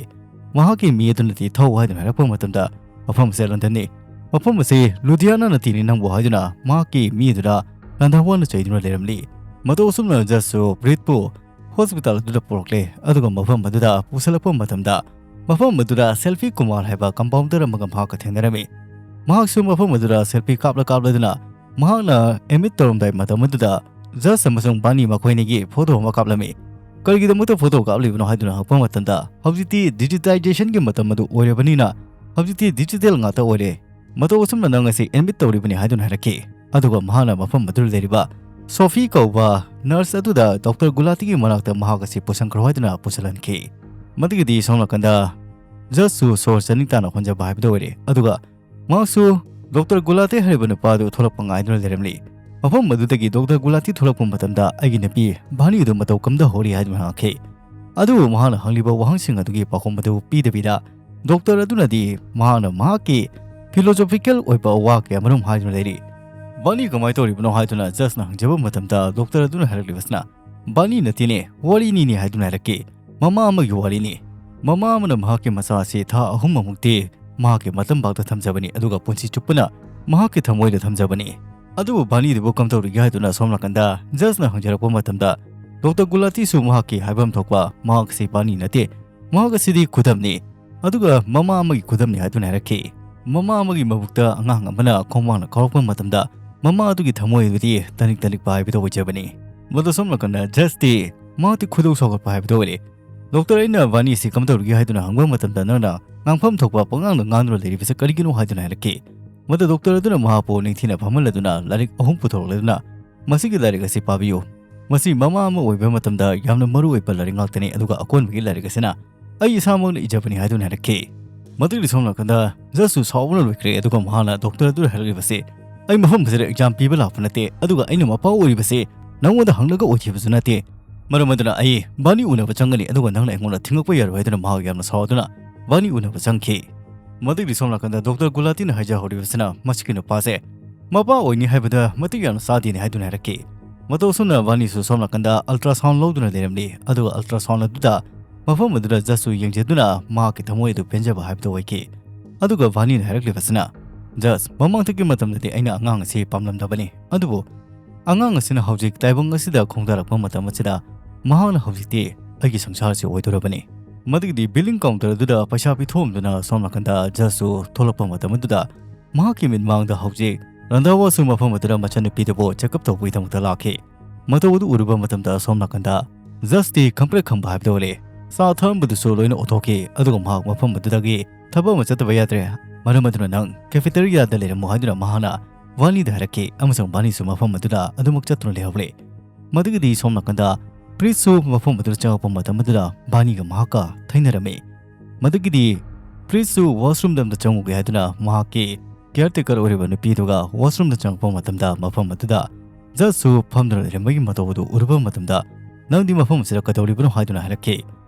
ꯃꯍꯥꯛꯀꯤ ꯃꯤ ꯑꯗꯨꯅꯗꯤ ꯊꯧ ꯍꯥꯏꯗꯨꯅ ꯍꯥꯏꯔꯛꯄ ꯃꯇꯝꯗ ꯃꯐꯝ ꯑꯁꯦ ꯂꯟꯗꯟꯅꯤ, ꯃꯐꯝ ꯑꯁꯤ ꯂꯨꯙꯤꯌꯥꯅꯥ ꯅꯠꯇꯦꯅꯦ ꯅꯪꯕꯨ ꯍꯥꯏꯗꯨꯅ ꯃꯍꯥꯛꯀꯤ ꯃꯤ ꯑꯗꯨꯗ ꯔꯟꯙꯥꯋꯥꯅ ꯆꯩꯗꯨꯅ ꯂꯩꯔꯝꯂꯤ꯫ ꯃꯇꯧ ꯑꯁꯨꯝꯅ ꯖꯁꯁꯨ ꯕ꯭ꯔꯤꯠꯄꯨ ꯍꯣꯁꯄꯤꯇꯥꯜ ꯑꯗꯨꯗ ꯄꯨꯔꯛꯂꯦ, ꯑꯗꯨꯒ ꯃꯐꯝ ꯑꯗꯨꯗ ꯄꯨꯁꯜꯂꯛꯄ ꯃꯇꯝꯗ ꯃꯐꯝ ꯑꯗꯨꯗ ꯁꯦꯜꯐꯤ ꯀꯨꯃꯥꯔ ꯍꯥꯏꯕ ꯀꯝꯄꯥꯎꯟꯗꯔ ꯑꯃꯒ ꯃꯍꯥꯛꯀ ꯊꯦꯡꯅꯔꯝꯃꯤ꯫ ꯃꯍꯥꯛꯁꯨ ꯃꯐꯝ ꯑꯗꯨꯗ ꯁꯦꯜꯐꯤ ꯀꯥꯞꯂ ꯀꯥꯞꯂꯗꯨꯅ ꯃꯍꯥꯛꯅ ꯑꯦꯗꯃꯤꯠ ꯇꯧꯔꯝꯗꯥꯏ ꯃꯇꯝ ꯑꯗꯨꯗ ꯖꯁ ꯑꯃꯁꯨꯡ ꯕꯥꯅꯤ ꯃꯈꯣꯏꯅꯤꯒꯤ ꯐꯣꯇꯣ ꯑꯃ ꯀꯥꯞꯂꯝꯃꯤ꯫ ꯀꯔꯤꯒꯤꯗꯃꯛꯇ ꯐꯣꯇꯣ ꯀꯥꯞꯂꯤꯕꯅꯣ ꯍꯥꯏꯗꯨꯅ ꯍꯪꯉꯛꯄ ꯃꯇꯝꯗ, ꯍꯧꯖꯤꯛꯇꯤ ꯗꯤꯖꯤꯇꯥꯏꯖꯦꯁꯟꯒꯤ ꯃꯇꯝ ꯑꯗꯨ ꯑꯣꯏꯔꯕꯅꯤꯅ ꯍꯧꯖꯤꯛꯇꯤ ꯗꯤꯖꯤꯇꯦꯜ ꯉꯥꯛꯇ ꯑꯣꯏꯔꯦ, ꯃꯇꯧ ꯑꯁꯨꯝꯅ ꯅꯪ ꯑꯁꯤ ꯑꯦꯗꯃꯤꯠ ꯇꯧꯔꯤꯕꯅꯤ ꯍꯥꯏꯗꯨꯅ ꯍꯥꯏꯔꯛꯈꯤ꯫ ꯑꯗꯨꯒ ꯃꯍꯥꯛꯅ ꯃꯐꯝ ꯑꯗꯨꯗ ꯂꯩꯔꯤꯕ ꯁꯣꯐꯤ ꯀꯧꯕ ꯅꯔꯁ ꯑꯗꯨꯗ ꯗꯣꯛꯇꯔ ꯒꯨꯂꯥꯇꯤꯒꯤ ꯃꯅꯥꯛꯇ ꯃꯍꯥꯛ ꯑꯁꯤ ꯄꯨꯁꯤꯟꯈ꯭ꯔꯣ ꯍꯥꯏꯗꯨꯅ ꯄꯨꯁꯤꯜꯍꯟꯈꯤ꯫ ꯃꯗꯨꯒꯤꯗꯤ ꯁꯣꯝ ꯅꯥꯀꯟꯗ ꯖꯁꯁꯨ ꯁꯣꯔ ꯆꯅꯤꯡ ꯇꯥꯅ ꯍꯣꯟꯖꯕ ꯍꯥꯏꯕꯗꯨ ꯑꯣꯏꯔꯦ꯫ ꯑꯗꯨꯒ ꯃꯍꯥꯛꯁꯨ ꯗꯣꯛꯇꯔ ꯒꯨꯂꯥꯇꯤ ꯍꯥꯏꯔꯤꯕ ꯅꯨꯄꯥ ꯑꯗꯨ ꯊꯣꯛꯂꯛꯄ ꯉꯥꯏꯗꯨꯅ ꯂꯩꯔꯝꯂꯤ꯫ ꯃꯐꯝ ꯑꯗꯨꯗꯒꯤ ꯗꯣꯛꯇꯔ ꯒꯨꯂꯥꯇꯤ ꯊꯣꯛꯂꯛꯄ ꯃꯇꯝꯗ ꯑꯩꯒꯤ ꯅꯨꯄꯤ ꯚꯥꯅꯤ ꯑꯗꯨ ꯃꯇꯧ ꯀꯝꯗ ꯍꯧꯔꯤ ꯍꯥꯏꯗꯨꯅ ꯍꯪꯉꯛꯈꯤ꯫ ꯑꯗꯨꯕꯨ ꯃꯍꯥꯛꯅ ꯍꯪꯂꯤꯕ ꯋꯥꯍꯪꯁꯤꯡ ꯑꯗꯨꯒꯤ ꯄꯥꯎꯈꯨꯝ ꯑꯗꯨ ꯄꯤꯗꯕꯤꯗ ꯗꯣꯛꯇꯔ ꯑꯗꯨꯅꯗꯤ ꯃꯍꯥꯛꯅ ꯃꯍꯥꯛꯀꯤ ꯐꯤꯂꯣꯖꯣꯐꯤꯀꯦꯜ ꯑꯣꯏꯕ ꯋꯥ ꯀꯌꯥꯃꯔꯨꯝ ꯍꯥꯏꯗꯨꯅ ꯂꯩꯔꯤ꯫ ꯕꯥꯅꯤ ꯀꯃꯥꯏꯅ ꯇꯧꯔꯤꯕꯅꯣ ꯍꯥꯏꯗꯨꯅ ꯖꯁꯅ ꯍꯪꯖꯕ ꯃꯇꯝꯗ ꯗꯣꯛꯇꯔ ꯑꯗꯨꯅ ꯍꯥꯏꯔꯛꯂꯤꯕꯁꯤꯅ, ꯕꯥꯅꯤ ꯅꯠꯇꯦꯅꯦ, ꯋꯥꯔꯤꯅꯤꯅꯦ ꯍꯥꯏꯗꯨꯅ ꯍꯥꯏꯔꯛꯈꯤ꯫ ꯃꯃꯥ ꯑꯃꯒꯤ ꯋꯥꯔꯤꯅꯤ꯫ ꯃꯃꯥ ꯑꯃꯅ ꯃꯍꯥꯛꯀꯤ ꯃꯆꯥ ꯑꯁꯤ ꯊꯥ ꯑꯍꯨꯝꯃꯨꯛꯇꯤ ꯃꯍꯥꯛꯀꯤ ꯃꯇꯝꯕꯥꯛꯇ ꯊꯝꯖꯕꯅꯤ, ꯑꯗꯨꯒ ꯄꯨꯟꯁꯤ ꯆꯨꯞꯄꯅ ꯃꯍꯥꯛꯀꯤ ꯊꯃꯣꯏꯗ ꯊꯝꯖꯕꯅꯤ꯫ ꯑꯗꯨꯕꯨ ꯕꯥꯅꯤꯗꯨꯕꯨ ꯀꯝꯗꯧꯔꯤꯒꯦ ꯍꯥꯏꯗꯨꯅ ꯁꯣꯝ ꯅꯥꯀꯟꯗ ꯖꯁꯅ ꯍꯪꯖꯔꯛꯄ ꯃꯇꯝꯗ, ꯗꯣꯛꯇꯔ ꯒꯨꯂꯥꯇꯤꯁꯨ ꯃꯍꯥꯛꯀꯤ ꯍꯥꯏꯐꯝ ꯊꯣꯛꯄ, ꯃꯍꯥꯛ ꯑꯁꯤ ꯕꯥꯅꯤ ꯅꯠꯇꯦ, ꯃꯍꯥꯛ ꯑꯁꯤꯗꯤ ꯈꯨꯗꯝꯅꯤ, ꯑꯗꯨꯒ ꯃꯃꯥ ꯑꯃꯒꯤ ꯈꯨꯗꯝꯅꯤ ꯍꯥꯏꯗꯨꯅ ꯍꯥꯏꯔꯛꯈꯤ꯫ ꯃꯃꯥ ꯑꯃꯒꯤ ꯃꯕꯨꯛꯇ ꯑꯉꯥꯡ ꯑꯃꯅ ꯈꯣꯡꯕꯥꯡꯅ ꯀꯥꯎꯔꯛꯄ ꯃꯇꯝꯗ ꯃꯃꯥ ꯑꯗꯨꯒꯤ ꯊꯃꯣꯏ ꯑꯗꯨꯗꯤ ꯇꯅꯤꯛ ꯇꯅꯤꯛꯄ ꯍꯥꯏꯕꯗꯨ ꯑꯣꯏꯖꯕꯅꯤ꯫ ꯃꯗꯨ ꯁꯣꯝ ꯅꯥꯀꯟꯗ ꯖꯁꯇꯤ ꯃꯍꯥꯛꯇꯤ ꯈꯣꯏꯗꯧ ꯁꯥꯎꯒꯠꯄ ꯍꯥꯏꯕꯗꯨ ꯑꯣꯏꯔꯦ꯫ ꯗꯣꯛꯇꯔ, ꯑꯩꯅ ꯕꯥꯅꯤꯁꯤ ꯀꯝꯗꯧꯔꯤꯒꯦ ꯍꯥꯏꯗꯨꯅ ꯍꯪꯕ ꯃꯇꯝꯗ ꯅꯪꯅ ꯉꯥꯡꯐꯝ ꯊꯣꯛꯄ ꯄꯉꯥꯡꯗ ꯉꯥꯡꯗꯨꯅ ꯂꯩꯔꯤꯕꯁꯤ ꯀꯔꯤꯒꯤꯅꯣ ꯍꯥꯏꯗꯨꯅ ꯍꯥꯏꯔꯛꯈꯤ꯫ ꯃꯗꯨ ꯗꯣꯛꯇꯔ ꯑꯗꯨꯅ ꯃꯍꯥꯛꯄꯨ ꯅꯤꯡꯊꯤꯅ ꯐꯝꯍꯜꯂꯗꯨꯅ ꯂꯥꯏꯔꯤꯛ ꯑꯍꯨꯝ ꯄꯨꯊꯣꯔꯛꯂꯗꯨꯅ, "ꯃꯁꯤꯒꯤ ꯂꯥꯏꯔꯤꯛ ꯑꯁꯤ ꯄꯥꯕꯤꯌꯨ꯫ ꯃꯁꯤ ꯃꯃꯥ ꯑꯃ ꯑꯣꯏꯕ ꯃꯇꯝꯗ ꯌꯥꯝꯅ ꯃꯔꯨ ꯑꯣꯏꯕ ꯂꯥꯏꯔꯤꯛ ꯉꯥꯛꯇꯅꯤ, ꯑꯗꯨꯒ ꯑꯀꯣꯟꯕꯒꯤ ꯂꯥꯏꯔꯤꯛ ꯑꯁꯤꯅ ꯑꯩ ꯏꯁꯥꯃꯛꯅ ꯏꯖꯕꯅꯤ" ꯍꯥꯏꯗꯨꯅ ꯍꯥꯏꯔꯛꯈꯤ꯫ ꯃꯗꯨꯒꯤ ꯁꯣꯝ ꯅꯥꯀꯟꯗ ꯖꯁꯁꯨ ꯁꯥꯎꯕꯅ ꯂꯣꯏꯈ꯭ꯔꯦ, ꯑꯗꯨꯒ ꯃꯍꯥꯛꯅ ꯗꯣꯛꯇꯔ ꯑꯗꯨꯗ ꯍꯥꯏꯔꯛꯂꯤꯕꯁꯤ, "ꯑꯩ ꯃꯐꯝ ꯑꯁꯤꯗ ꯑꯦꯛꯖꯥꯝ ꯄꯤꯕ ꯂꯥꯛꯄ ꯅꯠꯇꯦ, ꯑꯗꯨꯒ ꯑꯩꯅ ꯃꯄꯥ ꯑꯣꯏꯔꯤꯕꯁꯤ ꯅꯉꯣꯟꯗ ꯍꯪꯂꯒ ꯑꯣꯏꯈꯤꯕꯁꯨ ꯅꯠꯇꯦ꯫ ꯃꯔꯝ ꯑꯗꯨꯅ ꯑꯩ ꯕꯥꯅꯤ ꯎꯅꯕ ꯆꯪꯒꯅꯤ, ꯑꯗꯨꯒ ꯅꯪꯅ ꯑꯩꯉꯣꯟꯗ ꯊꯤꯡꯂꯛꯄ ꯌꯥꯔꯣꯏ" ꯍꯥꯏꯗꯨꯅ ꯃꯍꯥꯛ ꯌꯥꯝꯅ ꯁꯥꯎꯗꯨꯅ ꯕꯥꯅꯤ ꯎꯅꯕ ꯆꯪꯈꯤ꯫ ꯃꯗꯨꯒꯤ ꯁꯣꯝ ꯅꯥꯀꯟꯗ ꯗꯣꯛꯇꯔ ꯒꯨꯂꯥꯇꯤꯅ ꯍꯥꯏꯖꯍꯧꯔꯤꯕꯁꯤꯅ, ꯃꯁꯤꯒꯤ ꯅꯨꯄꯥꯁꯦ ꯃꯄꯥ ꯑꯣꯏꯅꯤ ꯍꯥꯏꯕꯗ ꯃꯇꯤꯛ ꯌꯥꯝꯅ ꯆꯥꯗꯦꯅꯦ ꯍꯥꯏꯗꯨꯅ ꯍꯥꯏꯔꯛꯈꯤ꯫ ꯃꯇꯧ ꯑꯁꯨꯝꯅ ꯕꯥꯅꯤꯁꯨ ꯁꯣꯝ ꯅꯥꯀꯟꯗ ꯑꯜꯇ꯭ꯔꯥꯁꯥꯎꯟ ꯂꯧꯗꯨꯅ ꯂꯩꯔꯝꯂꯤ, ꯑꯗꯨꯒ ꯑꯜꯇ꯭ꯔꯥꯁꯥꯎꯟ ꯑꯗꯨꯗ ꯃꯐꯝ ꯑꯗꯨꯗ ꯖꯁꯁꯨ ꯌꯦꯡꯖꯗꯨꯅ ꯃꯍꯥꯛꯀꯤ ꯊꯃꯣꯏ ꯑꯗꯨ ꯄꯦꯟꯖꯕ ꯍꯥꯏꯕꯗꯨ ꯑꯣꯏꯈꯤ꯫ ꯑꯗꯨꯒ ꯕꯥꯅꯤꯅ ꯍꯥꯏꯔꯛꯂꯤꯕꯁꯤꯅ, "ꯖꯁ, ꯃꯃꯥꯡꯊꯛꯀꯤ ꯃꯇꯝꯗꯗꯤ ꯑꯩꯅ ꯑꯉꯥꯡ ꯑꯁꯤ ꯄꯥꯝꯂꯝꯗꯕꯅꯤ, ꯑꯗꯨꯕꯨ ꯑꯉꯥꯡ ꯑꯁꯤꯅ ꯍꯧꯖꯤꯛ ꯇꯥꯏꯕꯪ ꯑꯁꯤꯗ ꯈꯣꯡꯗꯥꯔꯛꯄ ꯃꯇꯝ ꯑꯁꯤꯗ ꯃꯍꯥꯛꯅ ꯍꯧꯖꯤꯛꯇꯤ ꯑꯩꯒꯤ ꯁꯪꯁꯥꯔꯁꯤ ꯑꯣꯏꯗꯣꯔꯕꯅꯤ꯫" ꯃꯗꯨꯒꯤꯗꯤ ꯕꯤꯂꯤꯡ ꯀꯥꯎꯟꯇꯔ ꯑꯗꯨꯗ ꯄꯩꯁꯥ ꯄꯤꯊꯣꯛꯑꯝꯗꯨꯅ ꯁꯣꯝ ꯅꯥꯀꯟꯗ ꯖꯁꯁꯨ ꯊꯣꯛꯂꯛꯄ ꯃꯇꯝ ꯑꯗꯨꯗ ꯃꯍꯥꯛꯀꯤ ꯃꯤꯠꯃꯥꯡꯗ ꯍꯧꯖꯤꯛ ꯔꯟꯙꯥꯋꯥꯁꯨ ꯃꯐꯝ ꯑꯗꯨꯗ ꯃꯆꯟꯅꯨꯄꯤꯗꯨꯕꯨ ꯆꯦꯛꯑꯞ ꯇꯧꯕꯒꯤꯗꯃꯛꯇ ꯂꯥꯛꯈꯤ꯫ ꯃꯇꯧ ꯑꯗꯨ ꯎꯔꯨꯕ ꯃꯇꯝꯗ ꯁꯣꯝ ꯅꯥꯀꯟꯗ ꯖꯁꯇꯤ ꯈꯪꯄ꯭ꯔꯦꯛ ꯈꯪꯕ ꯍꯥꯏꯕꯗꯨ ꯑꯣꯏꯔꯦ꯫ ꯆꯥ ꯊꯛꯂꯝꯕꯗꯨꯁꯨ ꯂꯣꯏꯅ ꯑꯣꯊꯣꯛꯈꯤ, ꯑꯗꯨꯒ ꯃꯍꯥꯛ ꯃꯐꯝ ꯑꯗꯨꯗꯒꯤ ꯊꯕꯛ ꯑꯃ ꯆꯠꯇꯕ ꯌꯥꯗ꯭ꯔꯦ꯫ ꯃꯔꯝ ꯑꯗꯨꯅ ꯅꯪ ꯀꯦꯐꯦꯇꯦꯔꯤꯌꯥꯗ ꯂꯩꯔꯝꯃꯨ ꯍꯥꯏꯗꯨꯅ ꯃꯍꯥꯛꯅ ꯕꯥꯅꯤꯗ ꯍꯥꯏꯔꯛꯈꯤ, ꯑꯃꯁꯨꯡ ꯕꯥꯅꯤꯁꯨ ꯃꯐꯝ ꯑꯗꯨꯗ ꯑꯗꯨꯃꯛ ꯆꯠꯇꯨꯅ ꯂꯩꯍꯧꯔꯦ꯫ ꯃꯗꯨꯒꯤꯗꯤ ꯁꯣꯝ ꯅꯥꯀꯟꯗ ꯄ꯭ꯔꯤꯠꯁꯨ ꯃꯐꯝ ꯑꯗꯨꯗ ꯆꯪꯉꯛꯄ ꯃꯇꯝ ꯑꯗꯨꯗ ꯕꯥꯅꯤꯒ ꯃꯍꯥꯛꯀ ꯊꯩꯅꯔꯝꯃꯤ꯫ ꯃꯗꯨꯒꯤꯗꯤ ꯄ꯭ꯔꯤꯠꯁꯨ ꯋꯥꯁꯔꯨꯝꯗ ꯑꯝꯇ ꯆꯪꯉꯨꯒꯦ ꯍꯥꯏꯗꯨꯅ ꯃꯍꯥꯛꯀꯤ ꯀꯤꯌꯔꯇꯦꯀꯔ ꯑꯣꯏꯔꯤꯕ ꯅꯨꯄꯤ ꯑꯗꯨꯒ ꯋꯥꯁꯔꯨꯝꯗ ꯆꯪꯉꯛꯄ ꯃꯇꯝꯗ ꯃꯐꯝ ꯑꯗꯨꯗ ꯖꯁꯁꯨ ꯐꯝꯗꯨꯅ ꯂꯩꯔꯝꯕꯒꯤ ꯃꯇꯧ ꯑꯗꯨ ꯎꯔꯨꯕ ꯃꯇꯝꯗ, "ꯅꯪꯗꯤ ꯃꯐꯝ ꯑꯁꯤꯗ ꯀꯩꯗꯧꯔꯤꯕꯅꯣ?" ꯍꯥꯏꯗꯨꯅ ꯍꯥꯏꯔꯛꯈꯤ꯫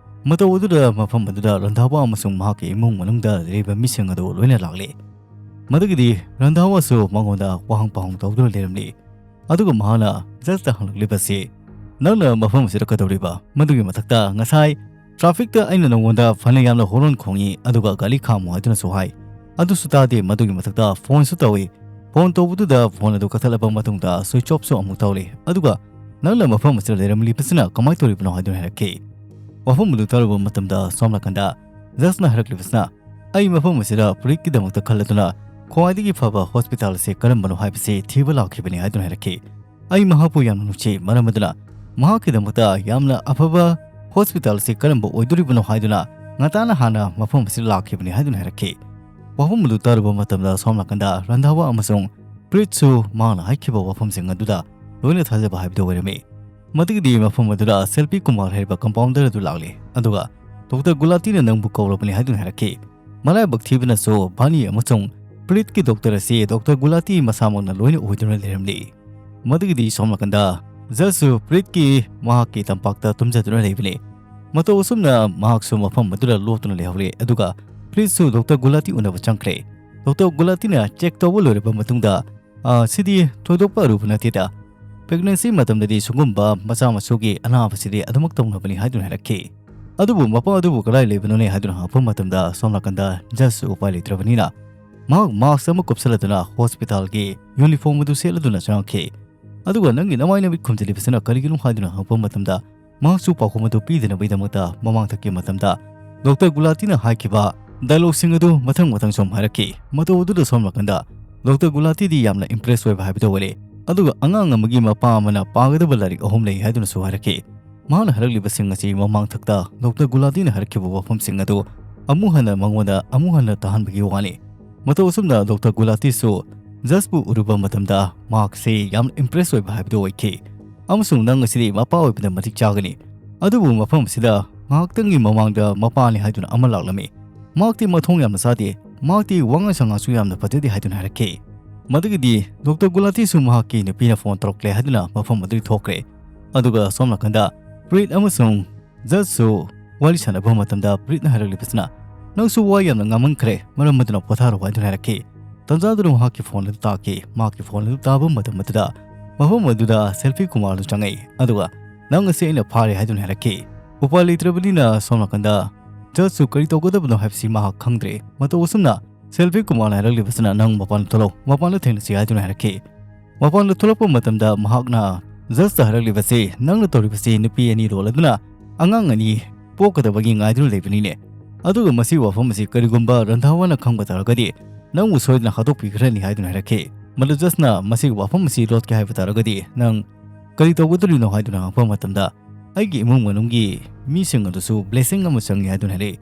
ꯃꯇꯧ ꯑꯗꯨꯗ ꯃꯐꯝ ꯑꯗꯨꯗ ꯔꯟꯙꯥꯋꯥ ꯑꯃꯁꯨꯡ ꯃꯍꯥꯛꯀꯤ ꯏꯃꯨꯡ ꯃꯅꯨꯡꯗ ꯂꯩꯔꯤꯕ ꯃꯤꯁꯤꯡ ꯑꯗꯨ ꯂꯣꯏꯅ ꯂꯥꯛꯂꯤ꯫ ꯃꯗꯨꯒꯤꯗꯤ ꯔꯟꯙꯥꯋꯥꯁꯨ ꯃꯉꯣꯟꯗ ꯋꯥꯍꯪ ꯄꯥꯎꯍꯪ ꯇꯧꯗꯨꯅ ꯂꯩꯔꯝꯂꯤ꯫ ꯑꯗꯨꯒ ꯃꯍꯥꯛꯅ ꯖꯁꯇ ꯍꯪꯂꯛꯂꯤꯕꯁꯤ, "ꯅꯪꯅ ꯃꯐꯝ ꯑꯁꯤꯗ ꯀꯩꯗꯧꯔꯤꯕ? ꯃꯗꯨꯒꯤ ꯃꯊꯛꯇ ꯉꯁꯥꯏ ꯇ꯭ꯔꯥꯐꯤꯛꯇ ꯑꯩꯅ ꯅꯉꯣꯟꯗ ꯐꯅ ꯌꯥꯝꯅ ꯍꯣꯔꯣꯟ ꯈꯣꯡꯉꯤ, ꯑꯗꯨꯒ ꯒꯥꯔꯤ ꯈꯥꯝꯃꯨ ꯍꯥꯏꯗꯨꯅꯁꯨ ꯍꯥꯏ꯫ ꯑꯗꯨꯁꯨ ꯇꯥꯗꯦ, ꯃꯗꯨꯒꯤ ꯃꯊꯛꯇ ꯐꯣꯟꯁꯨ ꯇꯧꯏ꯫ ꯐꯣꯟ ꯇꯧꯕꯗꯨꯗ ꯐꯣꯟ ꯑꯗꯨ ꯀꯛꯊꯠꯂꯕ ꯃꯇꯨꯡꯗ ꯁ꯭ꯋꯤꯆ ꯑꯣꯐꯁꯨ ꯑꯃꯨꯛ ꯇꯧꯔꯤ꯫ ꯑꯗꯨꯒ ꯅꯪꯅ ꯃꯐꯝ ꯑꯁꯤꯗ ꯂꯩꯔꯝꯂꯤꯕꯁꯤꯅ ꯀꯃꯥꯏꯅ ꯇꯧꯔꯤꯕꯅꯣ?" ꯍꯥꯏꯗꯨꯅ ꯍꯥꯏꯔꯛꯈꯤ꯫ ꯋꯥꯐꯝ ꯑꯗꯨ ꯇꯥꯔꯨꯕ ꯃꯇꯝꯗ ꯁꯣꯝ ꯅꯥꯀꯟꯗ ꯖꯁꯅ ꯍꯥꯏꯔꯛꯂꯤꯕꯁꯤꯅ, "ꯑꯩ ꯃꯐꯝ ꯑꯁꯤꯗ ꯄ꯭ꯔꯤꯠꯀꯤꯗꯃꯛꯇ ꯈꯜꯂꯗꯨꯅ ꯈ꯭ꯋꯥꯏꯗꯒꯤ ꯐꯕ ꯍꯣꯁꯄꯤꯇꯥꯜ ꯑꯁꯤ ꯀꯔꯝꯕꯅꯣ ꯍꯥꯏꯕꯁꯤ ꯊꯤꯕ ꯂꯥꯛꯈꯤꯕꯅꯤ" ꯍꯥꯏꯗꯨꯅ ꯍꯥꯏꯔꯛꯈꯤ꯫ "ꯑꯩ ꯃꯍꯥꯛꯄꯨ ꯌꯥꯝꯅ ꯅꯨꯡꯁꯤ, ꯃꯔꯝ ꯑꯗꯨꯅ ꯃꯍꯥꯛꯀꯤꯗꯃꯛꯇ ꯌꯥꯝꯅ ꯑꯐꯕ ꯍꯣꯁꯄꯤꯇꯥꯜ ꯑꯁꯤ ꯀꯔꯝꯕ ꯑꯣꯏꯗꯣꯔꯤꯕꯅꯣ ꯍꯥꯏꯗꯨꯅ ꯉꯟꯇꯥꯅ ꯍꯥꯟꯅ ꯃꯐꯝ ꯑꯁꯤꯗ ꯂꯥꯛꯈꯤꯕꯅꯤ" ꯍꯥꯏꯗꯨꯅ ꯍꯥꯏꯔꯛꯈꯤ꯫ ꯋꯥꯐꯝ ꯑꯗꯨ ꯇꯥꯔꯨꯕ ꯃꯇꯝꯗ ꯁꯣꯝ ꯅꯥꯀꯟꯗ ꯔꯟꯙꯥꯋꯥ ꯑꯃꯁꯨꯡ ꯄ꯭ꯔꯤꯠꯁꯨ ꯃꯍꯥꯛꯅ ꯍꯥꯏꯈꯤꯕ ꯋꯥꯐꯝꯁꯤꯡ ꯑꯗꯨꯗ ꯂꯣꯏꯅ ꯊꯥꯖꯕ ꯍꯥꯏꯕꯗꯨ ꯑꯣꯏꯔꯝꯃꯤ꯫ ꯃꯗꯨꯒꯤꯗꯤ ꯃꯐꯝ ꯑꯗꯨꯗ ꯁꯦꯜꯐꯤ ꯀꯨꯃꯥꯔ ꯍꯥꯏꯔꯤꯕ ꯀꯝꯄꯥꯎꯟꯗꯔ ꯑꯗꯨ ꯂꯥꯛꯂꯤ, ꯑꯗꯨꯒ "ꯗꯣꯛꯇꯔ ꯒꯨꯂꯥꯇꯤꯅ ꯅꯪꯕꯨ ꯀꯧꯔꯕꯅꯤ" ꯍꯥꯏꯗꯨꯅ ꯍꯥꯏꯔꯛꯈꯤ꯫ ꯃꯔꯥꯏꯕꯛ ꯊꯤꯕꯅꯁꯨ ꯕꯥꯅꯤ ꯑꯃꯁꯨꯡ ꯄ꯭ꯔꯤꯠꯀꯤ ꯗꯣꯛꯇꯔ ꯑꯁꯤ ꯗꯣꯛꯇꯔ ꯒꯨꯂꯥꯇꯤ ꯃꯁꯥꯃꯛꯅ ꯂꯣꯏꯅ ꯑꯣꯏꯗꯨꯅ ꯂꯩꯔꯝꯂꯤ꯫ ꯃꯗꯨꯒꯤꯗꯤ ꯁꯣꯝ ꯅꯥꯀꯟꯗ ꯖꯁꯁꯨ ꯄ꯭ꯔꯤꯠꯀꯤ ꯃꯍꯥꯛꯀꯤ ꯇꯝꯄꯥꯛꯇ ꯇꯨꯝꯖꯗꯨꯅ ꯂꯩꯕꯅꯤ꯫ ꯃꯇꯧ ꯑꯁꯨꯝꯅ ꯃꯍꯥꯛꯁꯨ ꯃꯐꯝ ꯑꯗꯨꯗ ꯂꯣꯠꯇꯨꯅ ꯂꯩꯍꯧꯔꯦ, ꯑꯗꯨꯒ ꯄ꯭ꯔꯤꯠꯁꯨ ꯗꯣꯛꯇꯔ ꯒꯨꯂꯥꯇꯤ ꯎꯅꯕ ꯆꯪꯈ꯭ꯔꯦ꯫ ꯗꯣꯛꯇꯔ ꯒꯨꯂꯥꯇꯤꯅ ꯆꯦꯛ ꯇꯧꯕ ꯂꯣꯏꯔꯕ ꯃꯇꯨꯡꯗ, "ꯑꯥ, ꯁꯤꯗꯤ ꯊꯣꯏꯗꯣꯛꯄ ꯑꯔꯨꯕ ꯅꯠꯇꯦꯗ꯫ ꯄ꯭ꯔꯦꯒꯅꯦꯟꯁꯤ ꯃꯇꯝꯗꯗꯤ ꯁꯤꯒꯨꯝꯕ ꯃꯆꯥ ꯃꯁꯨꯒꯤ ꯑꯅꯥꯕꯁꯤꯗꯤ ꯑꯗꯨꯃꯛ ꯇꯧꯅꯕꯅꯤ" ꯍꯥꯏꯗꯨꯅ ꯍꯥꯏꯔꯛꯈꯤ꯫ ꯑꯗꯨꯕꯨ ꯃꯄꯥ ꯑꯗꯨꯕꯨ ꯀꯗꯥꯏ ꯂꯩꯕꯅꯣꯅꯦ ꯍꯥꯏꯗꯨꯅ ꯍꯪꯉꯛꯄ ꯃꯇꯝꯗ ꯁꯣꯝ ꯅꯥꯀꯟꯗ ꯖꯁꯁꯨ ꯎꯄꯥꯏ ꯂꯩꯇ꯭ꯔꯕꯅꯤꯅ ꯃꯍꯥꯛ ꯃꯥꯁꯛ ꯑꯃ ꯀꯨꯞꯁꯜꯂꯗꯨꯅ ꯍꯣꯁꯄꯤꯇꯥꯜꯒꯤ ꯌꯨꯅꯤꯐꯣꯔꯝ ꯑꯗꯨ ꯁꯦꯠꯂꯗꯨꯅ ꯆꯪꯉꯛꯈꯤ꯫ ꯑꯗꯨꯒ "ꯅꯪꯒꯤ ꯅꯃꯥꯏ ꯅꯃꯤꯠ ꯈꯨꯝꯖꯤꯜꯂꯤꯕꯁꯤꯅ ꯀꯔꯤꯒꯤꯅꯣ?" ꯍꯥꯏꯗꯨꯅ ꯍꯪꯉꯛꯄ ꯃꯇꯝꯗ ꯃꯍꯥꯛꯁꯨ ꯄꯥꯎꯈꯨꯝ ꯑꯗꯨ ꯄꯤꯗꯅꯕꯒꯤꯗꯃꯛꯇ ꯃꯃꯥꯡꯊꯛꯀꯤ ꯃꯇꯝꯗ ꯗꯣꯛꯇꯔ ꯒꯨꯂꯥꯇꯤꯅ ꯍꯥꯏꯈꯤꯕ ꯗꯥꯏꯂꯣꯒꯁꯤꯡ ꯑꯗꯨ ꯃꯊꯪ ꯃꯊꯪ ꯁꯨꯝ ꯍꯥꯏꯔꯛꯈꯤ꯫ ꯃꯇꯧ ꯑꯗꯨꯗ ꯁꯣꯝ ꯅꯥꯀꯟꯗ ꯗꯣꯛꯇꯔ ꯒꯨꯂꯥꯇꯤꯗꯤ ꯌꯥꯝꯅ ꯏꯝꯄ꯭ꯔꯦꯁ ꯑꯣꯏꯕ ꯍꯥꯏꯕꯗꯨ ꯑꯣꯏꯔꯦ꯫ ꯑꯗꯨꯒ ꯑꯉꯥꯡ ꯑꯃꯒꯤ ꯃꯄꯥ ꯑꯃꯅ ꯄꯥꯒꯗꯕ ꯂꯥꯏꯔꯤꯛ ꯑꯍꯨꯝ ꯂꯩ ꯍꯥꯏꯗꯨꯅꯁꯨ ꯍꯥꯏꯔꯛꯈꯤ꯫ ꯃꯍꯥꯛꯅ ꯍꯥꯏꯔꯛꯂꯤꯕꯁꯤꯡ ꯑꯁꯤ ꯃꯃꯥꯡꯊꯛꯇ ꯗꯣꯛꯇꯔ ꯒꯨꯂꯥꯇꯤꯅ ꯍꯥꯏꯔꯛꯈꯤꯕ ꯋꯥꯐꯝꯁꯤꯡ ꯑꯗꯨ ꯑꯃꯨꯛ ꯍꯟꯅ ꯃꯉꯣꯟꯗ ꯑꯃꯨꯛ ꯍꯟꯅ ꯇꯥꯍꯟꯕꯒꯤ ꯋꯥꯅꯤ꯫ ꯃꯇꯧ ꯑꯁꯨꯝꯅ ꯗꯣꯛꯇꯔ ꯒꯨꯂꯥꯇꯤꯁꯨ ꯖꯁꯄꯨ ꯎꯔꯨꯕ ꯃꯇꯝꯗ ꯃꯍꯥꯛꯁꯤ ꯌꯥꯝꯅ ꯏꯝꯄ꯭ꯔꯦꯁ ꯑꯣꯏꯕ ꯍꯥꯏꯕꯗꯨ ꯑꯣꯏꯈꯤ꯫ ꯑꯃꯁꯨꯡ "ꯅꯪ ꯑꯁꯤꯗꯤ ꯃꯄꯥ ꯑꯣꯏꯕꯗ ꯃꯇꯤꯛ ꯆꯥꯒꯅꯤ꯫ ꯑꯗꯨꯕꯨ ꯃꯐꯝ ꯑꯁꯤꯗ ꯉꯥꯏꯍꯥꯛꯇꯪꯒꯤ ꯃꯃꯥꯡꯗ ꯃꯄꯥꯅꯤ ꯍꯥꯏꯗꯨꯅ ꯑꯃ ꯂꯥꯛꯂꯝꯃꯤ꯫ ꯃꯍꯥꯛꯇꯤ ꯃꯊꯣꯡ ꯌꯥꯝꯅ ꯆꯥꯗꯦ, ꯃꯍꯥꯛꯇꯤ ꯋꯥꯉꯥꯡ ꯁꯉꯥꯡꯁꯨ ꯌꯥꯝꯅ ꯐꯖꯗꯦ" ꯍꯥꯏꯗꯨꯅ ꯍꯥꯏꯔꯛꯈꯤ꯫ ꯃꯗꯨꯒꯤꯗꯤ ꯗꯣꯛꯇꯔ ꯒꯨꯂꯥꯇꯤꯁꯨ ꯃꯍꯥꯛꯀꯤ ꯅꯨꯄꯤꯅ ꯐꯣꯟ ꯇꯧꯔꯛꯂꯦ ꯍꯥꯏꯗꯨꯅ ꯃꯐꯝ ꯑꯗꯨꯗꯒꯤ ꯊꯣꯛꯈ꯭ꯔꯦ꯫ ꯑꯗꯨꯒ ꯁꯣꯝ ꯅꯥꯀꯟꯗ ꯄ꯭ꯔꯤꯠ ꯑꯃꯁꯨꯡ ꯖꯁꯁꯨ ꯋꯥꯔꯤ ꯁꯥꯟꯅꯕ ꯃꯇꯝꯗ ꯄ꯭ꯔꯤꯠꯅ ꯍꯥꯏꯔꯛꯂꯤꯕꯁꯤꯅ, "ꯅꯪꯁꯨ ꯋꯥ ꯌꯥꯝꯅ ꯉꯥꯡꯃꯟꯈ꯭ꯔꯦ, ꯃꯔꯝ ꯑꯗꯨꯅ ꯄꯣꯊꯥꯔꯣ" ꯍꯥꯏꯗꯨꯅ ꯍꯥꯏꯔꯛꯈꯤ꯫ ꯇꯟꯖꯥꯗꯨꯗ ꯃꯍꯥꯛꯀꯤ ꯐꯣꯟ ꯑꯗꯨ ꯇꯥꯈꯤ꯫ ꯃꯍꯥꯛꯀꯤ ꯐꯣꯟ ꯑꯗꯨ ꯇꯥꯕ ꯃꯇꯝ ꯑꯗꯨꯗ ꯃꯐꯝ ꯑꯗꯨꯗ ꯁꯦꯜꯐꯤ ꯀꯨꯃꯥꯔꯗꯨ ꯆꯪꯉꯛꯏ, ꯑꯗꯨꯒ "ꯅꯪ ꯑꯁꯤ ꯑꯩꯅ ꯐꯥꯔꯦ" ꯍꯥꯏꯗꯨꯅ ꯍꯥꯏꯔꯛꯈꯤ꯫ ꯎꯄꯥꯏ ꯂꯩꯇ꯭ꯔꯕꯅꯤꯅ ꯁꯣꯝ ꯅꯥꯀꯟꯗ ꯖꯁꯁꯨ ꯀꯔꯤ ꯇꯧꯒꯗꯕꯅꯣ ꯍꯥꯏꯕꯁꯤ ꯃꯍꯥꯛ ꯈꯪꯗ꯭ꯔꯦ꯫ ꯃꯇꯧ ꯑꯁꯨꯝꯅ ꯁꯦꯜꯐꯤ ꯀꯨꯃꯥꯔꯅ ꯍꯥꯏꯔꯛꯂꯤꯕꯁꯤꯅ, "ꯅꯪ ꯃꯄꯥꯟꯗ ꯊꯣꯛꯂꯛꯎ, ꯃꯄꯥꯟꯗ ꯊꯦꯡꯅꯁꯤ" ꯍꯥꯏꯗꯨꯅ ꯍꯥꯏꯔꯛꯈꯤ꯫ ꯃꯄꯥꯟꯗ ꯊꯣꯛꯂꯛꯄ ꯃꯇꯝꯗ ꯃꯍꯥꯛꯅ ꯖꯁꯇ ꯍꯥꯏꯔꯛꯂꯤꯕꯁꯤ, "ꯅꯪꯅ ꯇꯧꯔꯤꯕꯁꯤ ꯅꯨꯄꯤ ꯑꯅꯤ ꯂꯣꯜꯂꯗꯨꯅ ꯑꯉꯥꯡ ꯑꯅꯤ ꯄꯣꯛꯀꯗꯕꯒꯤ ꯉꯥꯏꯗꯨꯅ ꯂꯩꯕꯅꯤꯅꯦ꯫ ꯑꯗꯨꯒ ꯃꯁꯤꯒꯤ ꯋꯥꯐꯝ ꯑꯁꯤ ꯀꯔꯤꯒꯨꯝꯕ ꯔꯟꯙꯥꯋꯥꯅ ꯈꯪꯕ ꯇꯥꯔꯒꯗꯤ ꯅꯪꯕꯨ ꯁꯣꯏꯗꯅ ꯍꯥꯠꯇꯣꯛꯄꯤꯈ꯭ꯔꯅꯤ" ꯍꯥꯏꯗꯨꯅ ꯍꯥꯏꯔꯛꯈꯤ꯫ ꯃꯗꯨ ꯖꯁꯅ "ꯃꯁꯤꯒꯤ ꯋꯥꯐꯝ ꯑꯁꯤ ꯂꯣꯠꯀꯦ ꯍꯥꯏꯕ ꯇꯥꯔꯒꯗꯤ ꯅꯪ ꯀꯔꯤ ꯇꯧꯒꯗꯧꯔꯤꯅꯣ?" ꯍꯥꯏꯗꯨꯅ ꯍꯪꯉꯛꯄ ꯃꯇꯝꯗ, "ꯑꯩꯒꯤ ꯏꯃꯨꯡ ꯃꯅꯨꯡꯒꯤ ꯃꯤꯁꯤꯡ ꯑꯗꯨꯁꯨ ꯕ꯭ꯂꯦꯁꯤꯡ ꯑꯃ ꯆꯪꯏ" ꯍꯥꯏꯗꯨꯅ ꯍꯥꯏꯔꯛꯏ꯫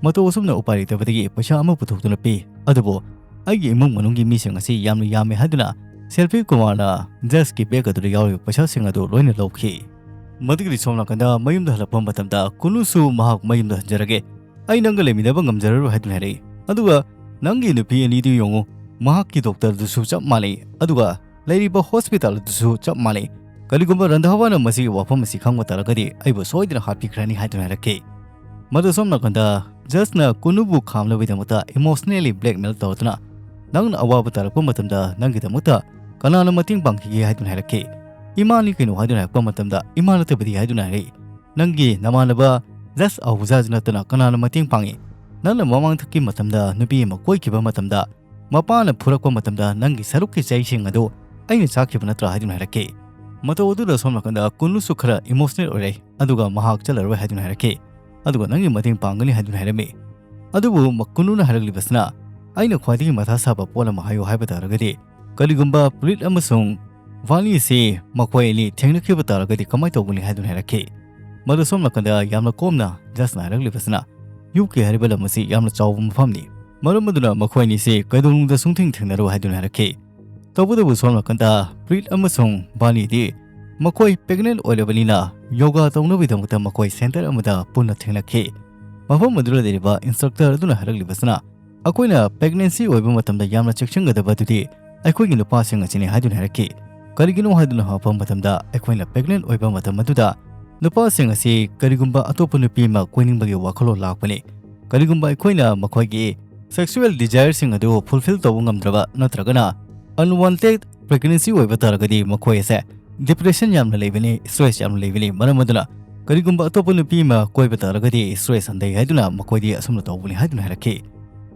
ꯃꯇꯧ ꯑꯁꯨꯝꯅ ꯎꯄꯥꯏ ꯂꯩꯇꯕꯗꯒꯤ ꯄꯩꯁꯥ ꯑꯃ ꯄꯨꯊꯣꯛꯇꯨꯅ ꯄꯤ꯫ ꯑꯗꯨꯕꯨ ꯑꯩꯒꯤ ꯏꯃꯨꯡ ꯃꯅꯨꯡꯒꯤ ꯃꯤꯁꯤꯡ ꯑꯁꯤ ꯌꯥꯝꯅ ꯌꯥꯝꯃꯦ ꯍꯥꯏꯗꯨꯅ ꯁꯦꯜꯐꯤ ꯀꯨꯃꯥꯔꯅ ꯖꯁꯀꯤ ꯕꯦꯒ ꯑꯗꯨꯗ ꯌꯥꯎꯔꯤꯕ ꯄꯩꯁꯥꯁꯤꯡ ꯑꯗꯨ ꯂꯣꯏꯅ ꯂꯧꯈꯤ꯫ ꯃꯗꯨꯒꯤꯗꯤ ꯁꯣꯝ ꯅꯥꯀꯟꯗ ꯃꯌꯨꯝꯗ ꯍꯜꯂꯛꯄ ꯃꯇꯝꯗ ꯀꯨꯅꯨꯁꯨ "ꯃꯍꯥꯛ ꯃꯌꯨꯝꯗ ꯍꯟꯖꯔꯒꯦ, ꯑꯩ ꯅꯪꯒ ꯂꯩꯃꯤꯟꯅꯕ ꯉꯝꯖꯔꯔꯣꯏ" ꯍꯥꯏꯗꯨꯅ ꯍꯥꯏꯔꯛꯏ꯫ ꯑꯗꯨꯒ ꯅꯪꯒꯤ ꯅꯨꯄꯤ ꯑꯅꯤꯗꯨ ꯌꯦꯡꯉꯨ, ꯃꯍꯥꯛꯀꯤ ꯗꯣꯛꯇꯔꯗꯨꯁꯨ ꯆꯞ ꯃꯥꯟꯅꯩ, ꯑꯗꯨꯒ ꯂꯩꯔꯤꯕ ꯍꯣꯁꯄꯤꯇꯥꯜ ꯑꯗꯨꯁꯨ ꯆꯞ ꯃꯥꯟꯅꯩ꯫ ꯀꯔꯤꯒꯨꯝꯕ ꯔꯟꯙꯥꯋꯥꯅ ꯃꯁꯤꯒꯤ ꯋꯥꯐꯝ ꯑꯁꯤ ꯈꯪꯕ ꯇꯥꯔꯒꯗꯤ ꯑꯩꯕꯨ ꯁꯣꯏꯗꯅ ꯍꯥꯠꯄꯤꯈ꯭ꯔꯅꯤ ꯍꯥꯏꯗꯨꯅ ꯍꯥꯏꯔꯛꯈꯤ꯫ ꯃꯗꯨ ꯁꯣꯝ ꯅꯥꯀꯟꯗ ꯖꯁꯅ ꯀꯨꯟꯅꯨꯕꯨ ꯈꯥꯝꯅꯕꯒꯤꯗꯃꯛꯇ emotionally blackmail ꯇꯧꯔꯗꯨꯅ, "ꯅꯪꯅ ꯑꯋꯥꯕ ꯇꯥꯔꯛꯄ ꯃꯇꯝꯗ ꯅꯪꯒꯤꯗꯃꯛꯇ ꯀꯅꯥꯅ ꯃꯇꯦꯡ ꯄꯥꯡꯈꯤꯒꯦ?" ꯍꯥꯏꯗꯨꯅ ꯍꯥꯏꯔꯛꯈꯤ꯫ "ꯏꯃꯥꯅꯤ ꯀꯩꯅꯣ" ꯍꯥꯏꯗꯨꯅ ꯍꯥꯏꯔꯛꯄ ꯃꯇꯝꯗ, "ꯏꯃꯥ ꯅꯠꯇꯕꯗꯤ" ꯍꯥꯏꯗꯨꯅ ꯍꯥꯏꯔꯛꯏ꯫ "ꯅꯪꯒꯤ ꯅꯃꯥꯟꯅꯕ ꯖꯁ ꯑꯍꯨꯖꯥꯁꯨ ꯅꯠꯇꯅ ꯀꯅꯥꯅ ꯃꯇꯦꯡ ꯄꯥꯡꯉꯤ? ꯅꯪꯅ ꯃꯃꯥꯡꯊꯛꯀꯤ ꯃꯇꯝꯗ ꯅꯨꯄꯤ ꯑꯃ ꯀꯣꯏꯈꯤꯕ ꯃꯇꯝꯗ ꯃꯄꯥꯅ ꯐꯨꯔꯛꯄ ꯃꯇꯝꯗ ꯅꯪꯒꯤ ꯁꯔꯨꯛꯀꯤ ꯆꯩꯁꯤꯡ ꯑꯗꯨ ꯑꯩꯅ ꯆꯥꯈꯤꯕ ꯅꯠꯇ꯭ꯔꯥ?" ꯍꯥꯏꯗꯨꯅ ꯍꯥꯏꯔꯛꯈꯤ꯫ ꯃꯇꯧ ꯑꯗꯨꯗ ꯁꯣꯝ ꯅꯥꯀꯟꯗ ꯀꯨꯟꯅꯨꯁꯨ ꯈꯔ emotional ꯑꯣꯏꯔꯦ, ꯑꯗꯨꯒ ꯃꯍꯥꯛ ꯆꯠꯂꯔꯣꯏ ꯍꯥꯏꯗꯨꯅ ꯍꯥꯏꯔꯛꯈꯤ꯫ ꯑꯗꯨꯒ ꯅꯪꯒꯤ ꯃꯇꯦꯡ ꯄꯥꯡꯒꯅꯤ ꯍꯥꯏꯗꯨꯅ ꯍꯥꯏꯔꯝꯃꯤ꯫ ꯑꯗꯨꯕꯨ ꯃ-, ꯀꯨꯟꯅꯨꯅ ꯍꯥꯏꯔꯛꯂꯤꯕꯁꯤꯅ, "ꯑꯩꯅ ꯈ꯭ꯋꯥꯏꯗꯒꯤ ꯃꯊꯥ ꯁꯥꯕ ꯄꯣꯠ ꯑꯃ ꯍꯥꯏꯌꯨ ꯍꯥꯏꯕ ꯇꯥꯔꯒꯗꯤ, ꯀꯔꯤꯒꯨꯝꯕ ꯄ꯭ꯔꯤꯠ ꯑꯃꯁꯨꯡ ꯚꯥꯅꯤ ꯑꯁꯤ ꯃꯈꯣꯏ ꯑꯅꯤ ꯊꯦꯡꯅꯈꯤꯕ ꯇꯥꯔꯒꯗꯤ ꯀꯃꯥꯏꯅ ꯇꯧꯒꯅꯤ?" ꯍꯥꯏꯗꯨꯅ ꯍꯥꯏꯔꯛꯈꯤ꯫ ꯃꯗꯨ ꯁꯣꯝ ꯅꯥꯀꯟꯗ ꯌꯥꯝꯅ ꯀꯣꯝꯅ ꯖꯁꯅ ꯍꯥꯏꯔꯛꯂꯤꯕꯁꯤꯅ, "ꯌꯨ ꯀꯦ ꯍꯥꯏꯔꯤꯕ ꯂꯝ ꯑꯁꯤ ꯌꯥꯝꯅ ꯆꯥꯎꯕ ꯃꯐꯝꯅꯤ, ꯃꯔꯝ ꯑꯗꯨꯅ ꯃꯈꯣꯏ ꯑꯅꯤꯁꯤ ꯀꯩꯗꯧꯅꯨꯡꯗ ꯁꯨꯡꯊꯦꯡ ꯊꯦꯡꯅꯔꯣꯏ" ꯍꯥꯏꯗꯨꯅ ꯍꯥꯏꯔꯛꯈꯤ꯫ ꯇꯧꯕꯇꯕꯨ ꯁꯣꯝ ꯅꯥꯀꯟꯗ ꯄ꯭ꯔꯤꯠ ꯑꯃꯁꯨꯡ ꯚꯥꯅꯤꯗꯤ ꯃꯈꯣꯏ pregnant ꯑꯣꯏꯔꯕꯅꯤꯅ ꯌꯣꯒꯥ ꯇꯧꯅꯕꯒꯤꯗꯃꯛꯇ ꯃꯈꯣꯏ center ꯑꯃꯗ ꯄꯨꯟꯅ ꯊꯦꯡꯅꯈꯤ꯫ ꯃꯐꯝ ꯑꯗꯨꯗ ꯂꯩꯔꯤꯕ instructor ꯑꯗꯨꯅ ꯍꯥꯏꯔꯛꯂꯤꯕꯁꯤꯅ, "ꯑꯩꯈꯣꯏꯅ pregnancy ꯑꯣꯏꯕ ꯃꯇꯝꯗ ꯌꯥꯝꯅ ꯆꯦꯛꯁꯤꯟꯒꯗꯕ ꯑꯗꯨꯗꯤ ꯑꯩꯈꯣꯏꯒꯤ ꯅꯨꯄꯥꯁꯤꯡ ꯑꯁꯤꯅꯤ" ꯍꯥꯏꯗꯨꯅ ꯍꯥꯏꯔꯛꯈꯤ꯫ "ꯀꯔꯤꯒꯤꯅꯣ ꯍꯥꯏꯗꯨꯅ ꯍꯪꯉꯛꯄ ꯃꯇꯝꯗ, ꯑꯩꯈꯣꯏꯅ pregnant ꯑꯣꯏꯕ ꯃꯇꯝ ꯑꯗꯨꯗ ꯅꯨꯄꯥꯁꯤꯡ ꯑꯁꯤ ꯀꯔꯤꯒꯨꯝꯕ ꯑꯇꯣꯞꯄ ꯅꯨꯄꯤ ꯑꯃ ꯀꯣꯏꯅꯤꯡꯕꯒꯤ ꯋꯥꯈꯜꯂꯣꯟ ꯂꯥꯛꯄꯅꯤ꯫ ꯀꯔꯤꯒꯨꯝꯕ ꯑꯩꯈꯣꯏꯅ ꯃꯈꯣꯏꯒꯤ sexual desireꯁꯤꯡ ꯑꯗꯨ fulfill ꯇꯧꯕ ꯉꯝꯗ꯭ꯔꯕ ꯅꯠꯇ꯭ꯔꯒꯅ unwanted pregnancy ꯑꯣꯏꯕ ꯇꯥꯔꯒꯗꯤ ꯃꯈꯣꯏ ꯑꯁꯦ depression ꯌꯥꯝꯅ ꯂꯩꯕꯅꯤ, stress ꯌꯥꯝꯅ ꯂꯩꯕꯅꯤ꯫ ꯃꯔꯝ ꯑꯗꯨꯅ ꯀꯔꯤꯒꯨꯝꯕ ꯑꯇꯣꯞꯄ ꯅꯨꯄꯤ ꯑꯃ ꯀꯣꯏꯕ ꯇꯥꯔꯒꯗꯤ stress ꯍꯟꯊꯩ ꯍꯥꯏꯗꯨꯅ ꯃꯈꯣꯏꯗꯤ ꯑꯁꯨꯝꯅ ꯇꯧꯕꯅꯤ" ꯍꯥꯏꯗꯨꯅ ꯍꯥꯏꯔꯛꯈꯤ꯫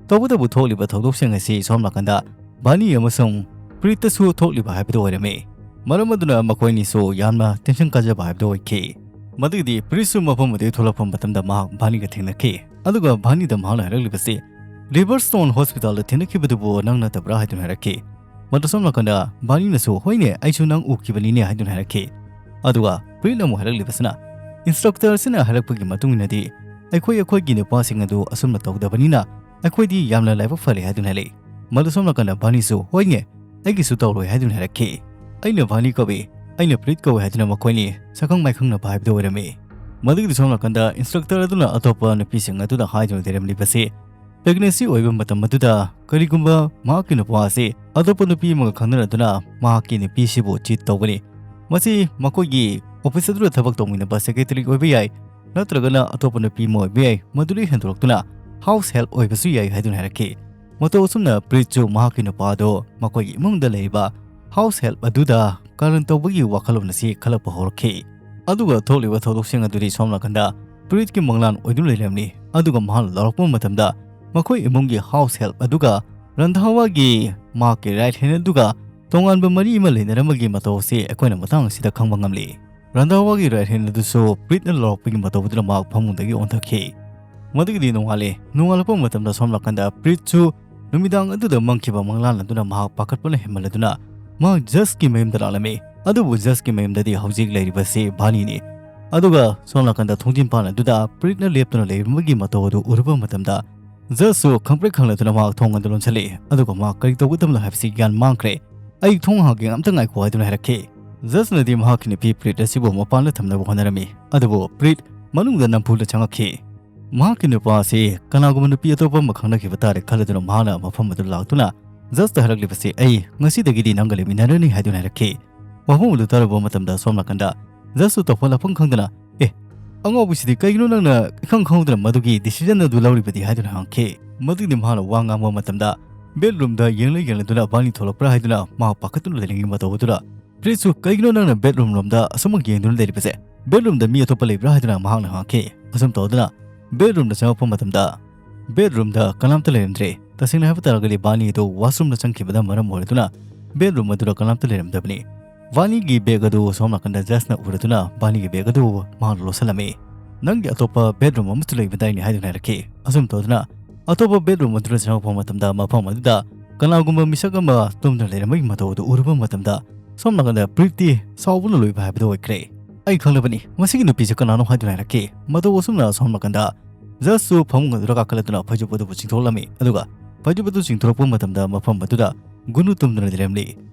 ꯇꯧꯕꯇꯕꯨ ꯊꯣꯛꯂꯤꯕ ꯊꯧꯗꯣꯛꯁꯤꯡ ꯑꯁꯤ ꯁꯣꯝ ꯅꯥꯀꯟꯗ ꯚꯥꯅꯤ ꯑꯃꯁꯨꯡ ꯄ꯭ꯔꯤꯠꯇꯁꯨ ꯊꯣꯛꯂꯤꯕ ꯍꯥꯏꯕꯗꯨ ꯑꯣꯏꯔꯝꯃꯤ꯫ ꯃꯔꯝ ꯑꯗꯨꯅ ꯃꯈꯣꯏ ꯑꯅꯤꯁꯨ ꯌꯥꯝꯅ tension ꯀꯥꯖꯕ ꯍꯥꯏꯕꯗꯨ ꯑꯣꯏꯈꯤ꯫ ꯃꯗꯨꯒꯤꯗꯤ ꯄ꯭ꯔꯤꯠꯁꯨ ꯃꯐꯝ ꯑꯗꯨꯗꯒꯤ ꯊꯣꯛꯂꯛꯄ ꯃꯇꯝꯗ ꯃꯍꯥꯛ ꯚꯥꯅꯤꯒ ꯊꯦꯡꯅꯈꯤ꯫ ꯑꯗꯨꯒ ꯚꯥꯅꯤꯗ ꯃꯍꯥꯛꯅ ꯍꯥꯏꯔꯛꯂꯤꯕꯁꯤ, "Riverstone Hospitalꯗ ꯊꯦꯡꯅꯈꯤꯕꯗꯨꯕꯨ ꯅꯪ ꯅꯠꯇꯕ꯭ꯔꯥ?" ꯍꯥꯏꯗꯨꯅ ꯍꯥꯏꯔꯛꯈꯤ꯫ ꯃꯗꯨ ꯁꯣꯝ ꯅꯥꯀꯟꯗ ꯚꯥꯅꯤꯅꯁꯨ, "ꯍꯣꯏꯅꯦ, ꯑꯩꯁꯨ ꯅꯪ ꯎꯈꯤꯕꯅꯤꯅꯦ" ꯍꯥꯏꯗꯨꯅ ꯍꯥꯏꯔꯛꯈꯤ꯫ ꯑꯗꯨꯒ ꯄ꯭ꯔꯤꯠꯅ ꯑꯃꯨꯛ ꯍꯥꯏꯔꯛꯂꯤꯕꯁꯤꯅ, "Instructorꯁꯤꯅ ꯍꯥꯏꯔꯛꯄꯒꯤ ꯃꯇꯨꯡ ꯏꯟꯅꯗꯤ ꯑꯩꯈꯣꯏ ꯑꯩꯈꯣꯏꯒꯤ ꯅꯨꯄꯥꯁꯤꯡ ꯑꯗꯨ ꯑꯁꯨꯝꯅ ꯇꯧꯗꯕꯅꯤꯅ ꯑꯩꯈꯣꯏꯗꯤ ꯌꯥꯝꯅ ꯂꯥꯏꯕꯛ ꯐꯔꯦ" ꯍꯥꯏꯗꯨꯅ ꯍꯥꯏꯔꯛꯏ꯫ ꯃꯗꯨ ꯁꯣꯝ ꯅꯥꯀꯟꯗ ꯚꯥꯅꯤꯁꯨ, "ꯍꯣꯏꯅꯦ, ꯑꯩꯒꯤꯁꯨ ꯇꯧꯔꯣꯏ" ꯍꯥꯏꯗꯨꯅ ꯍꯥꯏꯔꯛꯈꯤ꯫ "ꯑꯩꯅ ꯚꯥꯅꯤ ꯀꯧꯏ, ꯑꯩꯅ ꯄ꯭ꯔꯤꯠ ꯀꯧꯏ" ꯍꯥꯏꯗꯨꯅ ꯃꯈꯣꯏꯅꯤ ꯁꯛꯈꯪ ꯃꯥꯏꯈꯪꯅꯕ ꯍꯥꯏꯕꯗꯨ ꯑꯣꯏꯔꯝꯃꯤ꯫ ꯃꯗꯨꯒꯤꯗꯤ ꯁꯣꯝ ꯅꯥꯀꯟꯗ instructor ꯑꯗꯨꯅ ꯑꯇꯣꯞꯄ ꯅꯨꯄꯤꯁꯤꯡ ꯑꯗꯨꯗ ꯍꯥꯏꯗꯨꯅ ꯂꯩꯔꯝꯂꯤꯕꯁꯤ, ꯄ꯭ꯔꯦꯒꯅꯦꯟꯁꯤ ꯑꯣꯏꯕ ꯃꯇꯝ ꯑꯗꯨꯗ ꯀꯔꯤꯒꯨꯝꯕ ꯃꯍꯥꯛꯀꯤ ꯅꯨꯄꯥ ꯑꯁꯤ ꯑꯇꯣꯞꯄ ꯅꯨꯄꯤ ꯑꯃꯒ ꯈꯪꯅꯔꯗꯨꯅ ꯃꯍꯥꯛꯀꯤ ꯅꯨꯄꯤꯁꯤꯕꯨ ꯆꯤꯠ ꯇꯧꯒꯅꯤ꯫ ꯃꯁꯤ ꯃꯈꯣꯏꯒꯤ ꯑꯣꯐꯤꯁ ꯑꯗꯨꯗ ꯊꯕꯛ ꯇꯧꯃꯤꯟꯅꯕ ꯁꯦꯀ꯭ꯔꯦꯇꯔꯤ ꯑꯣꯏꯕ ꯌꯥꯏ, ꯅꯠꯇ꯭ꯔꯒꯅ ꯑꯇꯣꯞꯄ ꯅꯨꯄꯤ ꯑꯃ ꯑꯣꯏꯕ ꯌꯥꯏ, ꯃꯗꯨꯗꯒꯤ ꯍꯦꯟꯗꯣꯔꯛꯇꯨꯅ ꯍꯥꯎꯁ ꯍꯦꯜꯞ ꯑꯣꯏꯕꯁꯨ ꯌꯥꯏ ꯍꯥꯏꯗꯨꯅ ꯍꯥꯏꯔꯛꯈꯤ꯫ ꯃꯇꯧ ꯑꯁꯨꯝꯅ ꯄ꯭ꯔꯤꯠꯁꯨ ꯃꯍꯥꯛꯀꯤ ꯅꯨꯄꯥ ꯑꯗꯨ ꯃꯈꯣꯏꯒꯤ ꯏꯃꯨꯡꯗ ꯂꯩꯔꯤꯕ ꯍꯥꯎꯁ ꯍꯦꯜꯞ ꯑꯗꯨꯗ ꯀꯥꯔꯟ ꯇꯧꯕꯒꯤ ꯋꯥꯈꯜꯂꯣꯟ ꯑꯁꯤ ꯈꯜꯂꯛꯄ ꯍꯧꯔꯛꯈꯤ꯫ ꯑꯗꯨꯒ ꯊꯣꯛꯂꯤꯕ ꯊꯧꯗꯣꯛꯁꯤꯡ ꯑꯗꯨꯗꯤ ꯁꯣꯝ ꯅꯥꯀꯟꯗ ꯄ꯭ꯔꯤꯠꯀꯤ ꯃꯪꯂꯥꯟ ꯑꯣꯏꯗꯨꯅ ꯂꯩꯔꯝꯃꯤ꯫ ꯑꯗꯨꯒ ꯃꯍꯥꯛꯅ ꯂꯥꯎꯔꯛꯄ ꯃꯇꯝꯗ ꯃꯈꯣꯏ ꯏꯃꯨꯡꯒꯤ ꯍꯥꯎꯁ ꯍꯦꯜꯞ ꯑꯗꯨꯒ ꯔꯟꯙꯥꯋꯥꯒꯤ ꯃꯍꯥꯛꯀꯤ ꯔꯥꯏꯠ ꯍꯦꯟ ꯑꯗꯨꯒ ꯇꯣꯉꯥꯟꯕ ꯃꯔꯤ ꯑꯃ ꯂꯩꯅꯔꯝꯕꯒꯤ ꯃꯇꯧ ꯑꯁꯤ ꯑꯩꯈꯣꯏꯅ ꯃꯇꯥꯡ ꯑꯁꯤꯗ ꯈꯪꯕ ꯉꯝꯂꯤ꯫ ꯔꯟꯙꯥꯋꯥꯒꯤ ꯔꯥꯏꯠ ꯍꯦꯟ ꯑꯗꯨꯁꯨ ꯄ꯭ꯔꯤꯠꯅ ꯂꯧꯔꯛꯄꯒꯤ ꯃꯇꯧ ꯑꯗꯨꯅ ꯃꯍꯥꯛ ꯐꯃꯨꯡꯗꯒꯤ ꯑꯣꯟꯊꯈꯤ꯫ ꯃꯗꯨꯒꯤꯗꯤ ꯅꯣꯡꯉꯥꯜꯂꯦ꯫ ꯅꯣꯡꯉꯥꯜꯂꯛꯄ ꯃꯇꯝꯗ ꯁꯣꯝ ꯅꯥꯀꯟꯗ ꯄ꯭ꯔꯤꯠꯁꯨ ꯅꯨꯃꯤꯗꯥꯡ ꯑꯗꯨꯗ ꯃꯪꯈꯤꯕ ꯃꯪꯂꯥꯟ ꯑꯗꯨꯅ ꯃꯍꯥꯛ ꯄꯥꯈꯠꯄꯅ ꯍꯦꯟꯃꯜꯂꯗꯨꯅ ꯃꯍꯥꯛ ꯖꯁꯀꯤ ꯃꯌꯨꯝꯗ ꯂꯥꯛꯂꯝꯃꯤ꯫ ꯑꯗꯨꯕꯨ ꯖꯁꯀꯤ ꯃꯌꯨꯝꯗꯗꯤ ꯍꯧꯖꯤꯛ ꯂꯩꯔꯤꯕꯁꯤ ꯕꯥꯅꯤꯅꯤ꯫ ꯑꯗꯨꯒ ꯁꯣꯝ ꯅꯥꯀꯟꯗ ꯊꯣꯡꯖꯤꯟ ꯄꯥꯟ ꯑꯗꯨꯗ ꯄ꯭ꯔꯤꯠꯅ ꯂꯦꯞꯇꯨꯅ ꯂꯩꯔꯝꯕꯒꯤ ꯃꯇꯧ ꯑꯗꯨ ꯎꯔꯨꯕ ꯃꯇꯝꯗ ꯖꯁꯁꯨ ꯈꯪꯄ꯭ꯔꯦꯛ ꯈꯪꯂꯗꯨꯅ ꯃꯍꯥꯛ ꯊꯣꯡ ꯑꯗꯨ ꯂꯣꯟꯁꯤꯜꯂꯤ꯫ ꯑꯗꯨꯒ ꯃꯍꯥꯛ ꯀꯔꯤ ꯇꯧꯒꯗꯕꯅꯣ ꯍꯥꯏꯕꯁꯤ ꯒ꯭ꯌꯥꯟ ꯃꯥꯡꯈ꯭ꯔꯦ꯫ "ꯑꯩ ꯊꯣꯡ ꯍꯥꯡꯒꯦ, ꯑꯝꯇ ꯉꯥꯏꯈꯣ" ꯍꯥꯏꯗꯨꯅ ꯍꯥꯏꯔꯛꯈꯤ꯫ ꯖꯁꯅꯗꯤ ꯃꯍꯥꯛꯀꯤ ꯅꯨꯄꯤ ꯄ꯭ꯔꯤꯠ ꯑꯁꯤꯕꯨ ꯃꯄꯥꯟꯗ ꯊꯝꯅꯕ ꯍꯣꯠꯅꯔꯝꯃꯤ꯫ ꯑꯗꯨꯕꯨ ꯄ꯭ꯔꯤꯠ ꯃꯅꯨꯡꯗ ꯅꯝꯐꯨꯗ ꯆꯪꯉꯛꯈꯤ꯫ ꯃꯍꯥꯛꯀꯤ ꯅꯨꯄꯥ ꯑꯁꯤ ꯀꯅꯥꯒꯨꯝꯕ ꯅꯨꯄꯤ ꯑꯇꯣꯞꯄ ꯑꯃ ꯈꯪꯅꯈꯤꯕ ꯇꯥꯔꯦ ꯈꯜꯂꯗꯨꯅ ꯃꯍꯥꯛꯅ ꯃꯐꯝ ꯑꯗꯨ ꯂꯥꯛꯇꯨꯅ ꯖꯁꯇ ꯍꯥꯏꯔꯛꯂꯤꯕꯁꯤ, "ꯑꯩ ꯉꯁꯤꯗꯒꯤꯗꯤ ꯅꯪꯒ ꯂꯩꯃꯤꯟꯅꯔꯅꯤ" ꯍꯥꯏꯗꯨꯅ ꯍꯥꯏꯔꯛꯈꯤ꯫ ꯋꯥꯐꯝ ꯑꯗꯨ ꯇꯥꯔꯨꯕ ꯃꯇꯝꯗ ꯁꯣꯝ ꯅꯥꯀꯟꯗ ꯖꯁꯁꯨ ꯇꯧꯐꯝ ꯂꯥꯛꯐꯝ ꯈꯪꯗꯅ, "ꯑꯦ, ꯑꯉꯥꯎꯕꯁꯤꯗꯤ ꯀꯩꯒꯤꯅꯣ ꯅꯪꯅ ꯏꯈꯪ ꯈꯪꯍꯧꯗꯅ ꯃꯗꯨꯒꯤ ꯗꯤꯁꯤꯖꯟ ꯑꯗꯨ ꯂꯧꯔꯤꯕꯗꯤ?" ꯍꯥꯏꯗꯨꯅ ꯍꯪꯈꯤ꯫ ꯃꯗꯨꯒꯤ ꯃꯍꯥꯛꯅ ꯋꯥ ꯉꯥꯡꯕ ꯃꯇꯝꯗ ꯕꯦꯗꯔꯨꯝꯗ ꯌꯦꯡꯂ ꯌꯦꯡꯂꯗꯨꯅ ꯕꯥꯅꯤ ꯊꯣꯛꯂꯛꯄ꯭ꯔꯥ ꯍꯥꯏꯗꯨꯅ ꯃꯍꯥꯛ ꯄꯥꯈꯠꯇꯨꯅ ꯂꯩꯔꯤꯉꯩ ꯃꯇꯧ ꯑꯗꯨꯗ ꯄ꯭ꯔꯤꯠꯁꯨ, "ꯀꯩꯒꯤꯅꯣ ꯅꯪꯅ ꯕꯦꯗꯔꯨꯝ ꯂꯣꯝꯗ ꯑꯁꯨꯝꯃꯛ ꯌꯦꯡꯗꯨꯅ ꯂꯩꯔꯤꯕꯁꯦ? ꯕꯦꯗꯔꯨꯝꯗ ꯃꯤ ꯑꯇꯣꯞꯄ ꯂꯩꯕ꯭ꯔꯥ?" ꯍꯥꯏꯗꯨꯅ ꯃꯍꯥꯛꯅ ꯍꯪꯉꯛꯈꯤ꯫ ꯑꯁꯨꯝ ꯇꯧꯗꯨꯅ ꯕꯦꯗꯔꯨꯝꯗ ꯆꯪꯉꯛꯄ ꯃꯇꯝꯗ ꯕꯦꯗꯔꯨꯝꯗ ꯀꯅꯥꯝꯇ ꯂꯩꯔꯝꯗ꯭ꯔꯦ꯫ ꯇꯁꯦꯡꯅ ꯍꯥꯏꯕ ꯇꯥꯔꯒꯗꯤ ꯕꯥꯅꯤ ꯑꯗꯨ ꯋꯥꯁꯔꯨꯝꯗ ꯆꯪꯈꯤꯕꯅ ꯃꯔꯝ ꯑꯣꯏꯔꯗꯨꯅ ꯕꯦꯗꯔꯨꯝ ꯑꯗꯨꯗ ꯀꯅꯥꯝꯇ ꯂꯩꯔꯝꯗꯕꯅꯤ꯫ ꯕꯥꯅꯤꯒꯤ ꯕꯦꯒ ꯑꯗꯨ ꯁꯣꯝ ꯅꯥꯀꯟꯗ ꯖꯁꯅ ꯎꯔꯗꯨꯅ ꯕꯥꯅꯤꯒꯤ ꯕꯦꯒ ꯑꯗꯨ ꯃꯍꯥꯛꯅ ꯂꯣꯠꯁꯤꯜꯂꯝꯃꯤ꯫ "ꯅꯪꯒꯤ ꯑꯇꯣꯞꯄ ꯕꯦꯗꯔꯨꯝ ꯑꯃꯁꯨ ꯂꯩꯕꯗꯥꯏꯅꯦ?" ꯍꯥꯏꯗꯨꯅ ꯍꯥꯏꯔꯛꯈꯤ꯫ ꯑꯁꯨꯝ ꯇꯧꯗꯨꯅ ꯑꯇꯣꯞꯄ ꯕꯦꯗꯔꯨꯝ ꯑꯗꯨꯗ ꯆꯪꯉꯛꯄ ꯃꯇꯝꯗ ꯃꯐꯝ ꯑꯗꯨꯗ ꯀꯅꯥꯒꯨꯝꯕ ꯃꯤꯁꯛ ꯑꯃ ꯇꯨꯝꯗꯨꯅ ꯂꯩꯔꯝꯕꯒꯤ ꯃꯇꯧ ꯑꯗꯨ ꯎꯔꯨꯕ ꯃꯇꯝꯗ ꯁꯣꯝ ꯅꯥꯀꯟꯗ ꯄ꯭ꯔꯤꯠꯇꯤ ꯁꯥꯎꯕꯅ ꯂꯣꯏꯕ ꯍꯥꯏꯕꯗꯨ ꯑꯣꯏꯈ꯭ꯔꯦ꯫ "ꯑꯩ ꯈꯪꯂꯕꯅꯤ, ꯃꯁꯤꯒꯤ ꯅꯨꯄꯤꯁꯤ ꯀꯅꯥꯅꯣ?" ꯍꯥꯏꯗꯨꯅ ꯍꯥꯏꯔꯛꯈꯤ꯫ ꯃꯇꯧ ꯑꯁꯨꯝꯅ ꯁꯣꯝ ꯅꯥꯀꯟꯗ ꯖꯁꯁꯨ ꯐꯃꯨꯡ ꯑꯗꯨꯗ ꯀꯥꯈꯠꯂꯗꯨꯅ ꯐꯩꯖꯨꯞ ꯑꯗꯨꯕꯨ ꯆꯤꯡꯊꯣꯛꯂꯝꯃꯤ꯫ ꯑꯗꯨꯒ ꯐꯩꯖꯨꯞ ꯑꯗꯨ ꯆꯤꯡꯊꯣꯔꯛꯄ ꯃꯇꯝꯗ ꯃꯐꯝ ꯑꯗꯨꯗ ꯒꯨꯅꯨ ꯇꯨꯝꯗꯨꯅ ꯂꯩꯔꯝꯂꯤ꯫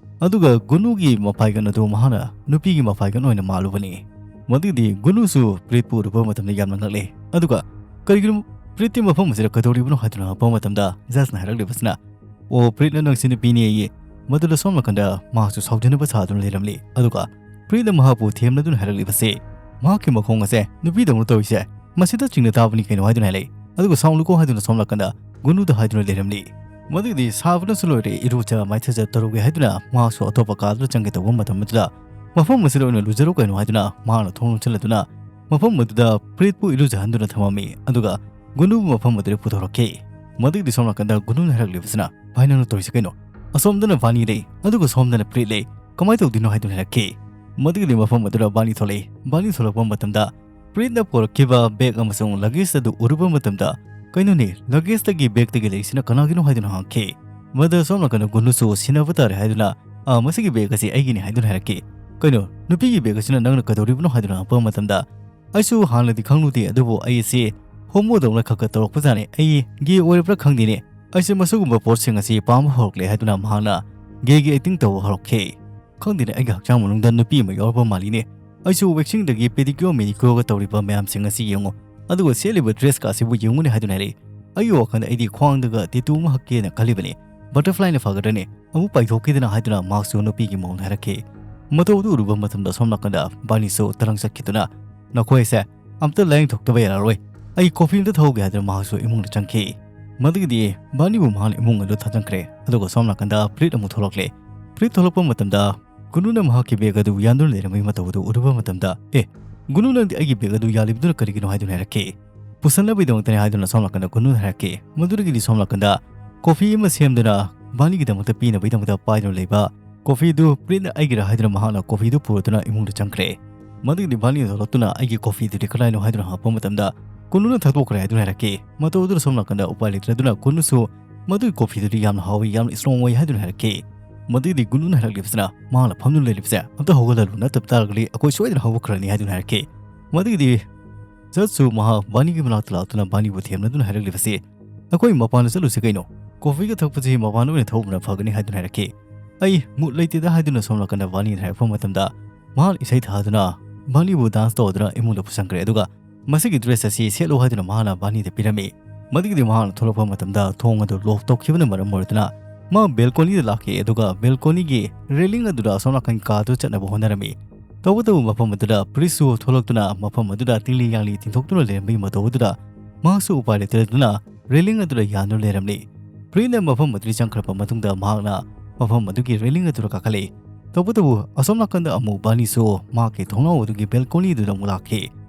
ꯑꯗꯨꯒ ꯒꯨꯅꯨꯒꯤ ꯃꯐꯥꯏꯒꯟ ꯑꯗꯨ ꯃꯍꯥꯛꯅ ꯅꯨꯄꯤꯒꯤ ꯃꯐꯥꯏꯒꯟ ꯑꯣꯏꯅ ꯃꯥꯜꯂꯨꯕꯅꯤ꯫ ꯃꯗꯨꯒꯤꯗꯤ ꯒꯨꯅꯨꯁꯨ ꯄ꯭ꯔꯤꯠꯄꯨ ꯎꯔꯨꯕ ꯃꯇꯝꯗ ꯌꯥꯝꯅ ꯉꯛꯂꯦ꯫ ꯑꯗꯨꯒ "ꯀꯔꯤꯒꯤꯅꯣ ꯄ꯭ꯔꯤꯠꯇꯤ ꯃꯐꯝ ꯑꯁꯤꯗ ꯀꯩꯗꯧꯔꯤꯕꯅꯣ ꯍꯥꯏꯗꯨꯅ ꯍꯪꯉꯛꯄ ꯃꯇꯝꯗ ꯖꯁꯅ ꯍꯥꯏꯔꯛꯂꯤꯕꯁꯤꯅ, "ꯑꯣ, ꯄ꯭ꯔꯤꯠꯅ ꯅꯪꯁꯤ ꯅꯨꯄꯤꯅꯦꯌꯦ꯫" ꯃꯗꯨꯗ ꯁꯣꯝ ꯅꯥꯀꯟꯗ ꯃꯍꯥꯛꯁꯨ ꯁꯥꯎꯖꯅꯕ ꯁꯥꯗꯨꯅ ꯂꯩꯔꯝꯂꯤ꯫ ꯑꯗꯨꯒ ꯄ꯭ꯔꯤꯠꯅ ꯃꯍꯥꯛꯄꯨ ꯊꯦꯝꯂꯗꯨꯅ ꯍꯥꯏꯔꯛꯂꯤꯕꯁꯤ, ꯃꯍꯥꯛꯀꯤ ꯃꯈꯣꯡ ꯑꯁꯦ ꯅꯨꯄꯤꯗꯧꯅ ꯇꯧꯔꯤꯁꯦ ꯃꯁꯤꯗ ꯆꯤꯡꯅ ꯇꯥꯕꯅꯤ ꯀꯩꯅꯣ ꯍꯥꯏꯗꯨꯅ ꯍꯥꯏꯔꯛꯏ꯫ ꯑꯗꯨꯒ ꯁꯥꯎꯅꯨꯀꯣ ꯍꯥꯏꯗꯨꯅ ꯁꯣꯝ ꯅꯥꯀꯟꯗ ꯒꯨꯅꯨꯗ ꯍꯥꯏꯗꯨꯅ ꯂꯩꯔꯝꯂꯤ꯫ ꯃꯗꯨꯒꯤꯗꯤ ꯁꯥꯕꯅꯁꯨ ꯂꯣꯏꯔꯦ, ꯏꯔꯨꯖ ꯃꯥꯏꯊꯖ ꯇꯧꯔꯨꯒꯦ ꯍꯥꯏꯗꯨꯅ ꯃꯍꯥꯛꯁꯨ ꯑꯇꯣꯞꯄ ꯀꯥꯗꯨꯗ ꯆꯪꯒꯦ ꯇꯧꯕ ꯃꯇꯝ ꯑꯗꯨꯗ ꯃꯐꯝ ꯑꯁꯤꯗ ꯑꯣꯏꯅ ꯂꯨꯖꯔꯨ ꯀꯩꯅꯣ ꯍꯥꯏꯗꯨꯅ ꯃꯍꯥꯛꯅ ꯊꯣꯡ ꯂꯣꯟꯁꯤꯜꯂꯗꯨꯅ ꯃꯐꯝ ꯑꯗꯨꯗ ꯄ꯭ꯔꯤꯠꯄꯨ ꯏꯔꯨꯖꯍꯟꯗꯨꯅ ꯊꯝꯃꯝꯃꯤ꯫ ꯑꯗꯨꯒ ꯒꯨꯅꯨꯕꯨ ꯃꯐꯝ ꯑꯗꯨꯗ ꯄꯨꯊꯣꯔꯛꯈꯤ꯫ ꯃꯗꯨꯒꯤꯗꯤ ꯁꯣꯝ ꯅꯥꯀꯟꯗ ꯒꯨꯅꯨꯅ ꯍꯥꯏꯔꯛꯂꯤꯕꯁꯤꯅ, "ꯚꯥꯏ, ꯅꯪꯅ ꯇꯧꯔꯤꯁꯦ ꯀꯩꯅꯣ? ꯑꯁꯣꯝꯗꯅ ꯕꯥꯅꯤ ꯂꯩ, ꯑꯗꯨꯒ ꯁꯣꯝꯗꯅ ꯄ꯭ꯔꯤꯠ ꯂꯩ, ꯀꯃꯥꯏꯅ ꯇꯧꯗꯣꯏꯅꯣ?" ꯍꯥꯏꯗꯨꯅ ꯍꯥꯏꯔꯛꯈꯤ꯫ ꯃꯗꯨꯒꯤꯗꯤ ꯃꯐꯝ ꯑꯗꯨꯗ ꯕꯥꯅꯤ ꯊꯣꯛꯂꯛꯏ꯫ ꯕꯥꯅꯤ ꯊꯣꯛꯂꯛꯄ ꯃꯇꯝꯗ ꯄ꯭ꯔꯤꯠꯅ ꯄꯨꯔꯛꯈꯤꯕ ꯕꯦꯒ ꯑꯃꯁꯨꯡ ꯂꯒꯦꯖ ꯑꯗꯨ ꯎꯔꯨꯕ ꯃꯇꯝꯗ, "ꯀꯩꯅꯣꯅꯦ, ꯂꯒꯦꯖꯇꯒꯤ ꯕꯦꯒꯇꯒꯤ ꯂꯩꯔꯤꯁꯤꯅ ꯀꯅꯥꯒꯤꯅꯣ?" ꯍꯥꯏꯗꯨꯅ ꯍꯪꯉꯛꯈꯤ꯫ ꯃꯗꯨꯗ ꯁꯣꯝ ꯅꯥꯀꯟꯗ ꯒꯨꯅꯨꯁꯨ ꯁꯤꯟꯅꯕ ꯇꯥꯔꯦ ꯍꯥꯏꯗꯨꯅ, "ꯑꯥ, ꯃꯁꯤꯒꯤ ꯕꯦꯒ ꯑꯁꯤ ꯑꯩꯒꯤꯅꯤ" ꯍꯥꯏꯗꯨꯅ ꯍꯥꯏꯔꯛꯈꯤ꯫ "ꯀꯩꯅꯣ, ꯅꯨꯄꯤꯒꯤ ꯕꯦꯒ ꯑꯁꯤꯅ ꯅꯪꯅ ꯀꯩꯗꯧꯔꯤꯕꯅꯣ?" ꯍꯥꯏꯗꯨꯅ ꯍꯪꯉꯛꯄ ꯃꯇꯝꯗ, "ꯑꯩꯁꯨ ꯍꯥꯟꯅꯗꯤ ꯈꯪꯂꯨꯗꯦ, ꯑꯗꯨꯕꯨ ꯑꯩ ꯑꯁꯤ ꯍꯣꯃꯣꯗꯧꯅ ꯈꯔ ꯈꯔ ꯇꯧꯔꯛꯄꯖꯥꯠꯅꯤ꯫ ꯑꯩ ꯒꯦ ꯑꯣꯏꯔꯕ꯭ꯔꯥ ꯈꯪꯗꯦꯅꯦ꯫ ꯑꯩꯁꯦ ꯃꯁꯤꯒꯨꯝꯕ ꯄꯣꯠꯁꯤꯡ ꯑꯁꯤ ꯄꯥꯝꯕ ꯍꯧꯔꯛꯂꯦ" ꯍꯥꯏꯗꯨꯅ ꯃꯍꯥꯛꯅ ꯒꯦꯒꯤ ꯑꯦꯛꯇꯤꯡ ꯇꯧꯕ ꯍꯧꯔꯛꯈꯤ꯫ "ꯈꯪꯗꯦꯅꯦ, ꯑꯩꯒꯤ ꯍꯛꯆꯥꯡ ꯃꯅꯨꯡꯗ ꯅꯨꯄꯤ ꯑꯃ ꯌꯥꯎꯔꯕ ꯃꯥꯜꯂꯤꯅꯦ꯫ ꯑꯩꯁꯨ ꯋꯦꯛꯁꯤꯡꯗꯒꯤ ꯄꯦꯗꯤꯀ꯭ꯌꯣꯔ ꯃꯦꯅꯤꯀ꯭ꯌꯣꯔꯒ ꯇꯧꯔꯤꯕ ꯃꯌꯥꯝꯁꯤꯡ ꯑꯁꯤ ꯌꯦꯡꯉꯨ, ꯑꯗꯨꯒ ꯁꯦꯠꯂꯤꯕ ꯗ꯭ꯔꯦꯁꯀ ꯑꯁꯤꯕꯨ ꯌꯦꯡꯉꯨꯅꯦ" ꯍꯥꯏꯗꯨꯅ ꯍꯥꯏꯔꯛꯏ꯫ ꯑꯩꯒꯤ ꯋꯥꯈꯜꯗ ꯑꯩꯗꯤ ꯈ꯭ꯋꯥꯡꯗꯒ ꯇꯦꯇꯨ ꯑꯃ ꯍꯛꯀꯦꯅ ꯈꯜꯂꯤꯕꯅꯤ꯫ ꯕꯇꯔꯐ꯭ꯂꯥꯏꯅ ꯐꯒꯗ꯭ꯔꯅꯦ? ꯑꯃꯨꯛ ꯄꯥꯏꯊꯣꯛꯈꯤꯗꯅ ꯍꯥꯏꯗꯨꯅ ꯃꯍꯥꯛꯁꯨ ꯅꯨꯄꯤꯒꯤ ꯃꯑꯣꯡꯗ ꯍꯥꯏꯔꯛꯈꯤ꯫ ꯃꯇꯧ ꯑꯗꯨ ꯎꯔꯨꯕ ꯃꯇꯝꯗ ꯁꯣꯝ ꯅꯥꯀꯟꯗ ꯕꯥꯅꯤꯁꯨ ꯇꯔꯪ ꯆꯠꯈꯤꯗꯨꯅ, "ꯅꯈꯣꯏꯁꯦ ꯑꯝꯇ ꯂꯥꯏꯌꯦꯡꯊꯣꯛꯇꯕ ꯌꯥꯔꯔꯣꯏ꯫ ꯑꯩ ꯀꯣꯐꯤ ꯑꯝꯇ ꯊꯛꯎꯒꯦ" ꯍꯥꯏꯗꯨꯅ ꯃꯍꯥꯛꯁꯨ ꯏꯃꯨꯡꯗ ꯆꯪꯈꯤ꯫ ꯃꯗꯨꯒꯤꯗꯤ ꯕꯥꯅꯤꯕꯨ ꯃꯍꯥꯛꯅ ꯏꯃꯨꯡ ꯑꯗꯨ ꯊꯥꯖꯤꯟꯈ꯭ꯔꯦ꯫ ꯑꯗꯨꯒ ꯁꯣꯝ ꯅꯥꯀꯟꯗ ꯄ꯭ꯔꯤꯠ ꯑꯃꯨꯛ ꯊꯣꯛꯂꯛꯂꯦ꯫ ꯄ꯭ꯔꯤꯠ ꯊꯣꯛꯂꯛꯄ ꯃꯇꯝꯗ ꯒꯨꯅꯨꯅ ꯃꯍꯥꯛꯀꯤ ꯕꯦꯒ ꯑꯗꯨ ꯌꯥꯟꯗꯨꯅ ꯂꯩꯔꯝꯕꯒꯤ ꯃꯇꯧ ꯑꯗꯨ ꯎꯔꯨꯕ ꯃꯇꯝꯗ, "ꯑꯦ, ꯒꯨꯅꯨ, ꯅꯪꯗꯤ ꯑꯩꯒꯤ ꯕꯦꯒ ꯑꯗꯨ ꯌꯥꯜꯂꯤꯕꯗꯨꯅ ꯀꯔꯤꯒꯤꯅꯣ?" ꯍꯥꯏꯗꯨꯅ ꯍꯥꯏꯔꯛꯈꯤ꯫ "ꯄꯨꯁꯟꯅꯕꯒꯤꯗꯃꯛꯇꯅꯤ" ꯍꯥꯏꯗꯨꯅ ꯁꯣꯝ ꯅꯥꯀꯟꯗ ꯒꯨꯅꯨꯅ ꯍꯥꯏꯔꯛꯈꯤ꯫ ꯃꯗꯨꯗꯒꯤꯗꯤ ꯁꯣꯝ ꯅꯥꯀꯟꯗ ꯀꯣꯐꯤ ꯑꯃ ꯁꯦꯝꯗꯨꯅ ꯕꯥꯅꯤꯒꯤꯗꯃꯛꯇ ꯄꯤꯅꯕꯒꯤꯗꯃꯛꯇ ꯄꯥꯏꯗꯨꯅ ꯂꯩꯕ ꯀꯣꯐꯤꯗꯨ ꯄ꯭ꯔꯤꯠꯅ ꯑꯩꯒꯤꯔꯥ ꯍꯥꯏꯗꯨꯅ ꯃꯍꯥꯛꯅ ꯀꯣꯐꯤꯗꯨ ꯄꯨꯔꯗꯨꯅ ꯏꯃꯨꯡꯗ ꯆꯪꯈ꯭ꯔꯦ꯫ ꯃꯗꯨꯒꯤꯗꯤ ꯕꯥꯅꯤꯅ ꯊꯣꯛꯂꯛꯇꯨꯅ, "ꯑꯩꯒꯤ ꯀꯣꯐꯤꯗꯨꯗꯤ ꯀꯗꯥꯏꯅꯣ?" ꯍꯥꯏꯗꯨꯅ ꯍꯪꯉꯛꯄ ꯃꯇꯝꯗ, "ꯒꯨꯅꯨꯅ ꯊꯛꯇꯣꯛꯈ꯭ꯔꯦ" ꯍꯥꯏꯗꯨꯅ ꯍꯥꯏꯔꯛꯈꯤ꯫ ꯃꯇꯧ ꯑꯗꯨꯗ ꯁꯣꯝ ꯅꯥꯀꯟꯗ ꯎꯄꯥꯏ ꯂꯩꯇ꯭ꯔꯗꯨꯅ ꯒꯨꯅꯨꯁꯨ, "ꯃꯗꯨꯒꯤ ꯀꯣꯐꯤꯗꯨꯗꯤ ꯌꯥꯝꯅ ꯍꯥꯎꯏ, ꯌꯥꯝꯅ ꯏꯁꯇ꯭ꯔꯣꯡ ꯑꯣꯏ" ꯍꯥꯏꯗꯨꯅ ꯍꯥꯏꯔꯛꯈꯤ꯫ ꯃꯗꯨꯒꯤꯗꯤ ꯒꯨꯅꯨꯅ ꯍꯥꯏꯔꯛꯂꯤꯕꯁꯤꯅ, "ꯃꯍꯥꯛꯅ ꯐꯝꯗꯨꯅ ꯂꯩꯔꯤꯕꯁꯦ ꯑꯝꯇ ꯍꯧꯒꯠꯍꯜꯂꯨ, ꯅꯠꯇꯕ ꯇꯥꯔꯒꯗꯤ ꯑꯩꯈꯣꯏ ꯁꯣꯏꯗꯅ ꯍꯧꯒꯠꯈ꯭ꯔꯅꯤ" ꯍꯥꯏꯗꯨꯅ ꯍꯥꯏꯔꯛꯈꯤ꯫ ꯃꯗꯨꯒꯤꯗꯤ ꯖꯁꯁꯨ ꯃꯍꯥꯛ ꯕꯥꯅꯤꯒꯤ ꯃꯅꯥꯛꯇ ꯂꯥꯛꯇꯨꯅ ꯕꯥꯅꯤꯕꯨ ꯊꯦꯝꯅꯗꯨꯅ ꯍꯥꯏꯔꯛꯂꯤꯕꯁꯤ, "ꯑꯩꯈꯣꯏ ꯃꯄꯥꯟꯗ ꯆꯠꯂꯨꯁꯤ ꯀꯩꯅꯣ? ꯀꯣꯐꯤꯒ ꯊꯛꯄꯁꯤ ꯃꯄꯥꯟꯗ ꯑꯣꯏꯅ ꯊꯛꯎꯕꯅ ꯐꯒꯅꯤ" ꯍꯥꯏꯗꯨꯅ ꯍꯥꯏꯔꯛꯈꯤ꯫ "ꯑꯩ ꯃꯨꯠ ꯂꯩꯇꯦꯗ" ꯍꯥꯏꯗꯨꯅ ꯁꯣꯝ ꯅꯥꯀꯟꯗ ꯕꯥꯅꯤꯅ ꯍꯥꯏꯔꯛꯄ ꯃꯇꯝꯗ, ꯃꯍꯥꯛ ꯏꯁꯩ ꯊꯥꯗꯨꯅ ꯕꯥꯅꯤꯕꯨ ꯗꯥꯟꯁ ꯇꯧꯗꯨꯅ ꯏꯃꯨꯡꯗ ꯄꯨꯁꯟꯈ꯭ꯔꯦ꯫ ꯑꯗꯨꯒ "ꯃꯁꯤꯒꯤ dress ꯑꯁꯤ ꯁꯦꯠꯂꯨ" ꯍꯥꯏꯗꯨꯅ ꯃꯍꯥꯛꯅ ꯕꯥꯔꯅꯤꯗ ꯄꯤꯔꯝꯃꯤ꯫ ꯃꯗꯨꯒꯤꯗꯤ ꯃꯍꯥꯛꯅ ꯊꯣꯛꯂꯛꯄ ꯃꯇꯝꯗ ꯊꯣꯡ ꯑꯗꯨ lock ꯇꯧꯈꯤꯕꯅ ꯃꯔꯝ ꯑꯣꯏꯗꯨꯅ ꯃꯥ balconyꯗ ꯂꯥꯛꯈꯤ, ꯑꯗꯨꯒ balconyꯒꯤ railing ꯑꯗꯨꯗ ꯑꯁꯣꯝ ꯅꯥꯀꯟ ꯀꯥꯗꯨ ꯆꯠꯅꯕ ꯍꯣꯠꯅꯔꯝꯃꯤ꯫ ꯇꯧꯕꯇꯕꯨ ꯃꯐꯝ ꯑꯗꯨꯗ ꯄ꯭ꯔꯤꯠꯁꯨ ꯊꯣꯛꯂꯛꯇꯨꯅ ꯃꯐꯝ ꯑꯗꯨꯗ ꯇꯤꯡꯂꯤ ꯌꯥꯡꯂꯤ ꯇꯤꯡꯊꯣꯛꯇꯨꯅ ꯂꯩꯔꯝꯕꯒꯤ ꯃꯇꯧ ꯑꯗꯨꯗ ꯃꯍꯥꯛꯁꯨ ꯎꯄꯥꯏ ꯂꯩꯇꯗꯨꯅ railing ꯑꯗꯨꯗ ꯌꯥꯟꯗꯨꯅ ꯂꯩꯔꯝꯂꯤ꯫ ꯄ꯭ꯔꯤꯠꯅ ꯃꯐꯝ ꯑꯗꯨꯗ ꯆꯪꯈ꯭ꯔꯕ ꯃꯇꯨꯡꯗ ꯃꯍꯥꯛꯅ ꯃꯐꯝ ꯑꯗꯨꯒꯤ railing ꯑꯗꯨꯗ ꯀꯥꯈꯠꯂꯤ꯫ ꯇꯧꯕꯇꯕꯨ ꯑꯁꯣꯝ ꯅꯥꯀꯟꯗ ꯑꯃꯨꯛ ꯕꯥꯔꯅꯤꯁꯨ ꯃꯍꯥꯛꯀꯤ ꯊꯣꯡꯅꯥꯎ ꯑꯗꯨꯒꯤ balcony ꯑꯗꯨꯗ ꯑꯃꯨꯛ ꯂꯥꯛꯈꯤ꯫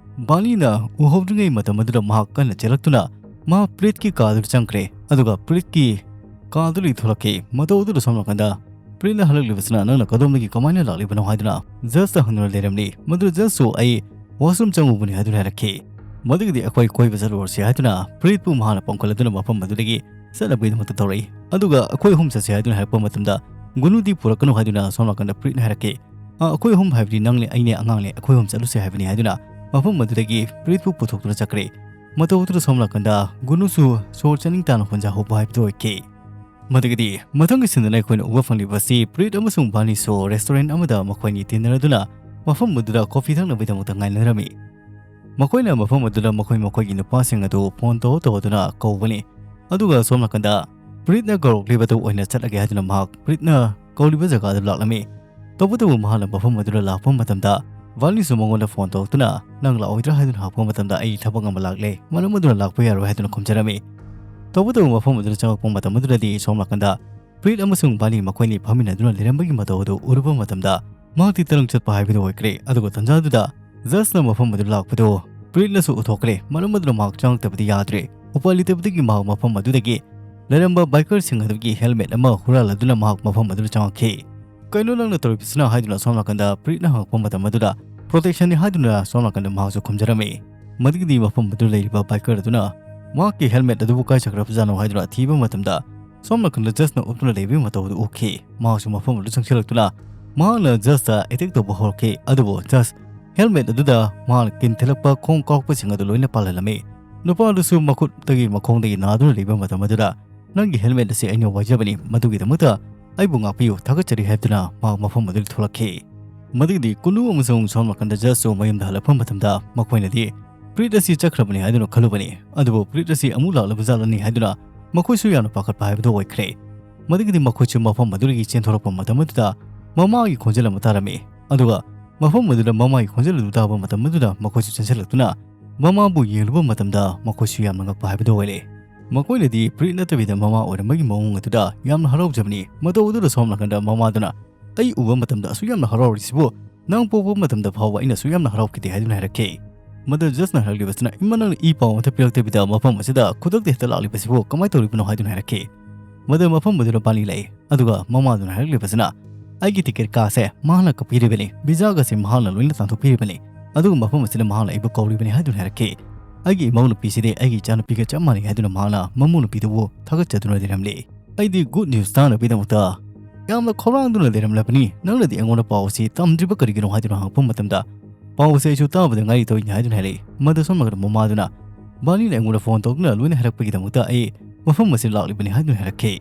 ꯕꯥꯔꯅꯤꯅ ꯎꯍꯧꯗ꯭ꯔꯤꯉꯩ ꯃꯇꯝ ꯑꯗꯨꯗ ꯃꯍꯥꯛ ꯀꯟꯅ ꯆꯦꯜꯂꯛꯇꯨꯅ ꯃꯍꯥꯛ ꯄ꯭ꯔꯤꯠꯀꯤ ꯀꯥꯗꯨꯗ ꯆꯪꯈ꯭ꯔꯦ, ꯑꯗꯨꯒ ꯄ꯭ꯔꯤꯠꯀꯤ ꯀꯥꯗꯨꯗꯒꯤ ꯊꯣꯛꯂꯛꯈꯤ꯫ ꯃꯇꯧ ꯑꯗꯨꯗ ꯁꯣꯝ ꯅꯥꯀꯟꯗ ꯄ꯭ꯔꯤꯠꯅ ꯍꯜꯂꯛꯂꯤꯕꯁꯤꯅ "ꯅꯪꯅ ꯀꯗꯣꯝꯗꯒꯤ ꯀꯃꯥꯏꯅ ꯂꯥꯛꯂꯤꯕꯅꯣ?" ꯍꯥꯏꯗꯨꯅ ꯖꯁꯇ ꯍꯪꯗꯨꯅ ꯂꯩꯔꯝꯂꯤ꯫ ꯃꯗꯨ ꯖꯁꯁꯨ "ꯑꯩ washroom ꯆꯪꯉꯨꯕꯅꯤ" ꯍꯥꯏꯗꯨꯅ ꯍꯥꯏꯔꯛꯈꯤ꯫ ꯃꯗꯨꯒꯤꯗꯤ "ꯑꯩꯈꯣꯏ ꯀꯣꯏꯕ ꯆꯠꯂꯨꯔꯁꯤ" ꯍꯥꯏꯗꯨꯅ ꯄ꯭ꯔꯤꯠꯄꯨ ꯃꯍꯥꯛꯅ ꯄꯝꯈꯠꯂꯗꯨꯅ ꯃꯐꯝ ꯑꯗꯨꯗꯒꯤ ꯆꯠꯅꯕꯒꯤꯗꯃꯛꯇ ꯇꯧꯔꯛꯏ꯫ ꯑꯗꯨꯒ "ꯑꯩꯈꯣꯏ ꯑꯍꯨꯝ ꯆꯠꯁꯤ" ꯍꯥꯏꯗꯨꯅ ꯍꯥꯏꯔꯛꯄ ꯃꯇꯝꯗ "ꯒꯨꯅꯨꯗꯤ ꯄꯨꯔꯛꯀꯅꯨ" ꯍꯥꯏꯗꯨꯅ ꯁꯣꯝ ꯅꯥꯀꯟꯗ ꯄ꯭ꯔꯤꯠꯅ ꯍꯥꯏꯔꯛꯈꯤ꯫ "ꯑ, ꯑꯩꯈꯣꯏ ꯑꯍꯨꯝ ꯍꯥꯏꯕꯗꯤ ꯅꯪꯅꯦ, ꯑꯩꯅꯦ, ꯑꯉꯥꯡꯅꯦ, ꯑꯩꯈꯣꯏ ꯑꯍꯨꯝ ꯆꯠꯂꯨꯁꯦ ꯍꯥꯏꯕꯅꯤ" ꯍꯥꯏꯗꯨꯅ ꯃꯐꯝ ꯑꯗꯨꯗꯒꯤ ꯄ꯭ꯔꯤꯠꯄꯨ ꯄꯨꯊꯣꯛꯇꯨꯅ ꯆꯠꯈ꯭ꯔꯦ꯫ ꯃꯇꯧ ꯑꯗꯨꯗ ꯁꯣꯝ ꯅꯥꯀꯟꯗ ꯒꯨꯅꯨꯁꯨ ꯁꯣꯔ ꯆꯥꯅꯤꯡ ꯇꯥꯅ ꯍꯣꯟꯖꯍꯧꯕ ꯍꯥꯏꯕꯗꯨ ꯑꯣꯏꯈꯤ꯫ ꯃꯗꯨꯒꯤꯗꯤ ꯃꯊꯪꯒꯤ ꯁꯤꯟꯗꯅ ꯑꯩꯈꯣꯏꯅ ꯎꯕ ꯐꯪꯂꯤꯕ ꯑꯁꯤ ꯄ꯭ꯔꯤꯠ ꯑꯃꯁꯨꯡ ꯕꯥꯔꯅꯤꯁꯨ restaurant ꯑꯃꯗ ꯃꯈꯣꯏꯅꯤ ꯇꯤꯟꯅꯔꯗꯨꯅ ꯃꯐꯝ ꯑꯗꯨꯗ coffee ꯊꯛꯅꯕꯒꯤꯗꯃꯛꯇ ꯉꯥꯏꯅꯔꯝꯃꯤ꯫ ꯃꯈꯣꯏꯅ ꯃꯐꯝ ꯑꯗꯨꯗ ꯃꯈꯣꯏ ꯃꯈꯣꯏꯒꯤ ꯅꯨꯄꯥꯁꯤꯡ ꯑꯗꯨ phone ꯇꯧ ꯇꯧꯗꯨꯅ ꯀꯧꯕꯅꯤ꯫ ꯑꯗꯨꯒ ꯁꯣꯝ ꯅꯥꯀꯟꯗ ꯄ꯭ꯔꯤꯠꯅ ꯀꯧꯔꯛꯂꯤꯕꯗꯨ ꯑꯣꯏꯅ ꯆꯠꯂꯒꯦ ꯍꯥꯏꯗꯨꯅ ꯃꯍꯥꯛ ꯄ꯭ꯔꯤꯠꯅ ꯀꯧꯔꯤꯕ ꯖꯒꯥꯗꯨ ꯂꯥꯛꯂꯝꯃꯤ꯫ ꯇꯧꯕꯇꯕꯨ ꯃꯍꯥꯛꯅ ꯃꯐꯝ ꯑꯗꯨꯗ ꯂꯥꯛꯄ ꯃꯇꯝꯗ ꯕꯥꯔꯅꯤꯁꯨ ꯃꯉꯣꯟꯗ phone ꯇꯧꯔꯛꯇꯨꯅ "ꯅꯪ ꯂꯥꯛꯑꯣꯏꯗ꯭ꯔꯥ?" ꯍꯥꯏꯗꯨꯅ ꯍꯪꯉꯛꯄ ꯃꯇꯝꯗ "ꯑꯩ ꯊꯕꯛ ꯑꯃ ꯂꯥꯛꯂꯦ, ꯃꯔꯝ ꯑꯗꯨꯅ ꯂꯥꯛꯄ ꯌꯥꯔꯣꯏ" ꯍꯥꯏꯗꯨꯅ ꯈꯨꯝꯖꯔꯝꯃꯤ꯫ ꯇꯧꯕꯇꯕꯨ ꯃꯐꯝ ꯑꯗꯨꯗ ꯆꯪꯂꯛꯄ ꯃꯇꯝ ꯑꯗꯨꯗꯗꯤ ꯁꯣꯝ ꯅꯥꯀꯟꯗ ꯄ꯭ꯔꯤꯠ ꯑꯃꯁꯨꯡ ꯕꯥꯔꯅꯤ ꯃꯈꯣꯏꯅꯤ ꯐꯝꯃꯤꯟꯅꯗꯨꯅ ꯂꯩꯔꯝꯕꯒꯤ ꯃꯇꯧ ꯑꯗꯨ ꯎꯔꯨꯕ ꯃꯇꯝꯗ ꯃꯍꯥꯛꯇꯤ ꯇꯔꯪ ꯆꯠꯄ ꯍꯥꯏꯕꯗꯨ ꯑꯣꯏꯈ꯭ꯔꯦ꯫ ꯑꯗꯨꯒ ꯇꯟꯖꯥꯗꯨꯗ ꯖꯁꯅ ꯃꯐꯝ ꯑꯗꯨ ꯂꯥꯛꯄꯗꯨ ꯄ꯭ꯔꯤꯠꯅꯁꯨ ꯎꯊꯣꯛꯈ꯭ꯔꯦ꯫ ꯃꯔꯝ ꯑꯗꯨꯅ ꯃꯍꯥꯛ ꯆꯪꯂꯛꯇꯕꯗꯤ ꯌꯥꯗ꯭ꯔꯦ꯫ ꯎꯄꯥꯏ ꯂꯩꯇꯕꯗꯒꯤ ꯃꯍꯥꯛ ꯃꯐꯝ ꯑꯗꯨꯗꯒꯤ ꯂꯩꯔꯝꯕ bikerꯁꯤꯡ ꯑꯗꯨꯒꯤ helmet ꯑꯃ ꯍꯨꯔꯥꯜꯂꯗꯨꯅ ꯃꯍꯥꯛ ꯃꯐꯝ ꯑꯗꯨꯗ ꯆꯪꯂꯛꯈꯤ꯫ "ꯀꯩꯅꯣ ꯅꯪꯅ ꯇꯧꯔꯤꯕꯁꯤꯅ?" ꯍꯥꯏꯗꯨꯅ ꯁꯣꯝ ꯅꯥꯀꯟꯗ ꯄ꯭ꯔꯤꯠꯅ ꯍꯪꯉꯛꯄ ꯃꯇꯝ ꯑꯗꯨꯗ "Protectionꯅꯤ" ꯍꯥꯏꯗꯨꯅ ꯁꯣꯝ ꯅꯥꯀꯟꯗ ꯃꯍꯥꯛꯁꯨ ꯈꯨꯝꯖꯔꯝꯃꯤ꯫ ꯃꯗꯨꯒꯤꯗꯤ ꯃꯐꯝ ꯑꯗꯨꯗ ꯂꯩꯔꯤꯕ biker ꯑꯗꯨꯅ ꯃꯍꯥꯛꯀꯤ helmet ꯑꯗꯨꯕꯨ ꯀꯥꯏ ꯆꯠꯈ꯭ꯔꯕꯖꯥꯠꯅꯣ ꯍꯥꯏꯗꯨꯅ ꯊꯤꯕ ꯃꯇꯝꯗ ꯁꯣꯝ ꯅꯥꯀꯟꯗ ꯖꯁꯅ ꯎꯞꯇꯨꯅ ꯂꯩꯕꯒꯤ ꯃꯇꯧ ꯑꯗꯨ ꯎꯈꯤ꯫ ꯃꯍꯥꯛꯁꯨ ꯃꯐꯝ ꯑꯗꯨꯗ ꯆꯪꯁꯤꯜꯂꯛꯇꯨꯅ ꯃꯍꯥꯛꯅ ꯖꯁꯇ attack ꯇꯧꯕ ꯍꯧꯔꯛꯈꯤ꯫ ꯑꯗꯨꯕꯨ ꯖꯁ helmet ꯑꯗꯨꯗ ꯃꯍꯥꯛꯅ ꯀꯤꯟ ꯊꯤꯜꯂꯛꯄ ꯈꯣꯡ ꯀꯥꯎꯔꯛꯄꯁꯤꯡ ꯑꯗꯨ ꯂꯣꯏꯅ ꯄꯥꯜꯍꯜꯂꯝꯃꯤ꯫ ꯅꯨꯄꯥ ꯑꯗꯨꯁꯨ ꯃꯈꯨꯠꯇꯒꯤ ꯃꯈꯣꯡꯗꯒꯤ ꯅꯥꯗꯨꯅ ꯂꯩꯕ ꯃꯇꯝ ꯑꯗꯨꯗ "ꯅꯪꯒꯤ helmet ꯑꯁꯤ ꯑꯩꯅ ꯋꯥꯏꯖꯕꯅꯤ, ꯃꯗꯨꯒꯤꯗꯃꯛꯇ ꯑꯩꯕꯨ ꯉꯥꯛꯄꯤꯌꯨ, ꯊꯥꯒꯠꯆꯔꯤ" ꯍꯥꯏꯗꯨꯅ ꯃꯍꯥꯛ ꯃꯐꯝ ꯑꯗꯨꯗꯒꯤ ꯊꯣꯛꯂꯛꯈꯤ꯫ ꯃꯗꯨꯒꯤꯗꯤ ꯀꯨꯅꯨ ꯑꯃꯁꯨꯡ ꯁꯣꯝ ꯅꯥꯀꯟꯗ ꯖꯁꯁꯨ ꯃꯌꯨꯝꯗ ꯍꯜꯂꯛꯄ ꯃꯇꯝꯗ ꯃꯈꯣꯏꯅꯗꯤ ꯄ꯭ꯔꯤꯠ ꯑꯁꯤ ꯆꯠꯈ꯭ꯔꯕꯅꯤ ꯍꯥꯏꯗꯨꯅ ꯈꯜꯂꯨꯕꯅꯤ꯫ ꯑꯗꯨꯕꯨ ꯄ꯭ꯔꯤꯠ ꯑꯁꯤ ꯑꯃꯨꯛ ꯂꯥꯛꯂꯕꯖꯥꯠꯂꯅꯤ ꯍꯥꯏꯗꯨꯅ ꯃꯈꯣꯏꯁꯨ ꯌꯥꯝꯅ ꯄꯥꯈꯠꯄ ꯍꯥꯏꯕꯗꯨ ꯑꯣꯏꯈ꯭ꯔꯦ꯫ ꯃꯗꯨꯒꯤꯗꯤ ꯃꯈꯣꯏꯁꯨ ꯃꯐꯝ ꯑꯗꯨꯗꯒꯤ ꯆꯦꯟꯊꯣꯔꯛꯄ ꯃꯇꯝ ꯑꯗꯨꯗ ꯃꯃꯥꯒꯤ ꯈꯣꯟꯖꯦꯜ ꯑꯃ ꯇꯥꯔꯝꯃꯤ꯫ ꯑꯗꯨꯒ ꯃꯐꯝ ꯑꯗꯨꯗ ꯃꯃꯥꯒꯤ ꯈꯣꯟꯖꯦꯜ ꯑꯗꯨ ꯇꯥꯕ ꯃꯇꯝ ꯑꯗꯨꯗ ꯃꯈꯣꯏꯁꯨ ꯆꯦꯟꯁꯤꯜꯂꯛꯇꯨꯅ ꯃꯃꯥꯕꯨ ꯌꯦꯡꯂꯨꯕ ꯃꯇꯝꯗ ꯃꯈꯣꯏꯁꯨ ꯌꯥꯝꯅ ꯉꯛꯄ ꯍꯥꯏꯕꯗꯨ ꯑꯣꯏꯔꯦ꯫ ꯃꯈꯣꯏꯅꯗꯤ ꯄ꯭ꯔꯤꯠ ꯅꯠꯇꯕꯤꯗ ꯃꯃꯥ ꯑꯣꯏꯔꯝꯕꯒꯤ ꯃꯑꯣꯡ ꯑꯗꯨꯗ ꯌꯥꯝꯅ ꯍꯔꯥꯎꯖꯕꯅꯤ꯫ ꯃꯇꯧ ꯑꯗꯨꯗ ꯁꯣꯝ ꯅꯥꯀꯟꯗ ꯃꯃꯥꯗꯨꯅ, "ꯑꯩ ꯎꯕ ꯃꯇꯝꯗ ꯑꯁꯨꯛ ꯌꯥꯝꯅ ꯍꯔꯥꯎꯔꯤꯁꯤꯕꯨ ꯅꯪ ꯄꯣꯛꯄ ꯃꯇꯝꯗ ꯐꯥꯎꯕ ꯑꯩꯅ ꯑꯁꯨꯛ ꯌꯥꯝꯅ ꯍꯔꯥꯎꯈꯤꯗꯦ" ꯍꯥꯏꯗꯨꯅ ꯍꯥꯏꯔꯛꯈꯤ꯫ ꯃꯗꯨ ꯖꯁꯅ ꯍꯥꯏꯔꯛꯂꯤꯕꯁꯤꯅ, "ꯏꯃꯥ, ꯅꯪꯅ ꯏ ꯄꯥꯎ ꯑꯃꯠꯇ ꯄꯤꯔꯛꯇꯕꯤꯗ ꯃꯐꯝ ꯑꯁꯤꯗ ꯈꯨꯗꯛꯇ ꯍꯦꯛꯇ ꯂꯥꯛꯂꯤꯕꯁꯤꯕꯨ ꯀꯃꯥꯏꯅ ꯇꯧꯔꯤꯕꯅꯣ?" ꯍꯥꯏꯗꯨꯅ ꯍꯥꯏꯔꯛꯈꯤ꯫ ꯃꯗꯨ ꯃꯐꯝ ꯑꯗꯨꯗ ꯕꯥꯅꯤ ꯂꯩ꯫ ꯑꯗꯨꯒ ꯃꯃꯥꯗꯨꯅ ꯍꯥꯏꯔꯛꯂꯤꯕꯁꯤꯅ, "ꯑꯩꯒꯤ ꯇꯤꯀꯦꯠ ꯀꯥꯁꯦ ꯃꯍꯥꯛꯅ ꯀꯛꯄꯤꯔꯤꯕꯅꯤ, ꯚꯤꯖꯥꯒꯁꯦ ꯃꯍꯥꯛꯅ ꯂꯣꯏꯅ ꯇꯥꯟꯊꯣꯛꯄꯤꯔꯤꯕꯅꯤ, ꯑꯗꯨꯒ ꯃꯐꯝ ꯑꯁꯤꯗ ꯃꯍꯥꯛꯅ ꯑꯩꯕꯨ ꯀꯧꯔꯤꯕꯅꯤ" ꯍꯥꯏꯗꯨꯅ ꯍꯥꯏꯔꯛꯈꯤ꯫ "ꯑꯩꯒꯤ ꯏꯃꯧ ꯅꯨꯄꯤꯁꯤꯗꯤ ꯑꯩꯒꯤ ꯏꯆꯥꯅꯨꯄꯤꯒ ꯆꯞ ꯃꯥꯟꯅꯩ" ꯍꯥꯏꯗꯨꯅ ꯃꯍꯥꯛꯅ ꯃꯃꯧ ꯅꯨꯄꯤꯗꯨꯕꯨ ꯊꯥꯒꯠꯆꯗꯨꯅ ꯂꯩꯔꯝꯂꯤ꯫ ꯑꯩꯗꯤ ꯒꯨꯗ ꯅ꯭ꯌꯨꯁ ꯇꯥꯅꯕꯒꯤꯗꯃꯛꯇ ꯌꯥꯝꯅ ꯈꯧꯔꯥꯡꯗꯨꯅ ꯂꯩꯔꯝꯂꯕꯅꯤ꯫ "ꯅꯪꯅꯗꯤ ꯑꯩꯉꯣꯟꯗ ꯄꯥꯎ ꯑꯁꯤ ꯇꯝꯗ꯭ꯔꯤꯕ ꯀꯔꯤꯒꯤꯅꯣ?" ꯍꯥꯏꯗꯨꯅ ꯍꯪꯉꯛꯄ ꯃꯇꯝꯗ, "ꯄꯥꯎ ꯑꯁꯤ ꯑꯩꯁꯨ ꯇꯥꯕꯗ ꯉꯥꯏꯔꯤ ꯇꯧꯔꯤꯅꯤ" ꯍꯥꯏꯗꯨꯅ ꯍꯥꯏꯔꯛꯏ꯫ ꯃꯗꯨ ꯁꯣꯝ ꯅꯥꯀꯟꯗ ꯃꯃꯥꯗꯨꯅ, "ꯕꯥꯅꯤꯅ ꯑꯩꯉꯣꯟꯗ ꯐꯣꯟ ꯇꯧꯗꯨꯅ ꯂꯣꯏꯅ ꯍꯥꯏꯔꯛꯄꯒꯤꯗꯃꯛꯇ ꯑꯩ ꯃꯐꯝ ꯑꯁꯤꯗ ꯂꯥꯛꯂꯤꯕꯅꯤ" ꯍꯥꯏꯗꯨꯅ ꯍꯥꯏꯔꯛꯈꯤ꯫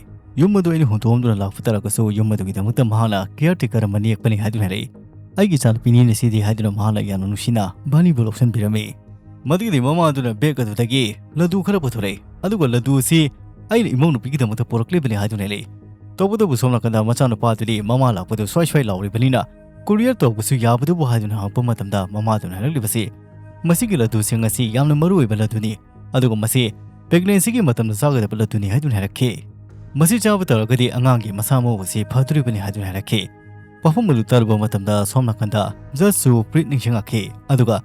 ꯌꯨꯝ ꯑꯗꯨ ꯑꯩꯅ ꯍꯨꯟꯗꯣꯛꯑꯝꯗꯨꯅ ꯂꯥꯛꯄ ꯇꯥꯔꯒꯁꯨ ꯌꯨꯝ ꯑꯗꯨꯒꯤꯗꯃꯛꯇ ꯃꯍꯥꯛꯅ ꯀꯤꯌꯥꯔ ꯇꯦꯀꯔ ꯑꯃ ꯅꯦꯛꯄꯅꯤ ꯍꯥꯏꯗꯨꯅ ꯍꯥꯏꯔꯛꯏ꯫ "ꯑꯩꯒꯤ ꯏꯆꯥꯅꯨꯄꯤꯅꯤꯅ ꯁꯤꯗꯤ" ꯍꯥꯏꯗꯨꯅ ꯃꯍꯥꯛꯅ ꯌꯥꯝꯅ ꯅꯨꯡꯁꯤꯅ ꯕꯥꯅꯤꯕꯨ ꯂꯧꯁꯤꯟꯕꯤꯔꯝꯃꯤ꯫ ꯃꯗꯨꯒꯤꯗꯤ ꯃꯃꯥꯗꯨꯅ ꯕꯦꯒ ꯑꯗꯨꯗꯒꯤ ꯂꯗꯨ ꯈꯔ ꯄꯨꯊꯣꯔꯛꯏ꯫ ꯑꯗꯨꯒ ꯂꯗꯨ ꯑꯁꯤ ꯑꯩꯅ ꯏꯃꯧ ꯅꯨꯄꯤꯒꯤꯗꯃꯛꯇ ꯄꯨꯔꯛꯂꯤꯕꯅꯤ ꯍꯥꯏꯗꯨꯅ ꯍꯥꯏꯔꯛꯏ꯫ ꯇꯧꯕꯇꯕꯨ ꯁꯣꯝ ꯅꯥꯀꯟꯗ ꯃꯆꯥꯅꯨꯄꯥꯗꯨꯗꯤ ꯃꯃꯥ ꯂꯥꯛꯄꯗꯨ ꯁ꯭ꯋꯥꯏ ꯁ꯭ꯋꯥꯏ ꯂꯥꯎꯔꯤꯕꯅꯤꯅ ꯀꯨꯔꯤꯌꯔ ꯇꯧꯕꯁꯨ ꯌꯥꯕꯗꯨꯕꯨ ꯍꯥꯏꯗꯨꯅ ꯍꯪꯉꯛꯄ ꯃꯇꯝꯗ ꯃꯃꯥꯗꯨꯅ ꯍꯥꯏꯔꯛꯂꯤꯕꯁꯤ, "ꯃꯁꯤꯒꯤ ꯂꯗꯨꯁꯤꯡ ꯑꯁꯤ ꯌꯥꯝꯅ ꯃꯔꯨ ꯑꯣꯏꯕ ꯂꯗꯨꯅꯤ, ꯑꯗꯨꯒ ꯃꯁꯤ ꯄ꯭ꯔꯦꯒꯅꯦꯟꯁꯤꯒꯤ ꯃꯇꯝꯗ ꯆꯥꯒꯗꯕ ꯂꯗꯨꯅꯤ" ꯍꯥꯏꯗꯨꯅ ꯍꯥꯏꯔꯛꯈꯤ꯫ "ꯃꯁꯤ ꯆꯥꯕ ꯇꯥꯔꯒꯗꯤ ꯑꯉꯥꯡꯒꯤ ꯃꯁꯥ ꯃꯎ ꯑꯁꯤ ꯐꯗꯣꯔꯤꯕꯅꯤ" ꯍꯥꯏꯗꯨꯅ ꯍꯥꯏꯔꯛꯈꯤ꯫ ꯋꯥꯐꯝ ꯑꯗꯨ ꯇꯥꯔꯨꯕ ꯃꯇꯝꯗ ꯁꯣꯝ ꯅꯥꯀꯟꯗ ꯖꯁꯁꯨ ꯄ꯭ꯔꯤꯠ ꯅꯤꯡꯁꯤꯡꯂꯛꯈꯤ꯫ ꯑꯗꯨꯒ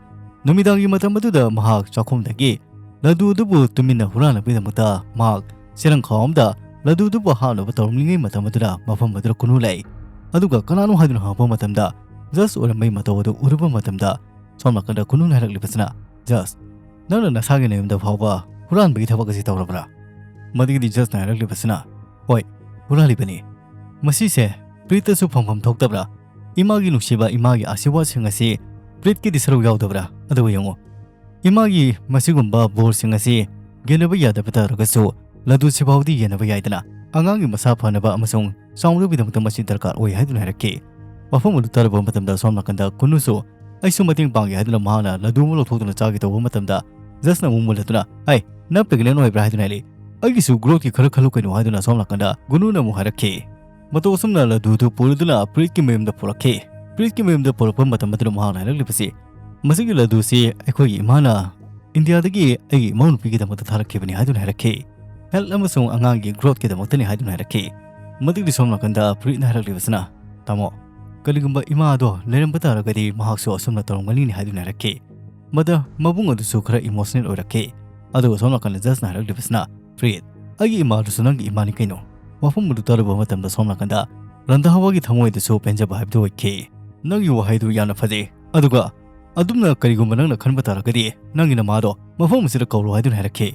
ꯅꯨꯃꯤꯗꯥꯡꯒꯤ ꯃꯇꯝ ꯑꯗꯨꯗ ꯃꯍꯥꯛ ꯆꯥꯛꯈꯨꯝꯗꯒꯤ ꯂꯗꯨ ꯑꯗꯨꯕꯨ ꯇꯨꯃꯤꯟꯅ ꯍꯨꯔꯥꯟꯅꯕꯒꯤꯗꯃꯛꯇ ꯃꯍꯥꯛ ꯆꯦꯔꯪꯈꯥꯎ ꯑꯃꯗ ꯂꯗꯨ ꯑꯗꯨꯕꯨ ꯍꯥꯞꯅꯕ ꯇꯧꯔꯝꯂꯤꯉꯩ ꯃꯇꯝ ꯑꯗꯨꯗ ꯃꯐꯝ ꯑꯗꯨꯗ ꯀꯨꯅꯨ ꯂꯩ꯫ ꯑꯗꯨꯒ ꯀꯅꯥꯅꯣ ꯍꯥꯏꯗꯨꯅ ꯍꯪꯉꯛꯄ ꯃꯇꯝꯗ ꯖꯁ ꯑꯣꯏꯔꯝꯕꯒꯤ ꯃꯇꯧ ꯑꯗꯨ ꯎꯔꯨꯕ ꯃꯇꯝꯗ ꯁꯣꯝ ꯅꯥꯀꯟꯗ ꯀꯨꯅꯨꯅ ꯍꯥꯏꯔꯛꯂꯤꯕꯁꯤꯅ, "ꯖꯁ, ꯅꯪꯅ ꯅꯁꯥꯒꯤ ꯅꯌꯨꯝꯗ ꯐꯥꯎꯕ ꯍꯨꯔꯥꯟꯕꯒꯤ ꯊꯕꯛ ꯑꯁꯤ ꯇꯧꯔꯕ꯭ꯔꯥ?" ꯃꯗꯨꯒꯤꯗꯤ ꯖꯁꯅ ꯍꯥꯏꯔꯛꯂꯤꯕꯁꯤꯅ, "ꯍꯣꯏ, ꯍꯨꯔꯥꯜꯂꯤꯕꯅꯤ꯫ ꯃꯁꯤꯁꯦ ꯄ꯭ꯔꯤꯠꯇꯁꯨ ꯐꯪꯐꯝ ꯊꯣꯛꯇꯕ꯭ꯔꯥ? ꯏꯃꯥꯒꯤ ꯅꯨꯡꯁꯤꯕ, ꯏꯃꯥꯒꯤ ꯑꯥꯁꯤꯔꯋꯥꯗꯁꯤꯡ ꯑꯁꯤ ꯄ꯭ꯔꯤꯠꯀꯤꯗꯤ ꯁꯔꯨꯛ ꯌꯥꯎꯗꯕ꯭ꯔꯥ? ꯑꯗꯨꯒ ꯌꯦꯡꯉꯨ, ꯏꯃꯥꯒꯤ ꯃꯁꯤꯒꯨꯝꯕ ꯕꯣꯔꯁꯤꯡ ꯑꯁꯤ ꯌꯦꯟꯅꯕ ꯌꯥꯗꯕ ꯇꯥꯔꯒꯁꯨ ꯂꯗꯨꯁꯤꯐꯥꯎꯗꯤ ꯌꯦꯟꯅꯕ ꯌꯥꯏꯗꯅ꯫ ꯑꯉꯥꯡꯒꯤ ꯃꯁꯥ ꯐꯅꯕ ꯑꯃꯁꯨꯡ ꯆꯥꯎꯅꯕꯒꯤꯗꯃꯛꯇ ꯃꯁꯤ ꯗꯔꯀꯥꯔ ꯑꯣꯏ" ꯍꯥꯏꯗꯨꯅ ꯍꯥꯏꯔꯛꯈꯤ꯫ ꯋꯥꯐꯝ ꯑꯗꯨ ꯇꯥꯔꯨꯕ ꯃꯇꯝꯗ ꯁꯣꯝ ꯅꯥꯀꯟꯗ ꯀꯨꯅꯨꯁꯨ ꯑꯩꯁꯨ ꯃꯇꯦꯡ ꯄꯥꯡꯒꯦ" ꯍꯥꯏꯗꯨꯅ ꯃꯍꯥꯛꯅ ꯂꯗꯨ ꯑꯃ ꯂꯧꯊꯣꯛꯇꯨꯅ ꯆꯥꯒꯦ ꯇꯧꯕ ꯃꯇꯝꯗ, ꯖꯁꯅ ꯑꯃꯨꯛ ꯃꯨꯜꯂꯗꯨꯅ, "ꯍꯩ, ꯅꯪ pregnant ꯑꯣꯏꯕ꯭ꯔꯥ?" ꯍꯥꯏꯗꯨꯅ ꯍꯥꯏꯔꯛꯏ꯫ "ꯑꯩꯒꯤꯁꯨ growthꯀꯤ ꯈꯔ ꯈꯜꯂꯨ ꯀꯩꯅꯣ" ꯍꯥꯏꯗꯨꯅ ꯑꯁꯣꯝ ꯅꯥꯀꯟꯗ ꯒꯨꯅꯨꯅ ꯑꯃꯨꯛ ꯍꯥꯏꯔꯛꯈꯤ꯫ ꯃꯇꯧ ꯑꯁꯨꯝꯅ ꯂꯗꯨꯗꯨ ꯄꯨꯔꯗꯨꯅ ꯄ꯭ꯔꯤꯠꯀꯤ ꯃꯌꯨꯝꯗ ꯄꯨꯔꯛꯈꯤ꯫ ꯄ꯭ꯔꯤꯠꯀꯤ ꯃꯌꯨꯝꯗ ꯄꯨꯔꯛꯄ ꯃꯇꯝ ꯑꯗꯨꯗ ꯃꯍꯥꯛꯅ ꯍꯥꯏꯔꯛꯂꯤꯕꯁꯤ, "ꯃꯁꯤꯒꯤ ꯂꯗꯨꯁꯤ ꯑꯩꯈꯣꯏꯒꯤ ꯏꯃꯥꯅ ꯏꯟꯗꯤꯌꯥꯗꯒꯤ ꯑꯩꯒꯤ ꯏꯃꯧꯅꯨꯄꯤꯒꯤꯗꯃꯛꯇ ꯊꯥꯔꯛꯈꯤꯕꯅꯤ" ꯍꯥꯏꯗꯨꯅ ꯍꯥꯏꯔꯛꯈꯤ꯫ "Health ꯑꯃꯁꯨꯡ ꯑꯉꯥꯡꯒꯤ growthꯀꯤꯗꯃꯛꯇꯅꯤ" ꯍꯥꯏꯗꯨꯅ ꯍꯥꯏꯔꯛꯈꯤ꯫ ꯃꯗꯨꯒꯤ ꯁꯣꯝ ꯅꯥꯀꯟꯗ ꯄ꯭ꯔꯤꯠꯅ ꯍꯥꯏꯔꯛꯂꯤꯕꯁꯤꯅ, "ꯇꯥꯃꯣ, ꯀꯔꯤꯒꯨꯝꯕ ꯏꯃꯥ ꯑꯗꯣ ꯂꯩꯔꯝꯕ ꯇꯥꯔꯒꯗꯤ ꯃꯍꯥꯛꯁꯨ ꯑꯁꯨꯝꯅ ꯇꯧꯔꯝꯒꯅꯤꯅꯤ" ꯍꯥꯏꯗꯨꯅ ꯍꯥꯏꯔꯛꯈꯤ꯫ ꯃꯗ ꯃꯕꯨꯡ ꯑꯗꯨꯁꯨ ꯈꯔ emotional ꯑꯣꯏꯔꯛꯈꯤ꯫ ꯑꯗꯨꯒ ꯁꯣꯝ ꯅꯥꯀꯟꯗ ꯖꯁꯅ ꯍꯥꯏꯔꯛꯂꯤꯕꯁꯤꯅ, "ꯄ꯭ꯔꯤꯠ, ꯑꯩꯒꯤ ꯏꯃꯥꯗꯨꯁꯨ ꯅꯪꯒꯤ ꯏꯃꯥꯅꯤ ꯀꯩꯅꯣ?" ꯋꯥꯐꯝ ꯑꯗꯨ ꯇꯥꯔꯨꯕ ꯃꯇꯝꯗ ꯁꯣꯝ ꯅꯥꯀꯟꯗ ꯔꯟꯙꯥꯋꯥꯒꯤ ꯊꯃꯣꯏꯗꯁꯨ ꯄꯦꯟꯖꯕ ꯍꯥꯏꯕꯗꯨ ꯑꯣꯏꯈꯤ꯫ "ꯅꯪꯒꯤ ꯋꯥꯍꯩꯗꯨ ꯌꯥꯝꯅ ꯐꯖꯩ꯫ ꯑꯗꯨꯒ ꯑꯗꯨꯝꯅ ꯀꯔꯤꯒꯨꯝꯕ ꯅꯪꯅ ꯈꯟꯕ ꯇꯥꯔꯒꯗꯤ ꯅꯪꯒꯤ ꯅꯃꯥꯗꯣ ꯃꯐꯝ ꯑꯁꯤꯗ ꯀꯧꯔꯣ" ꯍꯥꯏꯗꯨꯅ ꯍꯥꯏꯔꯛꯈꯤ꯫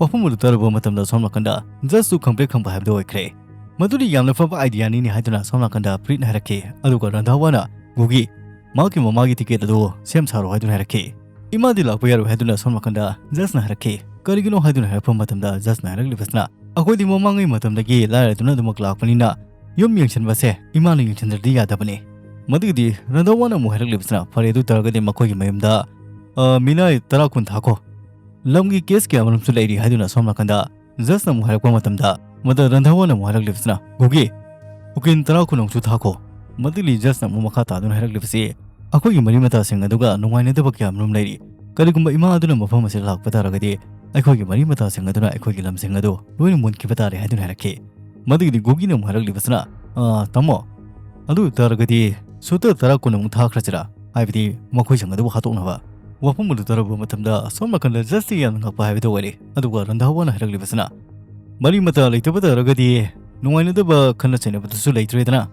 ꯋꯥꯐꯝ ꯑꯗꯨ ꯇꯥꯔꯨꯕ ꯃꯇꯝꯗ ꯁꯣꯝ ꯅꯥꯀꯟꯗ ꯖꯁꯁꯨ ꯈꯪꯄ꯭ꯔꯦꯛ ꯈꯪꯕ ꯍꯥꯏꯕꯗꯨ ꯑꯣꯏꯈ꯭ꯔꯦ꯫ "ꯃꯗꯨꯗꯤ ꯌꯥꯝꯅ ꯐꯕ ideaꯅꯤꯅꯦ" ꯍꯥꯏꯗꯨꯅ ꯁꯣꯝ ꯅꯥꯀꯟꯗ ꯄ꯭ꯔꯤꯠꯅ ꯍꯥꯏꯔꯛꯈꯤ꯫ ꯑꯗꯨꯒ ꯔꯟꯙꯥꯋꯥꯅ, "ꯒꯨꯒꯤ, ꯃꯍꯥꯛꯀꯤ ꯃꯃꯥꯒꯤ ticket ꯑꯗꯨ ꯁꯦꯝ ꯁꯥꯔꯣ" ꯍꯥꯏꯗꯨꯅ ꯍꯥꯏꯔꯛꯈꯤ꯫ "ꯏꯃꯥꯗꯤ ꯂꯥꯛꯄ ꯌꯥꯔꯣꯏ" ꯍꯥꯏꯗꯨꯅ ꯁꯣꯝ ꯅꯥꯀꯟꯗ ꯖꯁꯅ ꯍꯥꯏꯔꯛꯈꯤ꯫ "ꯀꯔꯤꯒꯤꯅꯣ?" ꯍꯥꯏꯗꯨꯅ ꯍꯥꯏꯔꯛꯄ ꯃꯇꯝꯗ ꯖꯁꯅ ꯍꯥꯏꯔꯛꯂꯤꯕꯁꯤꯅ, "ꯑꯩꯈꯣꯏꯗꯤ ꯃꯃꯥꯡꯉꯩ ꯃꯇꯝꯗꯒꯤ ꯂꯥꯏꯔꯗꯨꯅ ꯑꯗꯨꯃꯛ ꯂꯥꯛꯄꯅꯤꯅ ꯌꯨꯝ ꯌꯦꯡꯁꯤꯟꯕꯁꯦ ꯏꯃꯥꯅ ꯌꯦꯡꯁꯤꯟꯗ꯭ꯔꯗꯤ ꯌꯥꯗꯕꯅꯤ"꯫ ꯃꯗꯨꯒꯤꯗꯤ ꯔꯟꯙꯥꯋꯥꯅ ꯑꯃꯨꯛ ꯍꯥꯏꯔꯛꯂꯤꯕꯁꯤꯅ, "ꯐꯔꯦ, ꯑꯗꯨ ꯇꯥꯔꯒꯗꯤ ꯃꯈꯣꯏꯒꯤ ꯃꯌꯨꯝꯗ, ꯑ, ꯃꯤꯅꯥꯏ ꯇꯔꯥ ꯀꯨꯟ ꯊꯥꯈꯣ꯫ ꯂꯝꯒꯤ case ꯀꯌꯥ ꯃꯔꯨꯝꯁꯨ ꯂꯩꯔꯤ" ꯍꯥꯏꯗꯨꯅ ꯁꯣꯝ ꯅꯥꯀꯟꯗ ꯖꯁꯅ ꯑꯃꯨꯛ ꯍꯥꯏꯔꯛꯄ ꯃꯇꯝꯗ, ꯃꯗ ꯔꯟꯙꯥꯋꯥꯅ ꯑꯃꯨꯛ ꯍꯥꯏꯔꯛꯂꯤꯕꯁꯤꯅ, "ꯒꯨꯒꯤ, ꯎꯀꯤꯜ ꯇꯔꯥ ꯀꯨꯟ ꯑꯃꯁꯨ ꯊꯥꯈꯣ"꯫ ꯃꯗꯨꯒꯤ ꯖꯁꯅ ꯑꯃꯨꯛ ꯃꯈꯥ ꯇꯥꯗꯨꯅ ꯍꯥꯏꯔꯛꯂꯤꯕꯁꯤ, "ꯑꯩꯈꯣꯏꯒꯤ ꯃꯔꯤ ꯃꯇꯥꯁꯤꯡ ꯑꯗꯨꯒ ꯅꯨꯡꯉꯥꯏꯅꯗꯕ ꯀꯌꯥ ꯃꯔꯨꯝ ꯂꯩꯔꯤ꯫ ꯀꯔꯤꯒꯨꯝꯕ ꯏꯃꯥ ꯑꯗꯨꯅ ꯃꯐꯝ ꯑꯁꯤꯗ ꯂꯥꯛꯄ ꯇꯥꯔꯒꯗꯤ ꯑꯩꯈꯣꯏꯒꯤ ꯃꯔꯤ ꯃꯇꯥꯁꯤꯡ ꯑꯗꯨꯅ ꯑꯩꯈꯣꯏꯒꯤ ꯂꯝꯁꯤꯡ ꯑꯗꯨ ꯂꯣꯏꯅ ꯃꯨꯟꯈꯤꯕ ꯇꯥꯔꯦ" ꯍꯥꯏꯗꯨꯅ ꯍꯥꯏꯔꯛꯈꯤ꯫ ꯃꯗꯨꯒꯤꯗꯤ ꯒꯨꯒꯤꯅ ꯑꯃꯨꯛ ꯍꯥꯏꯔꯛꯂꯤꯕꯁꯤꯅ, "ꯑ, ꯇꯥꯃꯣ, ꯑꯗꯨ ꯑꯣꯏ ꯇꯥꯔꯒꯗꯤ ꯁꯨꯇꯔ ꯇꯔꯥ ꯀꯨꯟ ꯑꯃꯨꯛ ꯊꯥꯈ꯭ꯔꯁꯤꯔꯥ? ꯍꯥꯏꯕꯗꯤ ꯃꯈꯣꯏꯁꯤꯡ ꯑꯗꯨꯕꯨ ꯍꯥꯠꯇꯣꯛꯅꯕ"꯫ ꯋꯥꯐꯝ ꯑꯗꯨ ꯇꯥꯔꯨꯕ ꯃꯇꯝꯗ ꯁꯣꯝ ꯅꯥꯀꯟꯗ ꯖꯁꯇꯤ ꯌꯥꯝꯅ ꯉꯛꯄ ꯍꯥꯏꯕꯗꯨ ꯑꯣꯏꯔꯦ꯫ ꯑꯗꯨꯒ ꯔꯟꯙꯥꯋꯥꯅ ꯍꯥꯏꯔꯛꯂꯤꯕꯁꯤꯅ, "ꯃꯔꯤ ꯃꯇꯥ ꯂꯩꯇꯕ ꯇꯥꯔꯒꯗꯤ ꯅꯨꯡꯉꯥꯏꯅꯗꯕ ꯈꯠꯅ ꯆꯩꯅꯕꯗꯨꯁꯨ ꯂꯩꯇ꯭ꯔꯦꯗꯅ"꯫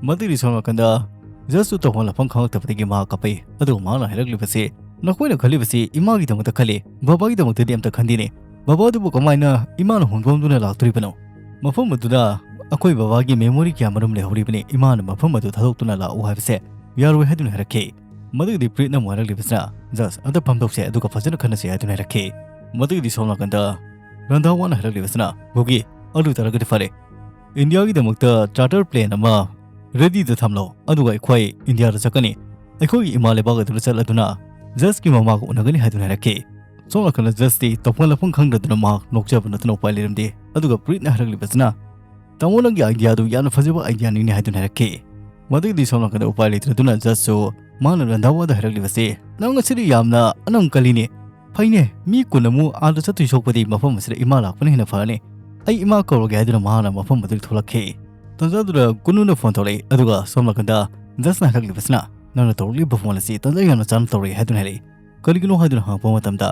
ꯃꯗꯨꯒꯤ ꯁꯣꯝ ꯅꯥꯀꯟꯗ ꯖꯁꯇꯨ ꯇꯧꯐꯝ ꯂꯥꯛꯐꯝ ꯈꯪꯂꯛꯇꯕꯗꯒꯤ ꯃꯍꯥꯛ ꯀꯞꯄꯛꯏ꯫ ꯑꯗꯨꯒ ꯃꯍꯥꯛꯅ ꯍꯥꯏꯔꯛꯂꯤꯕꯁꯤ, "ꯅꯈꯣꯏꯅ ꯈꯜꯂꯤꯕꯁꯤ ꯏꯃꯥꯒꯤꯗꯃꯛꯇ ꯈꯜꯂꯤ, ꯕꯕꯥꯒꯤꯗꯃꯛꯇꯗꯤ ꯑꯝꯇ ꯈꯟꯗꯦꯅꯦ꯫ ꯕꯕꯥꯗꯨꯕꯨ ꯀꯃꯥꯏꯅ ꯏꯃꯥꯅ ꯍꯣꯡꯗꯣꯛꯂꯝꯗꯨꯅ ꯂꯥꯛꯇꯣꯔꯤꯕꯅꯣ? ꯃꯐꯝ ꯑꯗꯨꯗ ꯑꯩꯈꯣꯏ ꯕꯕꯥꯒꯤ memory ꯀꯌꯥ ꯃꯔꯨꯝ ꯂꯩꯍꯧꯔꯤꯕꯅꯤ, ꯏꯃꯥꯅ ꯃꯐꯝ ꯑꯗꯨ ꯊꯥꯗꯣꯛꯇꯨꯅ ꯂꯥꯛꯎ ꯍꯥꯏꯕꯁꯦ ꯌꯥꯔꯣꯏ" ꯍꯥꯏꯗꯨꯅ ꯍꯥꯏꯔꯛꯈꯤ꯫ ꯃꯗꯨꯒꯤꯗꯤ ꯄ꯭ꯔꯤꯠꯅ ꯑꯃꯨꯛ ꯍꯥꯏꯔꯛꯂꯤꯕꯁꯤꯅ, "ꯖꯁ, ꯑꯝꯇ ꯐꯝꯗꯣꯛꯁꯦ ꯑꯗꯨꯒ ꯐꯖꯅ ꯈꯟꯅꯁꯦ" ꯍꯥꯏꯗꯨꯅ ꯍꯥꯏꯔꯛꯈꯤ꯫ ꯃꯗꯨꯒꯤꯗꯤ ꯁꯣꯝ ꯅꯥꯀꯟꯗ ꯔꯟꯙꯥꯋꯥꯅ ꯍꯥꯏꯔꯛꯂꯤꯕꯁꯤꯅ, "ꯒꯨꯒꯤ, ꯑꯗꯨ ꯑꯣꯏ ꯇꯥꯔꯒꯗꯤ ꯐꯔꯦ, ꯏꯟꯗꯤꯌꯥꯒꯤꯗꯃꯛꯇ charter plane ꯑꯃ readyꯗ ꯊꯝꯂꯣ, ꯑꯗꯨꯒ ꯑꯩꯈꯣꯏ ꯏꯟꯗꯤꯌꯥꯗ ꯆꯠꯀꯅꯤ꯫ ꯑꯩꯈꯣꯏꯒꯤ ꯏꯃꯥ ꯂꯩꯕꯥꯛ ꯑꯗꯨꯗ ꯆꯠꯂꯗꯨꯅ ꯖꯁꯀꯤ ꯃꯃꯥꯒ ꯎꯅꯒꯅꯤ ꯍꯥꯏꯗꯨꯅ ꯍꯥꯏꯔꯛꯈꯤ꯫ ꯁꯣꯝ ꯅꯥꯀꯟꯗ ꯖꯁꯇꯤ ꯇꯧꯐꯝ ꯂꯥꯛꯐꯝ ꯈꯪꯗꯗꯨꯅ ꯃꯍꯥꯛ ꯅꯣꯛꯆꯕ ꯅꯠꯇꯅ ꯎꯄꯥꯏ ꯂꯩꯔꯝꯗꯦ꯫ ꯑꯗꯨꯒ ꯄ꯭ꯔꯤꯠꯅ ꯍꯥꯏꯔꯛꯂꯤꯕꯁꯤꯅ, "ꯇꯥꯃꯣ, ꯅꯪꯒꯤ ꯑꯥꯏꯗꯤꯌꯥꯗꯨ ꯌꯥꯝꯅ ꯐꯖꯕ ꯑꯥꯏꯗꯤꯌꯥꯅꯤꯅꯦ" ꯍꯥꯏꯗꯨꯅ ꯍꯥꯏꯔꯛꯈꯤ꯫ ꯃꯗꯨꯒꯤꯗꯤ ꯁꯣꯝ ꯅꯥꯀꯟꯗ ꯎꯄꯥꯏ ꯂꯩꯇ꯭ꯔꯗꯨꯅ ꯖꯁꯁꯨ ꯃꯥꯅ ꯔꯟꯙꯥꯋꯥꯗ ꯍꯥꯏꯔꯛꯂꯤꯕꯁꯤ, "ꯅꯪ ꯉꯁꯤꯗꯤ ꯌꯥꯝꯅ ꯑꯅꯝ ꯀꯜꯂꯤꯅꯦ꯫ ꯐꯩꯅꯦ, ꯃꯤ ꯀꯨꯟ ꯑꯃꯨꯛ ꯑꯥꯗ ꯆꯠꯇꯣꯏ ꯁꯣꯛꯄꯗꯤ ꯃꯐꯝ ꯑꯁꯤꯗ ꯏꯃꯥ ꯂꯥꯛꯄꯅ ꯍꯦꯟꯅ ꯐꯔꯅꯤ꯫ ꯑꯩ ꯏꯃꯥ ꯀꯧꯔꯒꯦ" ꯍꯥꯏꯗꯨꯅ ꯃꯍꯥꯛꯅ ꯃꯐꯝ ꯑꯗꯨꯗꯒꯤ ꯊꯣꯛꯂꯛꯈꯤ꯫ ꯇꯟꯖꯥꯗꯨꯗ ꯀꯨꯟꯅꯨꯅ ꯐꯣꯟ ꯇꯧꯔꯛꯏ, ꯑꯗꯨꯒ ꯁꯣꯝ ꯅꯥꯀꯟꯗ ꯖꯁꯅ ꯍꯥꯏꯔꯛꯂꯤꯕꯁꯤꯅ, "ꯅꯪꯅ ꯇꯧꯔꯛꯂꯤꯕ ꯐꯣꯟ ꯑꯁꯤ ꯇꯟꯖꯥ ꯌꯥꯝꯅ ꯆꯥꯅ ꯇꯧꯔꯛꯏ" ꯍꯥꯏꯗꯨꯅ ꯍꯥꯏꯔꯛꯏ꯫ "ꯀꯔꯤꯒꯤꯅꯣ?" ꯍꯥꯏꯗꯨꯅ ꯍꯪꯉꯛꯄ ꯃꯇꯝꯗ,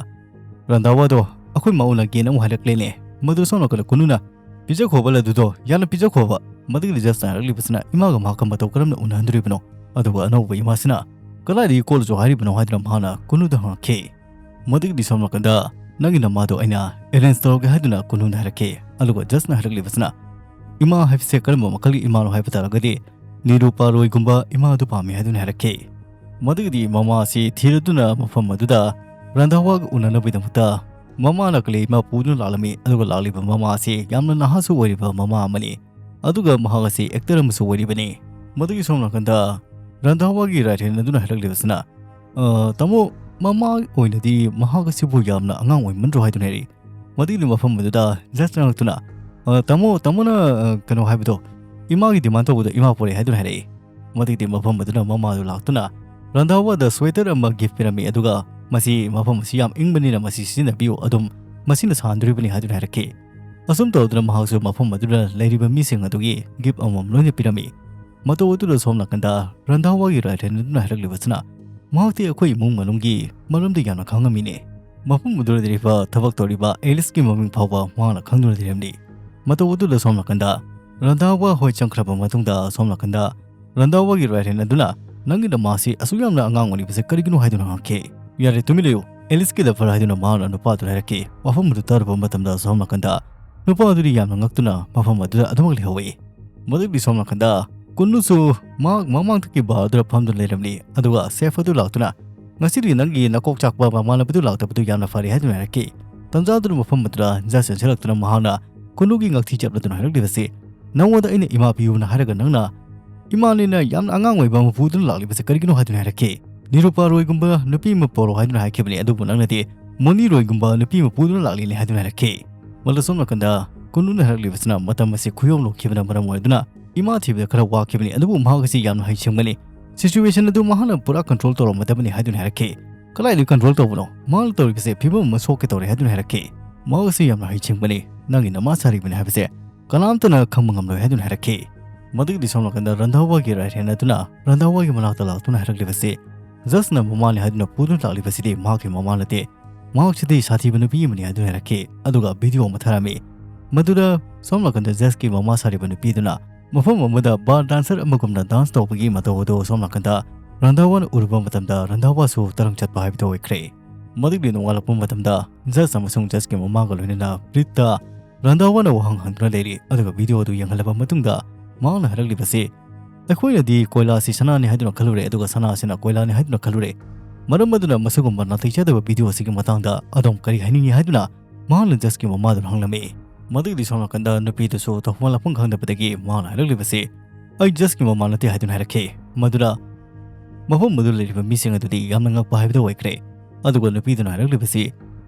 "ꯔꯟꯙꯥꯋꯥꯗꯣ ꯑꯩꯈꯣꯏ ꯃꯥ ꯎꯅꯒꯦꯅ ꯑꯃꯨꯛ ꯍꯥꯏꯔꯛꯂꯦꯅꯦ꯫ ꯃꯗꯨ ꯁꯣꯝ ꯅꯥꯀꯟꯗ ꯀꯨꯟꯅꯨꯅ ꯄꯤꯖꯈꯣꯕ ꯂꯗꯨꯗꯣ ꯌꯥꯝꯅ ꯄꯤꯖꯈꯣꯕ꯫" ꯃꯗꯨꯒꯤꯗꯤ ꯖꯁꯅ ꯍꯥꯏꯔꯛꯂꯤꯕꯁꯤꯅ, "ꯏꯃꯥꯒ ꯃꯍꯥꯛꯀ ꯃꯇꯧ ꯀꯔꯝꯅ ꯎꯅꯍꯟꯗꯣꯔꯤꯕꯅꯣ? ꯑꯗꯨꯒ ꯑꯅꯧꯕ ꯏꯃꯥꯁꯤꯅ ꯀꯗꯥꯏꯗꯒꯤ ꯀꯣꯜꯂꯨꯆꯣ ꯍꯥꯏꯔꯤꯕꯅꯣ?" ꯍꯥꯏꯗꯨꯅ ꯃꯍꯥꯛꯅ ꯀꯨꯟꯅꯨꯗ ꯍꯪꯉꯛꯈꯤ꯫ ꯃꯗꯨꯒꯤꯗꯤ ꯁꯣꯝ ꯅꯥꯀꯟꯗ, "ꯅꯪꯒꯤ ꯅꯃꯥꯗꯣ ꯑꯩꯅ ꯑꯦꯔꯦꯟꯖ ꯇꯧꯔꯒꯦ" ꯍꯥꯏꯗꯨꯅ ꯀꯨꯟꯅꯨꯅ ꯍꯥꯏꯔꯛꯈꯤ꯫ ꯑꯗꯨꯒ ꯖꯁꯅ ꯍꯥꯏꯔꯛꯂꯤꯕꯁꯤꯅ, "ꯏꯃꯥ ꯍꯥꯏꯕꯁꯦ ꯀꯔꯝꯕ ꯃꯈꯜꯒꯤ ꯏꯃꯥꯅꯣ ꯍꯥꯏꯕ ꯇꯥꯔꯒꯗꯤ ꯅꯤꯔꯨꯄꯥꯔꯣꯏꯒꯨꯝꯕ ꯏꯃꯥ ꯑꯗꯨ ꯄꯥꯝꯃꯤ" ꯍꯥꯏꯗꯨꯅ ꯍꯥꯏꯔꯛꯈꯤ꯫ ꯃꯗꯨꯒꯤꯗꯤ ꯃꯃꯥ ꯑꯁꯤ ꯊꯤꯔꯗꯨꯅ ꯃꯐꯝ ꯑꯗꯨꯗ ꯔꯟꯙꯥꯋꯥꯒ ꯎꯅꯅꯕꯒꯤꯗꯃꯛꯇ ꯃꯃꯥꯅ ꯀꯂꯦ ꯏꯃꯥ ꯄꯨꯗꯨꯅ ꯂꯥꯛꯂꯝꯃꯤ꯫ ꯑꯗꯨꯒ ꯂꯥꯛꯂꯤꯕ ꯃꯃꯥ ꯑꯁꯤ ꯌꯥꯝꯅ ꯅꯍꯥꯁꯨ ꯑꯣꯏꯔꯤꯕ ꯃꯃꯥ ꯑꯃꯅꯤ꯫ ꯑꯗꯨꯒ ꯃꯍꯥꯛ ꯑꯁꯤ ꯑꯦꯛꯇꯔ ꯑꯃꯁꯨ ꯑꯣꯏꯔꯤꯕꯅꯤ꯫ ꯃꯗꯨꯒꯤ ꯁꯣꯝ ꯅꯥꯀꯟꯗ ꯔꯟꯙꯥꯋꯥꯒꯤ ꯔꯥꯏꯠ ꯍꯦꯟ ꯑꯗꯨꯅ ꯍꯥꯏꯔꯛꯂꯤꯕꯁꯤꯅ, "ꯑ, ꯇꯥꯃꯣ, ꯃꯃꯥ ꯑꯣꯏꯅꯗꯤ ꯃꯍꯥꯛ ꯑꯁꯤꯕꯨ ꯌꯥꯝꯅ ꯑꯉꯥꯡ ꯑꯣꯏꯃꯟꯗ꯭ꯔꯣ?" ꯍꯥꯏꯗꯨꯅ ꯍꯥꯏꯔꯛꯏ꯫ ꯃꯗꯨꯒꯤꯗꯤ ꯃꯐꯝ ꯑꯗꯨꯗ ꯖꯁ ꯆꯪꯂꯛꯇꯨꯅ, "ꯑ, ꯇꯥꯃꯣ, ꯇꯥꯃꯣꯅ, ꯑ, ꯀꯩꯅꯣ ꯍꯥꯏꯕꯗꯣ, ꯏꯃꯥꯒꯤ ꯗꯤꯃꯥꯟ ꯇꯧꯕꯗꯣ ꯏꯃꯥ ꯄꯣꯔꯛꯑꯦ" ꯍꯥꯏꯗꯨꯅ ꯍꯥꯏꯔꯛꯏ꯫ ꯃꯗꯨꯒꯤꯗꯤ ꯃꯐꯝ ꯑꯗꯨꯅ ꯃꯃꯥꯗꯨ ꯂꯥꯛꯇꯨꯅ ꯔꯟꯙꯥꯋꯥꯗ ꯁ꯭ꯋꯦꯇꯔ ꯑꯃ ꯒꯤꯐ ꯄꯤꯔꯝꯃꯤ, ꯑꯗꯨꯒ "ꯃꯁꯤ ꯃꯐꯝ ꯑꯁꯤ ꯌꯥꯝ ꯏꯪꯕꯅꯤꯅ ꯃꯁꯤ ꯁꯤꯖꯤꯟꯅꯕꯤꯌꯨ, ꯑꯗꯨꯝ ꯃꯁꯤꯅ ꯁꯥꯍꯟꯗꯣꯔꯤꯕꯅꯤ" ꯍꯥꯏꯗꯨꯅ ꯍꯥꯏꯔꯛꯈꯤ꯫ ꯑꯁꯨꯝ ꯇꯧꯗꯨꯅ ꯃꯍꯥꯛꯁꯨ ꯃꯐꯝ ꯑꯗꯨꯗ ꯂꯩꯔꯤꯕ ꯃꯤꯁꯤꯡ ꯑꯗꯨꯒꯤ ꯒꯤꯐ ꯑꯃꯃꯝ ꯂꯣꯏꯅ ꯄꯤꯔꯝꯃꯤ꯫ ꯃꯇꯧ ꯑꯗꯨꯗ ꯁꯣꯝ ꯅꯥꯀꯟꯗ ꯔꯟꯙꯥꯋꯥꯒꯤ ꯔꯥꯏꯠ ꯍꯦꯟ ꯑꯗꯨꯅ ꯍꯥꯏꯔꯛꯂꯤꯕꯁꯤꯅ, "ꯃꯍꯥꯛꯇꯤ ꯑꯩꯈꯣꯏ ꯏꯃꯨꯡ ꯃꯅꯨꯡꯒꯤ ꯃꯔꯝꯗ ꯌꯥꯝꯅ ꯈꯪꯉꯝꯃꯤꯅꯦ꯫ ꯃꯐꯝ ꯑꯗꯨꯗ ꯂꯩꯔꯤꯕ ꯊꯕꯛ ꯇꯧꯔꯤꯕ ꯑꯦꯂꯤꯁꯀꯤ ꯃꯃꯤꯡ ꯐꯥꯎꯕ ꯃꯍꯥꯛꯅ ꯈꯪꯗꯨꯅ ꯂꯩꯔꯝꯂꯤ꯫" ꯃꯇꯧ ꯑꯗꯨꯗ ꯁꯣꯝ ꯅꯥꯀꯟꯗ ꯔꯟꯙꯥꯋꯥ ꯍꯣꯏ ꯆꯪꯈ꯭ꯔꯕ ꯃꯇꯨꯡꯗ ꯁꯣꯝ ꯅꯥꯀꯟꯗ ꯔꯟꯙꯥꯋꯥꯒꯤ ꯔꯥꯏꯠ ꯍꯦꯟ ꯑꯗꯨꯅ, "ꯅꯪꯒꯤ ꯅꯃꯥꯁꯤ ꯑꯁꯨꯛ ꯌꯥꯝꯅ ꯑꯉꯥꯡ ꯑꯣꯏꯔꯤꯕꯁꯦ ꯀꯔꯤꯒꯤꯅꯣ?" ꯍꯥꯏꯗꯨꯅ ꯍꯪꯉꯛꯈꯤ꯫ "ꯌꯥꯔꯦ, ꯇꯨꯃꯤꯟ ꯂꯩꯌꯨ, ꯑꯦꯂꯤꯁꯀꯤ ꯂꯚꯔ" ꯍꯥꯏꯗꯨꯅ ꯃꯍꯥꯛꯅ ꯅꯨꯄꯥꯗꯨꯗ ꯍꯥꯏꯔꯛꯈꯤ꯫ ꯋꯥꯐꯝ ꯑꯗꯨ ꯇꯥꯔꯨꯕ ꯃꯇꯝꯗ ꯁꯣꯝ ꯅꯥꯀꯟꯗ ꯅꯨꯄꯥ ꯑꯗꯨꯗꯤ ꯌꯥꯝꯅ ꯉꯛꯇꯨꯅ ꯃꯐꯝ ꯑꯗꯨꯗ ꯑꯗꯨꯃꯛ ꯂꯩꯍꯧꯏ꯫ ꯃꯗꯨꯒꯤ ꯁꯣꯝ ꯅꯥꯀꯟꯗ ꯀꯨꯟꯅꯨꯁꯨ ꯃꯍꯥꯛ ꯃꯃꯥꯡꯗꯒꯤ ꯕꯥꯔ ꯑꯗꯨꯗ ꯐꯝꯗꯨꯅ ꯂꯩꯔꯝꯂꯤ, ꯑꯗꯨꯒ ꯁꯦꯐ ꯑꯗꯨ ꯂꯥꯛꯇꯨꯅ, "ꯉꯁꯤꯗꯤ ꯅꯪꯒꯤ ꯅꯀꯣꯛ ꯆꯥꯛꯄ ꯃꯃꯥꯟꯅꯕꯗꯨ ꯂꯥꯛꯇꯕꯗꯨ ꯌꯥꯝꯅ ꯐꯔꯦ" ꯍꯥꯏꯗꯨꯅ ꯍꯥꯏꯔꯛꯈꯤ꯫ ꯇꯟꯖꯥꯗꯨꯅ ꯃꯐꯝ ꯑꯗꯨꯗ ꯖꯁ ꯆꯦꯟꯁꯤꯜꯂꯛꯇꯨꯅ ꯃꯍꯥꯛꯅ ꯀꯨꯟꯅꯨꯒꯤ ꯉꯛꯊꯤ ꯆꯞꯂꯗꯨꯅ ꯍꯥꯏꯔꯛꯂꯤꯕꯁꯤ, "ꯅꯉꯣꯟꯗ ꯑꯩꯅ ꯏꯃꯥ ꯄꯤꯌꯨꯅ ꯍꯥꯏꯔꯒ ꯅꯪꯅ "ꯏꯃꯥꯅꯤꯅ ꯌꯥꯝꯅ ꯑꯉꯥꯡ ꯑꯣꯏꯕ ꯑꯃ ꯄꯨꯗꯨꯅ ꯂꯥꯛꯂꯤꯕꯁꯦ ꯀꯔꯤꯒꯤꯅꯣ?" ꯍꯥꯏꯗꯨꯅ ꯍꯥꯏꯔꯛꯈꯤ꯫ "ꯅꯤꯔꯨꯄꯥ ꯔꯣꯏꯒꯨꯝꯕ ꯅꯨꯄꯤ ꯑꯃ ꯄꯣꯔꯣ ꯍꯥꯏꯗꯨꯅ ꯍꯥꯏꯈꯤꯕꯅꯤ, ꯑꯗꯨꯕꯨ ꯅꯪꯅꯗꯤ ꯃꯣꯅꯤ ꯔꯣꯏꯒꯨꯝꯕ ꯅꯨꯄꯤ ꯑꯃ ꯄꯨꯗꯨꯅ ꯂꯥꯛꯂꯤꯅꯦ" ꯍꯥꯏꯗꯨꯅ ꯍꯥꯏꯔꯛꯈꯤ꯫ ꯃꯗꯨ ꯁꯣꯝ ꯅꯥꯀꯟꯗ ꯀꯨꯟꯅꯨꯅ ꯍꯥꯏꯔꯛꯂꯤꯕꯁꯤꯅ ꯃꯇꯝ ꯑꯁꯤ ꯈꯨꯌꯧꯅ ꯂꯣꯛꯈꯤꯕꯅ ꯃꯔꯝ ꯑꯣꯏꯗꯨꯅ ꯏꯃꯥ ꯊꯤꯕꯗ ꯈꯔ ꯋꯥꯈꯤꯕꯅꯤ, ꯑꯗꯨꯕꯨ ꯃꯍꯥꯛ ꯑꯁꯤ ꯌꯥꯝꯅ ꯍꯩꯁꯤꯡꯕꯅꯤ꯫ ꯁꯤꯆꯨꯋꯦꯁꯟ ꯑꯗꯨ ꯃꯍꯥꯛꯅ ꯄꯨꯔꯥ ꯀꯟꯇ꯭ꯔꯣꯜ ꯇꯧꯔꯝꯃꯗꯕꯅꯤ ꯍꯥꯏꯗꯨꯅ ꯍꯥꯏꯔꯛꯈꯤ꯫ "ꯀꯗꯥꯏꯗꯒꯤ ꯀꯟꯇ꯭ꯔꯣꯜ ꯇꯧꯕꯅꯣ? ꯃꯍꯥꯛꯅ ꯇꯧꯔꯤꯕꯁꯦ ꯐꯤꯕꯝ ꯑꯃ ꯁꯣꯛꯀꯦ ꯇꯧꯔꯦ" ꯍꯥꯏꯗꯨꯅ ꯍꯥꯏꯔꯛꯈꯤ꯫ "ꯃꯍꯥꯛ ꯑꯁꯤ ꯌꯥꯝꯅ ꯍꯩꯁꯤꯡꯕꯅꯤ, ꯅꯪꯒꯤ ꯅꯃꯥ ꯁꯥꯔꯤꯕꯅꯤ ꯍꯥꯏꯕꯁꯦ ꯀꯅꯥꯝꯇꯅ ꯈꯪꯕ ꯉꯝꯂꯣꯏ" ꯍꯥꯏꯗꯨꯅ ꯍꯥꯏꯔꯛꯈꯤ꯫ ꯃꯗꯨꯒꯤꯗꯤ ꯁꯣꯝ ꯅꯥꯀꯟꯗ ꯔꯟꯙꯥꯋꯥꯒꯤ ꯔꯥꯏꯠ ꯍꯦꯟ ꯑꯗꯨꯅ ꯔꯟꯙꯥꯋꯥꯒꯤ ꯃꯅꯥꯛꯇ ꯂꯥꯛꯇꯨꯅ ꯍꯥꯏꯔꯛꯂꯤꯕꯁꯤ, "ꯖꯁꯅ ꯃꯃꯥꯅꯤ ꯍꯥꯏꯗꯨꯅ ꯄꯨꯗꯨꯅ ꯂꯥꯛꯂꯤꯕꯁꯤꯗꯤ ꯃꯍꯥꯛꯀꯤ ꯃꯃꯥ ꯅꯠꯇꯦ, ꯃꯍꯥꯛꯁꯤꯗꯤ ꯁꯥꯊꯤꯕ ꯅꯨꯄꯤ ꯑꯃꯅꯤ" ꯍꯥꯏꯗꯨꯅ ꯍꯥꯏꯔꯛꯈꯤ꯫ ꯑꯗꯨꯒ ꯚꯤꯗꯤꯑꯣ ꯑꯃ ꯊꯥꯔꯝꯃꯤ꯫ ꯃꯗꯨꯗ ꯁꯣꯝ ꯅꯥꯀꯟꯗ ꯖꯁꯀꯤ ꯃꯃꯥ ꯁꯥꯔꯤꯕ ꯅꯨꯄꯤꯗꯨꯅ ꯃꯐꯝ ꯑꯃꯗ ꯕꯥꯔ ꯗꯥꯟꯁꯔ ꯑꯃꯒꯨꯝꯅ ꯗꯥꯟꯁ ꯇꯧꯕꯒꯤ ꯃꯇꯧ ꯑꯗꯨ ꯁꯣꯝ ꯅꯥꯀꯟꯗ ꯔꯟꯙꯥꯋꯥꯅ ꯎꯔꯨꯕ ꯃꯇꯝꯗ ꯔꯟꯙꯥꯋꯥꯁꯨ ꯇꯔꯪ ꯆꯠꯄ ꯍꯥꯏꯕꯗꯨ ꯑꯣꯏꯈ꯭ꯔꯦ꯫ ꯃꯗꯨꯒꯤ ꯅꯣꯡꯉꯥꯜꯂꯛꯄ ꯃꯇꯝꯗ ꯖꯁ ꯑꯃꯁꯨꯡ ꯖꯁꯀꯤ ꯃꯃꯥꯒ ꯂꯣꯏꯅꯅ ꯄ꯭ꯔꯤꯠꯇ ꯔꯟꯙꯥꯋꯥꯅ ꯋꯥꯍꯪ ꯍꯪꯗꯨꯅ ꯂꯩꯔꯤ꯫ ꯑꯗꯨꯒ ꯚꯤꯗꯤꯑꯣ ꯑꯗꯨ ꯌꯦꯡꯍꯜꯂꯕ ꯃꯇꯨꯡꯗ ꯃꯍꯥꯛꯅ ꯍꯥꯏꯔꯛꯂꯤꯕꯁꯤ, "ꯑꯩꯈꯣꯏꯅꯗꯤ ꯀꯣꯏꯂꯥꯁꯤ ꯁꯅꯥꯅꯤ ꯍꯥꯏꯗꯨꯅ ꯈꯜꯂꯨꯔꯦ, ꯑꯗꯨꯒ ꯁꯅꯥ ꯑꯁꯤꯅ ꯀꯣꯏꯂꯥꯅꯤ ꯍꯥꯏꯗꯨꯅ ꯈꯜꯂꯨꯔꯦ꯫ ꯃꯔꯝ ꯑꯗꯨꯅ ꯃꯁꯤꯒꯨꯝꯕ ꯅꯥꯇꯩ ꯆꯥꯗꯕ ꯚꯤꯗꯤꯑꯣ ꯑꯁꯤꯒꯤ ꯃꯇꯥꯡꯗ ꯑꯗꯣꯝ ꯀꯔꯤ ꯍꯥꯏꯅꯤꯡꯉꯤ?" ꯍꯥꯏꯗꯨꯅ ꯃꯍꯥꯛꯅ ꯖꯁꯀꯤ ꯃꯃꯥꯗꯨꯅ ꯍꯪꯂꯝꯃꯤ꯫ ꯃꯗꯨꯒꯤꯗꯤ ꯁꯣꯝ ꯅꯥꯀꯟꯗ ꯅꯨꯄꯤꯗꯨꯁꯨ ꯇꯧꯐꯝ ꯂꯥꯛꯐꯝ ꯈꯪꯗꯕꯗꯒꯤ ꯃꯍꯥꯛꯅ ꯍꯥꯏꯔꯛꯂꯤꯕꯁꯤ, "ꯑꯩ ꯖꯁꯀꯤ ꯃꯃꯥ ꯅꯠꯇꯦ" ꯍꯥꯏꯗꯨꯅ ꯍꯥꯏꯔꯛꯈꯤ꯫ ꯃꯗꯨꯗ ꯃꯐꯝ ꯑꯗꯨꯗ ꯂꯩꯔꯤꯕ ꯃꯤꯁꯤꯡ ꯑꯗꯨꯗꯤ ꯌꯥꯝꯅ ꯉꯛꯄ ꯍꯥꯏꯕꯗꯨ ꯑꯣꯏꯈ꯭ꯔꯦ꯫ ꯑꯗꯨꯒ ꯅꯨꯄꯤꯗꯨꯅ ꯍꯥꯏꯔꯛꯂꯤꯕꯁꯤ,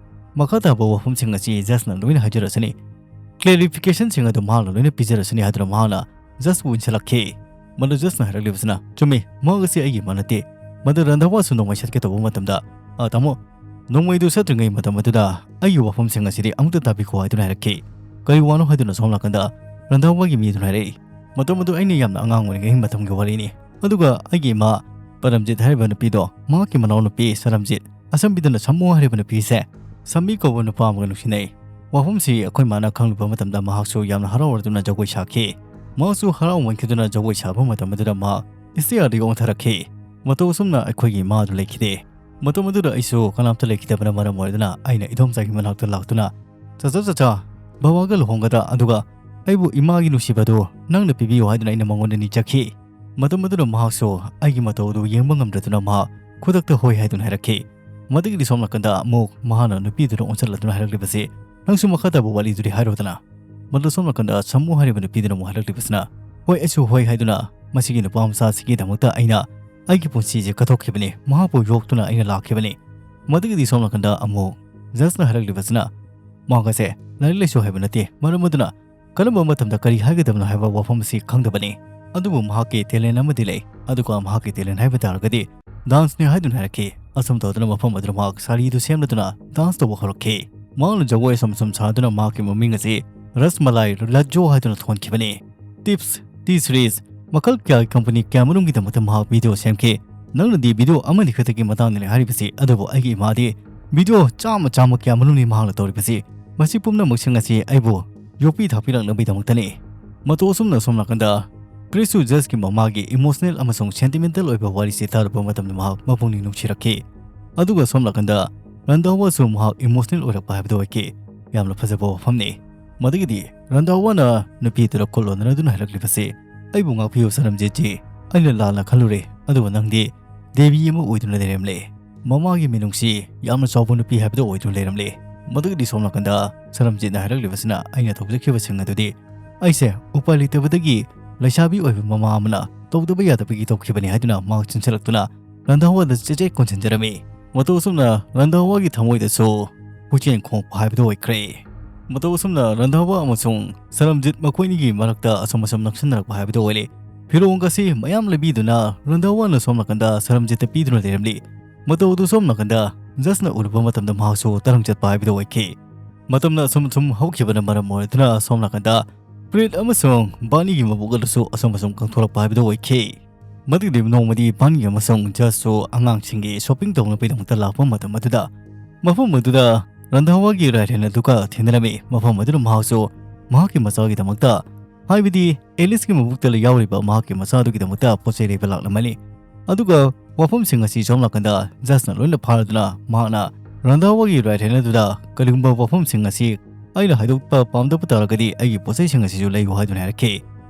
"ꯃꯈꯥ ꯇꯥꯕ ꯋꯥꯐꯝꯁꯤꯡ ꯑꯁꯤ ꯖꯁꯅ ꯂꯣꯏꯅ ꯍꯥꯏꯖꯔꯁꯅꯤ, ꯀ꯭ꯂꯦꯔꯤꯐꯤꯀꯦꯁꯟꯁꯤꯡ ꯑꯗꯨ ꯃꯍꯥꯛꯅ ꯂꯣꯏꯅ ꯄꯤꯖꯔꯁꯅꯤ" ꯍꯥꯏꯗꯨꯅ ꯃꯍꯥꯛꯅ ꯖꯁꯄꯨ ꯏꯟꯁꯤꯜꯂꯛꯈꯤ꯫ ꯃꯗꯨ ꯖꯁꯅ ꯍꯥꯏꯔꯛꯂꯤꯕꯁꯤꯅ, "ꯆꯨꯝꯃꯤ, ꯃꯍꯥꯛ ꯑꯁꯤ ꯑꯩꯒꯤ ꯏꯃꯥ ꯅꯠꯇꯦ꯫ ꯃꯗꯨ ꯔꯟꯙꯥꯋꯥꯁꯨ ꯅꯣꯡꯃꯩ ꯁꯠꯀꯦ ꯇꯧꯕ ꯃꯇꯝꯗ, ꯑ, ꯇꯥꯃꯣ, ꯅꯣꯡꯃꯩꯗꯨ ꯁꯠꯇ꯭ꯔꯤꯉꯩ ꯃꯇꯝ ꯑꯗꯨꯗ ꯑꯩꯒꯤ ꯋꯥꯐꯝꯁꯤꯡ ꯑꯁꯤꯗꯤ ꯑꯃꯨꯛꯇ ꯇꯥꯕꯤꯈꯣ" ꯍꯥꯏꯗꯨꯅ ꯍꯥꯏꯔꯛꯈꯤ꯫ "ꯀꯔꯤ ꯋꯥꯅꯣ?" ꯍꯥꯏꯗꯨꯅ ꯁꯣꯝ ꯅꯥꯀꯟꯗ ꯔꯟꯙꯥꯋꯥꯒꯤ ꯃꯤꯗꯨꯅ ꯍꯥꯏꯔꯛꯏ꯫ "ꯃꯇꯝ ꯑꯗꯨ ꯑꯩꯅ ꯌꯥꯝꯅ ꯑꯉꯥꯡ ꯑꯣꯏꯔꯤꯉꯩ ꯃꯇꯝꯒꯤ ꯋꯥꯔꯤꯅꯤ꯫ ꯑꯗꯨꯒ ꯑꯩꯒꯤ ꯏꯃꯥ ꯄꯔꯝꯖꯤꯠ ꯍꯥꯏꯔꯤꯕ ꯅꯨꯄꯤꯗꯣ, ꯃꯍꯥꯛꯀꯤ ꯃꯅꯥꯎꯅꯨꯄꯤ ꯁꯔꯝꯖꯤꯠ, ꯑꯁꯝꯕꯤꯗꯅ ꯁꯝꯃꯨ ꯍꯥꯏꯔꯤꯕ ꯅꯨꯄꯤꯁꯦ, ꯁꯝꯃꯤ ꯀꯧꯕ ꯅꯨꯄꯥ ꯑꯃꯒ ꯅꯨꯡꯁꯤꯅꯩ꯫ ꯋꯥꯐꯝꯁꯤ ꯑꯩꯈꯣꯏ ꯃꯥꯅ ꯈꯪꯂꯨꯕ ꯃꯇꯝꯗ ꯃꯍꯥꯛꯁꯨ ꯌꯥꯝꯅ ꯍꯔꯥꯎꯔꯗꯨꯅ ꯖꯒꯣꯏ ꯁꯥꯈꯤ꯫ ꯃꯍꯥꯛꯁꯨ ꯍꯔꯥꯎꯃꯟꯈꯤꯗꯨꯅ ꯖꯒꯣꯏ ꯁꯥꯕ ꯃꯇꯝ ꯑꯗꯨꯗ ꯃꯍꯥꯛ ꯏꯁꯇꯤꯌꯥꯔꯗꯒꯤ ꯑꯣꯟꯊꯔꯛꯈꯤ꯫ ꯃꯇꯧ ꯑꯁꯨꯝꯅ ꯑꯩꯈꯣꯏꯒꯤ ꯏꯃꯥ ꯑꯗꯨ ꯂꯩꯈꯤꯗꯦ꯫ ꯃꯇꯝ ꯑꯗꯨꯗ ꯑꯩꯁꯨ ꯀꯅꯥꯝꯇ ꯂꯩꯈꯤꯗꯕꯅ ꯃꯔꯝ ꯑꯣꯏꯗꯨꯅ ꯑꯩꯅ ꯏꯗꯣꯝꯆꯥꯒꯤ ꯃꯅꯥꯛꯇ ꯂꯥꯛꯇꯨꯅ, 'ꯆꯥꯆꯥ, ꯆꯥꯆꯥ, ꯕꯕꯥꯒ ꯂꯨꯍꯣꯡꯒꯗ꯭ꯔꯥ? ꯑꯗꯨꯒ ꯑꯩꯕꯨ ꯏꯃꯥꯒꯤ ꯅꯨꯡꯁꯤꯕꯗꯨ ꯅꯪꯅ ꯄꯤꯕꯤꯌꯨ' ꯍꯥꯏꯗꯨꯅ ꯑꯩꯅ ꯃꯉꯣꯟꯗ ꯅꯤꯖꯈꯤ꯫ ꯃꯇꯝ ꯑꯗꯨꯗ ꯃꯍꯥꯛꯁꯨ ꯑꯩꯒꯤ ꯃꯇꯧ ꯑꯗꯨ ꯌꯦꯡꯕ ꯉꯝꯗ꯭ꯔꯗꯨꯅ ꯃꯍꯥꯛ ꯈꯨꯗꯛꯇ ꯍꯣꯏ ꯍꯥꯏꯗꯨꯅ ꯍꯥꯏꯔꯛꯈꯤ꯫ ꯃꯗꯨꯒꯤꯗꯤ ꯁꯣꯝ ꯅꯥꯀꯟꯗ ꯑꯃꯨꯛ ꯃꯍꯥꯛꯅ ꯅꯨꯄꯤꯗꯨꯗ ꯑꯣꯟꯁꯤꯜꯂꯗꯨꯅ ꯍꯥꯏꯔꯛꯂꯤꯕꯁꯤ, "ꯅꯪꯁꯨ ꯃꯈꯥ ꯇꯥꯕ ꯋꯥꯔꯤꯗꯨꯗꯤ ꯍꯥꯏꯔꯣꯗꯅ?" ꯃꯗꯨ ꯁꯣꯝ ꯅꯥꯀꯟꯗ ꯁꯥꯃꯨ ꯍꯥꯏꯔꯤꯕ ꯅꯨꯄꯤꯗꯨꯅ ꯑꯃꯨꯛ ꯍꯥꯏꯔꯛꯂꯤꯕꯁꯤꯅ, "ꯍꯣꯏ, ꯑꯩꯁꯨ ꯍꯣꯏ" ꯍꯥꯏꯗꯨꯅ ꯃꯁꯤꯒꯤ ꯅꯨꯄꯥ ꯃꯆꯥꯁꯤꯒꯤꯗꯃꯛꯇ ꯑꯩꯅ ꯑꯩꯒꯤ ꯄꯨꯟꯁꯤꯁꯦ ꯀꯠꯊꯣꯛꯈꯤꯕꯅꯤ, ꯃꯍꯥꯛꯄꯨ ꯌꯣꯛꯇꯨꯅ ꯑꯩꯅ ꯂꯥꯛꯈꯤꯕꯅꯤ꯫ ꯃꯗꯨꯒꯤꯗꯤ ꯁꯣꯝ ꯅꯥꯀꯟꯗ ꯑꯃꯨꯛ ꯖꯁꯅ ꯍꯥꯏꯔꯛꯂꯤꯕꯁꯤꯅ, ꯃꯍꯥꯛ ꯑꯁꯦ ꯂꯥꯏꯔꯤꯛ ꯂꯥꯏꯁꯨ ꯍꯩꯕ ꯅꯠꯇꯦ, ꯃꯔꯝ ꯑꯗꯨꯅ ꯀꯔꯝꯕ ꯃꯇꯝꯗ ꯀꯔꯤ ꯍꯥꯏꯒꯗꯕꯅꯣ ꯍꯥꯏꯕ ꯋꯥꯐꯝ ꯑꯁꯤ ꯈꯪꯗꯕꯅꯤ꯫ ꯑꯗꯨꯕꯨ ꯃꯍꯥꯛꯀꯤ ꯇꯦꯂꯦꯟ ꯑꯃꯗꯤ ꯂꯩ, ꯑꯗꯨꯒ ꯃꯍꯥꯛꯀꯤ ꯇꯦꯂꯦꯟ ꯍꯥꯏꯕ ꯇꯥꯔꯒꯗꯤ ꯗꯥꯟꯁꯅꯤ ꯍꯥꯏꯗꯨꯅ ꯍꯥꯏꯔꯛꯈꯤ꯫ ꯑꯁꯨꯝ ꯇꯧꯗꯨꯅ ꯃꯐꯝ ꯑꯗꯨꯗ ꯃꯍꯥꯛ ꯁꯥꯔꯤꯗꯨ ꯁꯦꯝꯂꯗꯨꯅ ꯗꯥꯟꯁ ꯇꯧꯕ ꯍꯧꯔꯛꯈꯤ꯫ ꯃꯍꯥꯛꯅ ꯖꯒꯣꯏ ꯑꯁꯨꯝ ꯑꯁꯨꯝ ꯁꯥꯗꯨꯅ ꯃꯍꯥꯛꯀꯤ ꯃꯃꯤꯡ ꯑꯁꯤ ꯔꯁꯃꯂꯥꯏ ꯂꯠꯖꯣ ꯍꯥꯏꯗꯨꯅ ꯊꯣꯟꯈꯤꯕꯅꯤ꯫ ꯇꯤꯞꯁ ꯇꯤ ꯁꯤꯔꯤꯁ ꯃꯈꯜ ꯀꯌꯥꯒꯤ ꯀꯝꯄꯅꯤ ꯀꯌꯥꯃꯔꯨꯝꯒꯤꯗꯃꯛꯇ ꯃꯍꯥꯛ ꯚꯤꯗꯤꯑꯣ ꯁꯦꯝꯈꯤ꯫ ꯅꯪꯅꯗꯤ ꯚꯤꯗꯤꯑꯣ ꯑꯃꯅꯤ ꯈꯛꯇꯒꯤ ꯃꯇꯥꯡꯗꯅꯤ ꯍꯥꯏꯔꯤꯕꯁꯤ, ꯑꯗꯨꯕꯨ ꯑꯩꯒꯤ ꯏꯃꯥꯗꯤ ꯚꯤꯗꯤꯑꯣ ꯆꯥꯝꯃ ꯆꯥꯝꯃ ꯀꯌꯥꯃꯔꯨꯝꯅꯤ ꯃꯍꯥꯛꯅ ꯇꯧꯔꯤꯕꯁꯤ꯫ ꯃꯁꯤ ꯄꯨꯝꯅꯃꯛꯁꯤꯡ ꯑꯁꯤ ꯑꯩꯕꯨ ꯌꯣꯛꯄꯤ ꯊꯥꯛꯄꯤꯔꯛꯅꯕꯒꯤꯗꯃꯛꯇꯅꯤ꯫ ꯃꯇꯧ ꯑꯁꯨꯝꯅ ꯁꯣꯝ ꯅꯥꯀꯟꯗ ꯀ꯭ꯔꯤꯁꯁꯨ ꯖꯁꯀꯤ ꯃꯃꯥꯒꯤ ꯏꯃꯣꯁꯅꯦꯜ ꯑꯃꯁꯨꯡ ꯁꯦꯟꯇꯤꯃꯦꯟꯇꯦꯜ ꯑꯣꯏꯕ ꯋꯥꯔꯤꯁꯤ ꯇꯥꯔꯨꯕ ꯃꯇꯝꯗ ꯃꯍꯥꯛ ꯃꯄꯨꯛꯅꯤꯡ ꯅꯨꯡꯁꯤꯔꯛꯈꯤ꯫ ꯑꯗꯨꯒ ꯁꯣꯝ ꯅꯥꯀꯟꯗ ꯔꯟꯙꯥꯋꯥꯁꯨ ꯃꯍꯥꯛ ꯏꯃꯣꯁꯅꯦꯜ ꯑꯣꯏꯔꯛꯄ ꯍꯥꯏꯕꯗꯨ ꯑꯣꯏꯈꯤ꯫ ꯌꯥꯝꯅ ꯐꯖꯕ ꯋꯥꯐꯝꯅꯤ꯫ ꯃꯗꯨꯒꯤꯗꯤ ꯔꯟꯙꯥꯋꯥꯅ ꯅꯨꯄꯤ ꯑꯗꯨꯗ ꯈꯨꯠ ꯂꯣꯟꯅꯗꯨꯅ ꯍꯥꯏꯔꯛꯂꯤꯕꯁꯤ, "ꯑꯩꯕꯨ ꯉꯥꯛꯄꯤꯌꯨ ꯁꯔꯝꯖꯤꯠꯖꯤ, ꯑꯩꯅ ꯂꯥꯟꯅ ꯈꯜꯂꯨꯔꯦ, ꯑꯗꯨꯒ ꯅꯪꯗꯤ ꯗꯦꯕꯤ ꯑꯃ ꯑꯣꯏꯗꯨꯅ ꯂꯩꯔꯝꯂꯦ꯫ ꯃꯃꯥꯒꯤ ꯃꯤꯅꯨꯡꯁꯤ ꯌꯥꯝꯅ ꯆꯥꯎꯕ ꯅꯨꯄꯤ ꯍꯥꯏꯕꯗꯨ ꯑꯣꯏꯗꯨꯅ ꯂꯩꯔꯝꯂꯦ"꯫ ꯃꯗꯨꯒꯤꯗꯤ ꯁꯣꯝ ꯅꯥꯀꯟꯗ ꯁꯔꯝꯖꯤꯠꯅ ꯍꯥꯏꯔꯛꯂꯤꯕꯁꯤꯅ, "ꯑꯩꯅ ꯇꯧꯖꯈꯤꯕꯁꯤꯡ ꯑꯗꯨꯗꯤ ꯑꯩꯁꯦ ꯎꯄꯥꯏ ꯂꯩꯇꯕꯗꯒꯤ ꯂꯩꯁꯥꯕꯤ ꯑꯣꯏꯕ ꯃꯃꯥ ꯑꯃꯅ ꯇꯧꯗꯕ ꯌꯥꯗꯕꯒꯤ ꯇꯧꯈꯤꯕꯅꯤ" ꯍꯥꯏꯗꯨꯅ ꯃꯍꯥꯛ ꯆꯤꯟꯁꯤꯜꯂꯛꯇꯨꯅ ꯔꯟꯙꯥꯋꯥꯗ ꯆꯦꯆꯦꯠ ꯀꯣꯟꯁꯤꯟꯖꯔꯝꯃꯤ꯫ ꯃꯇꯧ ꯑꯁꯨꯝꯅ ꯔꯟꯙꯥꯋꯥꯒꯤ ꯊꯃꯣꯏꯗꯁꯨ ꯄꯨꯛꯆꯦꯜ ꯈꯣꯡꯂꯛꯄ ꯍꯥꯏꯕꯗꯨ ꯑꯣꯏꯈ꯭ꯔꯦ꯫ ꯃꯇꯧ ꯑꯁꯨꯝꯅ ꯔꯟꯙꯥꯋꯥ ꯑꯃꯁꯨꯡ ꯁꯔꯝꯖꯤꯠ ꯃꯈꯣꯏꯅꯤꯒꯤ ꯃꯔꯛꯇ ꯑꯁꯨꯝ ꯑꯁꯨꯝ ꯅꯛꯁꯤꯟꯅꯔꯛꯄ ꯍꯥꯏꯕꯗꯨ ꯑꯣꯏꯔꯦ꯫ ꯐꯤꯔꯣꯜꯒꯁꯤ ꯃꯌꯥꯝ ꯂꯩꯕꯤꯗꯨꯅ ꯔꯟꯙꯥꯋꯥꯅ ꯁꯣꯝ ꯅꯥꯀꯟꯗ ꯁꯔꯝꯖꯤꯠꯇ ꯄꯤꯗꯨꯅ ꯂꯩꯔꯝꯂꯤ꯫ ꯃꯇꯧ ꯑꯗꯨ ꯁꯣꯝ ꯅꯥꯀꯟꯗ ꯖꯁꯅ ꯎꯔꯨꯕ ꯃꯇꯝꯗ ꯃꯍꯥꯛꯁꯨ ꯇꯔꯪ ꯆꯠꯄ ꯍꯥꯏꯕꯗꯨ ꯑꯣꯏꯈꯤ꯫ ꯃꯇꯝꯅ ꯑꯁꯨꯝ ꯑꯁꯨꯝ ꯍꯧꯈꯤꯕꯅ ꯃꯔꯝ ꯑꯣꯏꯗꯨꯅ ꯁꯣꯝ ꯅꯥꯀꯟꯗ ꯄ꯭ꯔꯤꯠ ꯑꯃꯁꯨꯡ ꯕꯥꯅꯤꯒꯤ ꯃꯕꯨꯛ ꯑꯗꯨꯁꯨ ꯑꯁꯨꯝ ꯑꯁꯨꯝ ꯀꯪꯊꯣꯔꯛꯄ ꯍꯥꯏꯕꯗꯨ ꯑꯣꯏꯈꯤ꯫ ꯃꯗꯨꯒꯤꯗꯤ ꯅꯣꯡꯃꯗꯤ ꯕꯥꯅꯤ ꯑꯃꯁꯨꯡ ꯖꯁꯁꯨ ꯑꯉꯥꯡꯁꯤꯡꯒꯤ ꯁꯣꯄꯤꯡ ꯇꯧꯅꯕꯒꯤꯗꯃꯛꯇ ꯂꯥꯛꯄ ꯃꯇꯝ ꯑꯗꯨꯗ ꯃꯐꯝ ꯑꯗꯨꯗ ꯔꯟꯙꯥꯋꯥꯒꯤ ꯔꯥꯏꯔꯦꯟ ꯑꯗꯨꯒ ꯊꯦꯡꯅꯔꯝꯃꯤ꯫ ꯃꯐꯝ ꯑꯗꯨꯗ ꯃꯍꯥꯛꯁꯨ ꯃꯍꯥꯛꯀꯤ ꯃꯆꯥꯒꯤꯗꯃꯛꯇ, ꯍꯥꯏꯕꯗꯤ ꯑꯦꯂꯤꯁꯀꯤ ꯃꯕꯨꯛꯇ ꯌꯥꯎꯔꯤꯕ ꯃꯍꯥꯛꯀꯤ ꯃꯆꯥꯗꯨꯒꯤꯗꯃꯛꯇ ꯄꯣꯠ ꯆꯩ ꯂꯩꯕ ꯂꯥꯛꯂꯝꯃꯅꯤ꯫ ꯑꯗꯨꯒ ꯋꯥꯐꯝꯁꯤꯡ ꯑꯁꯤ ꯁꯣꯝ ꯅꯥꯀꯟꯗ ꯖꯁꯅ ꯂꯣꯏꯅ ꯐꯥꯔꯗꯨꯅ ꯃꯍꯥꯛꯅ ꯔꯟꯙꯥꯋꯥꯒꯤ ꯔꯥꯏꯔꯦꯟ ꯑꯗꯨꯗ ꯀꯔꯤꯒꯨꯝꯕ ꯋꯥꯐꯝꯁꯤꯡ ꯑꯁꯤ ꯑꯩꯅ ꯍꯥꯏꯗꯣꯛꯄ ꯄꯥꯝꯗꯕ ꯇꯥꯔꯒꯗꯤ ꯑꯩꯒꯤ ꯄꯣꯠ ꯆꯩꯁꯤꯡ ꯑꯁꯤꯁꯨ ꯂꯩꯌꯨ ꯍꯥꯏꯗꯨꯅ ꯍꯥꯏꯔꯛꯈꯤ꯫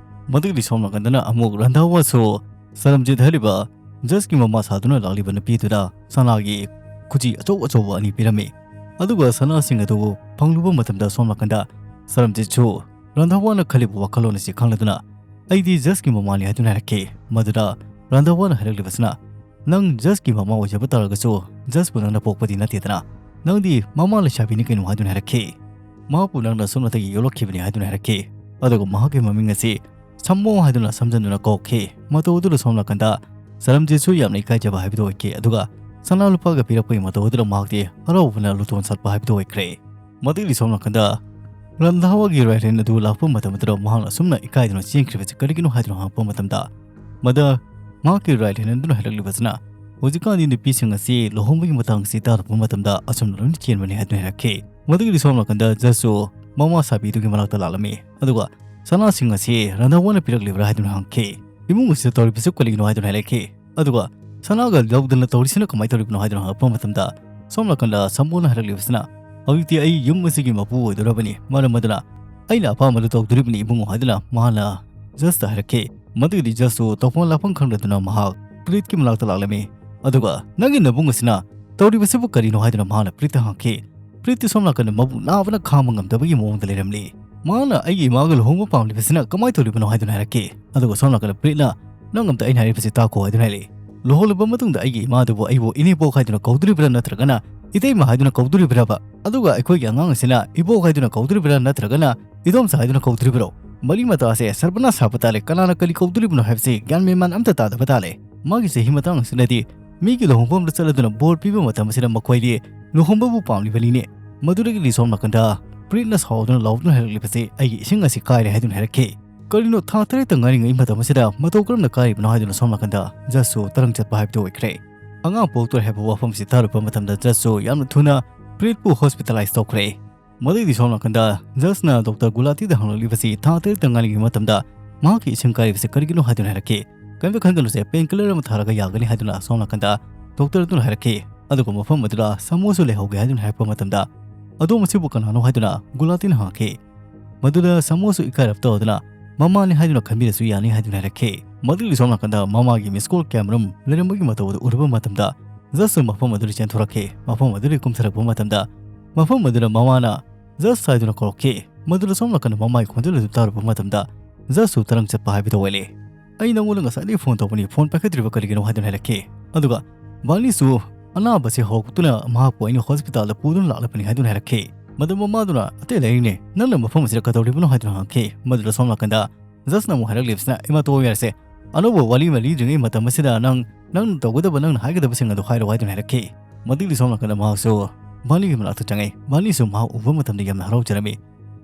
ꯃꯗꯨꯒꯤꯗꯤ ꯁꯣꯝ ꯅꯥꯀꯟꯗꯅ ꯑꯃꯨꯛ ꯔꯟꯙꯥꯋꯥꯁꯨ ꯁꯔꯝꯖꯤꯠ ꯍꯥꯏꯔꯤꯕ ꯖꯁꯀꯤ ꯃꯃꯥ ꯁꯥꯗꯨꯅ ꯂꯥꯛꯂꯤꯕ ꯅꯨꯄꯤꯗꯨꯗ ꯁꯅꯥꯒꯤ ꯈꯨꯖꯤ ꯑꯆꯧ ꯑꯆꯧꯕ ꯑꯅꯤ ꯄꯤꯔꯝꯃꯤ꯫ ꯑꯗꯨꯒ ꯁꯅꯥꯁꯤꯡ ꯑꯗꯨ ꯐꯪꯂꯨꯕ ꯃꯇꯝꯗ ꯁꯣꯝ ꯅꯥꯀꯟꯗ ꯁꯔꯝꯖꯤꯠꯁꯨ ꯔꯟꯙꯥꯋꯥꯅ ꯈꯜꯂꯤꯕ ꯋꯥꯈꯜꯂꯣꯟ ꯑꯁꯤ ꯈꯪꯂꯗꯨꯅ "ꯑꯩꯗꯤ ꯖꯁꯀꯤ ꯃꯃꯥꯅꯤ" ꯍꯥꯏꯗꯨꯅ ꯍꯥꯏꯔꯛꯈꯤ꯫ ꯃꯗꯨꯗ ꯔꯟꯙꯥꯋꯥꯅ ꯍꯥꯏꯔꯛꯂꯤꯕꯁꯤꯅ, "ꯅꯪ ꯖꯁꯀꯤ ꯃꯃꯥ ꯑꯣꯏꯖꯕ ꯇꯥꯔꯒꯁꯨ ꯖꯁꯄꯨ ꯅꯪꯅ ꯄꯣꯛꯄꯗꯤ ꯅꯠꯇꯦꯗꯅ, ꯅꯪꯗꯤ ꯃꯃꯥ ꯂꯩꯁꯥꯕꯤꯅꯤ ꯀꯩꯅꯣ" ꯍꯥꯏꯗꯨꯅ ꯍꯥꯏꯔꯛꯈꯤ꯫ "ꯃꯍꯥꯛꯄꯨ ꯅꯪꯅ ꯁꯨꯞꯅꯇꯒꯤ ꯌꯣꯛꯂꯛꯈꯤꯕꯅꯤ" ꯍꯥꯏꯗꯨꯅ ꯍꯥꯏꯔꯛꯈꯤ꯫ ꯑꯗꯨꯒ ꯃꯍꯥꯛꯀꯤ ꯃꯃꯤꯡ ꯑꯁꯤ ꯁꯝꯃꯣ ꯍꯥꯏꯗꯨꯅ ꯁꯝꯖꯟꯗꯨꯅ ꯀꯧꯈꯤ꯫ ꯃꯇꯧ ꯑꯗꯨꯗ ꯁꯣꯝ ꯅꯥꯀꯟꯗ ꯆꯔꯝꯖꯤꯠꯁꯨ ꯌꯥꯝꯅ ꯏꯀꯥꯏꯖꯕ ꯍꯥꯏꯕꯗꯨ ꯑꯣꯏꯈꯤ꯫ ꯑꯗꯨꯒ ꯁꯅꯥ ꯂꯨꯄꯥꯒ ꯄꯤꯔꯛꯄꯒꯤ ꯃꯇꯧ ꯑꯗꯨꯗ ꯃꯍꯥꯛꯇꯤ ꯍꯔꯥꯎꯕꯅ ꯂꯨꯇꯣꯟ ꯁꯥꯠꯄ ꯍꯥꯏꯕꯗꯨ ꯑꯣꯏꯈ꯭ꯔꯦ꯫ ꯃꯗꯨꯒꯤ ꯁꯣꯝ ꯅꯥꯀꯟꯗ ꯔꯟꯙꯥꯋꯥꯒꯤ ꯔꯥꯏꯠ ꯍꯦꯟ ꯑꯗꯨ ꯂꯥꯛꯄ ꯃꯇꯝ ꯑꯗꯨꯗ ꯃꯍꯥꯛꯅ ꯑꯁꯨꯝꯅ ꯏꯀꯥꯏꯗꯨꯅ ꯆꯦꯟꯈ꯭ꯔꯤꯕꯁꯤ ꯀꯔꯤꯒꯤꯅꯣ ꯍꯥꯏꯗꯨꯅ ꯍꯪꯉꯛꯄ ꯃꯇꯝꯗ, ꯃꯗ ꯃꯍꯥꯛꯀꯤ ꯔꯥꯏꯠ ꯍꯦꯟ ꯑꯗꯨꯅ ꯍꯥꯏꯔꯛꯂꯤꯕꯁꯤꯅ, "ꯍꯧꯖꯤꯛꯀꯥꯟꯗꯤ ꯅꯨꯄꯤꯁꯤꯡ ꯑꯁꯤ ꯂꯨꯍꯣꯡꯕꯒꯤ ꯃꯇꯥꯡꯁꯤ ꯇꯥꯔꯛꯄ ꯃꯇꯝꯗ ꯑꯁꯨꯝꯅ ꯂꯣꯏꯅ ꯆꯦꯟꯕꯅꯤ" ꯍꯥꯏꯗꯨꯅ ꯍꯥꯏꯔꯛꯈꯤ꯫ ꯃꯗꯨꯒꯤꯗꯤ ꯁꯣꯝ ꯅꯥꯀꯟꯗ ꯖꯁꯁꯨ ꯃꯃꯥ ꯁꯥꯕꯤꯗꯨꯒꯤ ꯃꯅꯥꯛꯇ ꯂꯥꯛꯂꯝꯃꯤ꯫ ꯑꯗꯨꯒ ꯁꯅꯥꯁꯤꯡ ꯑꯁꯤ ꯔꯟꯙꯥꯋꯥꯅ ꯄꯤꯔꯛꯂꯤꯕ꯭ꯔꯥ ꯍꯥꯏꯗꯨꯅ ꯍꯪꯈꯤ꯫ "ꯏꯃꯨꯡ ꯑꯁꯤꯗ ꯇꯧꯔꯤꯕꯁꯤ ꯀꯔꯤꯒꯤꯅꯣ?" ꯍꯥꯏꯗꯨꯅ ꯍꯥꯏꯔꯛꯈꯤ꯫ ꯑꯗꯨꯒ ꯁꯅꯥꯒ ꯂꯧꯗꯅ ꯇꯧꯔꯤꯁꯤꯅ ꯀꯃꯥꯏꯅ ꯇꯧꯔꯤꯕꯅꯣ ꯍꯥꯏꯗꯨꯅ ꯍꯪꯉꯛꯄ ꯃꯇꯝꯗ, ꯁꯣꯝ ꯅꯥꯀꯟꯗ ꯁꯝꯃꯣꯅ ꯍꯥꯏꯔꯛꯂꯤꯕꯁꯤꯅ, "ꯍꯧꯖꯤꯛꯇꯤ ꯑꯩ ꯌꯨꯝ ꯑꯁꯤꯒꯤ ꯃꯄꯨ ꯑꯣꯏꯗꯣꯔꯕꯅꯤ, ꯃꯔꯝ ꯑꯗꯨꯅ ꯑꯩꯅ ꯑꯄꯥꯝꯕꯗꯨ ꯇꯧꯗꯣꯔꯤꯕꯅꯤ ꯏꯕꯨꯡꯉꯣ" ꯍꯥꯏꯗꯨꯅ ꯃꯍꯥꯛꯅ ꯖꯁꯇ ꯍꯥꯏꯔꯛꯈꯤ꯫ ꯃꯗꯨꯒꯤꯗꯤ ꯖꯁꯁꯨ ꯇꯧꯐꯝ ꯂꯥꯛꯐꯝ ꯈꯪꯗꯗꯨꯅ ꯃꯍꯥꯛ ꯄ꯭ꯔꯤꯠꯀꯤ ꯃꯅꯥꯛꯇ ꯂꯥꯛꯂꯝꯃꯤ꯫ ꯑꯗꯨꯒ, "ꯅꯪꯒꯤ ꯅꯕꯨꯡ ꯑꯁꯤꯅ ꯇꯧꯔꯤꯕꯁꯤꯕꯨ ꯀꯔꯤꯅꯣ?" ꯍꯥꯏꯗꯨꯅ ꯃꯍꯥꯛꯅ ꯄ꯭ꯔꯤꯠꯇ ꯍꯪꯈꯤ꯫ ꯄ꯭ꯔꯤꯠꯇꯤ ꯁꯣꯝ ꯅꯥꯀꯟꯗ ꯃꯕꯨꯛ ꯅꯥꯕꯅ ꯈꯥꯡꯕ ꯉꯝꯗꯕꯒꯤ ꯃꯑꯣꯡꯗ ꯂꯩꯔꯝꯂꯤ꯫ ꯃꯍꯥꯛꯅ, "ꯑꯩꯒꯤ ꯏꯃꯥꯒ ꯂꯨꯍꯣꯡꯕ ꯄꯥꯝꯂꯤꯕꯁꯤꯅ ꯀꯃꯥꯏꯅ ꯇꯧꯔꯤꯕꯅꯣ?" ꯍꯥꯏꯗꯨꯅ ꯍꯥꯏꯔꯛꯈꯤ꯫ ꯑꯗꯨꯒ ꯁꯣꯝ ꯅꯥꯀꯟꯗ ꯄ꯭ꯔꯤꯠꯅ, "ꯅꯪ ꯑꯝꯇ ꯑꯩꯅ ꯍꯥꯏꯔꯤꯕꯁꯤ ꯇꯥꯈꯣ" ꯍꯥꯏꯗꯨꯅ ꯍꯥꯏꯔꯛꯏ꯫ "ꯂꯨꯍꯣꯡꯂꯕ ꯃꯇꯨꯡꯗ ꯑꯩꯒꯤ ꯏꯃꯥꯗꯨꯕꯨ ꯑꯩꯕꯨ ꯏꯅꯦꯄꯣꯛ ꯍꯥꯏꯗꯨꯅ ꯀꯧꯗꯣꯔꯤꯕ꯭ꯔꯥ ꯅꯠꯇ꯭ꯔꯒꯅ ꯏꯇꯩꯃ ꯍꯥꯏꯗꯨꯅ ꯀꯧꯗꯣꯔꯤꯕ꯭ꯔꯕ? ꯑꯗꯨꯒ ꯑꯩꯈꯣꯏꯒꯤ ꯑꯉꯥꯡ ꯑꯁꯤꯅ ꯏꯕꯣꯛ ꯍꯥꯏꯗꯨꯅ ꯀꯧꯗꯣꯔꯤꯕ꯭ꯔꯥ ꯅꯠꯇ꯭ꯔꯒꯅ ꯏꯗꯣꯝꯆꯥ ꯍꯥꯏꯗꯨꯅ ꯀꯧꯗꯣꯔꯤꯕ꯭ꯔꯣ? ꯃꯔꯤ ꯃꯇꯥꯁꯦ ꯁꯔꯕꯅꯥꯁ ꯁꯥꯕ ꯇꯥꯔꯦ꯫ ꯀꯅꯥꯅ ꯀꯔꯤ ꯀꯧꯗꯣꯔꯤꯕꯅꯣ ꯍꯥꯏꯕꯁꯤ ꯒ꯭ꯌꯥꯟ ꯃꯦꯟꯃꯥꯟ ꯑꯝꯇ ꯇꯥꯗꯕ ꯇꯥꯔꯦ꯫ ꯃꯥꯒꯤ ꯆꯍꯤ ꯃꯇꯥꯡ ꯑꯁꯤꯅꯗꯤ ꯃꯤꯒꯤ ꯂꯨꯍꯣꯡꯐꯝꯗ ꯆꯠꯂꯗꯨꯅ ꯕꯣꯔ ꯄꯤꯕ ꯃꯇꯝ ꯑꯁꯤꯗ ꯃꯈꯣꯏꯗꯤ ꯂꯨꯍꯣꯡꯕꯕꯨ ꯄꯥꯝꯂꯤꯕꯅꯤꯅꯦ꯫" ꯃꯗꯨꯗꯒꯤꯗꯤ ꯁꯣꯝ ꯅꯥꯀꯟꯗ ꯄ꯭ꯔꯤꯠꯅ ꯁꯥꯎꯗꯨꯅ ꯂꯥꯎꯗꯨꯅ ꯍꯥꯏꯔꯛꯂꯤꯕꯁꯤ, "ꯑꯩꯒꯤ ꯏꯁꯤꯡ ꯑꯁꯤ ꯀꯥꯏꯔꯦ" ꯍꯥꯏꯗꯨꯅ ꯍꯥꯏꯔꯛꯈꯤ꯫ ꯀꯔꯤꯅꯣ ꯊꯥ ꯇꯔꯦꯠꯇ ꯉꯥꯏꯔꯤꯉꯩ ꯃꯇꯝ ꯑꯁꯤꯗ ꯃꯇꯧ ꯀꯔꯝꯅ ꯀꯥꯏꯔꯤꯕꯅꯣ ꯍꯥꯏꯗꯨꯅ ꯁꯣꯝ ꯅꯥꯀꯟꯗ ꯖꯁꯁꯨ ꯇꯔꯪ ꯆꯠꯄ ꯍꯥꯏꯕꯗꯨ ꯑꯣꯏꯈ꯭ꯔꯦ꯫ ꯑꯉꯥꯡ ꯄꯣꯛꯇꯣꯔꯦ ꯍꯥꯏꯕ ꯋꯥꯐꯝꯁꯤ ꯇꯥꯔꯨꯕ ꯃꯇꯝꯗ ꯖꯁꯁꯨ ꯌꯥꯝꯅ ꯊꯨꯅ ꯄ꯭ꯔꯤꯠꯄꯨ ꯍꯣꯁꯄꯤꯇꯥꯂꯥꯏꯁ ꯇꯧꯈ꯭ꯔꯦ꯫ ꯃꯗꯨꯒꯤꯗꯤ ꯁꯣꯝ ꯅꯥꯀꯟꯗ ꯖꯁꯅ ꯗꯣꯛꯇꯔ ꯒꯨꯂꯥꯇꯤꯗ ꯍꯪꯂꯛꯂꯤꯕꯁꯤ ꯊꯥ ꯇꯔꯦꯠꯇ ꯉꯥꯏꯔꯤꯉꯩ ꯃꯇꯝꯗ ꯃꯍꯥꯛꯀꯤ ꯏꯁꯤꯡ ꯀꯥꯏꯔꯤꯕꯁꯤ ꯀꯔꯤꯒꯤꯅꯣ ꯍꯥꯏꯗꯨꯅ ꯍꯥꯏꯔꯛꯈꯤ꯫ "ꯀꯔꯤꯝꯇ ꯈꯟꯒꯅꯨꯁꯦ, ꯄꯦꯟ ꯀꯤꯂꯔ ꯑꯃ ꯊꯥꯔꯒ ꯌꯥꯒꯅꯤ" ꯍꯥꯏꯗꯨꯅ ꯁꯣꯝ ꯅꯥꯀꯟꯗ ꯗꯣꯛꯇꯔ ꯑꯗꯨꯅ ꯍꯥꯏꯔꯛꯈꯤ꯫ ꯑꯗꯨꯒ ꯃꯐꯝ ꯑꯗꯨꯗ ꯁꯃꯣꯁꯨ ꯂꯩꯍꯧꯒꯦ ꯍꯥꯏꯗꯨꯅ ꯍꯥꯏꯔꯛꯄ ꯃꯇꯝꯗ, "ꯑꯗꯣꯝ ꯑꯁꯤꯕꯨ ꯀꯅꯥꯅꯣ?" ꯍꯥꯏꯗꯨꯅ ꯒꯨꯂꯥꯇꯤꯅ ꯍꯪꯉꯛꯈꯤ꯫ ꯃꯗꯨꯗ ꯁꯃꯣꯁꯨ ꯏꯀꯥꯏꯔꯞ ꯇꯧꯗꯨꯅ, "ꯃꯃꯥꯅꯤ" ꯍꯥꯏꯗꯨꯅ ꯈꯟꯕꯤꯔꯁꯨ ꯌꯥꯅꯤ ꯍꯥꯏꯗꯨꯅ ꯍꯥꯏꯔꯛꯈꯤ꯫ ꯃꯗꯨꯒꯤ ꯁꯣꯝ ꯅꯥꯀꯟꯗ ꯃꯃꯥꯒꯤ ꯃꯤꯁ ꯀꯣꯜ ꯀꯌꯥꯃꯔꯨꯝ ꯂꯩꯔꯝꯕꯒꯤ ꯃꯇꯧ ꯑꯗꯨ ꯎꯔꯨꯕ ꯃꯇꯝꯗ, ꯖꯁꯁꯨ ꯃꯐꯝ ꯑꯗꯨꯗ ꯆꯦꯟꯊꯣꯔꯛꯈꯤ꯫ ꯃꯐꯝ ꯑꯗꯨꯗꯒꯤ ꯀꯨꯝꯊꯔꯛꯄ ꯃꯇꯝꯗ, ꯃꯐꯝ ꯑꯗꯨꯗ ꯃꯃꯥꯅ "ꯖꯁ" ꯍꯥꯏꯗꯨꯅ ꯀꯧꯔꯛꯈꯤ꯫ ꯃꯗꯨꯗ ꯁꯣꯝ ꯅꯥꯀꯟꯗ ꯃꯃꯥꯒꯤ ꯈꯣꯟꯖꯦꯜ ꯑꯗꯨ ꯇꯥꯔꯨꯕ ꯃꯇꯝꯗ, ꯖꯁꯁꯨ ꯇꯔꯪ ꯆꯠꯄ ꯍꯥꯏꯕꯗꯨ ꯑꯣꯏꯔꯦ꯫ "ꯑꯩ ꯅꯪꯉꯣꯟꯗ ꯉꯁꯥꯏꯗꯒꯤ ꯐꯣꯟ ꯇꯧꯕꯅꯤ, ꯐꯣꯟ ꯄꯥꯏꯈꯠꯇ꯭ꯔꯤꯕ ꯀꯔꯤꯒꯤꯅꯣ?" ꯍꯥꯏꯗꯨꯅ ꯍꯥꯏꯔꯛꯈꯤ꯫ ꯑꯗꯨꯒ ꯕꯥꯔꯅꯤꯁꯨ ꯑꯅꯥꯕꯁꯦ ꯍꯧꯔꯛꯇꯨꯅ ꯃꯍꯥꯛꯄꯨ ꯑꯩꯅ ꯍꯣꯁꯄꯤꯇꯥꯜꯗ ꯄꯨꯗꯨꯅ ꯂꯥꯛꯂꯕꯅꯤ ꯍꯥꯏꯗꯨꯅ ꯍꯥꯏꯔꯛꯈꯤ꯫ ꯃꯗꯨ ꯃꯃꯥꯗꯨꯅ, "ꯑꯇꯩ ꯂꯩꯔꯤꯅꯦ, ꯅꯪꯅ ꯃꯐꯝ ꯑꯁꯤꯗ ꯀꯩꯗꯧꯔꯤꯕꯅꯣ?" ꯍꯥꯏꯗꯨꯅ ꯍꯪꯉꯛꯈꯤ꯫ ꯃꯗꯨꯗ ꯁꯣꯝ ꯅꯥꯀꯟꯗ ꯖꯁꯅ ꯑꯃꯨꯛ ꯍꯥꯏꯔꯛꯂꯤꯕꯁꯤꯅ, "ꯏꯃꯥ, ꯇꯣꯛꯑꯣ ꯌꯥꯔꯁꯦ, ꯑꯅꯧꯕ ꯋꯥꯔꯤ ꯑꯃ ꯂꯤꯗ꯭ꯔꯤꯉꯩ ꯃꯇꯝ ꯑꯁꯤꯗ ꯅꯪ, ꯅꯪ ꯇꯧꯒꯗꯕ, ꯅꯪꯅ ꯍꯥꯏꯒꯗꯕꯁꯤꯡ ꯑꯗꯨ ꯍꯥꯏꯔꯣ" ꯍꯥꯏꯗꯨꯅ ꯍꯥꯏꯔꯛꯈꯤ꯫ ꯃꯗꯨꯒꯤ ꯁꯣꯝ ꯅꯥꯀꯟꯗ ꯃꯍꯥꯛꯁꯨ ꯕꯥꯔꯅꯤꯒꯤ ꯃꯅꯥꯛꯇ ꯆꯪꯉꯛꯏ꯫ ꯕꯥꯔꯅꯤꯁꯨ ꯃꯍꯥꯛ ꯎꯕ ꯃꯇꯝꯗ ꯌꯥꯝꯅ ꯍꯔꯥꯎꯖꯔꯝꯃꯤ꯫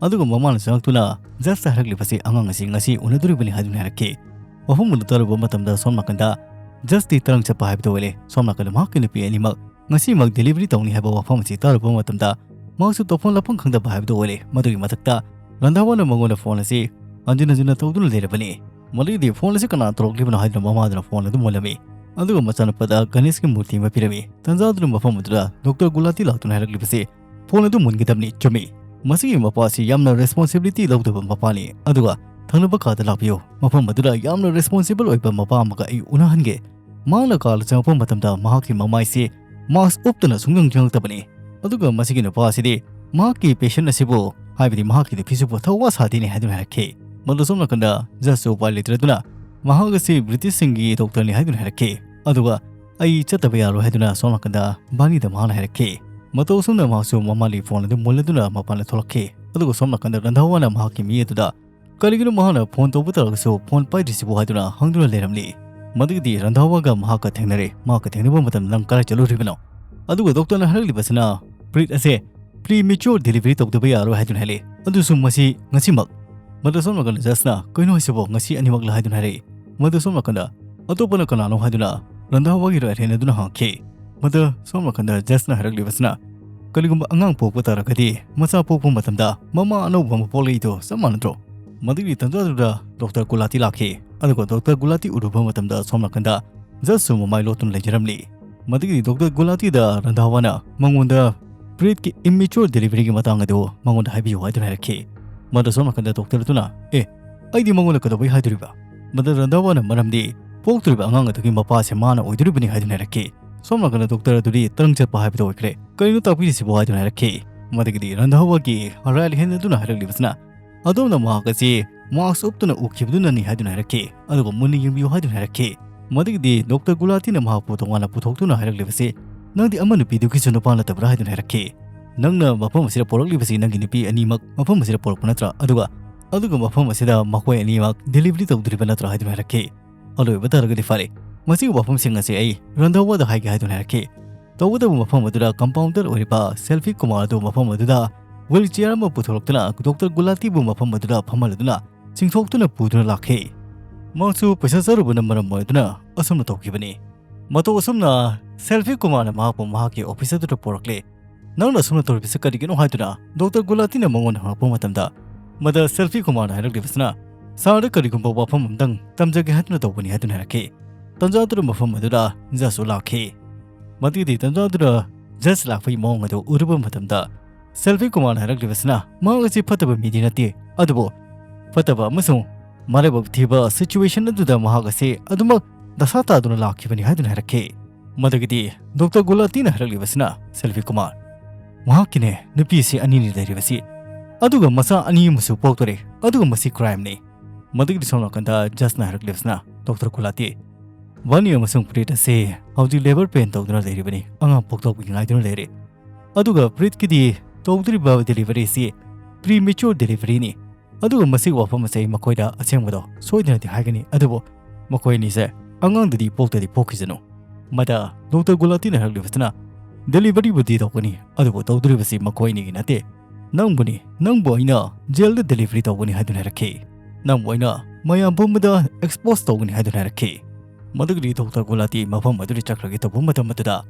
ꯑꯗꯨꯒ ꯃꯃꯥꯅ ꯆꯪꯂꯛꯇꯨꯅ ꯖꯁꯇ ꯍꯥꯏꯔꯛꯂꯤꯕꯁꯤ, "ꯑꯉꯥꯡ ꯑꯁꯤ ꯉꯁꯤ ꯎꯅꯗꯣꯔꯤꯕꯅꯤ" ꯍꯥꯏꯗꯨꯅ ꯍꯥꯏꯔꯛꯈꯤ꯫ ꯋꯥꯐꯝ ꯑꯗꯨ ꯇꯥꯔꯨꯕ ꯃꯇꯝꯗ ꯁꯣꯝ ꯅꯥꯀꯟꯗ ꯖꯁꯇꯤ ꯇꯔꯪ ꯆꯠꯄ ꯍꯥꯏꯕꯗꯨ ꯑꯣꯏꯔꯦ꯫ ꯁꯣꯝ ꯅꯥꯀꯟꯗ ꯃꯍꯥꯛꯀꯤ ꯅꯨꯄꯤ ꯑꯅꯤꯃꯛ ꯉꯁꯤꯃꯛ ꯗꯦꯂꯤꯚꯔꯤ ꯇꯧꯅꯤ ꯍꯥꯏꯕ ꯋꯥꯐꯝ ꯑꯁꯤ ꯇꯥꯔꯨꯕ ꯃꯇꯝꯗ ꯃꯍꯥꯛꯁꯨ ꯇꯧꯐꯝ ꯂꯥꯛꯐꯝ ꯈꯪꯗꯕ ꯍꯥꯏꯕꯗꯨ ꯑꯣꯏꯔꯦ꯫ ꯃꯗꯨꯒꯤ ꯃꯊꯛꯇ ꯔꯟꯙꯥꯋꯥꯅ ꯃꯉꯣꯟꯗ ꯐꯣꯟ ꯑꯁꯤ ꯍꯟꯖꯤꯟ ꯍꯟꯖꯤꯟꯅ ꯇꯧꯗꯨꯅ ꯂꯩꯔꯕꯅꯤ꯫ ꯃꯗꯨꯒꯤꯗꯤ ꯐꯣꯟ ꯑꯁꯤ ꯀꯅꯥ ꯇꯧꯔꯛꯂꯤꯕꯅꯣ ꯍꯥꯏꯗꯨꯅ ꯃꯃꯥꯗꯨꯅ ꯐꯣꯟ ꯑꯗꯨ ꯃꯨꯜꯂꯝꯃꯤ꯫ ꯑꯗꯨꯒ ꯃꯆꯥꯅꯨꯄꯥꯗ ꯒꯅꯦꯁꯀꯤ ꯃꯨꯔꯇꯤ ꯑꯃ ꯄꯤꯔꯝꯃꯤ꯫ ꯇꯟꯖꯥ ꯑꯗꯨꯅ ꯃꯐꯝ ꯑꯗꯨꯗ ꯗꯣꯛꯇꯔ ꯒꯨꯂꯥꯇꯤ ꯂꯥꯛꯇꯨꯅ ꯍꯥꯏꯔꯛꯂꯤꯕꯁꯤ, "ꯐꯣꯟ ꯑꯗꯨ ꯃꯨꯟꯒꯗꯕꯅꯤ, ꯆꯨꯝꯃꯤ꯫ ꯃꯁꯤꯒꯤ ꯃꯄꯥ ꯑꯁꯤ ꯌꯥꯝꯅ ꯔꯦꯁꯄꯣꯟꯁꯤꯕꯤꯂꯤꯇꯤ ꯂꯧꯗꯕ ꯃꯄꯥꯅꯤ, ꯑꯗꯨꯒ ꯊꯪꯅꯕ ꯀꯥꯗ ꯂꯥꯛꯄꯤꯌꯨ꯫ ꯃꯐꯝ ꯑꯗꯨꯗ ꯌꯥꯝꯅ ꯔꯦꯁꯄꯣꯟꯁꯤꯕꯜ ꯑꯣꯏꯕ ꯃꯄꯥ ꯑꯃꯒ ꯑꯩ ꯎꯅꯍꯟꯒꯦ꯫" ꯃꯍꯥꯛꯅ ꯀꯥꯗ ꯆꯪꯂꯛꯄ ꯃꯇꯝꯗ ꯃꯍꯥꯛꯀꯤ ꯃꯃꯥꯏꯁꯤ ꯃꯥꯁꯛ ꯎꯞꯇꯅ ꯁꯨꯡꯆꯪ ꯆꯪꯂꯛꯇꯕꯅꯤ꯫ ꯑꯗꯨꯒ ꯃꯁꯤꯒꯤ ꯅꯨꯄꯥ ꯑꯁꯤꯗꯤ ꯃꯍꯥꯛꯀꯤ ꯄꯦꯁꯦꯟ ꯑꯁꯤꯕꯨ, ꯍꯥꯏꯕꯗꯤ ꯃꯍꯥꯛꯀꯤ ꯅꯨꯄꯤꯁꯤꯕꯨ ꯊꯧꯋꯥ ꯁꯥꯗꯦꯅꯦ ꯍꯥꯏꯗꯨꯅ ꯍꯥꯏꯔꯛꯈꯤ꯫ ꯃꯗꯨ ꯁꯣꯝ ꯅꯥꯀꯟꯗ ꯖꯁꯁꯨ ꯎꯄꯥꯏ ꯂꯩꯇ꯭ꯔꯗꯨꯅ ꯃꯍꯥꯛ ꯑꯁꯤ ꯕ꯭ꯔꯤꯇꯤꯁꯁꯤꯡꯒꯤ ꯗꯣꯛꯇꯔꯅꯤ ꯍꯥꯏꯗꯨꯅ ꯍꯥꯏꯔꯛꯈꯤ꯫ ꯑꯗꯨꯒ "ꯑꯩ ꯆꯠꯇꯕ ꯌꯥꯔꯣꯏ" ꯍꯥꯏꯗꯨꯅ ꯁꯣꯝ ꯅꯥꯀꯟꯗ ꯕꯥꯔꯅꯤꯗ ꯃꯍꯥꯛꯅ ꯍꯥꯏꯔꯛꯈꯤ꯫ ꯃꯇꯧ ꯑꯁꯨꯝꯅ ꯃꯍꯥꯛꯁꯨ ꯃꯃꯥꯒꯤ ꯐꯣꯟ ꯑꯗꯨ ꯃꯨꯜꯂꯗꯨꯅ ꯃꯄꯥꯟꯗ ꯊꯣꯛꯂꯛꯈꯤ꯫ ꯑꯗꯨꯒ ꯁꯣꯝ ꯅꯥꯀꯟꯗ ꯔꯟꯙꯥꯋꯥꯅ ꯃꯍꯥꯛꯀꯤ ꯃꯤ ꯑꯗꯨꯗ ꯀꯔꯤꯒꯤꯅꯣ ꯃꯍꯥꯛꯅ ꯐꯣꯟ ꯇꯧꯕ ꯇꯥꯔꯒꯁꯨ ꯐꯣꯟ ꯄꯥꯏꯗ꯭ꯔꯤꯁꯤꯕꯨ ꯍꯥꯏꯗꯨꯅ ꯍꯪꯗꯨꯅ ꯂꯩꯔꯝꯂꯤ꯫ ꯃꯗꯨꯒꯤꯗꯤ ꯔꯟꯙꯥꯋꯥꯒ ꯃꯍꯥꯛꯀ ꯊꯦꯡꯅꯔꯦ꯫ ꯃꯍꯥꯛꯀ ꯊꯦꯡꯅꯕ ꯃꯇꯝꯗ ꯅꯪ ꯀꯗꯥꯏ ꯆꯠꯂꯨꯔꯤꯕꯅꯣ? ꯑꯗꯨꯒ ꯗꯣꯛꯇꯔꯅ ꯍꯥꯏꯔꯛꯂꯤꯕꯁꯤꯅ ꯕ꯭ꯔꯤꯠ ꯑꯁꯦ ꯄ꯭ꯔꯤ ꯃꯦꯆꯣꯔ ꯗꯦꯂꯤꯚꯔꯤ ꯇꯧꯗꯕ ꯌꯥꯔꯣꯏ ꯍꯥꯏꯗꯨꯅ ꯍꯥꯏꯔꯛꯏ꯫ ꯑꯗꯨꯁꯨ ꯃꯁꯤ ꯉꯁꯤꯃꯛ꯫ ꯃꯗꯨ ꯁꯣꯝ ꯅꯥꯀꯟꯗ ꯖꯁꯅ, "ꯀꯩꯅꯣ ꯍꯥꯏꯁꯤꯕꯣ, ꯉꯁꯤ ꯑꯅꯤꯃꯛꯂ?" ꯍꯥꯏꯗꯨꯅ ꯍꯥꯏꯔꯛꯏ꯫ ꯃꯗꯨ ꯁꯣꯝ ꯅꯥꯀꯟꯗ ꯑꯇꯣꯞꯄꯅ ꯀꯅꯥꯅꯣ ꯍꯥꯏꯗꯨꯅ ꯔꯟꯙꯥꯋꯥꯒꯤ ꯔꯥꯏꯠ ꯍꯦꯟ ꯑꯗꯨꯅ ꯍꯪꯉꯛꯈꯤ꯫ ꯃꯗꯨ ꯁꯣꯝ ꯅꯥꯀꯟꯗ ꯖꯁꯅ ꯍꯥꯏꯔꯛꯂꯤꯕꯁꯤꯅ, "ꯀꯔꯤꯒꯨꯝꯕ ꯑꯉꯥꯡ ꯄꯣꯛꯄ ꯇꯥꯔꯒꯗꯤ ꯃꯆꯥ ꯄꯣꯛꯄ ꯃꯇꯝꯗ ꯃꯃꯥ ꯑꯅꯧꯕ ꯑꯃ ꯄꯣꯛꯂꯛꯏꯗꯣ ꯆꯞ ꯃꯥꯟꯅꯗ꯭ꯔꯣ?" ꯃꯗꯨꯒꯤ ꯇꯟꯖꯥꯗꯨꯗ ꯗꯣꯛꯇꯔ ꯒꯨꯂꯥꯇꯤ ꯂꯥꯛꯈꯤ꯫ ꯑꯗꯨꯒ ꯗꯣꯛꯇꯔ ꯒꯨꯂꯥꯇꯤ ꯎꯔꯨꯕ ꯃꯇꯝꯗ ꯁꯣꯝ ꯅꯥꯀꯟꯗ ꯖꯁꯁꯨ ꯃꯃꯥꯏ ꯂꯣꯠꯇꯨꯅ ꯂꯩꯖꯔꯝꯂꯤ꯫ ꯃꯗꯨꯒꯤ ꯗꯣꯛꯇꯔ ꯒꯨꯂꯥꯇꯤꯗ ꯔꯟꯙꯥꯋꯥꯅ ꯃꯉꯣꯟꯗ ꯕ꯭ꯔꯤꯠꯀꯤ ꯏꯝꯃꯦꯆꯣꯔ ꯗꯦꯂꯤꯚꯔꯤꯒꯤ ꯃꯇꯥꯡ ꯑꯗꯨ ꯃꯉꯣꯟꯗ ꯍꯥꯏꯕꯤꯌꯨ ꯍꯥꯏꯗꯨꯅ ꯍꯥꯏꯔꯛꯈꯤ꯫ ꯃꯗꯨ ꯁꯣꯝ ꯅꯥꯀꯟꯗ ꯗꯣꯛꯇꯔ ꯑꯗꯨꯅ, "ꯑꯦ, ꯑꯩꯗꯤ ꯃꯉꯣꯟꯗ ꯀꯩꯗꯧꯕꯩ ꯍꯥꯏꯗꯣꯔꯤꯕ?" ꯃꯗꯨ ꯔꯟꯙꯥꯋꯥꯅ ꯃꯔꯝꯗꯤ ꯄꯣꯛꯇꯣꯔꯤꯕ ꯑꯉꯥꯡ ꯑꯗꯨꯒꯤ ꯃꯄꯥꯁꯦ ꯃꯥꯅ ꯑꯣꯏꯗꯣꯔꯤꯕꯅꯤ ꯍꯥꯏꯗꯨꯅ ꯍꯥꯏꯔꯛꯈꯤ꯫ ꯁꯣꯝ ꯅꯥꯀꯟꯗ ꯗꯣꯛꯇꯔ ꯑꯗꯨꯗꯤ ꯇꯔꯪ ꯆꯠꯄ ꯍꯥꯏꯕꯗꯨ ꯑꯣꯏꯈ꯭ꯔꯦ꯫ "ꯀꯔꯤꯅꯣ ꯇꯥꯛꯄꯤꯔꯤꯁꯤꯕꯣ?" ꯍꯥꯏꯗꯨꯅ ꯍꯥꯏꯔꯛꯈꯤ꯫ ꯃꯗꯨꯒꯤꯗꯤ ꯔꯟꯙꯥꯋꯥꯒꯤ ꯔꯥꯏꯠ ꯍꯦꯟ ꯑꯗꯨꯅ ꯍꯥꯏꯔꯛꯂꯤꯕꯁꯤꯅ, "ꯑꯗꯣꯝꯅ ꯃꯍꯥꯛ ꯑꯁꯤ ꯃꯥꯁꯛ ꯎꯞꯇꯨꯅ ꯎꯈꯤꯕꯗꯨꯅꯅꯤ ꯍꯥꯏꯗꯨꯅ ꯍꯥꯏꯔꯛꯈꯤ꯫ ꯑꯗꯨꯒ ꯃꯨꯟꯅ ꯌꯦꯡꯕꯤꯌꯨ ꯍꯥꯏꯗꯨꯅ ꯍꯥꯏꯔꯛꯈꯤ꯫ ꯃꯗꯨꯒꯤꯗꯤ ꯗꯣꯛꯇꯔ ꯒꯨꯂꯥꯇꯤꯅ ꯃꯍꯥꯛꯄꯨ ꯇꯣꯉꯥꯟꯅ ꯄꯨꯊꯣꯛꯇꯨꯅ ꯍꯥꯏꯔꯛꯂꯤꯕꯁꯤ, "ꯅꯪꯗꯤ ꯑꯃ ꯅꯨꯄꯤꯗꯨꯒꯤꯁꯨ ꯅꯨꯄꯥ ꯅꯠꯇꯕ꯭ꯔꯥ?" ꯍꯥꯏꯗꯨꯅ ꯍꯥꯏꯔꯛꯈꯤ꯫ "ꯅꯪꯅ ꯃꯐꯝ ꯑꯁꯤꯗ ꯄꯣꯔꯛꯂꯤꯕꯁꯤ ꯅꯪꯒꯤ ꯅꯨꯄꯤ ꯑꯅꯤꯃꯛ ꯃꯐꯝ ꯑꯁꯤꯗ ꯄꯣꯔꯛꯄ ꯅꯠꯇ꯭ꯔꯥ? ꯑꯗꯨꯒ, ꯑꯗꯨꯒ ꯃꯐꯝ ꯑꯁꯤꯗ ꯃꯈꯣꯏ ꯑꯅꯤꯃꯛ ꯗꯦꯂꯤꯚꯔꯤ ꯇꯧꯗꯣꯔꯤꯕ ꯅꯠꯇ꯭ꯔꯥ?" ꯍꯥꯏꯗꯨꯅ ꯍꯥꯏꯔꯛꯈꯤ꯫ ꯑꯗꯨ ꯑꯣꯏꯕ ꯇꯥꯔꯒꯗꯤ ꯐꯔꯦ, ꯃꯁꯤꯒꯤ ꯋꯥꯐꯝꯁꯤꯡ ꯑꯁꯤ ꯑꯩ ꯔꯟꯙꯥꯋꯥꯗ ꯍꯥꯏꯒꯦ ꯍꯥꯏꯗꯨꯅ ꯍꯥꯏꯔꯛꯈꯤ꯫ ꯇꯧꯕꯇꯕꯨ ꯃꯐꯝ ꯑꯗꯨꯗ ꯀꯝꯄꯥꯎꯟꯗꯔ ꯑꯣꯏꯔꯤꯕ ꯁꯦꯜꯐꯤ ꯀꯨꯃꯥꯔ ꯑꯗꯨ ꯃꯐꯝ ꯑꯗꯨꯗ ꯋꯤꯜ ꯆꯤꯌꯔ ꯑꯃ ꯄꯨꯊꯣꯔꯛꯇꯨꯅ ꯗꯣꯛꯇꯔ ꯒꯨꯂꯥꯇꯤꯕꯨ ꯃꯐꯝ ꯑꯗꯨꯗ ꯐꯝꯍꯜꯂꯗꯨꯅ ꯆꯤꯡꯊꯣꯛꯇꯨꯅ ꯄꯨꯗꯨꯅ ꯂꯥꯛꯈꯤ꯫ ꯃꯍꯥꯛꯁꯨ ꯄꯩꯁꯥ ꯆꯥꯔꯨꯕꯅ ꯃꯔꯝ ꯑꯣꯏꯗꯨꯅ ꯑꯁꯨꯝꯅ ꯇꯧꯈꯤꯕꯅꯤ꯫ ꯃꯇꯧ ꯑꯁꯨꯝꯅ ꯁꯦꯜꯐꯤ ꯀꯨꯃꯥꯔꯅ ꯃꯍꯥꯛꯄꯨ ꯃꯍꯥꯛꯀꯤ ꯑꯣꯐꯤꯁ ꯑꯗꯨꯗ ꯄꯨꯔꯛꯂꯦ꯫ "ꯅꯪꯅ ꯑꯁꯨꯝꯅ ꯇꯧꯔꯤꯕꯁꯤ ꯀꯔꯤꯒꯤꯅꯣ?" ꯍꯥꯏꯗꯨꯅ ꯗꯣꯛꯇꯔ ꯒꯨꯂꯥꯇꯤꯅ ꯃꯉꯣꯟꯗ ꯍꯪꯂꯛꯄ ꯃꯇꯝꯗ, ꯃꯗ ꯁꯦꯜꯐꯤ ꯀꯨꯃꯥꯔꯅ ꯍꯥꯏꯔꯛꯂꯤꯕꯁꯤꯅ, "ꯁꯥꯔꯗ ꯀꯔꯤꯒꯨꯝꯕ ꯋꯥꯐꯝ ꯑꯃꯇꯪ ꯇꯝꯖꯒꯦ ꯍꯥꯏꯗꯨꯅ ꯇꯧꯕꯅꯤ" ꯍꯥꯏꯗꯨꯅ ꯍꯥꯏꯔꯛꯈꯤ꯫ ꯇꯟꯖꯥꯗꯨꯗ ꯃꯐꯝ ꯑꯗꯨꯗ ꯖꯖꯁꯨ ꯂꯥꯛꯈꯤ꯫ ꯃꯗꯨꯒꯤꯗꯤ ꯇꯟꯖꯥꯗꯨꯗ ꯖꯖ ꯂꯥꯛꯄꯒꯤ ꯃꯑꯣꯡ ꯑꯗꯨ ꯎꯔꯨꯕ ꯃꯇꯝꯗ, ꯁꯦꯜꯐꯤ ꯀꯨꯃꯥꯔꯅ ꯍꯥꯏꯔꯛꯂꯤꯕꯁꯤꯅ, ꯃꯍꯥꯛ ꯑꯁꯤ ꯐꯠꯇꯕ ꯃꯤꯗꯤ ꯅꯠꯇꯦ, ꯑꯗꯨꯕꯨ ꯐꯠꯇꯕ ꯑꯃꯁꯨꯡ ꯃꯔꯥꯏꯕꯛ ꯊꯤꯕ ꯁꯤꯆꯨꯋꯦꯁꯟ ꯑꯗꯨꯗ ꯃꯍꯥꯛ ꯑꯁꯤ ꯑꯗꯨꯃꯛ ꯗꯁꯥ ꯇꯥꯗꯨꯅ ꯂꯥꯛꯈꯤꯕꯅꯤ ꯍꯥꯏꯗꯨꯅ ꯍꯥꯏꯔꯛꯈꯤ꯫ ꯃꯗꯨꯒꯤꯗꯤ ꯗꯣꯛꯇꯔ ꯒꯨꯂꯥꯇꯤꯅ ꯍꯥꯏꯔꯛꯂꯤꯕꯁꯤꯅ, "ꯁꯦꯜꯐꯤ ꯀꯨꯃꯥꯔ, ꯃꯍꯥꯛꯀꯤꯅꯦ ꯅꯨꯄꯤ ꯑꯁꯤ ꯑꯅꯤꯅꯤ ꯂꯩꯔꯤꯕꯁꯤ, ꯑꯗꯨꯒ ꯃꯆꯥ ꯑꯅꯤ ꯑꯃꯁꯨ ꯄꯣꯛꯇꯣꯔꯦ, ꯑꯗꯨꯒ ꯃꯁꯤ ꯀ꯭ꯔꯥꯏꯝꯅꯤ"꯫ ꯃꯗꯨꯒꯤꯗꯤ ꯁꯣꯝ ꯅꯥꯀꯟꯗ ꯖꯖꯅ ꯍꯥꯏꯔꯛꯂꯤꯕꯁꯤꯅ, "ꯗꯣꯛꯇꯔ ꯒꯨꯂꯥꯇꯤ, ꯕꯥꯅꯤ ꯑꯃꯁꯨꯡ ꯄ꯭ꯔꯤꯠ ꯑꯁꯤ ꯍꯧꯖꯤꯛ ꯂꯦꯕꯔ ꯄꯦꯟ ꯇꯧꯗꯨꯅ ꯂꯩꯔꯤꯕꯅꯤ, ꯑꯉꯥꯡ ꯄꯣꯛꯊꯣꯛꯄꯒꯤ ꯉꯥꯏꯗꯨꯅ ꯂꯩꯔꯦ꯫ ꯑꯗꯨꯒ ꯄ꯭ꯔꯤꯠꯀꯤꯗꯤ ꯇꯧꯗꯣꯔꯤꯕ ꯗꯦꯂꯤꯚꯔꯤ ꯑꯁꯤ ꯄ꯭ꯔꯤ ꯃꯦꯆꯣꯔ ꯗꯦꯂꯤꯚꯔꯤꯅꯤ꯫ ꯑꯗꯨꯒ ꯃꯁꯤꯒꯤ ꯋꯥꯐꯝ ꯑꯁꯦ ꯑꯩ ꯃꯈꯣꯏꯗ ꯑꯁꯦꯡꯕꯗꯣ ꯁꯣꯏꯗꯅꯗꯤ ꯍꯥꯏꯒꯅꯤ, ꯑꯗꯨꯕꯨ ꯃꯈꯣꯏ ꯑꯅꯤꯁꯦ ꯑꯉꯥꯡꯗꯨꯗꯤ ꯄꯣꯛꯇꯗꯤ ꯄꯣꯛꯈꯤꯁꯅꯨ"꯫ ꯃꯗ ꯗꯣꯛꯇꯔ ꯒꯨꯂꯥꯇꯤꯅ ꯍꯥꯏꯔꯛꯂꯤꯕꯁꯤꯅ, "ꯗꯦꯂꯤꯚꯔꯤꯕꯨꯗꯤ ꯇꯧꯒꯅꯤ, ꯑꯗꯨꯕꯨ ꯇꯧꯗꯣꯔꯤꯕꯁꯤ ꯃꯈꯣꯏ ꯑꯅꯤꯒꯤ ꯅꯠꯇꯦ, ꯅꯪꯕꯨꯅꯤ꯫ ꯅꯪꯕꯨ ꯑꯩꯅ ꯖꯦꯜꯗ ꯗꯦꯂꯤꯚꯔꯤ ꯇꯧꯒꯅꯤ" ꯍꯥꯏꯗꯨꯅ ꯍꯥꯏꯔꯛꯈꯤ꯫ "ꯅꯪꯕꯨ ꯑꯩꯅ ꯃꯌꯥꯝ ꯄꯨꯝꯕꯗ ꯑꯦꯛꯁꯄꯣꯖ ꯇꯧꯒꯅꯤ" ꯍꯥꯏꯗꯨꯅ ꯍꯥꯏꯔꯛꯈꯤ꯫ ꯃꯗꯨꯒꯤꯗꯤ ꯗꯣꯛꯇꯔ ꯒꯨꯂꯥꯇꯤ ꯃꯐꯝ ꯑꯗꯨꯗ ꯆꯠꯈ꯭ꯔꯒꯦ ꯇꯧꯕ ꯃꯇꯝ ꯑꯗꯨꯗ,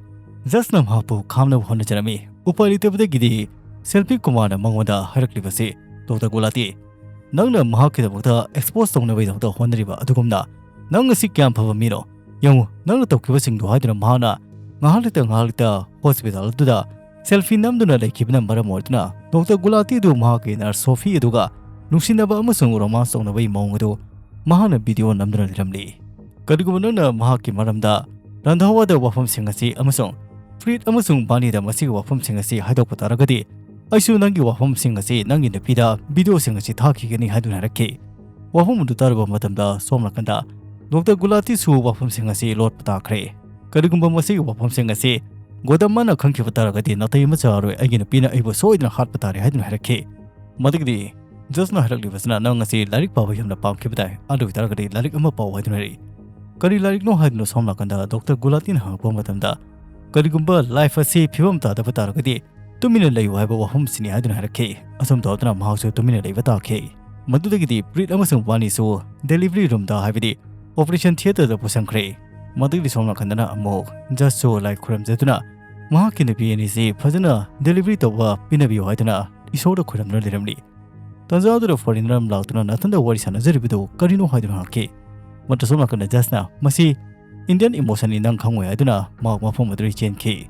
ꯖꯖꯅ ꯃꯍꯥꯛꯄꯨ ꯈꯥꯝꯅꯕ ꯍꯣꯠꯅꯖꯔꯝꯃꯤ꯫ ꯎꯄꯥꯏ ꯂꯩꯇꯕꯗꯒꯤꯗꯤ ꯁꯦꯜꯐꯤ ꯀꯨꯃꯥꯔꯅ ꯃꯉꯣꯟꯗ ꯍꯥꯏꯔꯛꯂꯤꯕꯁꯤ, "ꯗꯣꯛꯇꯔ ꯒꯨꯂꯥꯇꯤ, ꯅꯪꯅ ꯃꯍꯥꯛꯀꯤꯗꯃꯛꯇ ꯑꯦꯛꯁꯄꯣꯖ ꯇꯧꯅꯕꯒꯤꯗꯃꯛꯇ ꯍꯣꯠꯅꯔꯤꯕ ꯑꯗꯨꯒꯨꯝꯅ, ꯅꯪ ꯑꯁꯤ ꯀꯌꯥꯝ ꯐꯕ ꯃꯤꯅꯣ? ꯌꯦꯡꯉꯨ, ꯅꯪꯅ ꯇꯧꯈꯤꯕꯁꯤꯡꯗꯨ" ꯍꯥꯏꯗꯨꯅ ꯃꯍꯥꯛꯅ ꯉꯥꯏꯍꯥꯛ ꯂꯩꯇ ꯉꯥꯏꯍꯥꯛ ꯂꯩꯇ ꯍꯣꯁꯄꯤꯇꯥꯜ ꯑꯗꯨꯗ ꯁꯦꯜꯐꯤ ꯅꯝꯗꯨꯅ ꯂꯩꯈꯤꯕꯅ ꯃꯔꯝ ꯑꯣꯏꯗꯨꯅ, ꯗꯣꯛꯇꯔ ꯒꯨꯂꯥꯇꯤ ꯑꯗꯨ ꯃꯍꯥꯛꯀꯤ ꯅꯔꯁ ꯁꯣꯐꯤ ꯑꯗꯨꯒ ꯅꯨꯡꯁꯤꯅꯕ ꯑꯃꯁꯨꯡ ꯔꯣꯃꯥꯟꯁ ꯇꯧꯅꯕꯒꯤ ꯃꯑꯣꯡ ꯑꯗꯨ ꯃꯍꯥꯛꯅ ꯚꯤꯗꯤꯑꯣ ꯅꯝꯗꯨꯅ ꯂꯩꯔꯝꯂꯤ꯫ ꯀꯔꯤꯒꯨꯝꯕ ꯅꯪꯅ ꯃꯍꯥꯛꯀꯤ ꯃꯔꯝꯗ ꯔꯟꯙꯥꯋꯥꯗ ꯋꯥꯐꯝꯁꯤꯡ ꯑꯁꯤ ꯑꯃꯁꯨꯡ ꯐ꯭ꯔꯤꯠ ꯑꯃꯁꯨꯡ ꯕꯥꯅꯤꯗ ꯃꯁꯤꯒꯤ ꯋꯥꯐꯝꯁꯤꯡ ꯑꯁꯤ ꯍꯥꯏꯗꯣꯛꯄ ꯇꯥꯔꯒꯗꯤ, ꯑꯩꯁꯨ ꯅꯪꯒꯤ ꯋꯥꯐꯝꯁꯤꯡ ꯑꯁꯤ ꯅꯪꯒꯤ ꯅꯨꯄꯤꯗ ꯚꯤꯗꯤꯑꯣꯁꯤꯡ ꯑꯁꯤ ꯊꯥꯈꯤꯒꯅꯤ ꯍꯥꯏꯗꯨꯅ ꯍꯥꯏꯔꯛꯈꯤ꯫ ꯋꯥꯐꯝ ꯑꯗꯨ ꯇꯥꯔꯨꯕ ꯃꯇꯝꯗ ꯁꯣꯝ ꯅꯥꯀꯟꯗ ꯗꯣꯛꯇꯔ ꯒꯨꯂꯥꯇꯤꯁꯨ ꯋꯥꯐꯝꯁꯤꯡ ꯑꯁꯤ ꯂꯣꯠꯄ ꯇꯥꯈ꯭ꯔꯦ꯫ ꯀꯔꯤꯒꯨꯝꯕ ꯃꯁꯤꯒꯤ ꯋꯥꯐꯝꯁꯤꯡ ꯑꯁꯤ ꯒꯣꯗꯝꯕꯥꯅ ꯈꯪꯈꯤꯕ ꯇꯥꯔꯒꯗꯤ ꯅꯥꯇꯩ ꯑꯃ ꯆꯥꯔꯣꯏ, ꯑꯩꯒꯤ ꯅꯨꯄꯤꯅ ꯑꯩꯕꯨ ꯁꯣꯏꯗꯅ ꯍꯥꯠꯄ ꯇꯥꯔꯦ ꯍꯥꯏꯗꯨꯅ ꯍꯥꯏꯔꯛꯈꯤ꯫ ꯃꯗꯨꯒꯤꯗꯤ ꯖꯁꯅ ꯍꯥꯏꯔꯛꯂꯤꯕꯁꯤꯅ, "ꯅꯪ ꯑꯁꯤ ꯂꯥꯏꯔꯤꯛ ꯄꯥꯕ ꯌꯥꯝꯅ ꯄꯥꯝꯈꯤꯕ ꯇꯥꯏ, ꯑꯗꯨ ꯑꯣꯏꯇꯥꯔꯒꯗꯤ ꯂꯥꯏꯔꯤꯛ ꯑꯃ ꯄꯥꯎ" ꯍꯥꯏꯗꯨꯅ ꯍꯥꯏꯔꯛꯏ꯫ ꯀꯔꯤ ꯂꯥꯏꯔꯤꯛꯅꯣ ꯍꯥꯏꯗꯨꯅ ꯁꯣꯝ ꯅꯥꯀꯟꯗ ꯗꯣꯛꯇꯔ ꯒꯨꯂꯥꯇꯤꯅ ꯍꯪꯉꯛꯄ ꯃꯇꯝꯗ, "ꯀꯔꯤꯒꯨꯝꯕ ꯂꯥꯏꯐ ꯑꯁꯤ ꯐꯤꯕꯝ ꯇꯥꯗꯕ ꯇꯥꯔꯒꯗꯤ ꯇꯨꯃꯤꯟꯅ ꯂꯩꯌꯨ ꯍꯥꯏꯕ ꯋꯥꯐꯝꯁꯤꯅꯤ" ꯍꯥꯏꯗꯨꯅ ꯍꯥꯏꯔꯛꯈꯤ꯫ ꯑꯁꯨꯝ ꯇꯧꯗꯨꯅ ꯃꯍꯥꯛꯁꯨ ꯇꯨꯃꯤꯟꯅ ꯂꯩꯕ ꯇꯥꯈꯤ꯫ ꯃꯗꯨꯗꯒꯤꯗꯤ ꯄ꯭ꯔꯤꯠ ꯑꯃꯁꯨꯡ ꯕꯥꯅꯤꯁꯨ ꯗꯦꯂꯤꯚꯔꯤ ꯔꯨꯝꯗ, ꯍꯥꯏꯕꯗꯤ ꯑꯣꯄꯔꯦꯁꯟ ꯊꯤꯌꯦꯇꯔꯗ ꯄꯨꯁꯟꯈ꯭ꯔꯦ꯫ ꯃꯗꯨꯒꯤꯗꯤ ꯁꯣꯝ ꯅꯥꯀꯟꯗꯅ ꯑꯃꯨꯛ ꯖꯁꯁꯨ ꯂꯥꯏ ꯈꯨꯔꯨꯝꯖꯗꯨꯅ ꯃꯍꯥꯛꯀꯤ ꯅꯨꯄꯤ ꯑꯅꯤꯁꯤ ꯐꯖꯅ ꯗꯦꯂꯤꯚꯔꯤ ꯇꯧꯕ ꯄꯤꯅꯕꯤꯌꯨ ꯍꯥꯏꯗꯨꯅ ꯏꯁꯣꯔꯗ ꯈꯨꯔꯨꯝꯗꯨꯅ ꯂꯩꯔꯝꯂꯤ꯫ ꯇꯥꯟꯖꯥ ꯑꯗꯨꯗ ꯐꯣꯔꯦꯅꯔ ꯑꯃ ꯂꯥꯛꯇꯨꯅ ꯅꯥꯊꯟꯗ ꯋꯥꯔꯤ ꯁꯥꯟꯅꯖꯔꯤꯕꯗꯨ ꯀꯔꯤꯅꯣ ꯍꯥꯏꯗꯨꯅ ꯍꯪꯉꯛꯈꯤ꯫ ꯃꯗꯨ ꯁꯣꯝ ꯅꯥꯀꯟꯗ ꯖꯁꯅ, "ꯃꯁꯤ ꯏꯟꯗꯤꯌꯟ ꯏꯃꯣꯁꯟꯅꯤ, ꯅꯪ ꯈꯪꯉꯣꯏ" ꯍꯥꯏꯗꯨꯅ ꯃꯍꯥꯛ ꯃꯐꯝ ꯑꯗꯨꯗꯒꯤ ꯆꯦꯟꯈꯤ꯫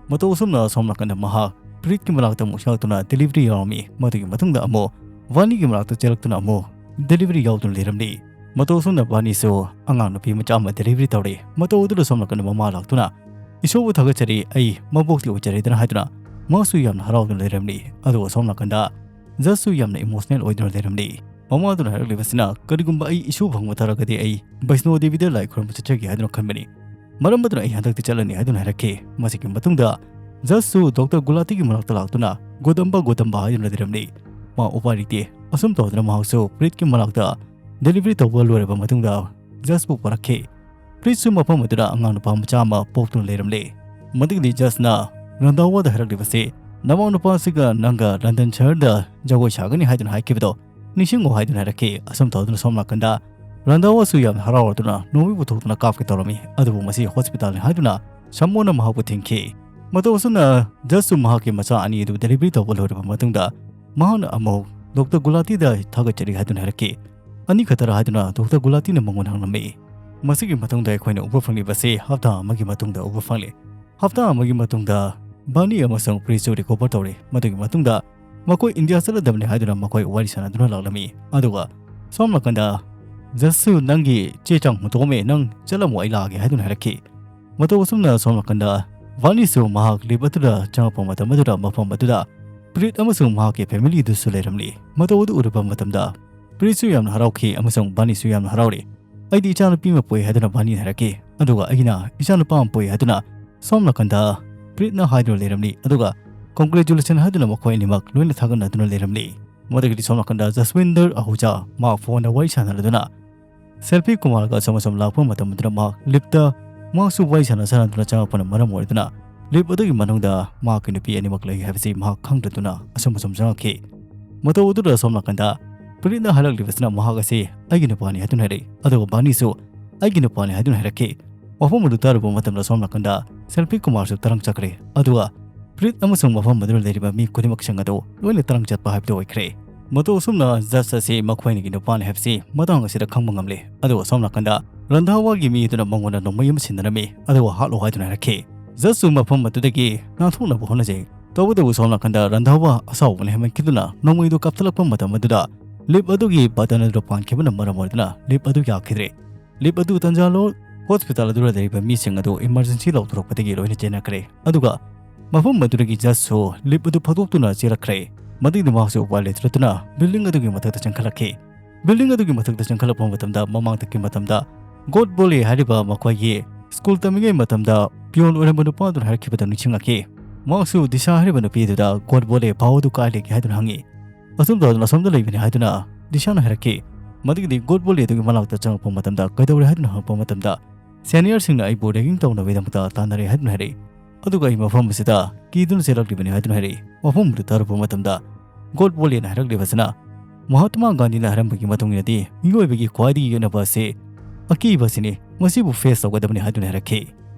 ꯃꯇꯧ ꯑꯁꯨꯝꯅ ꯁꯣꯝ ꯅꯥꯀꯟꯗ ꯃꯍꯥꯛ ꯄ꯭ꯔꯤꯠꯀꯤ ꯃꯅꯥꯛꯇ ꯑꯃꯨꯛ ꯆꯪꯂꯛꯇꯨꯅ ꯗꯦꯂꯤꯚꯔꯤ ꯌꯥꯎꯔꯝꯃꯤ꯫ ꯃꯗꯨꯒꯤ ꯃꯇꯨꯡꯗ ꯑꯃꯨꯛ ꯚꯥꯅꯤꯒꯤ ꯃꯅꯥꯛꯇ ꯆꯦꯜꯂꯛꯇꯨꯅ ꯑꯃꯨꯛ ꯗꯦꯂꯤꯚꯔꯤ ꯌꯥꯎꯗꯨꯅ ꯂꯩꯔꯝꯂꯤ꯫ ꯃꯇꯧ ꯑꯁꯨꯝꯅ ꯚꯥꯅꯤꯁꯨ ꯑꯉꯥꯡ ꯅꯨꯄꯤ ꯃꯆꯥ ꯑꯃ ꯗꯦꯂꯤꯚꯔꯤ ꯇꯧꯔꯦ꯫ ꯃꯇꯧ ꯑꯗꯨꯗ ꯁꯣꯝ ꯅꯥꯀꯟꯗ ꯃꯃꯥ ꯂꯥꯛꯇꯨꯅ, "ꯏꯁꯣꯔꯕꯨ ꯊꯥꯒꯠꯆꯔꯤ, ꯑꯩ ꯃꯕꯣꯛꯇꯤ ꯑꯣꯏꯖꯔꯦꯗꯅ" ꯍꯥꯏꯗꯨꯅ ꯃꯍꯥꯛꯁꯨ ꯌꯥꯝꯅ ꯍꯔꯥꯎꯗꯨꯅ ꯂꯩꯔꯝꯂꯤ꯫ ꯑꯗꯨꯒ ꯁꯣꯝ ꯅꯥꯀꯟꯗ ꯖꯁꯁꯨ ꯌꯥꯝꯅ ꯏꯃꯣꯁꯅꯦꯜ ꯑꯣꯏꯗꯨꯅ ꯂꯩꯔꯝꯂꯤ꯫ ꯃꯃꯥꯗꯨꯅ ꯍꯥꯏꯔꯛꯂꯤꯕꯁꯤꯅ, "ꯀꯔꯤꯒꯨꯝꯕ ꯑꯩ ꯏꯁꯨ ꯐꯪꯕ ꯇꯥꯔꯒꯗꯤ ꯑꯩ ꯕꯩꯁꯅꯣ ꯗꯦꯕꯤꯗ ꯂꯥꯏ ꯈꯨꯔꯨꯝꯕ ꯆꯠꯆꯒꯦ ꯍꯥꯏꯗꯨꯅ ꯈꯟꯕꯅꯤ꯫ ꯃꯔꯝ ꯑꯗꯨꯅ ꯑꯩ ꯍꯟꯗꯛꯇꯤ ꯆꯠꯂꯅꯤ" ꯍꯥꯏꯗꯨꯅ ꯍꯥꯏꯔꯛꯈꯤ꯫ ꯃꯁꯤꯒꯤ ꯃꯇꯨꯡꯗ ꯖꯁꯁꯨ ꯗꯣꯛꯇꯔ ꯒꯨꯂꯥꯇꯤꯒꯤ ꯃꯅꯥꯛꯇ ꯂꯥꯛꯇꯨꯅ, "ꯒꯣꯗꯝꯕ, ꯒꯣꯗꯝꯕ" ꯍꯥꯏꯗꯨꯅ ꯂꯩꯔꯝꯂꯤ꯫ ꯃꯥ ꯎꯄꯥꯏ ꯂꯩꯇꯦ꯫ ꯑꯁꯨꯝ ꯇꯧꯗꯨꯅ ꯃꯍꯥꯛꯁꯨ ꯄ꯭ꯔꯤꯠꯀꯤ ꯃꯅꯥꯛꯇ ꯗꯦꯂꯤꯚꯔꯤ ꯇꯧꯕ ꯂꯣꯏꯔꯕ ꯃꯇꯨꯡꯗ ꯖꯁꯄꯨ ꯄꯨꯔꯛꯈꯤ꯫ ꯄ꯭ꯔꯤꯠꯁꯨ ꯃꯐꯝ ꯑꯗꯨꯗ ꯑꯉꯥꯡ ꯅꯨꯄꯥ ꯃꯆꯥ ꯑꯃ ꯄꯣꯛꯇꯨꯅ ꯂꯩꯔꯝꯂꯦ꯫ ꯃꯗꯨꯒꯤꯗꯤ ꯖꯁꯅ ꯔꯟꯗꯥꯋꯥꯗ ꯍꯥꯏꯔꯛꯂꯤꯕꯁꯤ, "ꯅꯃꯧ ꯅꯨꯄꯥꯁꯤꯒ ꯅꯪꯒ ꯂꯟꯗꯟ ꯁꯍꯔꯗ ꯖꯒꯣꯏ ꯁꯥꯒꯅꯤ ꯍꯥꯏꯗꯨꯅ ꯍꯥꯏꯈꯤꯕꯗꯣ ꯅꯤꯡꯁꯤꯡꯉꯨ" ꯍꯥꯏꯗꯨꯅ ꯍꯥꯏꯔꯛꯈꯤ꯫ ꯑꯁꯨꯝ ꯇꯧꯗꯨꯅ ꯁꯣꯝ ꯅꯥꯀꯟꯗ ꯔꯟꯗꯥꯋꯥꯁꯨ ꯌꯥꯝꯅ ꯍꯔꯥꯎꯔꯗꯨꯅ ꯅꯣꯡꯃꯩꯕꯨ ꯊꯣꯛꯇꯨꯅ ꯀꯥꯞꯀꯦ ꯇꯧꯔꯝꯃꯤ꯫ ꯑꯗꯨꯕꯨ ꯃꯁꯤ ꯍꯣꯁꯄꯤꯇꯥꯜꯅꯤ ꯍꯥꯏꯗꯨꯅ ꯁꯃꯣꯅ ꯃꯍꯥꯛꯄꯨ ꯊꯤꯡꯈꯤ꯫ ꯃꯇꯧ ꯑꯁꯨꯝꯅ ꯖꯁꯁꯨ ꯃꯍꯥꯛꯀꯤ ꯃꯆꯥ ꯑꯅꯤ ꯑꯗꯨ ꯗꯦꯂꯤꯚꯔꯤ ꯇꯧꯕ ꯂꯣꯏꯔꯕ ꯃꯇꯨꯡꯗ ꯃꯍꯥꯛꯅ ꯑꯃꯨꯛ ꯗꯣꯛꯇꯔ ꯒꯨꯂꯥꯇꯤꯗ ꯊꯥꯒꯠꯆꯔꯤ ꯍꯥꯏꯗꯨꯅ ꯍꯥꯏꯔꯛꯈꯤ꯫ "ꯑꯅꯤ ꯈꯛꯇꯔ?" ꯍꯥꯏꯗꯨꯅ ꯗꯣꯛꯇꯔ ꯒꯨꯂꯥꯇꯤꯅ ꯃꯉꯣꯟꯗ ꯍꯪꯂꯝꯃꯤ꯫ ꯃꯁꯤꯒꯤ ꯃꯇꯨꯡꯗ ꯑꯩꯈꯣꯏꯅ ꯎꯕ ꯐꯪꯂꯤꯕꯁꯤ ꯍꯞꯇꯥ ꯑꯃꯒꯤ ꯃꯇꯨꯡꯗ ꯎꯕ ꯐꯪꯂꯤ꯫ ꯍꯞꯇꯥ ꯑꯃꯒꯤ ꯃꯇꯨꯡꯗ ꯕꯥꯅꯤ ꯑꯃꯁꯨꯡ ꯄ꯭ꯔꯤꯁꯁꯨ ꯔꯤꯀꯣꯚꯔ ꯇꯧꯔꯦ꯫ ꯃꯗꯨꯒꯤ ꯃꯇꯨꯡꯗ ꯃꯈꯣꯏ ꯏꯟꯗꯤꯌꯥ ꯆꯠꯂꯗꯕꯅꯤ ꯍꯥꯏꯗꯨꯅ ꯃꯈꯣꯏ ꯋꯥꯔꯤ ꯁꯥꯟꯅꯗꯨꯅ ꯂꯥꯛꯂꯝꯃꯤ꯫ ꯑꯗꯨꯒ ꯁꯣꯝ ꯅꯥꯀꯟꯗ ꯖꯁꯁꯨ, "ꯅꯪꯒꯤ ꯆꯦ ꯆꯥꯡ ꯍꯨꯟꯗꯣꯛꯑꯝꯃꯦ, ꯅꯪ ꯆꯠꯂꯝꯃꯣ, ꯑꯩ ꯂꯥꯛꯑꯒꯦ" ꯍꯥꯏꯗꯨꯅ ꯍꯥꯏꯔꯛꯈꯤ꯫ ꯃꯇꯧ ꯑꯁꯨꯝꯅ ꯁꯣꯝ ꯅꯥꯀꯟꯗ ꯕꯥꯅꯤꯁꯨ ꯃꯍꯥꯛ ꯂꯤꯐ ꯑꯗꯨꯗ ꯆꯪꯉꯛꯄ ꯃꯇꯝ ꯑꯗꯨꯗ ꯃꯐꯝ ꯑꯗꯨꯗ ꯄ꯭ꯔꯤꯠ ꯑꯃꯁꯨꯡ ꯃꯍꯥꯛꯀꯤ ꯐꯦꯃꯤꯂꯤꯗꯨꯁꯨ ꯂꯩꯔꯝꯂꯤ꯫ ꯃꯇꯧ ꯑꯗꯨ ꯎꯔꯕ ꯃꯇꯝꯗ ꯄ꯭ꯔꯤꯠꯁꯨ ꯌꯥꯝꯅ ꯍꯔꯥꯎꯈꯤ ꯑꯃꯁꯨꯡ ꯕꯥꯅꯤꯁꯨ ꯌꯥꯝꯅ ꯍꯔꯥꯎꯔꯤ꯫ "ꯑꯩꯗꯤ ꯏꯆꯥꯅꯨꯄꯤ ꯑꯃ ꯄꯣꯛꯏ" ꯍꯥꯏꯗꯨꯅ ꯕꯥꯅꯤꯅ ꯍꯥꯏꯔꯛꯈꯤ꯫ ꯑꯗꯨꯒ "ꯑꯩꯒꯤꯅ ꯏꯆꯥꯅꯨꯄꯥ ꯑꯃ ꯄꯣꯛꯏ" ꯍꯥꯏꯗꯨꯅ ꯁꯣꯝ ꯅꯥꯀꯟꯗ ꯄ꯭ꯔꯤꯠꯅ ꯍꯥꯏꯗꯨꯅ ꯂꯩꯔꯝꯂꯤ꯫ ꯑꯗꯨꯒ "Congratulation" ꯍꯥꯏꯗꯨꯅ ꯃꯈꯣꯏ ꯑꯅꯤꯃꯛ ꯂꯣꯏꯅ ꯊꯥꯒꯠꯅꯗꯨꯅ ꯂꯩꯔꯝꯂꯤ꯫ ꯃꯗꯨꯒꯤꯗꯤ ꯁꯣꯝ ꯅꯥꯀꯟꯗ ꯖꯁꯋꯤꯟꯗꯔ ꯑꯍꯨꯖꯥ ꯃꯍꯥꯛ ꯐꯣꯟꯗ ꯋꯥꯔꯤ ꯁꯥꯟꯅꯔꯗꯨꯅ ꯁꯦꯜꯐꯤ ꯀꯨꯃꯥꯔꯒ ꯑꯁꯣꯝ ꯑꯁꯣꯝ ꯂꯥꯛꯄ ꯃꯇꯝ ꯑꯗꯨꯗ ꯃꯍꯥꯛ ꯂꯤꯞꯇ ꯃꯍꯥꯛꯁꯨ ꯋꯥꯔꯤ ꯁꯥꯟꯅ ꯁꯥꯟꯅꯗꯨꯅ ꯆꯪꯉꯛꯄꯅ ꯃꯔꯝ ꯑꯣꯏꯗꯨꯅ ꯂꯤꯞ ꯑꯗꯨꯒꯤ ꯃꯅꯨꯡꯗ ꯃꯍꯥꯛꯀꯤ ꯅꯨꯄꯤ ꯑꯅꯤꯃꯛ ꯂꯩ ꯍꯥꯏꯕꯁꯤ ꯃꯍꯥꯛ ꯈꯪꯗ꯭ꯔꯗꯨꯅ ꯑꯁꯣꯝ ꯑꯁꯣꯝ ꯆꯪꯉꯛꯈꯤ꯫ ꯃꯇꯧ ꯑꯗꯨꯗ ꯁꯣꯝ ꯅꯥꯀꯟꯗ ꯄ꯭ꯔꯤꯠꯅ ꯍꯥꯏꯔꯛꯂꯤꯕꯁꯤꯅ ꯃꯍꯥꯛ ꯑꯁꯤ ꯑꯩꯒꯤ ꯅꯨꯄꯥꯅꯤ ꯍꯥꯏꯗꯨꯅ ꯍꯥꯏꯔꯛꯏ, ꯑꯗꯨꯒ ꯕꯥꯅꯤꯁꯨ ꯑꯩꯒꯤ ꯅꯨꯄꯥꯅꯤ ꯍꯥꯏꯗꯨꯅ ꯍꯥꯏꯔꯛꯈꯤ꯫ ꯋꯥꯐꯝ ꯑꯗꯨ ꯇꯥꯔꯨꯕ ꯃꯇꯝꯗ ꯁꯣꯝ ꯅꯥꯀꯟꯗ ꯁꯦꯜꯐꯤ ꯀꯨꯃꯥꯔꯁꯨ ꯇꯔꯪ ꯆꯠꯈ꯭ꯔꯦ꯫ ꯑꯗꯨꯒ ꯄ꯭ꯔꯤꯠ ꯑꯃꯁꯨꯡ ꯃꯐꯝ ꯑꯗꯨꯗ ꯂꯩꯔꯤꯕ ꯃꯤ ꯈꯨꯗꯤꯡꯃꯛꯁꯤꯡ ꯑꯗꯨ ꯂꯣꯏꯅ ꯇꯔꯪ ꯆꯠꯄ ꯍꯥꯏꯕꯗꯨ ꯑꯣꯏꯈ꯭ꯔꯦ꯫ ꯃꯇꯧ ꯑꯁꯨꯝꯅ ꯖꯁ ꯑꯁꯤ ꯃꯈꯣꯏ ꯑꯅꯤꯒꯤ ꯅꯨꯄꯥꯅꯤ ꯍꯥꯏꯕꯁꯤ ꯃꯇꯥꯡ ꯑꯁꯤꯗ ꯈꯪꯕ ꯉꯝꯂꯦ꯫ ꯑꯗꯨꯒ ꯁꯣꯝ ꯅꯥꯀꯟꯗ ꯔꯟꯙꯥꯋꯥꯒꯤ ꯃꯤ ꯑꯗꯨꯅ ꯃꯉꯣꯟꯗ ꯅꯣꯡꯃꯩ ꯑꯃ ꯁꯤꯟꯅꯔꯝꯃꯤ, ꯑꯗꯨꯒ ꯍꯥꯠꯂꯣ ꯍꯥꯏꯗꯨꯅ ꯍꯥꯏꯔꯛꯈꯤ꯫ ꯖꯁꯁꯨ ꯃꯐꯝ ꯑꯗꯨꯗꯒꯤ ꯅꯥꯟꯊꯣꯛꯅꯕ ꯍꯣꯠꯅꯖꯩ꯫ ꯇꯧꯕꯇꯕꯨ ꯁꯣꯝ ꯅꯥꯀꯟꯗ ꯔꯟꯙꯥꯋꯥ ꯑꯁꯥꯎꯕꯅ ꯍꯦꯟꯃꯟꯈꯤꯗꯨꯅ ꯅꯣꯡꯃꯩꯗꯨ ꯀꯥꯞꯊꯠꯂꯛꯄ ꯃꯇꯝ ꯑꯗꯨꯗ ꯂꯤꯞ ꯑꯗꯨꯒꯤ ꯕꯇꯟ ꯑꯗꯨ ꯄꯥꯟꯈꯤꯕꯅ ꯃꯔꯝ ꯑꯣꯏꯗꯨꯅ ꯂꯤꯞ ꯑꯗꯨ ꯌꯥꯈꯤꯗ꯭ꯔꯦ꯫ ꯂꯤꯞ ꯑꯗꯨ ꯇꯟꯖꯥꯂꯣ ꯍꯣꯁꯄꯤꯇꯥꯜ ꯑꯗꯨꯗ ꯂꯩꯔꯤꯕ ꯃꯤꯁꯤꯡ ꯑꯗꯨ ꯏꯃꯔꯖꯦꯟꯁꯤ ꯂꯥꯎꯊꯣꯔꯛꯄꯗꯒꯤ ꯂꯣꯏꯅ ꯆꯦꯟꯅꯈ꯭ꯔꯦ꯫ ꯑꯗꯨꯒ ꯃꯐꯝ ꯑꯗꯨꯗꯒꯤ ꯖꯁꯁꯨ ꯂꯤꯞ ꯑꯗꯨ ꯐꯥꯗꯣꯛꯇꯨꯅ ꯆꯦꯜꯂꯛꯈ꯭ꯔꯦ꯫ ꯃꯗꯨꯒꯤ ꯃꯍꯥꯛꯁꯨ ꯎꯄꯥꯏ ꯂꯩꯇ꯭ꯔꯗꯨꯅ ꯕꯤꯜꯗꯤꯡ ꯑꯗꯨꯒꯤ ꯃꯊꯛꯇ ꯆꯪꯈꯠꯂꯛꯈꯤ꯫ ꯕꯤꯜꯗꯤꯡ ꯑꯗꯨꯒꯤ ꯃꯊꯛꯇ ꯆꯪꯈꯠꯂꯛꯄ ꯃꯇꯝꯗ ꯃꯃꯥꯡꯗꯒꯤ ꯃꯇꯝꯗ ꯒꯣꯗ ꯕꯣꯂꯦ ꯍꯥꯏꯔꯤꯕ ꯃꯈꯣꯏꯒꯤ ꯁ꯭ꯀꯨꯜ ꯇꯝꯃꯤꯉꯩ ꯃꯇꯝꯗ ꯄꯤꯌꯣꯟ ꯑꯣꯏꯔꯝꯕ ꯅꯨꯄꯥ ꯑꯗꯨꯅ ꯍꯥꯏꯔꯛꯈꯤꯕꯗ ꯅꯤꯡꯁꯤꯡꯂꯛꯈꯤ꯫ ꯃꯍꯥꯛꯁꯨ ꯗꯤꯁꯥ ꯍꯥꯏꯔꯤꯕ ꯅꯨꯄꯤ ꯑꯗꯨꯗ ꯒꯣꯗ ꯕꯣꯂꯦ ꯚꯥꯎ ꯑꯗꯨ ꯀꯥꯏ ꯂꯩꯒꯦ ꯍꯥꯏꯗꯨꯅ ꯍꯪꯉꯤ꯫ "ꯑꯁꯨꯝ ꯇꯧꯗꯨꯅ ꯑꯁꯣꯝꯗ ꯂꯩꯕꯅꯤ" ꯍꯥꯏꯗꯨꯅ ꯗꯤꯁꯥꯅ ꯍꯥꯏꯔꯛꯈꯤ꯫ ꯃꯗꯨꯒꯤꯗꯤ ꯒꯣꯗ ꯕꯣꯂꯦ ꯑꯗꯨꯒꯤ ꯃꯅꯥꯛꯇ ꯆꯪꯉꯛꯄ ꯃꯇꯝꯗ "ꯀꯩꯗꯧꯔꯦ?" ꯍꯥꯏꯗꯨꯅ ꯍꯪꯉꯛꯄ ꯃꯇꯝꯗ "ꯁꯦꯅꯤꯌꯔꯁꯤꯡꯅ ꯑꯩꯕꯨ ꯔꯦꯒꯤꯡ ꯇꯧꯅꯕꯒꯤꯗꯃꯛꯇ ꯇꯥꯟꯅꯔꯦ" ꯍꯥꯏꯗꯨꯅ ꯍꯥꯏꯔꯛꯏ꯫ "ꯑꯗꯨꯒ ꯑꯩ ꯃꯐꯝ ꯑꯁꯤꯗ ꯀꯤꯗꯨꯅ ꯆꯦꯜꯂꯛꯂꯤꯕꯅꯤ" ꯍꯥꯏꯗꯨꯅ ꯍꯥꯏꯔꯛꯏ꯫ ꯋꯥꯐꯝ ꯑꯗꯨ ꯇꯥꯔꯨꯕ ꯃꯇꯝꯗ ꯒꯣꯗ ꯕꯣꯂꯦꯅ ꯍꯥꯏꯔꯛꯂꯤꯕꯁꯤꯅ ꯃꯍꯥꯇꯃꯥ ꯒꯥꯟꯙꯤꯅ ꯍꯥꯏꯔꯝꯕꯒꯤ ꯃꯇꯨꯡ ꯏꯟꯅꯗꯤ ꯃꯤꯑꯣꯏꯕꯒꯤ ꯈ꯭ꯋꯥꯏꯗꯒꯤ ꯌꯦꯠꯅꯕ ꯑꯁꯤ ꯑꯀꯤꯕ ꯑꯁꯤꯅꯤ, ꯃꯁꯤꯕꯨ ꯐꯦꯁ ꯇꯧꯒꯗꯕꯅꯤ ꯍꯥꯏꯗꯨꯅ ꯍꯥꯏꯔꯛꯈꯤ꯫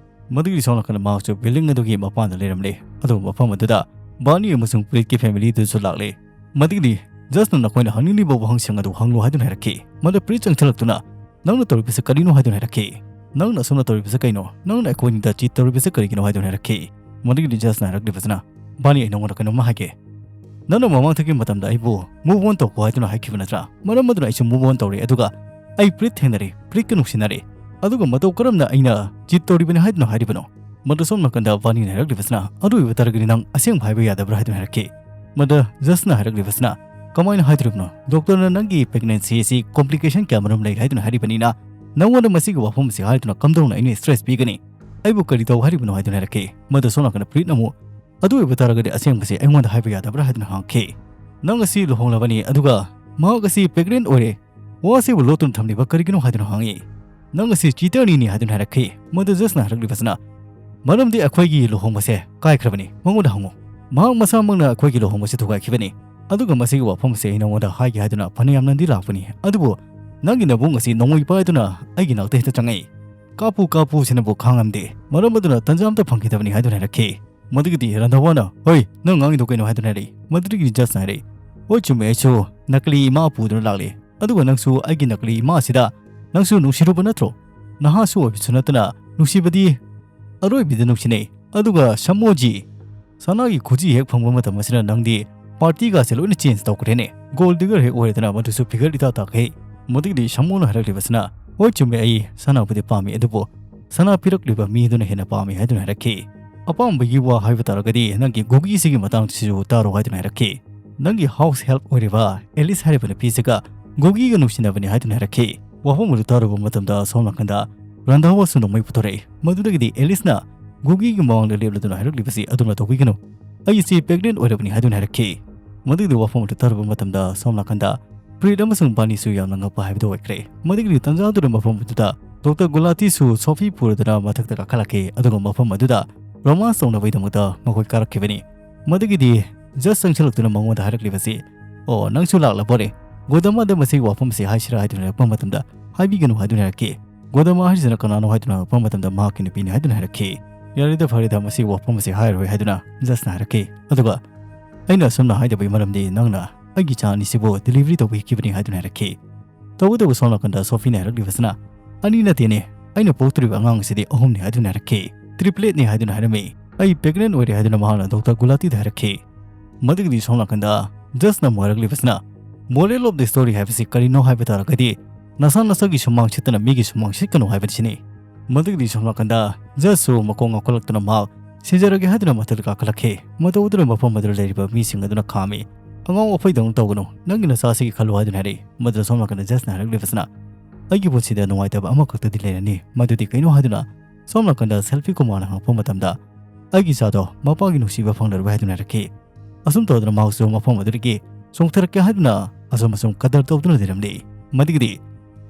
ꯃꯗꯨꯒꯤ ꯁꯣꯝ ꯅꯥꯀꯟꯗ ꯃꯍꯥꯛꯁꯨ ꯕꯤꯜꯗꯤꯡ ꯑꯗꯨꯒꯤ ꯃꯄꯥꯟꯗ ꯂꯩꯔꯝꯂꯦ꯫ ꯑꯗꯨꯒ ꯃꯐꯝ ꯑꯗꯨꯗ ꯕꯥꯔꯅꯤ ꯑꯃꯁꯨꯡ ꯄ꯭ꯔꯤꯠꯀꯤ ꯐꯦꯃꯤꯂꯤꯗꯨꯁꯨ ꯂꯥꯛꯂꯦ꯫ ꯃꯗꯨꯒꯤꯗꯤ ꯖꯁꯅ ꯅꯈꯣꯏꯅ ꯍꯪꯅꯤꯡꯂꯤꯕ ꯋꯥꯍꯪꯁꯤꯡ ꯑꯗꯨ ꯍꯪꯂꯨ ꯍꯥꯏꯗꯨꯅ ꯍꯥꯏꯔꯛꯈꯤ꯫ ꯃꯗꯨ ꯄ꯭ꯔꯤꯠ ꯆꯪꯁꯤꯜꯂꯛꯇꯨꯅ "ꯅꯪꯅ ꯇꯧꯔꯤꯕꯁꯤ ꯀꯔꯤꯅꯣ?" ꯍꯥꯏꯗꯨꯅ ꯍꯥꯏꯔꯛꯈꯤ꯫ "ꯅꯪꯅ ꯑꯁꯨꯝꯅ ꯇꯧꯔꯤꯕꯁꯤ ꯀꯩꯅꯣ? ꯅꯪꯅ ꯑꯩꯈꯣꯏꯅꯤꯗ ꯆꯤꯠ ꯇꯧꯔꯤꯕꯁꯤ ꯀꯔꯤꯒꯤꯅꯣ?" ꯍꯥꯏꯗꯨꯅ ꯍꯥꯏꯔꯛꯈꯤ꯫ ꯃꯗꯨꯒꯤꯗꯤ ꯖꯁꯅ ꯍꯥꯏꯔꯛꯂꯤꯕꯁꯤꯅ, "ꯕꯥꯔꯅꯤ, ꯑꯩ ꯅꯉꯣꯟꯗ ꯀꯩꯅꯣꯝꯃ ꯍꯥꯏꯒꯦ꯫ ꯅꯪꯅ ꯃꯃꯥꯡꯊꯛꯀꯤ ꯃꯇꯝꯗ ꯑꯩꯕꯨ move on ꯇꯧꯈꯣ ꯍꯥꯏꯗꯨꯅ ꯍꯥꯏꯈꯤꯕ ꯅꯠꯇ꯭ꯔꯥ? ꯃꯔꯝ ꯑꯗꯨꯅ ꯑꯩꯁꯨ move on ꯇꯧꯔꯦ, ꯑꯗꯨꯒ ꯑꯩ ꯄ꯭ꯔꯤꯠ ꯊꯦꯡꯅꯔꯦ, ꯄ꯭ꯔꯤꯠꯀ ꯅꯨꯡꯁꯤꯅꯔꯦ꯫ ꯑꯗꯨꯒ ꯃꯇꯧ ꯀꯔꯝꯅ ꯑꯩꯅ ꯆꯤꯠ ꯇꯧꯔꯤꯕꯅꯤ ꯍꯥꯏꯗꯨꯅ ꯍꯥꯏꯔꯤꯕꯅꯣ?" ꯃꯗꯨ ꯁꯣꯝ ꯅꯥꯀꯟꯗ ꯕꯥꯔꯅꯤꯅ ꯍꯥꯏꯔꯛꯂꯤꯕꯁꯤꯅ, "ꯑꯗꯨ ꯑꯣꯏꯕ ꯇꯥꯔꯒꯗꯤ ꯅꯪ ꯑꯁꯦꯡꯕ ꯍꯥꯏꯕ ꯌꯥꯗꯕ꯭ꯔꯥ?" ꯍꯥꯏꯗꯨꯅ ꯍꯥꯏꯔꯛꯈꯤ꯫ ꯃꯗ ꯖꯁꯅ ꯍꯥꯏꯔꯛꯂꯤꯕꯁꯤꯅ, "ꯀꯃꯥꯏꯅ ꯍꯥꯏꯗꯣꯔꯤꯕꯅꯣ? ꯗꯣꯛꯇꯔꯅ ꯅꯪꯒꯤ pregnancy ꯑꯁꯤ complication ꯀꯌꯥ ꯃꯔꯨꯝ ꯂꯩ ꯍꯥꯏꯗꯨꯅ ꯍꯥꯏꯔꯤꯕꯅꯤꯅ, ꯅꯪꯉꯣꯟꯗ ꯃꯁꯤꯒꯤ ꯋꯥꯐꯝ ꯑꯁꯤ ꯍꯥꯏꯗꯨꯅ ꯀꯝꯗꯧꯅ ꯑꯩꯅ stress ꯄꯤꯒꯅꯤ? ꯑꯩꯕꯨ ꯀꯔꯤ ꯇꯧ ꯍꯥꯏꯔꯤꯕꯅꯣ?" ꯍꯥꯏꯗꯨꯅ ꯍꯥꯏꯔꯛꯈꯤ꯫ ꯃꯗꯨ ꯁꯣꯝ ꯅꯥꯀꯟꯗ ꯄ꯭ꯔꯤꯠꯅ ꯑꯃꯨꯛ, "ꯑꯗꯨ ꯑꯣꯏꯕ ꯇꯥꯔꯒꯗꯤ ꯑꯁꯦꯡꯕꯁꯤ ꯑꯩꯉꯣꯟꯗ ꯍꯥꯏꯕ ꯌꯥꯗꯕ꯭ꯔꯥ?" ꯍꯥꯏꯗꯨꯅ ꯍꯪꯉꯛꯈꯤ꯫ "ꯅꯪ ꯑꯁꯤ ꯂꯨꯍꯣꯡꯂꯕꯅꯤ, ꯑꯗꯨꯒ ꯃꯍꯥꯛ ꯑꯁꯤ pregnant ꯑꯣꯏꯔꯦ꯫ ꯋꯥ ꯑꯁꯤꯕꯨ ꯂꯣꯠꯇꯨꯅ ꯊꯝꯂꯤꯕ ꯀꯔꯤꯒꯤꯅꯣ?" ꯍꯥꯏꯗꯨꯅ ꯍꯪꯉꯤ꯫ "ꯅꯪ ꯑꯁꯤ cheaterꯅꯤꯅꯤ" ꯍꯥꯏꯗꯨꯅ ꯍꯥꯏꯔꯛꯈꯤ꯫ ꯃꯗꯨ ꯖꯁꯅ ꯍꯥꯏꯔꯛꯂꯤꯕꯁꯤꯅ, "ꯃꯔꯝꯗꯤ ꯑꯩꯈꯣꯏꯒꯤ ꯂꯨꯍꯣꯡꯕꯁꯦ ꯀꯥꯏꯈ꯭ꯔꯕꯅꯤ, ꯃꯉꯣꯟꯗ ꯍꯪꯉꯨ꯫ ꯃꯍꯥꯛ ꯃꯁꯥꯃꯛꯅ ꯑꯩꯈꯣꯏꯒꯤ ꯂꯨꯍꯣꯡꯕꯁꯦ ꯊꯨꯒꯥꯏꯈꯤꯕꯅꯤ꯫ ꯑꯗꯨꯒ ꯃꯁꯤꯒꯤ ꯋꯥꯐꯝꯁꯦ ꯑꯩ ꯅꯉꯣꯟꯗ ꯍꯥꯏꯒꯦ ꯍꯥꯏꯗꯨꯅ ꯐꯅꯌꯥꯝꯅꯗꯤ ꯂꯥꯛꯄꯅꯤ, ꯑꯗꯨꯕꯨ ꯅꯪꯒꯤ ꯅꯕꯨꯡ ꯑꯁꯤ ꯅꯣꯡꯃꯩ ꯄꯥꯏꯗꯨꯅ ꯑꯩꯒꯤ ꯅꯥꯛꯇ ꯍꯦꯛꯇ ꯆꯪꯉꯛꯏ꯫ ꯀꯥꯞꯄꯨ ꯀꯥꯞꯄꯨ ꯁꯤꯅꯕꯨ ꯈꯥꯡꯉꯝꯗꯦ꯫ ꯃꯔꯝ ꯑꯗꯨꯅ ꯇꯟꯖꯥ ꯑꯝꯇ ꯐꯪꯈꯤꯗꯕꯅꯤ" ꯍꯥꯏꯗꯨꯅ ꯍꯥꯏꯔꯛꯈꯤ꯫ ꯃꯗꯨꯒꯤꯗꯤ ꯔꯟꯙꯥꯋꯥꯅ, "ꯍꯣꯏ, ꯅꯪ ꯉꯥꯡꯉꯤꯗꯣ ꯀꯩꯅꯣ?" ꯍꯥꯏꯗꯨꯅ ꯍꯥꯏꯔꯛꯏ꯫ ꯃꯗꯨꯗꯒꯤꯗꯤ ꯖꯁꯅ ꯍꯥꯏꯔꯛꯏ, "ꯍꯣꯏ, ꯆꯨꯝꯃꯦ, ꯑꯩꯁꯨ ꯅꯀꯂꯤ ꯏꯃꯥ ꯄꯨꯗꯨꯅ ꯂꯥꯛꯂꯦ꯫ ꯑꯗꯨꯒ ꯅꯪꯁꯨ ꯑꯩꯒꯤ ꯅꯀꯂꯤ ꯏꯃꯥ ꯑꯁꯤꯗ ꯅꯪꯁꯨ ꯅꯨꯡꯁꯤꯔꯨꯕ ꯅꯠꯇ꯭ꯔꯣ? ꯅꯍꯥꯁꯨ ꯑꯣꯏꯕꯁꯨ ꯅꯠꯇꯅ ꯅꯨꯡꯁꯤꯕꯗꯤ ꯑꯔꯣꯏꯕꯤꯗ ꯅꯨꯡꯁꯤꯅꯩ꯫ ꯑꯗꯨꯒ ꯁꯃꯣꯖꯤ, ꯁꯅꯥꯒꯤ ꯈꯨꯖꯤ ꯍꯦꯛ ꯐꯪꯕ ꯃꯇꯝ ꯑꯁꯤꯗ ꯅꯪꯗꯤ partyꯒꯥꯁꯦ ꯂꯣꯏꯅ change ꯇꯧꯈ꯭ꯔꯦꯅꯦ꯫ Gold digger ꯍꯦꯛ ꯑꯣꯏꯔꯗꯅ ꯃꯗꯨꯁꯨ figure ꯏꯇꯥ ꯇꯥꯈꯩ꯫" ꯃꯗꯨꯒꯤꯗꯤ ꯁꯃꯣꯅ ꯍꯥꯏꯔꯛꯂꯤꯕꯁꯤꯅ, "ꯍꯣꯏ, ꯆꯨꯝꯃꯦ, ꯑꯩ ꯁꯅꯥꯕꯨꯗꯤ ꯄꯥꯝꯃꯤ, ꯑꯗꯨꯕꯨ ꯁꯅꯥ ꯄꯤꯔꯛꯂꯤꯕ ꯃꯤꯗꯨꯅ ꯍꯦꯟꯅ ꯄꯥꯝꯃꯤ" ꯍꯥꯏꯗꯨꯅ ꯍꯥꯏꯔꯛꯈꯤ꯫ "ꯑꯄꯥꯝꯕꯒꯤ ꯋꯥ ꯍꯥꯏꯕ ꯇꯥꯔꯒꯗꯤ ꯅꯪꯒꯤ ꯒꯨꯒꯤꯁꯤꯒꯤ ꯃꯇꯥꯡꯁꯤꯁꯨ ꯇꯥꯔꯣ" ꯍꯥꯏꯗꯨꯅ ꯍꯥꯏꯔꯛꯈꯤ꯫ "ꯅꯪꯒꯤ house help ꯑꯣꯏꯔꯤꯕ ꯑꯦꯂꯤꯁ ꯍꯥꯏꯔꯤꯕ ꯅꯨꯄꯤꯁꯤꯒ ꯒꯨꯒꯤꯒ ꯅꯨꯡꯁꯤꯅꯕꯅꯤ" ꯍꯥꯏꯗꯨꯅ ꯍꯥꯏꯔꯛꯈꯤ꯫ ꯋꯥꯐꯝ ꯑꯗꯨ ꯇꯥꯔꯨꯕ ꯃꯇꯝꯗ ꯁꯣꯝ ꯅꯥꯀꯟꯗ ꯔꯟꯙꯥꯋꯥꯁꯨ ꯅꯣꯡꯃꯩ ꯄꯨꯊꯣꯔꯛꯏ꯫ ꯃꯗꯨꯗꯒꯤꯗꯤ ꯑꯦꯂꯤꯁꯅ ꯒꯨꯒꯤꯒꯤ ꯃꯃꯥꯡꯗ ꯂꯦꯞꯂꯗꯨꯅ ꯍꯥꯏꯔꯛꯂꯤꯕꯁꯤ, "ꯑꯗꯨꯝꯅ ꯇꯧꯕꯤꯒꯅꯨ, ꯑꯩ ꯏꯆꯦ pregnant ꯑꯣꯏꯔꯕꯅꯤ" ꯍꯥꯏꯗꯨꯅ ꯍꯥꯏꯔꯛꯈꯤ꯫ ꯃꯗꯨꯒꯤꯗꯤ ꯋꯥꯐꯝ ꯑꯗꯨ ꯇꯥꯔꯨꯕ ꯃꯇꯝꯗ ꯁꯣꯝ ꯅꯥꯀꯟꯗ ꯄ꯭ꯔꯤꯠ ꯑꯃꯁꯨꯡ ꯕꯥꯅꯤꯁꯨ ꯌꯥꯝꯅ ꯉꯛꯄ ꯍꯥꯏꯕꯗꯨ ꯑꯣꯏꯈ꯭ꯔꯦ꯫ ꯃꯗꯨꯒꯤꯗꯤ ꯇꯟꯖꯥ ꯑꯗꯨꯗ ꯃꯐꯝ ꯑꯗꯨꯗ ꯗꯣꯛꯇꯔ ꯒꯨꯂꯥꯇꯤꯁꯨ ꯁꯣꯐꯤ ꯄꯨꯔꯗꯨꯅ ꯃꯊꯛꯇ ꯀꯥꯈꯠꯂꯛꯈꯤ, ꯑꯗꯨꯒ ꯃꯐꯝ ꯑꯗꯨꯗ romance ꯇꯧꯅꯕꯒꯤꯗꯃꯛꯇ ꯃꯈꯣꯏ ꯀꯥꯔꯛꯈꯤꯕꯅꯤ꯫ ꯃꯗꯨꯒꯤꯗꯤ ꯖꯁ ꯆꯪꯁꯤꯜꯂꯛꯇꯨꯅ ꯃꯉꯣꯟꯗ ꯍꯥꯏꯔꯛꯂꯤꯕꯁꯤ, "ꯑꯣ, ꯅꯪꯁꯨ ꯂꯥꯛꯂꯕꯣꯔꯦ? ꯒꯣꯗꯃꯥꯗ ꯃꯁꯤꯒꯤ ꯋꯥꯐꯝ ꯑꯁꯤ ꯍꯥꯏꯁꯤꯔꯥ?" ꯍꯥꯏꯗꯨꯅ ꯍꯥꯏꯔꯛꯄ ꯃꯇꯝꯗ, "ꯍꯥꯏꯕꯤꯒꯅꯨ" ꯍꯥꯏꯗꯨꯅ ꯍꯥꯏꯔꯛꯈꯤ꯫ "ꯒꯣꯗꯃꯥ ꯍꯥꯏꯔꯤꯁꯤꯅ ꯀꯅꯥꯅꯣ?" ꯍꯥꯏꯗꯨꯅ ꯍꯪꯉꯛꯄ ꯃꯇꯝꯗ, "ꯃꯍꯥꯛꯀꯤ ꯅꯨꯄꯤꯅꯤ" ꯍꯥꯏꯗꯨꯅ ꯍꯥꯏꯔꯛꯈꯤ꯫ "ꯌꯥꯔꯦꯗ, ꯐꯔꯦꯗ, ꯃꯁꯤꯒꯤ ꯋꯥꯐꯝ ꯑꯁꯤ ꯍꯥꯏꯔꯔꯣꯏ" ꯍꯥꯏꯗꯨꯅ ꯖꯁꯅ ꯍꯥꯏꯔꯛꯈꯤ꯫ ꯑꯗꯨꯒ, "ꯑꯩꯅ ꯑꯁꯨꯝꯅ ꯍꯥꯏꯗꯕꯒꯤ ꯃꯔꯝꯗꯤ ꯅꯪꯅ ꯑꯩꯒꯤ ꯏꯆꯥ ꯑꯅꯤꯁꯤꯕꯨ delivery ꯇꯧꯕꯤꯈꯤꯕꯅꯤ" ꯍꯥꯏꯗꯨꯅ ꯍꯥꯏꯔꯛꯈꯤ꯫ ꯇꯧꯕꯇꯕꯨ ꯁꯣꯝ ꯅꯥꯀꯟꯗ ꯁꯣꯐꯤꯅ ꯍꯥꯏꯔꯛꯂꯤꯕꯁꯤꯅ, "ꯑꯅꯤ ꯅꯠꯇꯦꯅꯦ, ꯑꯩꯅ ꯄꯣꯛꯇꯣꯔꯤꯕ ꯑꯉꯥꯡ ꯑꯁꯤꯗꯤ ꯑꯍꯨꯝꯅꯤ" ꯍꯥꯏꯗꯨꯅ ꯍꯥꯏꯔꯛꯈꯤ꯫ "Tripletꯅꯤ" ꯍꯥꯏꯗꯨꯅ ꯍꯥꯏꯔꯝꯃꯤ꯫ "ꯑꯩ pregnant ꯑꯣꯏꯔꯦ" ꯍꯥꯏꯗꯨꯅ ꯃꯍꯥꯛꯅ ꯗꯣꯛꯇꯔ ꯒꯨꯂꯥꯇꯤꯗ ꯍꯥꯏꯔꯛꯈꯤ꯫ ꯃꯗꯨꯒꯤꯗꯤ ꯁꯣꯝ ꯅꯥꯀꯟꯗ ꯖꯁꯅ ꯑꯃꯨꯛ ꯍꯥꯏꯔꯛꯂꯤꯕꯁꯤꯅ, "Moral of the story ꯍꯥꯏꯕꯁꯤ ꯀꯔꯤꯅꯣ ꯍꯥꯏꯕ ꯇꯥꯔꯒꯗꯤ, ꯅꯁꯥ ꯅꯁꯥꯒꯤ ꯁꯨꯃꯥꯡ ꯁꯤꯠꯇꯅ ꯃꯤꯒꯤ ꯁꯨꯃꯥꯡ ꯁꯤꯠꯀꯅꯨ ꯍꯥꯏꯕꯁꯤꯅꯤ꯫" ꯃꯗꯨꯒꯤꯗꯤ ꯁꯣꯝ ꯅꯥꯀꯟꯗ ꯖꯁꯁꯨ ꯃꯀꯣꯛ ꯉꯥꯎꯈꯠꯂꯛꯇꯨꯅ ꯃꯍꯥꯛ ꯁꯤꯖꯔꯒꯦ ꯍꯥꯏꯗꯨꯅ ꯃꯊꯛꯇ ꯀꯥꯈꯠꯂꯛꯈꯤ꯫ ꯃꯇꯧ ꯑꯗꯨꯅ ꯃꯐꯝ ꯑꯗꯨꯗ ꯂꯩꯔꯤꯕ ꯃꯤꯁꯤꯡ ꯑꯗꯨꯅ ꯈꯥꯝꯃꯤ꯫ ꯑꯉꯥꯎ ꯑꯐꯩꯗꯧꯅ ꯇꯧꯒꯅꯨ, ꯅꯪꯒꯤ ꯅꯆꯥꯁꯤꯒꯤ ꯈꯜꯂꯨ ꯍꯥꯏꯗꯨꯅ ꯍꯥꯏꯔꯛꯏ꯫ ꯃꯗꯨꯗ ꯁꯣꯝ ꯅꯥꯀꯟꯗ ꯖꯁꯅ ꯍꯥꯏꯔꯛꯂꯤꯕꯁꯤꯅ, "ꯑꯩꯒꯤ ꯄꯨꯟꯁꯤꯗ ꯅꯨꯡꯉꯥꯏꯇꯕ ꯑꯃꯈꯛꯇꯗꯤ ꯂꯩꯔꯅꯤ, ꯃꯗꯨꯗꯤ ꯀꯩꯅꯣ?" ꯍꯥꯏꯗꯨꯅ ꯁꯣꯝ ꯅꯥꯀꯟꯗ ꯁꯦꯜꯐꯤ ꯀꯨꯃꯥꯔꯅ ꯍꯪꯉꯛꯄ ꯃꯇꯝꯗ, "ꯑꯩꯒꯤ ꯏꯆꯥꯗꯣ ꯃꯄꯥꯒꯤ ꯅꯨꯡꯁꯤꯕ ꯐꯪꯂꯔꯣꯏ" ꯍꯥꯏꯗꯨꯅ ꯍꯥꯏꯔꯛꯈꯤ꯫ ꯑꯁꯨꯝ ꯇꯧꯗꯨꯅ ꯃꯍꯥꯛꯁꯨ ꯃꯐꯝ ꯑꯗꯨꯗꯒꯤ ꯆꯣꯡꯊꯔꯛꯀꯦ ꯍꯥꯏꯗꯨꯅ ꯑꯁꯨꯝ ꯑꯁꯨꯝ ꯀꯗꯔ ꯇꯧꯗꯨꯅ ꯂꯩꯔꯝꯂꯤ꯫ ꯃꯗꯨꯒꯤꯗꯤ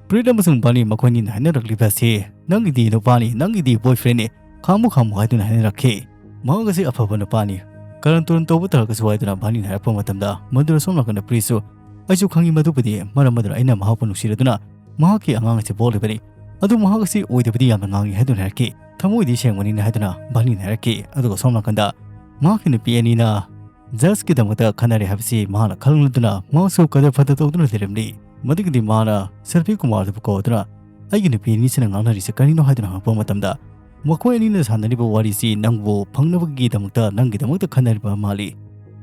ꯄ꯭ꯔꯤꯠ ꯑꯃꯁꯨꯡ ꯕꯥꯅꯤ ꯃꯈꯣꯏꯅꯤꯅ ꯍꯥꯏꯅꯔꯛꯂꯤꯕ ꯑꯁꯤ, "ꯅꯪꯒꯤꯗꯤ ꯅꯨꯄꯥꯅꯤ, ꯅꯪꯒꯤꯗꯤ ꯕꯣꯏꯐ꯭ꯔꯦꯟꯅꯤ, ꯈꯥꯝꯃꯨ ꯈꯥꯝꯃꯨ" ꯍꯥꯏꯗꯨꯅ ꯍꯥꯏꯅꯔꯛꯈꯤ꯫ ꯃꯍꯥꯛ ꯑꯁꯤ ꯑꯐꯕ ꯅꯨꯄꯥꯅꯤ, ꯀꯔꯟ ꯇꯨꯔꯟ ꯇꯧꯕ ꯇꯥꯔꯒꯁꯨ ꯍꯥꯏꯗꯨꯅ ꯕꯥꯅꯤꯅ ꯍꯥꯏꯔꯛꯄ ꯃꯇꯝꯗ, ꯃꯗꯨꯗ ꯁꯣꯝ ꯅꯥꯀꯟꯗ ꯄ꯭ꯔꯤꯠꯁꯨ, "ꯑꯩꯁꯨ ꯈꯪꯏ ꯃꯗꯨꯕꯨꯗꯤ, ꯃꯔꯝ ꯑꯗꯨꯅ ꯑꯩꯅ ꯃꯍꯥꯛꯄꯨ ꯅꯨꯡꯁꯤꯔꯗꯨꯅ ꯃꯍꯥꯛꯀꯤ ꯑꯉꯥꯡ ꯑꯁꯤ ꯄꯣꯛꯂꯤꯕꯅꯤ꯫ ꯑꯗꯨ ꯃꯍꯥꯛ ꯑꯁꯤ ꯑꯣꯏꯗꯕꯗꯤ ꯌꯥꯝꯅ ꯉꯥꯡꯏ" ꯍꯥꯏꯗꯨꯅ ꯍꯥꯏꯔꯛꯈꯤ꯫ "ꯊꯃꯣꯏꯗꯤ ꯁꯦꯡꯕꯅꯤꯅ" ꯍꯥꯏꯗꯨꯅ ꯕꯥꯅꯤꯅ ꯍꯥꯏꯔꯛꯈꯤ꯫ ꯑꯗꯨꯒ ꯁꯣꯝ ꯅꯥꯀꯟꯗ ꯃꯍꯥꯛꯀꯤ ꯅꯨꯄꯤ ꯑꯅꯤꯅ ꯖꯁꯀꯤꯗꯃꯛꯇ ꯈꯟꯅꯔꯦ ꯍꯥꯏꯕꯁꯤ ꯃꯍꯥꯛꯅ ꯈꯪꯂꯗꯨꯅ ꯃꯍꯥꯛꯁꯨ ꯀꯗꯔ ꯐꯠꯇ ꯇꯧꯗꯨꯅ ꯂꯩꯔꯝꯂꯤ꯫ ꯃꯗꯨꯒꯤꯗꯤ ꯃꯥꯅ ꯁꯦꯜꯐꯤ ꯀꯨꯃꯥꯔꯗꯨꯕꯨ ꯀꯧꯗꯨꯅ, "ꯑꯩꯒꯤ ꯅꯨꯄꯤ ꯑꯅꯤꯁꯤꯅ ꯉꯥꯡꯅꯔꯤꯁꯦ ꯀꯔꯤꯅꯣ?" ꯍꯥꯏꯗꯨꯅ ꯍꯪꯉꯛꯄ ꯃꯇꯝꯗ, "ꯃꯈꯣꯏ ꯑꯅꯤꯅ ꯁꯥꯟꯅꯔꯤꯕ ꯋꯥꯔꯤꯁꯤ ꯅꯪꯕꯨ ꯐꯪꯅꯕꯒꯤꯗꯃꯛꯇ, ꯅꯪꯒꯤꯗꯃꯛꯇ ꯈꯟꯅꯔꯤꯕ ꯃꯥꯜꯂꯤ꯫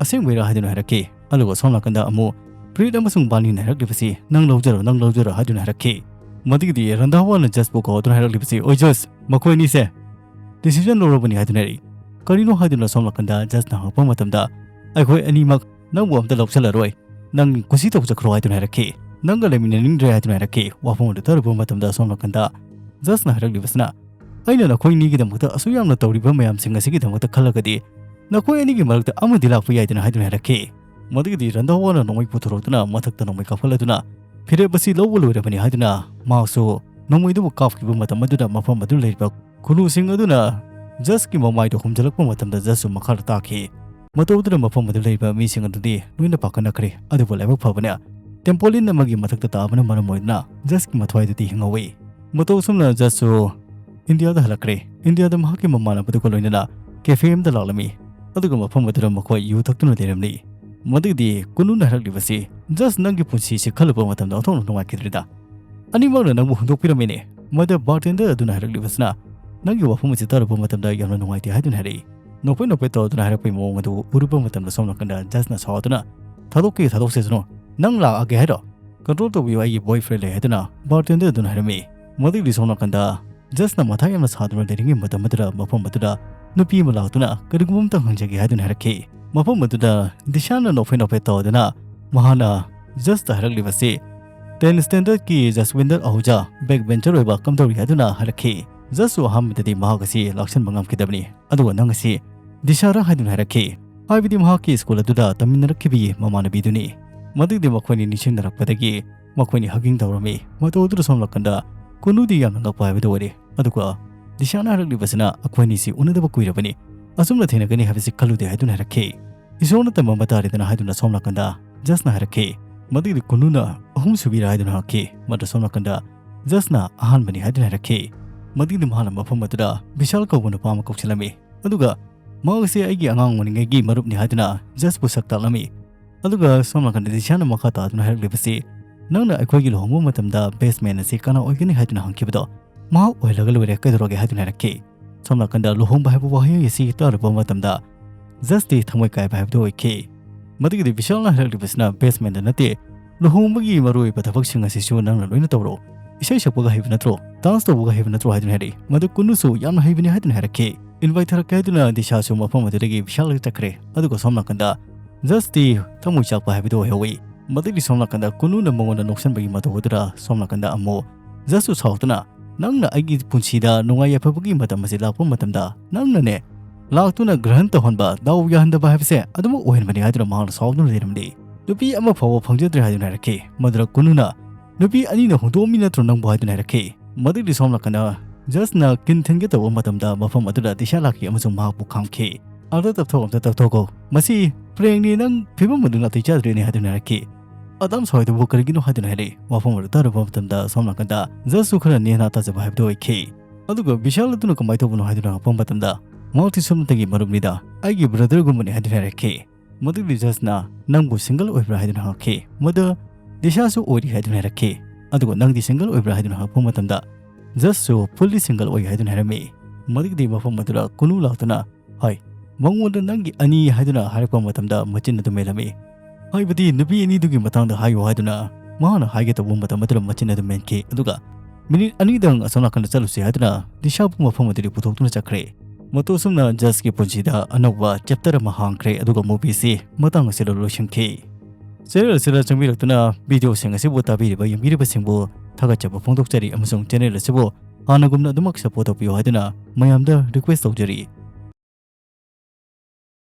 ꯑꯁꯦꯡꯕꯩꯔꯥ?" ꯍꯥꯏꯗꯨꯅ ꯍꯥꯏꯔꯛꯈꯤ꯫ ꯑꯗꯨꯒ ꯁꯣꯝ ꯅꯥꯀꯟꯗ ꯑꯃꯨꯛ ꯄ꯭ꯔꯤꯠ ꯑꯃꯁꯨꯡ ꯕꯥꯅꯤꯅ ꯍꯥꯏꯔꯛꯂꯤꯕꯁꯤ, "ꯅꯪ ꯂꯧꯖꯔꯣ, ꯅꯪ ꯂꯧꯖꯔꯣ" ꯍꯥꯏꯗꯨꯅ ꯍꯥꯏꯔꯛꯈꯤ꯫ ꯃꯗꯨꯒꯤꯗꯤ ꯔꯟꯙꯥꯋꯥꯅ ꯖꯁꯄꯨ ꯀꯧꯗꯨꯅ ꯍꯥꯏꯔꯛꯂꯤꯕꯁꯤ, "ꯑꯣꯏ ꯖꯁ, ꯃꯈꯣꯏ ꯑꯅꯤꯁꯦ ꯗꯤꯁꯤꯖꯟ ꯂꯧꯔꯕꯅꯤ" ꯍꯥꯏꯗꯨꯅ ꯍꯥꯏꯔꯛꯏ꯫ ꯀꯔꯤꯅꯣ ꯍꯥꯏꯗꯨꯅ ꯁꯣꯝ ꯅꯥꯀꯟꯗ ꯖꯁꯅ ꯍꯪꯉꯛꯄ ꯃꯇꯝꯗ, "ꯑꯩꯈꯣꯏ ꯑꯅꯤꯃꯛ ꯅꯪꯕꯨ ꯑꯝꯇ ꯂꯧꯁꯤꯜꯂꯔꯣꯏ, ꯅꯪ ꯀꯨꯁꯤ ꯇꯧꯖꯈ꯭ꯔꯣ" ꯍꯥꯏꯗꯨꯅ ꯍꯥꯏꯔꯛꯈꯤ꯫ "ꯅꯪꯒ ꯂꯩꯃꯤꯟꯅꯅꯤꯡꯗ꯭ꯔꯦ" ꯍꯥꯏꯗꯨꯅ ꯍꯥꯏꯔꯛꯈꯤ꯫ ꯋꯥꯐꯝ ꯑꯗꯨ ꯇꯥꯔꯨꯕ ꯃꯇꯝꯗ ꯁꯣꯝ ꯅꯥꯀꯟꯗ ꯖꯁꯅ ꯍꯥꯏꯔꯛꯂꯤꯕꯁꯤꯅ, "ꯑꯩꯅ ꯅꯈꯣꯏ ꯑꯅꯤꯒꯤꯗꯃꯛꯇ ꯑꯁꯨꯛ ꯌꯥꯝꯅ ꯇꯧꯔꯤꯕ ꯃꯌꯥꯝꯁꯤꯡ ꯑꯁꯤꯒꯤꯗꯃꯛꯇ ꯈꯜꯂꯒꯗꯤ ꯅꯈꯣꯏ ꯑꯅꯤꯒꯤ ꯃꯔꯛꯇ ꯑꯃꯗꯤ ꯂꯥꯛꯄ ꯌꯥꯏꯗꯅ" ꯍꯥꯏꯗꯨꯅ ꯍꯥꯏꯔꯛꯈꯤ꯫ ꯃꯗꯨꯒꯤꯗꯤ ꯔꯟꯙꯥꯋꯥꯅ ꯅꯣꯡꯃꯩ ꯄꯨꯊꯣꯔꯛꯇꯨꯅ ꯃꯊꯛꯇ ꯅꯣꯡꯃꯩ ꯀꯥꯞꯈꯠꯂꯗꯨꯅ, ꯐꯤꯔꯦꯞ ꯑꯁꯤ ꯂꯧꯕ ꯂꯣꯏꯔꯕꯅꯤ ꯍꯥꯏꯗꯨꯅ ꯃꯍꯥꯛꯁꯨ ꯅꯣꯡꯃꯩꯗꯨꯕꯨ ꯀꯥꯞꯈꯤꯕ ꯃꯇꯝ ꯑꯗꯨꯗ ꯃꯐꯝ ꯑꯗꯨ ꯂꯩꯔꯤꯕ ꯈꯨꯅꯨꯁꯤꯡ ꯑꯗꯨꯅ ꯖꯁꯀꯤ ꯃꯃꯥꯏꯗ ꯍꯨꯝꯖꯤꯜꯂꯛꯄ ꯃꯇꯝꯗ ꯖꯁꯁꯨ ꯃꯈꯥꯗ ꯇꯥꯈꯤ꯫ ꯃꯇꯧ ꯑꯗꯨꯅ ꯃꯐꯝ ꯑꯗꯨꯗ ꯂꯩꯔꯤꯕ ꯃꯤꯁꯤꯡ ꯑꯗꯨꯗꯤ ꯂꯣꯏꯅ ꯄꯥꯈꯠꯅꯈ꯭ꯔꯦ꯫ ꯑꯗꯨꯕꯨ ꯂꯥꯏꯕꯛ ꯐꯕꯅ ꯇꯦꯝꯄꯣꯂꯤꯟ ꯑꯃꯒꯤ ꯃꯊꯛꯇ ꯇꯥꯕꯅ ꯃꯔꯝ ꯑꯣꯏꯗꯨꯅ ꯖꯁꯀꯤ ꯃꯊ꯭ꯋꯥꯏꯗꯨꯗꯤ ꯍꯤꯡꯍꯧꯏ꯫ ꯃꯇꯧ ꯑꯁꯨꯝꯅ ꯖꯁꯁꯨ ꯏꯟꯗꯤꯌꯥꯗ ꯍꯜꯂꯛꯈ꯭ꯔꯦ꯫ ꯏꯟꯗꯤꯌꯥꯗ ꯃꯍꯥꯛꯀꯤ ꯃꯃꯥꯟꯅꯕꯗꯨꯒ ꯂꯣꯏꯅꯅ ꯀꯦꯐꯦ ꯑꯃꯗ ꯂꯥꯛꯂꯝꯃꯤ꯫ ꯑꯗꯨꯒ ꯃꯐꯝ ꯑꯗꯨꯗ ꯃꯈꯣꯏ ꯌꯨ ꯊꯛꯇꯨꯅ ꯂꯩꯔꯝꯂꯤ꯫ ꯃꯗꯨꯒꯤꯗꯤ ꯀꯨꯅꯨꯅ ꯍꯥꯏꯔꯛꯂꯤꯕꯁꯤ, "ꯖꯁ, ꯅꯪꯒꯤ ꯄꯨꯟꯁꯤꯁꯤ ꯈꯜꯂꯨꯕ ꯃꯇꯝꯗ ꯑꯣꯟꯊꯣꯛꯅ ꯅꯨꯡꯉꯥꯏꯈꯤꯗ꯭ꯔꯤꯗ꯫ ꯑꯅꯤꯃꯛꯅ ꯅꯪꯕꯨ ꯍꯨꯟꯗꯣꯛꯄꯤꯔꯝꯃꯤꯅꯦ꯫" ꯃꯗ ꯕꯥꯔꯇꯦꯟꯗꯔ ꯑꯗꯨꯅ ꯍꯥꯏꯔꯛꯂꯤꯕꯁꯤꯅ, "ꯅꯪꯒꯤ ꯋꯥꯐꯝ ꯑꯁꯤ ꯇꯥꯔꯨꯕ ꯃꯇꯝꯗ ꯑꯩ ꯌꯥꯝꯅ ꯅꯨꯡꯉꯥꯏꯇꯦ" ꯍꯥꯏꯗꯨꯅ ꯍꯥꯏꯔꯛꯏ꯫ ꯅꯣꯛꯐꯦꯠ ꯅꯣꯛꯐꯦꯠ ꯇꯧꯗꯨꯅ ꯍꯥꯏꯔꯛꯄꯒꯤ ꯃꯑꯣꯡ ꯑꯗꯨ ꯎꯔꯨꯕ ꯃꯇꯝꯗ ꯁꯣꯝ ꯅꯥꯀꯟꯗ ꯖꯁꯅ ꯁꯥꯎꯗꯨꯅ, "ꯊꯥꯗꯣꯛꯀꯦ ꯊꯥꯗꯣꯛꯆꯁꯅꯨ, ꯅꯪ ꯂꯥꯛꯑꯒꯦ ꯍꯥꯏꯔꯣ? ꯀꯟꯇ꯭ꯔꯣꯜ ꯇꯧꯕꯤꯌꯨ, ꯑꯩꯒꯤ ꯕꯣꯏꯐ꯭ꯔꯦꯟ ꯂꯩ" ꯍꯥꯏꯗꯨꯅ ꯕꯥꯔꯇꯦꯟꯗꯔ ꯑꯗꯨꯅ ꯍꯥꯏꯔꯝꯃꯤ꯫ ꯃꯗꯨꯒꯤ ꯁꯣꯝ ꯅꯥꯀꯟꯗ ꯖꯁꯅ ꯃꯊꯥ ꯌꯥꯝꯅ ꯁꯥꯗꯨꯅ ꯂꯩꯔꯤꯉꯩ ꯃꯇꯝ ꯑꯗꯨꯗ ꯃꯐꯝ ꯑꯗꯨꯗ ꯅꯨꯄꯤ ꯑꯃ ꯂꯥꯛꯇꯨꯅ ꯀꯔꯤꯒꯨꯝꯕ ꯑꯝꯇ ꯍꯪꯖꯒꯦ ꯍꯥꯏꯗꯨꯅ ꯍꯥꯏꯔꯛꯈꯤ꯫ ꯃꯐꯝ ꯑꯗꯨꯗ ꯗꯤꯁꯥꯅ ꯅꯣꯛꯐꯦꯠ ꯅꯣꯛꯐꯦꯠ ꯇꯧꯗꯨꯅ ꯃꯍꯥꯛꯅ just ꯍꯥꯏꯔꯛꯂꯤꯕꯁꯤ, "ten ꯁ꯭ꯇꯦꯟꯗꯔꯗꯀꯤ ꯖꯁꯋꯤꯟꯗꯔ Ahuja back bencher ꯑꯣꯏꯕ ꯀꯝꯗꯧꯔꯤ?" ꯍꯥꯏꯗꯨꯅ ꯍꯥꯏꯔꯛꯈꯤ꯫ ꯖꯁꯁꯨ ꯑꯍꯥꯟꯕꯗꯗꯤ ꯃꯍꯥꯛ ꯑꯁꯤ ꯂꯥꯛꯁꯟꯕ ꯉꯝꯈꯤꯗꯕꯅꯤ, ꯑꯗꯨꯒ "ꯅꯪ ꯑꯁꯤ ꯗꯤꯁꯥꯔꯥ?" ꯍꯥꯏꯗꯨꯅ ꯍꯥꯏꯔꯛꯈꯤ, ꯍꯥꯏꯕꯗꯤ ꯃꯍꯥꯛꯀꯤ ꯁ꯭ꯀꯨꯜ ꯑꯗꯨꯗ ꯇꯝꯃꯤꯟꯅꯔꯛꯈꯤꯕꯒꯤ ꯃꯃꯥꯟꯅꯕꯤꯗꯨꯅꯤ꯫ ꯃꯗꯨꯒꯤꯗꯤ ꯃꯈꯣꯏꯅꯤ ꯅꯤꯡꯁꯤꯡꯅꯔꯛꯄꯗꯒꯤ ꯃꯈꯣꯏꯅꯤ hugging ꯇꯧꯔꯝꯃꯤ꯫ ꯃꯇꯧ ꯑꯗꯨꯗ ꯁꯣꯝ ꯅꯥꯀꯟꯗ ꯀꯨꯅꯨꯗꯤ ꯌꯥꯝꯅ ꯉꯛꯄ ꯍꯥꯏꯕꯗꯨ ꯑꯣꯏꯔꯦ꯫ ꯑꯗꯨꯒ ꯗꯤꯁꯥꯅ ꯍꯥꯏꯔꯛꯂꯤꯕꯁꯤꯅ, "ꯑꯩꯈꯣꯏꯅꯤꯁꯤ ꯎꯅꯗꯕ ꯀꯨꯏꯔꯕꯅꯤ, ꯑꯁꯨꯝꯅ ꯊꯦꯡꯅꯒꯅꯤ ꯍꯥꯏꯕꯁꯤ ꯈꯜꯂꯨꯗꯦ" ꯍꯥꯏꯗꯨꯅ ꯍꯥꯏꯔꯛꯈꯤ꯫ "ꯏꯁꯣꯔꯅ ꯇꯝꯕ ꯑꯃ ꯇꯥꯔꯦꯗꯅ" ꯍꯥꯏꯗꯨꯅ ꯁꯣꯝ ꯅꯥꯀꯟꯗ ꯖꯁꯅ ꯍꯥꯏꯔꯛꯈꯤ꯫ ꯃꯗꯨꯒꯤꯗꯤ ꯀꯨꯅꯨꯅ "ꯑꯍꯨꯝꯁꯨꯕꯤꯔꯥ?" ꯍꯥꯏꯗꯨꯅ ꯍꯪꯉꯛꯈꯤ꯫ ꯃꯗꯨ ꯁꯣꯝ ꯅꯥꯀꯟꯗ ꯖꯁꯅ "ꯑꯍꯥꯟꯕꯅꯤ" ꯍꯥꯏꯗꯨꯅ ꯍꯥꯏꯔꯛꯈꯤ꯫ ꯃꯗꯨꯒꯤꯗꯤ ꯃꯍꯥꯛꯅ ꯃꯐꯝ ꯑꯗꯨꯗ ꯕꯤꯁꯥꯜ ꯀꯧꯕ ꯅꯨꯄꯥ ꯑꯃ ꯀꯧꯁꯤꯜꯂꯝꯃꯤ꯫ ꯑꯗꯨꯒ ꯃꯍꯥꯛ ꯑꯁꯤ ꯑꯩꯒꯤ ꯑꯉꯥꯡ ꯑꯣꯏꯔꯤꯉꯩꯒꯤ ꯃꯔꯨꯞꯅꯤ ꯍꯥꯏꯗꯨꯅ ꯖꯁꯄꯨ ꯁꯛ ꯇꯥꯛꯂꯝꯃꯤ꯫ ꯑꯗꯨꯒ ꯁꯣꯝ ꯅꯥꯀꯟꯗ ꯗꯤꯁꯥꯅ ꯃꯈꯥ ꯇꯥꯗꯨꯅ ꯍꯥꯏꯔꯛꯂꯤꯕꯁꯤ, "ꯅꯪꯅ ꯑꯩꯈꯣꯏꯒꯤ ꯂꯨꯍꯣꯡꯕ ꯃꯇꯝꯗ best man ꯑꯁꯤ ꯀꯅꯥ ꯑꯣꯏꯒꯅꯤ ꯍꯥꯏꯗꯨꯅ ꯍꯪꯈꯤꯕꯗꯣ, ꯃꯍꯥꯛ ꯑꯣꯏꯍꯜꯂꯒ ꯂꯣꯏꯔꯦ, ꯀꯩꯗꯧꯔꯒꯦ?" ꯍꯥꯏꯗꯨꯅ ꯍꯥꯏꯔꯛꯈꯤ꯫ ꯁꯣꯝ ꯅꯥꯀꯟꯗ ꯂꯨꯍꯣꯡꯕ ꯍꯥꯏꯕ ꯋꯥꯍꯩ ꯑꯁꯤ ꯇꯥꯔꯨꯕ ꯃꯇꯝꯗ ꯖꯁꯇꯤ ꯊꯃꯣꯏ ꯀꯥꯏꯕ ꯍꯥꯏꯕꯗꯨ ꯑꯣꯏꯈꯤ꯫ ꯃꯗꯨꯒꯤꯗꯤ ꯕꯤꯁꯥꯜꯅ ꯍꯥꯏꯔꯛꯂꯤꯕꯁꯤꯅ, "Best man ꯗ ꯅꯠꯇꯦ, ꯂꯨꯍꯣꯡꯕꯒꯤ ꯃꯔꯨꯑꯣꯏꯕ ꯊꯕꯛꯁꯤꯡ ꯑꯁꯤꯁꯨ ꯅꯪꯅ ꯂꯣꯏꯅ ꯇꯧꯔꯣ꯫ ꯏꯁꯩ ꯁꯛꯄꯒ ꯍꯩꯕ ꯅꯠꯇ꯭ꯔꯣ? Dance ꯇꯧꯕꯒ ꯍꯩꯕ ꯅꯠꯇ꯭ꯔꯣ?" ꯍꯥꯏꯗꯨꯅ ꯍꯥꯏꯔꯛꯏ꯫ ꯃꯗꯨ ꯀꯨꯅꯨꯁꯨ ꯌꯥꯝꯅ ꯍꯩꯕꯅꯤ ꯍꯥꯏꯗꯨꯅ ꯍꯥꯏꯔꯛꯈꯤ꯫ Invite ꯊꯥꯔꯛꯀꯦ ꯍꯥꯏꯗꯨꯅ ꯗꯤꯁꯥꯁꯨ ꯃꯐꯝ ꯑꯗꯨꯗꯒꯤ ꯕꯤꯁꯥꯜꯒ ꯆꯠꯈ꯭ꯔꯦ꯫ ꯑꯗꯨꯒ ꯁꯣꯝ ꯅꯥꯀꯟꯗ ꯖꯁꯇꯤ ꯊꯃꯣꯏ ꯆꯥꯛꯄ ꯍꯥꯏꯕꯗꯨ ꯑꯣꯏꯍꯧꯋꯤ꯫ ꯃꯗꯨꯒꯤ ꯁꯣꯝ ꯅꯥꯀꯟꯗ ꯀꯨꯅꯨꯅ ꯃꯉꯣꯟꯗ ꯅꯣꯛꯁꯟꯕꯒꯤ ꯃꯇꯧ ꯑꯗꯨꯗ ꯁꯣꯝ ꯅꯥꯀꯟꯗ ꯑꯃꯨꯛ ꯖꯁꯁꯨ ꯁꯥꯎꯗꯨꯅ, "ꯅꯪꯅ ꯑꯩꯒꯤ ꯄꯨꯟꯁꯤꯗ ꯅꯨꯡꯉꯥꯏ ꯌꯥꯏꯐꯕꯒꯤ ꯃꯇꯝ ꯑꯁꯤ ꯂꯥꯛꯄ ꯃꯇꯝꯗ ꯅꯪꯅꯅꯦ ꯂꯥꯛꯇꯨꯅ ꯒ꯭ꯔꯍꯟ ꯇꯧꯍꯟꯕ, ꯗꯥꯎ ꯌꯥꯍꯟꯗꯕ ꯍꯥꯏꯕꯁꯦ ꯑꯗꯨꯃꯛ ꯑꯣꯏꯍꯟꯕꯅꯤ" ꯍꯥꯏꯗꯨꯅ ꯃꯍꯥꯛꯅ ꯁꯥꯎꯗꯨꯅ ꯂꯩꯔꯝꯂꯤ꯫ "ꯅꯨꯄꯤ ꯑꯃ ꯐꯥꯎꯕ ꯐꯪꯖꯗ꯭ꯔꯦ" ꯍꯥꯏꯗꯨꯅ ꯍꯥꯏꯔꯛꯈꯤ꯫ ꯃꯗꯨꯗ ꯀꯨꯅꯨꯅ, "ꯅꯨꯄꯤ ꯑꯅꯤꯅ ꯍꯨꯟꯗꯣꯛꯑꯝꯃꯤ ꯅꯠꯇ꯭ꯔꯣ ꯅꯪꯕꯨ?" ꯍꯥꯏꯗꯨꯅ ꯍꯥꯏꯔꯛꯈꯤ꯫ ꯃꯗꯨꯒꯤ ꯁꯣꯝ ꯅꯥꯀꯟꯗ ꯖꯁꯅ ꯀꯤꯟ ꯊꯤꯟꯒꯦ ꯇꯧꯕ ꯃꯇꯝꯗ ꯃꯐꯝ ꯑꯗꯨꯗ ꯗꯤꯁꯥ ꯂꯥꯛꯈꯤ ꯑꯃꯁꯨꯡ ꯃꯍꯥꯛꯄꯨ ꯈꯥꯝꯈꯤ꯫ "ꯑꯗ ꯇꯞꯊꯣꯛ, ꯑꯝꯇ ꯇꯞꯊꯣꯛꯈꯣ꯫ ꯃꯁꯤ prank ꯅꯤ, ꯅꯪ ꯐꯤꯕꯝ ꯑꯗꯨ ꯅꯥꯇꯩ ꯆꯥꯗ꯭ꯔꯦꯅꯦ" ꯍꯥꯏꯗꯨꯅ ꯍꯥꯏꯔꯛꯈꯤ꯫ "ꯑꯗꯥꯝ ꯁꯥꯎꯔꯤꯗꯨꯕꯨ ꯀꯔꯤꯒꯤꯅꯣ?" ꯍꯥꯏꯗꯨꯅ ꯍꯥꯏꯔꯛꯏ꯫ ꯋꯥꯐꯝ ꯑꯗꯨ ꯇꯥꯔꯨꯕ ꯃꯇꯝꯗ ꯁꯣꯝ ꯅꯥꯀꯟꯗ ꯖꯁꯁꯨ ꯈꯔ ꯅꯦꯅꯥ ꯇꯥꯖꯕ ꯍꯥꯏꯕꯗꯨ ꯑꯣꯏꯈꯤ꯫ ꯑꯗꯨꯒ ꯕꯤꯁꯥꯜ ꯑꯗꯨꯅ ꯀꯃꯥꯏꯅ ꯇꯧꯕꯅꯣ ꯍꯥꯏꯗꯨꯅ ꯍꯪꯉꯛꯄ ꯃꯇꯝꯗ, "ꯃꯍꯥꯛꯇꯤ ꯁꯨꯞꯅꯇꯒꯤ ꯃꯔꯨꯞꯅꯤꯗ, ꯑꯩꯒꯤ brother ꯒꯨꯝꯕꯅꯤ" ꯍꯥꯏꯗꯨꯅ ꯍꯥꯏꯔꯛꯈꯤ꯫ ꯃꯗꯨꯒꯤ ꯖꯁꯅ, "ꯅꯪꯕꯨ single ꯑꯣꯏꯕ꯭ꯔꯥ?" ꯍꯥꯏꯗꯨꯅ ꯍꯪꯉꯛꯈꯤ꯫ ꯃꯗꯨ ꯗꯤꯁꯥꯁꯨ ꯑꯣꯏꯔꯤ ꯍꯥꯏꯗꯨꯅ ꯍꯥꯏꯔꯛꯈꯤ꯫ ꯑꯗꯨꯒ "ꯅꯪꯗꯤ single ꯑꯣꯏꯕ꯭ꯔꯥ?" ꯍꯥꯏꯗꯨꯅ ꯍꯪꯉꯛꯄ ꯃꯇꯝꯗ ꯖꯁꯁꯨ fully single ꯑꯣꯏ ꯍꯥꯏꯗꯨꯅ ꯍꯥꯏꯔꯝꯃꯤ꯫ ꯃꯗꯨꯒꯤꯗꯤ ꯃꯐꯝ ꯑꯗꯨꯗ ꯀꯨꯅꯨ ꯂꯥꯛꯇꯨꯅ, "ꯍꯥꯏ, ꯃꯉꯣꯟꯗ ꯅꯪꯒꯤ ꯑꯅꯤ" ꯍꯥꯏꯗꯨꯅ ꯍꯥꯏꯔꯛꯄ ꯃꯇꯝꯗ ꯃꯆꯤꯟ ꯑꯗꯨ ꯃꯦꯜꯂꯝꯃꯤ꯫ ꯍꯥꯏꯕꯗꯤ ꯅꯨꯄꯤ ꯑꯅꯤꯗꯨꯒꯤ ꯃꯇꯥꯡꯗ ꯍꯥꯏꯌꯨ ꯍꯥꯏꯗꯨꯅ ꯃꯍꯥꯛꯅ ꯍꯥꯏꯒꯦ ꯇꯧꯕ ꯃꯇꯝ ꯑꯗꯨꯗ ꯃꯆꯤꯟ ꯑꯗꯨ ꯃꯦꯟꯈꯤ꯫ ꯑꯗꯨꯒ minute ꯑꯅꯤꯗꯪ ꯑꯁꯣꯝ ꯅꯥꯀꯟꯗ ꯆꯠꯂꯨꯁꯤ ꯍꯥꯏꯗꯨꯅ ꯗꯤꯁꯥꯕꯨ ꯃꯐꯝ ꯑꯗꯨꯗꯒꯤ ꯄꯨꯊꯣꯛꯇꯨꯅ ꯆꯠꯈ꯭ꯔꯦ꯫ ꯃꯇꯧ ꯑꯁꯨꯝꯅ ꯖꯁꯀꯤ ꯄꯨꯟꯁꯤꯗ ꯑꯅꯧꯕ ꯆꯦꯞꯇꯔ ꯑꯃ ꯍꯥꯡꯈ꯭ꯔꯦ, ꯑꯗꯨꯒ ꯃꯨꯚꯤꯁꯤ ꯃꯇꯥꯡ ꯑꯁꯤꯗ ꯂꯣꯏꯁꯤꯟꯈꯤ꯫ ꯆꯦꯅꯦꯜ ꯑꯁꯤꯗ ꯆꯪꯕꯤꯔꯛꯇꯨꯅ ꯚꯤꯗꯤꯑꯣꯁꯤꯡ ꯑꯁꯤꯕꯨ ꯇꯥꯕꯤꯔꯤꯕ, ꯌꯦꯡꯕꯤꯔꯤꯕꯁꯤꯡꯕꯨ ꯊꯥꯒꯠꯆꯕ ꯐꯣꯡꯗꯣꯛꯆꯔꯤ, ꯑꯃꯁꯨꯡ ꯆꯦꯅꯦꯜ ꯑꯁꯤꯕꯨ ꯍꯥꯟꯅꯒꯨꯝꯅ ꯑꯗꯨꯃꯛ ꯁꯄꯣꯔꯠ ꯇꯧꯕꯤꯌꯨ ꯍꯥꯏꯗꯨꯅ ꯃꯌꯥꯝꯗ ꯔꯤꯀ꯭ꯋꯦꯁ ꯇꯧꯖꯔꯤ꯫